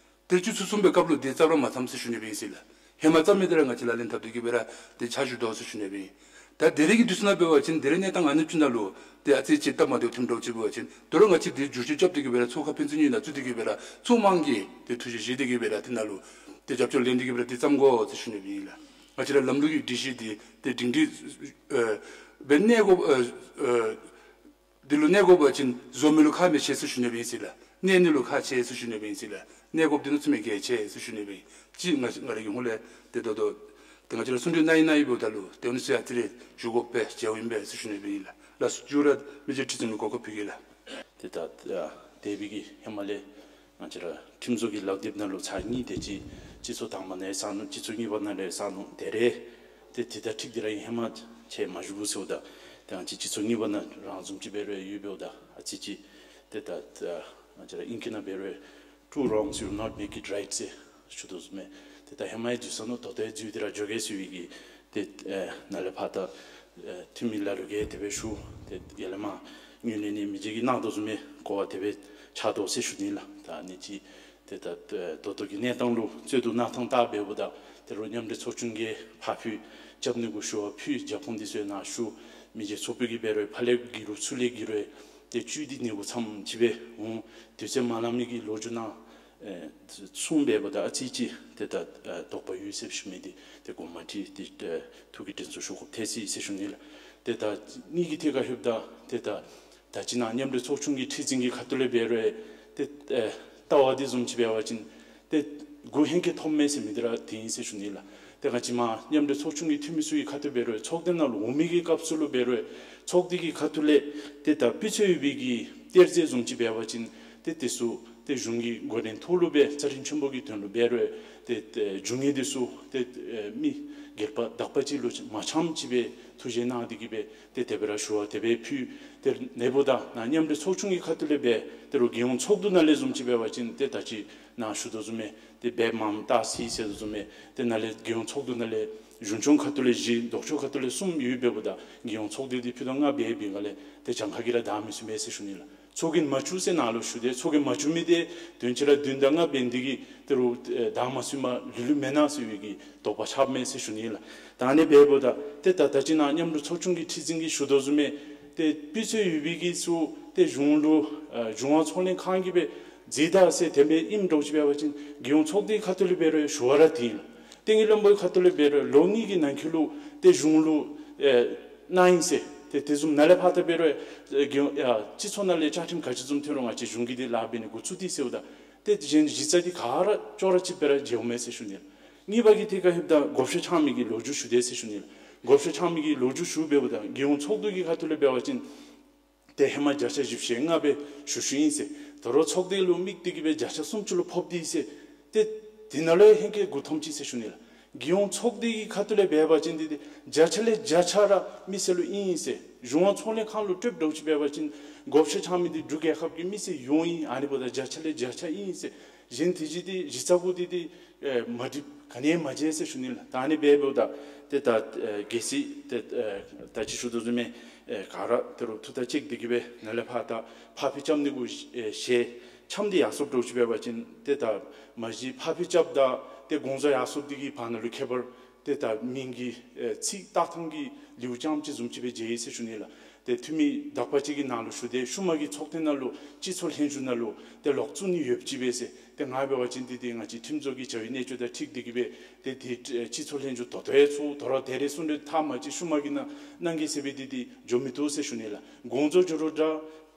ཏེ་བཅུ་ཚུན་གསུམ་པའི་སྐབས་ལུ་དེ་རྩ་བ་མ་ཚངམ་ཟེར་ཞུ་ནི་སྦེ་ཨིན་ཟེར་ལགས། ཧེ་མ་རྩ་མེད་དེ་ར་ང་བཅས་ལག་ལེན་འཐབ་སྟེ་གི་སྦེ་ར་ཏེ་ཕྱག་ཞུ་དོ་ཟེར་ཞུ་ནི་སྦེ་ཨིན། ད་དེ་རིང་གི་དུས་ཚོད་ནང་འབད་བ་ཅིན་དེ་རིང་གནས་སྟངས་ཨ་ནི་ཅིག་ནང་ལུ་ཏེ་ཨ་ཙི་ཅིག་སྟབས་མ་བདེཝ་ཐོནམ་འདྲཝ་ཅིག་འབད་བ་ཅིན་དོ་རུང་ང་བཅས་དེ་བསྒྱུར་བཅོས་རྐྱབ་སྟེ་གི་སྦེ་ར་ཚོགས་ཁང་ཕན་ཚུན་གཉིས་ནང་བཙུགས་ཏེ་གི་སྦེ་ར་ཚོགས་མང་གིས་ཏེ་ཐུགས་བཞེད་བཞེས་ཏེ་གི་སྦེ་ར་དེ་ནང་ལུ་ཏེ་རྒྱབ་སྐྱོར་ལེན་ཏེ་གི་སྦེ་ར་ཏེ་བརྩམ་དགོ་ཟེར་ཞུ་ནི་སྦེ་ཨིན་ལགས། ང་བཅས་ར་ལམ་ལུགས་ཀྱི་སྒྲིག་གཞི་འདི་ཏེ་སྒྲིང་སྒྲི་ཨེ་སྦེ་གནས་དགོ་ཨེ་ཨེ་འདི་ལུ་གནས་དགོ་པ་ཅིན་བཟོ་མི་ལུ་ཁག་མི་ཆེ་ཟེར་ཞུ་ནི་སྦེ་ཨིན་ཟེར་ལགས། གནས་ནི་ལུ་ཁག་ཆེ་ཟེར་ཞུ་ནི་སྦེ་ཨིན་ཟེར་ལགས། གནས་དགོཔ་འདི་ནི་ཚུ་མི་གལ་ཆེ་ཟེར་ཞུ་ནི་སྦེ་ཨིན། ཅིག་ང་ང་རའི་གི་ཧོངས་ལས་ཏེ་ད་ལྟོ་ཏེ་ང་བཅས་ར་གསུང་གྲོས་གནང་ཡི་གནང་ཡི་འབདཝ་ད་ལུ་ཏེ་ཨ་ནི་ཚུ་ཡང་ཨ་ཙི་རེ་ཞུ་དགོཔ་སྦེ་མཇལཝ་ཨིན་པས་ཟེར་ཞུ་ནི་སྦེ་ཨིན་ལགས། ལགས་སོ། མཇུག་ར་མི་རྗེ་ཁྲི་འཛིན་ལུ་གོ་སྐབས་ཕུལ་གེ་ལགས། ཏེ་ད་ཨ་འདས་པའི་གི་ཧེ་མ་ལས་ང་བཅས་ར་ཁྲིམས་བཟོ་གི་ལག་དེབ་ནང་ལུ་ཚར་གཉིས་དེ་ཅིག་སྤྱི་ཚོགས་དང་པ་ནང་ཡང་གསལ་ནུག། སྤྱི་ཚོགས་གཉིས་པ་ནང་ལུ་ཡང་གསལ་ནུག། དེ་རེ་ཏེ་དེ་དང་འཁྲིལ་ཏེ་ར་ཨིན། ཧེ་མ་ཁྱེད་མ་ཞུ་གོང་ཟེརཝ་ད་ཏེ་ང་བཅས་སྤྱི་ཚོགས་གཉིས་པ་ནང་རང་བཟུམ་ཅིག་འབད་རུང་ཡོད་འབདཝ་ད་ཨ་ཙི་ཅིག་ཏེ་ད་ཨ་ང་བཅས་ར་ཨིང་སྐད་ནང་འབད་རུང་two wrongs will not make it right ཟེར་ཞུ་དོ་བཟུམ་སྦེ་ཏེ་ད་ཧེ་མ་ཡང་འཛོལ་སོ་ནུག། ད་ལྟོ་ཡང་འཛོལ་ཏེ་ར་འགྱོ་གེ་ཟེར་བའི་གི་ཏེ་ཨེ་ནཱ་ལས་ཕར་ད་ཨེ་འཐུས་མི་ལ་ལུ་གིས་དེ་སྦེ་ཞུ། ཏེ་ཡར་ལས་མར་ངོས་ལས་ནི་མི་རྗེ་གིས་གནང་དོ་བཟུམ་སྦེ་གོ་བ་དེ་སྦེ་ཆགས་དོ་ཟེར་ཞུ་ནི་ལགས། ད་ཨ་ནི་ཅིག་ཏེ་ད་ཨེ་ད་ལྟོ་གི་གནས་སྟངས་ལུ་རྩོད་དུ་གནང་ཐངས་ལྟ་འབདཝ་ད་ཏེ་རོགས་མཉམ་འབྲེལ་ཚོགས་ཆུང་གིས་ཕར་ཕུལ་རྐྱབ་ནི་གུ་ཞུ་བ་ཕུལ། རྒྱབ་ཁུངས་འདི་ཚུ་ཡང་ནཱ་ཞུ། མི་རྗེ་ཚོགས་དཔོན་གྱིས་འབད་རུང་ཕར་ལས་བསྒྱུར་རུང་ཚུར་ལས་བསྒྱུར་རུང་ཏེ་བཅུད་འདི་ནི་གུ་ཙམ་ཅིག་སྦེ་འོང་དུས་ཚོད་མ་ལང་མི་གི་ལོ་རྒྱུས་ནང་ཨེ་གསུངས་འབདཝ་ད་ཨ་ཙི་ཅིག་ཏེ་ད་ཨེ་དོགས་པ་ཡོད་ཟེར་ཞུ་མི་འདི་ཏེ་དགོངསམ་ཁྲེལ་ཏེ་ཨེ་ཐུགས་ཀྱི་དྲན་གསོ་ཞུ་དགོཔ་ཐལ་སོ་ཡི་ཟེར་ཞུ་ནི་ལགས། ཏེ་ད་ཨ་ནི་གི་ཐད་ཁར་ལྷོདཔ་ད་ཏེ་ད་ད་ཅི་ནཱ་མཉམ་འབྲེལ་ཚོགས་ཆུང་གི་ཁྲི་འཛིན་གྱི་ཁ་ཐུག་ལས་འབད་རུང་ཏེ་ཨེ་ལྟ་བ་འདི་བཟུམ་ཅིག་འབད་བ་ཅིན་ཏེ་མགུ་ཧེང་སྐལ་ཐོབ་མས་ཟེར་མི་འདི་ར་འདི་ཨིན་ཟེར་ཞུ་ནི་ལགས། ཏེ་ང་བཅས་མར་མཉམ་འབྲེལ་ཚོགས་ཆུང་གི་འཐུས་མི་ཚུ་གི་ཁ་ཐུག་འབད་རུང་ཚོགས་སྡེ་ནང་ལུ་འོང་མི་གི་སྐབས་སུ་ལུ་འབད་རུང་ཚོགས་སྡེ་གི་ཁ་ཐུག་ལས་ཏེ་ད་སྤུས་ཚད་ཡོད་པའི་གི་གཏེར་རྫས་བཟུམ་ཅིག་འབད་བ་ཅིན་ཏེ་དེ་ཚུ་ཏེ་གཞུང་གི་འགོ་འདྲེན་ཐོག་ལུ་སྦེ་རྩ་ཁྲིམས་ཆེན་པོ་གི་དོན་ལུ་འབད་རུང་ཏེ་ཏེ་རྒྱུ་དངོས་འདི་ཚུ་ཏེ་ཨེ་མི་སྒེར་པ་བདག་པ་ཅིག་ལུ་མ་འཆམ་ཅིག་སྦེ་ཐུགས་བཞེད་གནང་སྟེ་གི་སྦེ་ཏེ་དེ་སྦེ་ར་ཞུ་བ་དེ་སྦེ་ཕུལ། ཏེ་ཨ་ནི་འབདཝ་ད་ནཱ་མཉམ་འབྲེལ་ཚོགས་ཆུང་གི་ཁ་ཐུག་ལས་འབད་ཏེ་རོགས་རྒྱལ་ཡོངས་ཚོགས་འདུ་ནང་ལས་བཟུམ་ཅིག་འབད་བ་ཅིན་ཏེ་ད་ཅི་ནཱ་ཞུ་དོ་བཟུམ་སྦེ་ཏེ་འབད་མ་མ་བཏང་ཟེར་ཟེར་དོ་བཟུམ་སྦེ་ཏེ་ནཱ་ལས་རྒྱལ་ཡོངས་ཚོགས་འདུ་ནང་ལས་གཞུང་སྐྱོང་ཁ་ཐུག་ལས་བཞི་ལྡོག་ཕྱོགས་ཁ་ཐུག་ལས་གསུམ་ཡོདཔ་འབདཝ་ད་རྒྱལ་ཡོངས་ཚོགས་སྡེ་འདི་ཕུད་རྡོག་ལྔ་འབད་བའི་སྒང་ལས་ཏེ་གྱངས་ཁ་གིས་ར་བདའ་མི་ཚུགས་མས་ཟེར་ཞུ་ནི་ལགས། ཚོགས་རྒྱན་མ་བཙུགས་ཟེར་ནཱ་ལུ་ཞུ་སྟེ་ཚོགས་རྒྱན་མ་བཙུགས་མི་འདི་དོན་ཆེ་ར་བདུན་དང་ལྔ་འབད་ནི་འདི་གིས་ཏེ་རོགས་ཨེ་བདའ་མ་ཚུགས་མ་ལུས་ལུས་མེན་ན་ཟེར་བའི་གི་དོགས་པ་ཆགསཔ་མས་ཟེར་ཞུ་ནི་ལགས། ད་ཨ་ནི་འབདཝ་ད་ཏེ་ད་ད་ཅི་ནཱ་མཉམ་འབྲེལ་ཚོགས་ཆུང་གི་ཁྲི་འཛིན་གྱིས་ཞུ་དོ་བཟུམ་སྦེ་ཏེ་སྤུས་ཚད་ཡོད་པའི་གི་ཚུ་ཏེ་གཞུང་ལུ་ཨེ་གཞུང་དབང་ཚོང་ལས་ཁང་གིས་སྦེ་མཛད་ད་ཟེར་དེ་སྦེ་ཨིནམ་འདྲཝ་ཅིག་འབད་བ་ཅིན་རྒྱལ་ཡོངས་ཚོགས་སྡེའི་ཁ་ཐུག་ལས་འབད་རུང་ཞུ་བ་ར་འདི་ཨིན་ལགས། ཏེ་ངེ་བློན་པོའི་ཁ་ཐུག་ལས་འབད་རུང་ལོ་གཉིས་ཀྱི་ནང་འཁོད་ལུ་ཏེ་གཞུང་ལུ་ཨེ་གནང་ཡི་ཟེར་ཏེ་དེ་བཟུམ་ནཱ་ལས་ཕར་ད་འབད་རུང་ཨེ་རྒྱལ་ཡོངས་ཨེ་སྤྱི་ཚོགས་ནང་ལས་བཅའ་ཁྲིམས་ག་ཅི་བཟུམ་ཐོན་རུང་ང་བཅས་གཞུང་གིས་འདི་ལཱ་འབད་ནི་འགོ་བཙུགས་ཏེ་ཟེརཝ་ད་ཏེ་གཞན་གཞི་རྩ་འདི་ག་ར་ཅོག་ར་གཅིག་སྦེ་ར་མཇལཝ་མས་ཟེར་ཞུ་ནི་ལགས། གཉིས་པ་གི་ཐད་ཁར་ལྷོདཔ་ད་བགོ་བཤའ་འཆང་མི་གི་ལོ་རྒྱུས་ཞུ་དེས་ཟེར་ཞུ་ནི་ལགས། བགོ་བཤའ་འཆང་མི་གི་ལོ་རྒྱུས་ཞུ་འབདཝ་ད་རྒྱལ་ཡོངས་ཚོགས་འདུ་གི་ཁ་ཐུག་ལས་འབད་བ་ཅིན་ཏེ་ཧེ་མ་བརྒྱ་ཆ་བཞི་བཅུ་ཞེ་ལྔ་སྦེ་ཞུ་ཞུཝ་ཨིན་ཟེར། ད་རུང་ཚོགས་སྡེ་ལུ་དམིགས་ཏེ་གི་སྦེ་བརྒྱ་ཆ་སུམ་ཅུ་ལུ་ཕོགཔ་འདི་ཨིན་ཟེར། ཏེ་དེ་ནང་ལུ་ཡང་ཧེང་སྐལ་དགུ་ཐོནམ་ཅིག་ཟེར་ཞུ་ནི་ལགས། རྒྱལ་ཡོངས་ཚོགས་སྡེ་གི་ཁ་ཐུག་ལས་འབད་བ་ཅིན་འདི་ཏེ་བརྒྱ་ཆ་ལས་བརྒྱ་ཆ་ར་མི་སེར་ལུ་ཨིན་ཨིན་ཟེར། གཞུང་དབང་ཚོང་ལས་ཁང་ལུ་སྤྲོདཔ་འདྲཝ་ཅིག་འབད་བ་ཅིན་བགོ་བཤའ་འཆང་མི་འདི་འབྲུག་རྒྱལ་ཁབ་ཀྱི་མི་སེར་ཡོངས་ཨིན། ཨ་ནི་འབདཝ་ད་བརྒྱ་ཆ་ལས་བརྒྱ་ཆ་ཨིན་ཨིན་ཟེར། གཞན་དེ་ཅིག་འདི་གཞི་རྩ་གུ་འདི་ཏེ་ཨེ་མ་འགྲིགཔ་ག་ནི་ཡང་མ་མཇལ་ཟེར་ཞུ་ནི་ལགས། ད་ཨ་ནི་འབདཝ་ད་ཏེ་ད་ཨེ་གལ་སྲིད་ཏེ་ཨེ་ད་ཅི་ཞུ་དོ་བཟུམ་སྦེ་ཨེ་ག་ར་ཏེ་རོགས་ཐུགས་ཐག་བཅད་དེ་གི་སྦེ་ནཱ་ལས་ཕར་ད་ཕར་འཕུལ་རྐྱབ་ནི་གུ་ཨེ་ཞལ་འཆམ་སྟེ་ཡར་སོངམ་འདྲཝ་ཅིག་འབད་བ་ཅིན་ཏེ་ད་མ་གཞི་ཕར་འཕུལ་རྐྱབ་ད་ཏེ་དགོངས་རྫོགས་ཡར་སོངམ་འདི་གི་བར་ན་ལུ་ཁྱད་པར་ཏེ་ད་མིང་གི་ཨེ་ཚིག་བཏགས་ཐངས་ཀྱི་ལེའུ་རྐྱངམ་ཅིག་བཟུམ་ཅིག་སྦེ་མཇལ་ཡི་ཟེར་ཞུ་ནི་ལགས། ཏེ་འཐུས་མི་དག་པ་ཅིག་གིས་ནཱ་ལུ་ཞུ་དེས། ཤུལ་མ་གི་ཚོགས་ཐེངས་ནང་ལུ་སྤྱི་ཚོགས་ལྷན་བཞུགས་ནང་ལུ་ཏེ་ལོག་བཙུགས་ནི་ཡོདཔ་ཅིག་སྦེ་ཟེར། ཏེ་ང་འབད་བ་ཅིན་འདི་ཏེ་ང་བཅས་ཁྲིམས་བཟོ་གི་བྱ་བའི་གནས་སྤྱོད་དང་འཁྲིལ་ཏེ་གི་སྦེ་ཏེ་འདི་ཨེ་སྤྱི་ཚོགས་ལྷན་བཞུགས་ད་ལྟོ་ཡང་ཚུགས། དོ་རུང་ད་རེས་གསུང་གྲོས་མཐའ་མ་ཅིག་ཤུལ་མ་གི་ནང་གནང་གེ་ཟེར་སྦེ་འདི་ཏེ་འགྱོ་མི་བཏུབ་ཟེར་ཞུ་ནི་ལགས། དགོངས་རྫོགས་འགྱོ་རུང་འདྲ་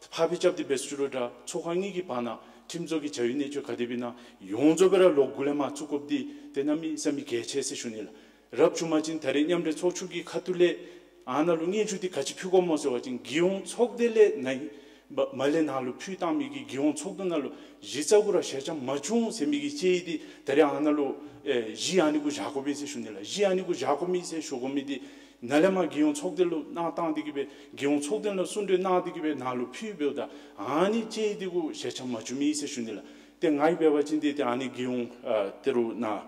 ཕར་འཕུལ་རྐྱབ་སྟེ་འབད་ཚུགས་རུང་འདྲ་ཚོགས་ཁང་གཉིས་ཀྱི་བར་ན་ཁྲིམས་བཟོ་གི་བྱ་བའི་གནས་སྤྱོད་ག་དེ་སྦེ་ཨིན་ན་ཡོངས་རྫོགས་སྦེ་ར་ལོག་མགུ་ལས་མར་བཙུགས་དགོཔ་འདི་ཏེ་གནམ་མེད་ས་མེད་གལ་ཆེ་ཟེར་ཞུ་ནི་ལགས། རབ་བྱུང་པ་ཅིན་ད་རེས་མཉམ་འབྲེལ་ཚོགས་ཆུང་གི་ཁ་ཐུག་ལས་ཨ་ནཱ་ལུ་སྙན་ཞུ་འདི་ག་ཅི་ཕུལ་དགོཔ་སྨོ་ཟེར་བ་ཅིན་རྒྱལ་ཡོངས་ཚོགས་སྡེ་ལས་ནཱ་མ་མ་ལས་ནཱ་ལུ་ཕུལ་བཏང་མི་གི་རྒྱལ་ཡོངས་ཚོགས་འདུ་ནང་ལུ་གཞི་རྩ་གུ་ར་ཞལ་ཆེམས་མ་བྱུང་ཟེར་མི་གི་དཔྱད་ཡིག་འདི་ད་རེས་ཨ་ནཱ་ལུ་ཨེ་གཞི་ཨ་ནི་གུ་བཞག་དགོ་པས་ཟེར་ཞུ་ནི་ལགས། གཞི་ཨ་ནི་གུ་བཞག་དགོ་མི་ཟེར་ཞུ་དགོ་མི་འདི་ནཱ་ལས་མར་རྒྱལ་ཡོངས་ཚོགས་སྡེ་ལུ་གནང་བཏང་སྟེ་གི་སྦེ་རྒྱལ་ཡོངས་ཚོགས་སྡེ་ལུ་གསུང་གྲོས་གནང་སྟེ་གི་སྦེ་ནཱ་ལུ་ཕུལ་འབདཝ་ད་ཨ་ནི་དཔྱད་ཡིག་འདི་གུ་ཞལ་ཆེམས་མ་བྱུང་མི་ཨིན་ཟེར་ཞུ་ནི་ལགས། ཏེ་ང་གིས་འབད་བ་ཅིན་འདི་ཏེ་ཨ་ནི་རྒྱལ་ཡོངས་ཨ་ཏེ་རུང་ནཱ་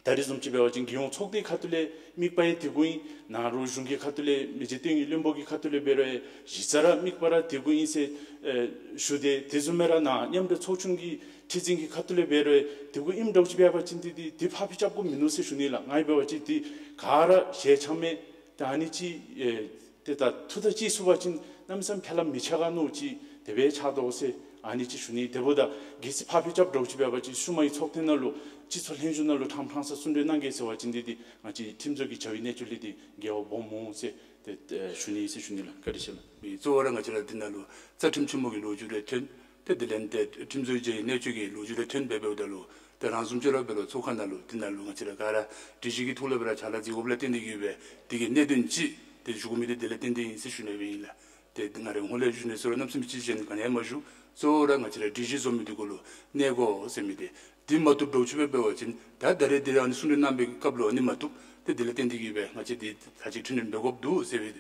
ད་རེས་བཟུམ་ཅིག་འབད་བ་ཅིན་རྒྱལ་ཡོངས་ཚོགས་སྡེའི་ཁ་ཐུག་ལས་དམིགས་པ་ཡང་དེ་གུ་ཨིན། ནཱ་རོགས་གཞུང་གི་ཁ་ཐུག་ལས་མི་རྗེ་བསྟན་འཛིན་བློན་པོ་གི་ཁ་ཐུག་ལས་འབད་རུང་གཞི་རྩ་ར་དམིགས་པ་ར་དེ་གུ་ཨིན་ཟེར་ཨེ་ཞུ་དེས། དེ་བཟུམ་སྦེ་ར་ནཱ་མཉམ་འབྲེལ་ཚོགས་ཆུང་གི་ ཁྲི་འཛིན་གྱི་ཁ་ཐུག་ལས་འབད་རུང་དེ་གུ་ཨིནམ་འདྲཝ་ཅིག་འབད་བ་ཅིན་ཏེ་འདི་འདི་ཕར་འཕུལ་རྐྱབ་དགོཔ་མིན་ནུག་ཟེར་ཞུ་ནི་ལགས། ང་གིས་འབད་བ་ཅིན་འདི་ག་ར་ཞལ་འཆམ་མས། ཏེ་ཨ་ནི་ཅིག་ཨེ་ཏེ་ད་ཐུགས་ཐག་བཅད་ཚུགས་པ་ཅིན་གནམ་མེད་ས་མེད་ཕན་ལམ་མི་ཆེ་ག་མནོཝ་ཅིག་དེ་སྦེ་ཆགས་དོ་ཟེར་ཨ་ནི་ཅིག་ཞུ་ནི། དེ་འབདཝ་ད་གལ་སྲིད་ཕར་འཕུལ་རྐྱབ་འདྲཝ་ཅིག་འབད་བ་ཅིན་ཤུལ་མའི་ཚོགས་ཐེངས་ནང་ལུ་སྤྱི་ཚོགས་ལྷན་བཞུགས་ནང་ལུ་ཕྲང་ཕྲང་ས་གསུང་གྲོས་གནང་གེ་ཟེར་བ་ཅིན་འདི་འདི་ང་བཅས་ཁྲིམས་བཟོ་གི་བྱ་བའི་གནས་ཚུལ་ལས་འདི་འགལ་བ་སྦོམ་འོང་ཟེར་ཏེ་ཨེ་ཞུ་ནི་ཟེར་ཞུ་ནི་ལགས། བཀའ་དྲིན་ཆེ་ལགས། མི་གཙོ་བོ་ར་ང་བཅས་ར་འདི་ནང་ལུ་རྩ་ཁྲིམས་ཆེན་མོ་གི་ལོ་རྒྱུས་རེ་ཐོན། ཏེ་དེ་ལས་ཏེ་ཁྲིམས་བཟོའི་བྱ་བའི་གནས་ཚུལ་གྱི་ལོ་རྒྱུས་རེ་ཐོན་སྦེ་འབདཝ་ད་ལུ་ཏེ་རང་བཟུམ་ཅིག་ར་འབད་རུང་ཚོགས་ཁང་ནང་ལུ་འདི་ནང་ལུ་ང་བཅས་ར་ག་ར་སྒྲིག་གཞི་གི་ཐོག་ལས་སྦེ་ར་ཕྱག་ལཱ་མཛད་དགོཔ་ལས་བརྟེན་ཏེ་གིས་སྦེ་འདི་གི་གནད་དོན་ཅིག་ཏེ་ཞུ་དགོ་མི་འདི་དེ་ལས་བརྟེན་ཏེ་ཨིན་ཟེར་ཞུ་ནི་སྦེ་ཨིན་ལགས། ཏེ་ང་རའི་ཧོངས་ལས་ཞུ་ནི་ཟེར་རུང་གནམ་མེད་ས་མེད་ཅིག་གཞན་ག་ནི་ཡང་མ་ཞུ། གཙོ་བོ་ར་ང་བཅས་ར་སྒྲིག་གཞི་བཟོ་མི་འདི་གུ་ལུ་གནས་དགོ་ཟེར་མི་འདི་འདི་མ་བཏུབ་འདྲཝ་ཅིག་སྦེ་འབད་བ་ཅིན་ད་ད་རེས་འདི་ར་ཨ་ནི་གསུང་གྲོས་གནང་བའི་སྐབས་ལུ་ཨ་ནི་མ་བཏུབ། ཏེ་དེ་ལས་བརྟེན་ཏེ་གིས་སྦེ་ང་བཅས་འདི་ད་ཅི་འཕྲི་སྣོན་འབད་དགོཔ་འདུག་ཟེར་སྦེ་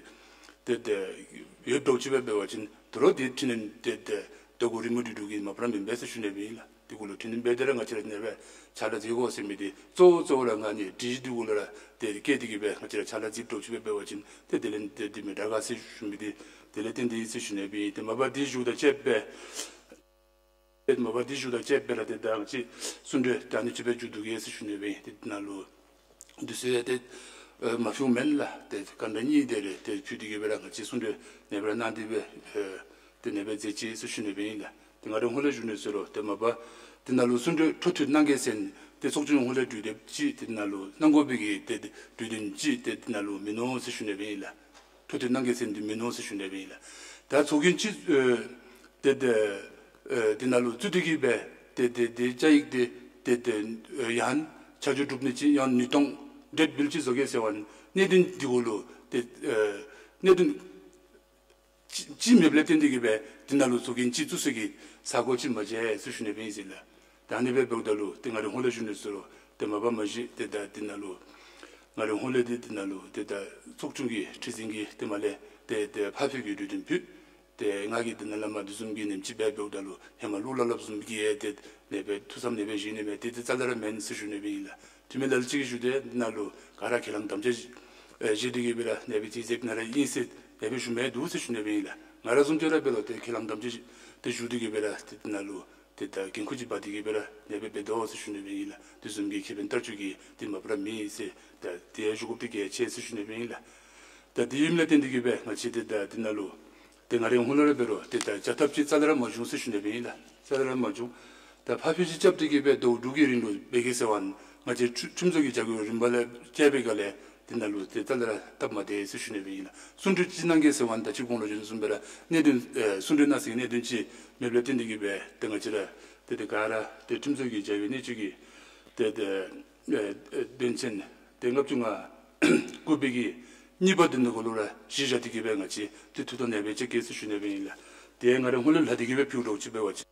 ཏེ་ཏེ་ཡོད་འདྲཝ་ཅིག་སྦེ་འབད་བ་ཅིན་དོ་རུང་འདི་འཕྲི་སྣོན་ཏེ་ཏེ་ད་གུ་རི་མོ་བྲིས་བྲིསཝ་གི་མ་པ་ར་མེན་པས་ཟེར་ཞུ་ནི་སྦེ་ཨིན་ལགས། འདི་གུ་ལུ་འཕྲི་སྣོན་འབད་དེ་ར་ང་བཅས་ར་ཨ་ནི་སྦེ་ཕྱག་ལཱ་མཛད་དགོ་ཟེར་མི་འདི་གཙོ་བོ་གཙོ་བོ་ར་ཨ་ནི་སྒྲིག་གཞི་འདི་གུ་ལུ་ར་ཏེ་བཀལ་ཏེ་གིས་སྦེ་ང་བཅས་ར་ཕྱག་ལཱ་མཛདཔ་འདྲཝ་ཅིག་སྦེ་འབད་བ་ཅིན་ཏེ་དེ་ལས་ཏེ་འདི་མི་དྲག་ག་ཟེར་ཞུ་མི་འདི་དེ་ལས་བརྟེན་ཏེ་ཨིན་ཟེར་ཞུ་ནི་སྦེ་ཨིན། ཏེ་མ་པ་འདི་ཞུཝ་དང་བཅསཔ་སྦེ་ཏེ་མ་པ་འདི་ཞུཝ་དང་བཅསཔ་སྦེ་ར་ཏེ་ད་ང་བཅས་གསུང་གྲོས་ད་ཨ་ནི་ཅིག་སྦེ་མཇུག་བསྡུ་གེ་ཟེར་ཞུ་ནི་སྦེ་ཨིན། ཏེ་འདི་ནང་ལུ་དུས་ཚོད་ཏེ་ཨེ་མ་ཕུལཝ་མེན་ལགས། ཏེ་ག་འདྲ་ཨིན་དེ་རེ་ཏེ་ཕུལ་ཏེ་གིས་སྦེ་ར་ང་བཅས་གསུང་གྲོས་ཨ་ནི་སྦེ་ར་གནང་སྟེ་སྦེ་ཨེ་ཏེ་ཨ་ནི་སྦེ་མཛད་ཅི་ཟེར་ཞུ་ནི་སྦེ་ཨིན་ལགས། ཏེ་ང་རའི་ཧོངས་ལས་ཞུ་ནི་ཟེར་རུང་ཏེ་མ་པ་འདི་ནང་ལུ་གསུང་གྲོས་འཕྲོ་མཐུད་གནང་གེ་ཟེར་ཏེ་ཚོགས་ཆུང་ཧོངས་ལས་གྲོས་འདེབས་ཅིག་འདི་ནང་ལུ་གནང་དགོ་པའི་གི་ཏེ་གྲོས་དོན་ཅིག་ཏེ་འདི་ནང་ལུ་མིན་ནུག་ཟེར་ཞུ་ནི་སྦེ་ཨིན་ལགས། འཕྲོ་མཐུད་གནང་གེ་ཟེར་འདི་མིན་ནུག་ཟེར་ཞུ་ནི་སྦེ་ཨིན་ལགས། ད་ཚོགས་རྒྱན་ཅིག་ཨེ་ཏེ་ཏེ་ཨེ་འདི་ནང་ལུ་བཙུགས་ཏེ་གིས་སྦེ་ཏེ་ཏེ་ཏེ་བཅའ་ཡིག་འདི་ཏེ་ཏེ་ཨེ་ཡང་ཆ་འཇོག་གྲུབ་ནི་ཅིག་ཡང་ནུས་སྟོང་འབྲེལ་འབུལ་ཅིག་བཟོ་གེ་ཟེར་བ་གནད་དོན་འདི་གུ་ལུ་ཏེ་ཨེ་གནད་དོན་ཅིག་ཅིག་མེདཔ་ལས་བརྟེན་ཏེ་གིས་སྦེ་འདི་ནང་ལུ་ཚོགས་རྒྱན་ཅིག་བཙུགས་ས་གི་ས་གོ་ཅིག་མ་མཇལ་ཟེར་ཞུ་ནི་སྦེ་ཨིན་ཟེར་ལགས། ད་ཨ་ནི་སྦེ་འབདཝ་ད་ལུ་ཏེ་ང་རའི་ཧོངས་ལས་ཞུ་ནི་ཟེར་རུང་ཏེ་མ་པ་མ་གཞི་ཏེ་ད་འདི་ནང་ལུ་ང་རའི་ཧོངས་ལས་ཏེ་འདི་ནང་ལུ་ཏེ་ད་ཚོགས་ཆུང་གི་ཁྲི་འཛིན་གྱིས་ཏེ་མ་ལས་ཏེ་ཏེ་ཕར་འཕུལ་གྱི་གྲོས་དོན་ཕུལ། ཏེ་ང་གིས་འདི་ནང་ལས་མར་འདི་བཟུམ་གྱི་ཉིནམ་ཅིག་སྦེ་འབདཝ་ད་ལུ་ཧེ་མ་ལུ་ལ་ལབ་བཟུམ་གྱི་ཨེ་ཏེ་ཨ་ནི་སྦེ་ཐུགས་བསམ་ཨ་ནི་སྦེ་བཞེས་ནི་མས། ཏེ་ཏེ་རྩ་ལས་ར་མེན་ཟེར་ཞུ་ནི་སྦེ་ཨིན་ལགས། དེ་མེན་ལ་ལུ་ཅིག་གིས་ཞུ་དེ་འདི་ནང་ལུ་ག་ར་ཁས་བླངས་དམ་བཅའ་བཞེས་ཨེ་བཞེས་ཏེ་གིས་སྦེ་ར་ཨ་ནི་སྦེ་ཅིག་མཛདཔ་ཨིན་ན་ར་ཨིན་ཟེར་ཨ་ནི་སྦེ་ཞུ་མི་འདུག་ཟེར་ཞུ་ནི་སྦེ་ཨིན་ལགས། ང་ར་བཟུམ་ཅིག་ར་འབད་རུང་ཏེ་ཁས་བླངས་དམ་བཅའ་བཞེས་ཏེ་ཞུ་སྟེ་གིས་སྦེ་ར་ཏེ་འདི་ནང་ལུ་ཏེ་ད་འགན་ཁུར་ཅིག་འབག་སྟེ་གིས་སྦེ་ར་ཨ་ནི་སྦེ་འབད་དོ་ཟེར་ཞུ་ནི་སྦེ་ཨིན་ལགས། དེ་བཟུམ་གྱི་ཁེ་ཕན་ལྟར་ཅིག་གི་ཏེ་མ་པ་ར་མེད་ཟེར་ད་དེ་ཡང་ཞུ་དགོཔ་འདི་གལ་ཆེ་ཟེར་ཞུ་ནི་སྦེ་ཨིན་ལགས། ད་དེ་ཨིནམ་ལས་བརྟེན་ཏེ་གིས་སྦེ་ང་བཅས་ཏེ་ད་འདི་ནང་ལུ་ཏེ་ང་རའི་ཧོངས་ལས་ར་འབད་རུང་ཏེ་ད་བྱ་ཐབས་ཅིག་རྩ་ལས་ར་མ་བྱུང་ཟེར་ཞུ་ནི་སྦེ་ཨིན་ལགས། རྩ་ལས་ར་མ་བྱུང་། ད་ཕར་འཕུལ་ཅིག་རྐྱབ་སྟེ་གིས་སྦེ་ཟླཝ་དྲུག་གི་རིང་ལུ་འབད་གེ་ཟེར་བ་ང་བཅས་ཁྲི་ཁྲིམས་བཟོ་གི་བྱ་བའི་རིམ་པ་ལས་བཅད་པའི་སྒང་ལས་འདི་ནང་ལུ་ཏེ་རྩ་ལས་ར་སྟབས་མ་བདེ་ཟེར་ཞུ་ནི་སྦེ་ཨིན་ལགས། གསུང་གྲོས་ཅིག་གནང་གེ་ཟེར་བ་ད་ཅི་གོང་ལུ་ཞུ་དོ་བཟུམ་སྦེ་ར་གནད་དོན་ཨེ་གསུང་གྲོས་གནང་ས་གི་གནད་དོན་ཅིག་མེདཔ་ལས་བརྟེན་ཏེ་གིས་སྦེ་ཏེ་ང་བཅས་ར་ཏེ་ཏེ་ག་ར་ཏེ་ཁྲིམས་བཟོ་གི་བྱ་བའི་གནད་ཅིག་གི་ཏེ་ཏེ་ཨེ་ཨེ་དོན་ཚན་ཏེ་ལྔ་བཅུ་ང་དགུ་པའི་གི་གཉིས་པ་འདི་ནང་གུ་ལུ་ར་གཞི་བཞག་སྟེ་གིས་སྦེ་ང་བཅས་ཏེ་ཐུགས་ཐོག་ནང་སྦེ་བཅད་གེ་ཟེར་ཞུ་ནི་སྦེ་ཨིན་ལགས། ཏེ་ང་རའི་ཧོངས་ལས་ལྷག་སྟེ་གིས་སྦེ་ཕུལཝ་འདྲཝ་ཅིག་འབད་བ་ཅིན་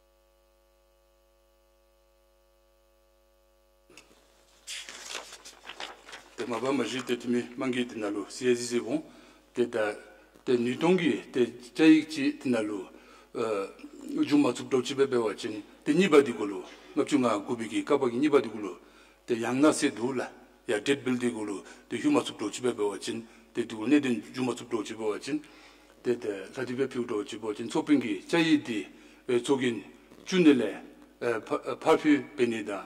ཏེ་མ་པ་མ་གཞི་ཏེ་དེ་མི་མང་གིས་འདི་ནང་ལུ་ཟེར་ཡང་ཟེར་འོང་། ཏེ་ད་ཏེ་ནུས་སྟོང་གི་ཏེ་བཅའ་ཡིག་ཅིག་འདི་ནང་ལུ་ཨེ་འཇུག་མ་ཚུགསཔ་འདྲཝ་ཅིག་སྦེ་འབད་བ་ཅིན་ཏེ་གཉིས་པ་འདི་གུ་ལུ་ལྔ་བཅུ་ང་དགུ་པའི་གི་ཀ་པ་གི་གཉིས་པ་འདི་གུ་ལུ་ཏེ་ཡང་ན་ཟེར་འདུག་ལགས། ཡང་འབྲེལ་འབུལ་འདི་གུ་ལུ་ཏེ་ཞུ་མ་ཚུགསཔ་འདྲཝ་ཅིག་སྦེ་འབད་བ་ཅིན་ཏེ་འདི་གུ་གནད་དོན་འཇུག་མ་ཚུགསཔ་འདྲཝ་ཅིག་འབད་བ་ཅིན་ཏེ་ཏེ་ལྷག་སྟེ་སྦེ་ཕུལཝ་འདྲཝ་ཅིག་འབད་བ་ཅིན་ཚོགས་དཔོན་གྱིས་བཅའ་ཡིག་འདི་ཨེ་ཚོགས་རྒྱན་བཙུགས་ནི་ལས་ཨེ་ཕར་ཨེ་ཕར་འཕུལ་འབད་ནི་དང་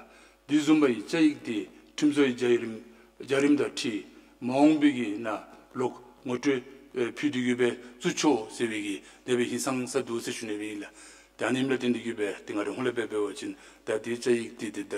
དེ་བཟུམ་མའི་བཅའ་ཡིག་འདི་ཁྲིམས་བཟོའི་བྱ་རིམ་བྱ་རིམ་དང་འཁྲིལ་མ་འོངས་པའི་གི་ནང་ལོག་ངོ་སྤྲོད་ཨེ་ཕུལ་ཏེ་གིས་སྦེ་བཙུགས་ཆོག་ཟེར་བའི་གི་དེ་སྦེ་ཧིང་སངས་ས་འདུག་ཟེར་ཞུ་ནི་སྦེ་ཨིན་ལགས། ད་ཨ་ནི་ཨིནམ་ལས་བརྟེན་ཏེ་གིས་སྦེ་ཏེ་ང་རའི་ཧོངས་ལས་སྦེ་འབད་བ་ཅིན་ད་དེ་བཅའ་ཡིག་འདི་ཏེ་ད་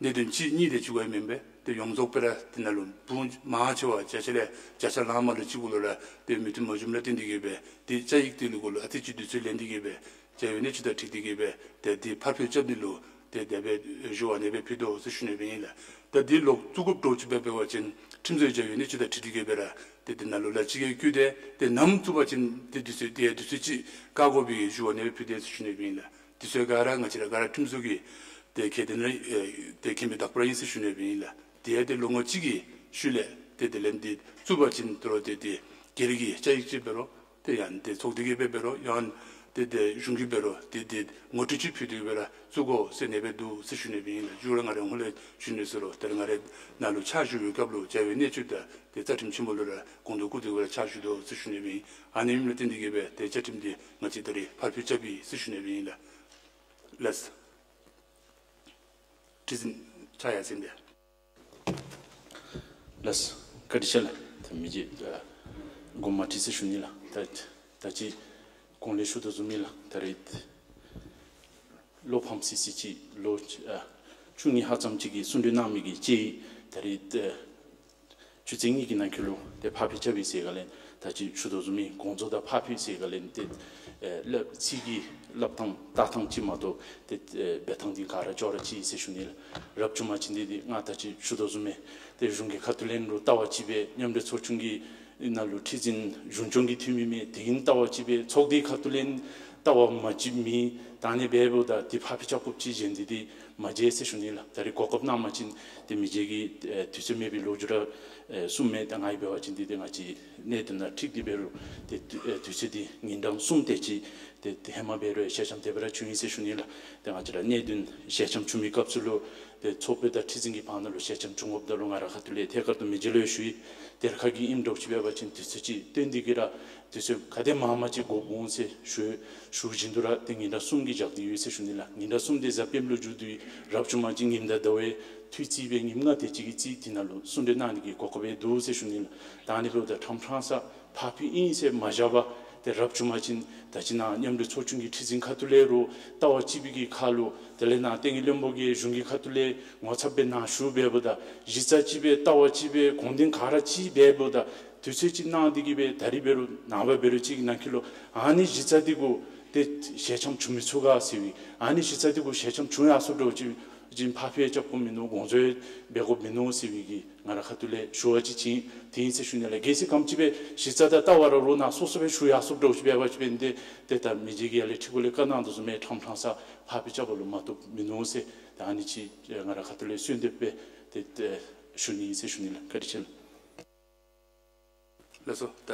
གནད་དོན་གཅིག་གཉིས་དེ་ཅིག་གུ་ཡང་མེན་པས། ཏེ་ཡོངས་རྫོགས་སྦེ་ར་འདི་ནང་ལུ་འབུམ་མང་ཆེ་བ་བརྒྱ་ཆ་ལས་བརྒྱ་ཆ་ལང་མ་ལུ་ཅིག་གུ་ལུ་ར་ཏེ་མོས་མཐུན་མ་བྱུངམ་ལས་བརྟེན་ཏེ་གིས་སྦེ་ཏེ་བཅའ་ཡིག་འདི་ལུ་གུ་ལུ་ཨ་ཙི་ཅིག་དུས་ཚོད་ལེན་ཏེ་གིས་སྦེ་བྱ་བའི་གནད་ཅིག་དང་འཁྲིལ་ཏེ་གིས་སྦེ་ཏེ་འདི་ཕར་འཕུལ་རྐྱབ་ནི་ལུ་ཏེ་དེ་སྦེ་ཞུ་བ་ཨ་ནི་སྦེ་ཕུལ་དོ་ཟེར་ཞུ་ནི་སྦེ་ཨིན་ལགས། ད་འདི་ལོག་བཙུགས་དགོཔ་འདྲཝ་ཅིག་སྦེ་འབད་བ་ཅིན་ཁྲིམས་བཟོའི་བྱ་བའི་གནད་ཅིག་དང་འཁྲིལ་ཏེ་གིས་སྦེ་ར་ཏེ་འདི་ནང་ལུ་ལ་ཅིག་གིས་བཀོད་དེ་ཏེ་ནམ་བཙུགས་པ་ཅིན་ཏེ་དུས་ཚོད་ཏེ་དུས་ཚོད་ཅིག་བཀག་དགོ་པའི་ཞུ་བ་ཨ་ནི་སྦེ་ཕུལ་དེས་ཟེར་ཞུ་ནི་སྦེ་ཨིན་ལགས། དུས་ཚོད་ག་ར་ང་བཅས་ར་ག་ར་ཁྲིམས་བཟོ་གི་ཏེ་ཁེ་ཏེ་ནི་ཨེ་ཏེ་ཁེ་མི་དག་པ་ར་ཨིན་ཟེར་ཞུ་ནི་སྦེ་ཨིན་ལགས། ཏེ་ཏེ་ལོ་ངོ་གཅིག་གི་ཤུལ་ལས་ཏེ་དེ་ལས་འདི་བཙུགས་པ་ཅིན་དོ་རུང་ཏེ་ཏེ་སྒེར་གྱི་བཅའ་ཡིག་ཅིག་འབད་རུང་ཏེ་ཡང་ཏེ་ཚོགས་སྡེ་གིས་འབད་འབད་རུང་ཡང་ཏེ་ཏེ་གཞུང་གིས་འབད་རུང་ཏེ་ཏེ་ངོ་སྤྲོད་ཅིག་ཕུལ་ཏེ་འབད་ར་བཙུགས་དགོ་ཟེར་ཨ་ནི་སྦེ་འདུག་ཟེར་ཞུ་ནི་སྦེ་ཨིན་ལགས། མཇུག་ར་ང་རའི་ཧོངས་ལས་ཞུ་ནི་ཟེར་རུང་ད་རེས་ང་རའི་ནང་ལུ་ཕྱག་ཞུ་བའི་སྐབས་ལུ་བྱ་བའི་གནད་ཅིག་དང་ཏེ་རྩ་ཁྲིམས་ཆེན་མོ་ལུ་ར་གོང་དུ་བཀུར་ཏེ་འབད་ར་ཕྱག་ཞུ་དོ་ཟེར་ཞུ་ནི་སྦེ་ཨིན། ཨ་ནི་ཨིནམ་ལས་བརྟེན་ཏེ་གིས་སྦེ་ཏེ་བཅའ་ཁྲིམས་འདི་ང་བཅས་ད་རེས་ཕར་འཕུལ་རྐྱབ་ཨིན་ཟེར་ཞུ་ནི་སྦེ་ཨིན་ལགས། ལགས། ཁྲི་འཛིན་ཕྱག་ཡར་འཚལ་ལགས། ལགས་སོ། བཀའ་དྲིན་ཆེ་ལགས། ད་མི་རྗེ་ཨ་དགོངསམ་མ་ཁྲེལ་ཟེར་ཞུ་ནི་ལགས། ད་ད་ཅི་གོང་ལས་ཞུ་དོ་བཟུམ་སྦེ་ལགས། ད་རེས་བློ་ཕམ་སི་སི་ཅིག་ལོ་ཨ་བཅུ་གཉིས་ཧ་ཙམ་ཅིག་གི་གསུང་གྲོས་གནང་མི་གི་ཅིག་ད་རེས་ཨ་ཆུ་ཚོད་གཉིས་ཀྱི་ནང་འཁོད་ལུ་ཏེ་ཕར་འགྱངས་འབད་ཟེར་ག་ལས་ད་ཅི་ཞུ་དོ་བཟུམ་སྦེ་དགོངས་རྫོགས་དང་ཕར་འགྱངས་ཟེར་ག་ལས་ཏེ་ཨེ་སླབ་ཚིག་གི་སླབ་ཐངས་བལྟ་ཐངས་ཅིག་མ་གཏོགས་ཏེ་ཨེ་འབད་ཐངས་འདི་ག་ར་ཅོག་ར་གཅིག་ཟེར་ཞུ་ནི་ལགས། རབ་བྱུང་པ་ཅིན་འདི་འདི་ང་ད་ཅི་ཞུ་དོ་བཟུམ་སྦེ་ཏེ་གཞུང་གི་ཁ་ཐུག་ལས་རུང་ལྟ་བ་གཅིག་སྦེ་མཉམ་འབྲེལ་ཚོགས་ཆུང་གི་ནང་ལུ་ཁྲི་འཛིན་གཞུང་སྐྱོང་གི་འཐུས་མི་མས། དེ་གིས་ལྟ་བ་གཅིག་སྦེ་ཚོགས་སྡེའི་ཁ་ཐུག་ལས་ལྟ་བ་མ་གཅིག་མི་ད་ཨ་ནི་འབདཝ་ད་འདི་ཕར་འགྱངས་རྐྱབ་དགོཔ་ཅིག་གཞན་འདི་འདི་མ་མཇལ་ཟེར་ཞུ་ནི་ལགས། ད་རེས་གོ་སྐབས་གནང་པ་ཅིན་ཏེ་མི་རྗེ་གིས་ཨེ་དུས་ཚོད་མེད་པའི་ལོ་རྒྱུས་ར་ཨེ་གསུངམ་མས། ད་ང་གིས་འབད་བ་ཅིན་འདི་ཏེ་ང་བཅས་གནད་དོན་ནང་འཁྲིལ་ཏེ་འབད་རུང་ཏེ་དུས་ཨེ་དུས་ཚོད་འདི་ཉིན་གྲངས་གསུམ་དེ་ཅིག་ཏེ་ཏེ་ཧེ་མ་འབད་རུང་ཞལ་འཆམ་དེ་སྦེ་ར་བྱུང་ཡི་ཟེར་ཞུ་ནི་ལགས། ཏེ་ང་བཅས་ར་གནད་དོན་ཞལ་འཆམ་བྱུང་མི་སྐབས་སུ་ལུ་ཏེ་ཚོགས་དཔོན་དང་ཁྲི་འཛིན་གྱི་བར་ན་ལུ་ཞལ་འཆམ་བྱུང་དགོཔ་ད་ལུ་ང་ར་ཁ་ཐུག་ལས་ཐད་ཀར་དུ་མི་རྗེ་ལུ་ཞུ་ཡི། གཏེར་ཁ་གི་ཨིནམ་འདྲཝ་ཅིག་འབད་བ་ཅིན་དུས་ཚོད་ཅིག་བཏོན་ཏེ་གི་ར་དུས་ཚོད་ག་དེ་མང་མང་ཅིག་དགོཔ་འོང་ཟེར་ཞུ་ཞུ་བཞིན་དུ་ར་ཏེ་ཉིན་གྲངས་གསུམ་གྱི་བཞག་སྟེ་ཡོད་ཟེར་ཞུ་ནི་ལགས། ཉིན་གྲངས་གསུམ་དེ་གཟའ་སྤེནམ་ལུ་མཇུག་བསྡུ་ཡི། རབ་བྱུང་པ་ཅིན་ཉིམ་དང་ཟླཝ་དུས་ཅིག་སྦེ་ཉིནམ་ལྔ་དེ་ཅིག་གི་རྩིས་འདི་ནང་ལུ་གསུང་གྲོས་གནང་ནི་གི་གོ་སྐབས་འདུག་ཟེར་ཞུ་ནི་ལགས། ད་ཨ་ནི་འབདཝ་ད་ཕྲང་ཕྲང་ས་ཕར་འགྱངས་ཨིན་ཟེར་མ་བཞག་པར་ཏེ་རབ་བྱུང་པ་ཅིན་ད་ཅི་ནཱ་མཉམ་འབྲེལ་ཚོགས་ཆུང་གི་ཁྲི་འཛིན་ཁ་ཐུག་ལས་རུང་ལྟ་བ་གཅིག་པའི་གི་ཁར་ལུ་དེ་ལས་ནཱ་བསྟན་རྒྱས་བློན་པོ་གིས་གཞུང་གི་ཁ་ཐུག་ལས་ངོ་ཚབ་སྦེ་ནཱ་ཞུ་འབདཝ་ད་གཞི་རྩ་གཅིག་སྦེ་ལྟ་བ་གཅིག་སྦེ་དགོངས་དོན་ག་ར་གཅིག་འབདཝ་ད་དུས་ཚོད་ཅིག་གནང་སྟེ་གི་སྦེ་ད་རིས་འབད་རུང་ནངས་པ་འབད་རུང་ཅིག་གི་ནང་འཁོད་ལུ་ཨ་ནི་གཞི་རྩ་འདི་གུ་ཏེ་ཞལ་འཆམ་བྱུང་མི་ཚུགས་ག་ཟེར་བའི་ཨ་ནི་གཞི་རྩ་འདི་གུ་ཞལ་འཆམ་བྱུང་ཡར་སོཔ་འདྲཝ་ཅིག་ཅིག་ཕར་འགྱངས་རྐྱབ་དགོཔ་མིན་ནུག། དགོངས་རྫོགས་འབད་དགོཔ་མིན་ནུག་ཟེར་བའི་གི་ང་ར་ཁ་ཐུག་ལས་ཞུ་བ་ཅིག་ཅིག་དེ་ཨིན་ཟེར་ཞུ་ནི་ལགས། གལ་སྲིད་ག་དེམ་ཅིག་སྦེ་གཞི་རྩ་དང་ལྟ་བ་ར་རོགས་ནཱ་སོ་སོ་སྦེ་ཞུ་ཡར་སོཔ་འདྲཝ་ཅིག་འབད་བ་ཅིན་འབད་ནི་འདི་ཏེ་ད་མི་རྗེ་གིས་ཡར་ལས་ཁྲི་གུ་ལས་བཀའ་གནང་དོ་བཟུམ་སྦེ་ཕྲང་ཕྲང་ས་ཕར་འགྱངས་རྐྱབ་པ་ལུ་མ་བཏུབ་མིན་ནུག་ཟེར་ད་ཨ་ནི་ཅིག་ང་ར་ཁ་ཐུག་ལས་གསོལ་འདེབས་སྦེ་ཏེ་ཏེ་ཞུ་ནི་ཨིན་ཟེར་ཞུ་ནི་ལགས། བཀའ་དྲིན་ཆེ་ལགས། ལགས་སོ། ད་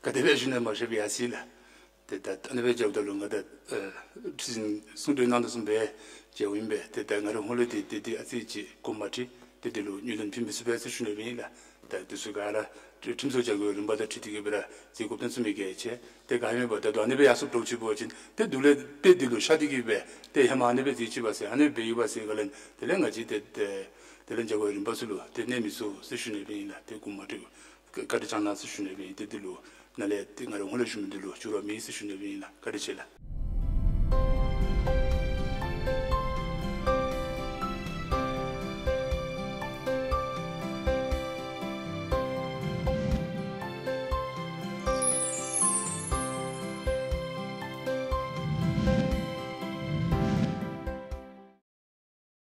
ག་དེ་སྦེ་ཞུ་ནི་མ་ཤེས་པས་ཡ་ཟེར་ལགས། ཏེ་ད་ཨ་ནི་སྦེ་མཇལཝ་ད་ལུ་ང་ད་ཨེ་ཁྲི་འཛིན་གསུང་གྲོས་གནང་དོ་བཟུམ་སྦེ་མཇལཝ་ཨིན་པས། ཏེ་ད་ང་རའི་ཧོངས་ལས་ཏེ་ཏེ་ཏེ་ཨ་ཙི་ཅིག་དགོངསམ་མ་ཁྲེལ། ཏེ་འདི་ལུ་ཉུ་ལན་ཕུལ་མི་ཚུགས་པས་ཟེར་ཞུ་ནི་སྦེ་ཨིན་ལགས། ད་དུས་ཚོད་ག་ར་ཁྲིམས་སྲོལ་བྱ་སྒོའི་རིམ་པ་དང་འཁྲིལ་ཏེ་གི་སྦེ་ར་མཛད་དགོཔ་ད་ཚུགས་མི་གལ་ཆེ། ཏེ་ག་ཨིན་མས་པ་ད་ལྟོ་ཨ་ནི་སྦེ་ཡར་སོཔ་འདྲཝ་ཅིག་འབད་བ་ཅིན་ཏེ་འདི་ལས་དཔེ་འདི་ལུ་ཤར་ཏེ་གི་སྦེ་ཏེ་ཧེ་མ་ཨ་ནི་སྦེ་མཛད་ཅི་པ་ཟེར་ཨ་ནི་སྦེ་ཡོད་པ་ཟེར་ག་ལས་དེ་ལས་ང་བཅས་ཏེ་ཏེ་དེ་ལས་བྱ་སྒོའི་རིམ་པ་ཚུ་ལུ་ཏེ་གནོད་མི་ཚུགས་ཟེར་ཞུ་ནི་སྦེ་ཨིན་ལགས། ཏེ་དགོངསམ་མ་ཁྲེལ། བཀའ་དྲིན་བསྐྱང་གནང་ཟེར་ཞུ་ནི་སྦེ་ཨིན། ཏེ་འདི་ལུ་ནཱ་ལས་ཏེ་ང་རའི་ཧོངས་ལས་ཞུ་མི་འདི་ལུ་འགྱུར་བ་མེད་ཟེར་ཞུ་ནི་སྦེ་ཨིན་ལགས། བཀའ་དྲིན་ཆེ་ལགས།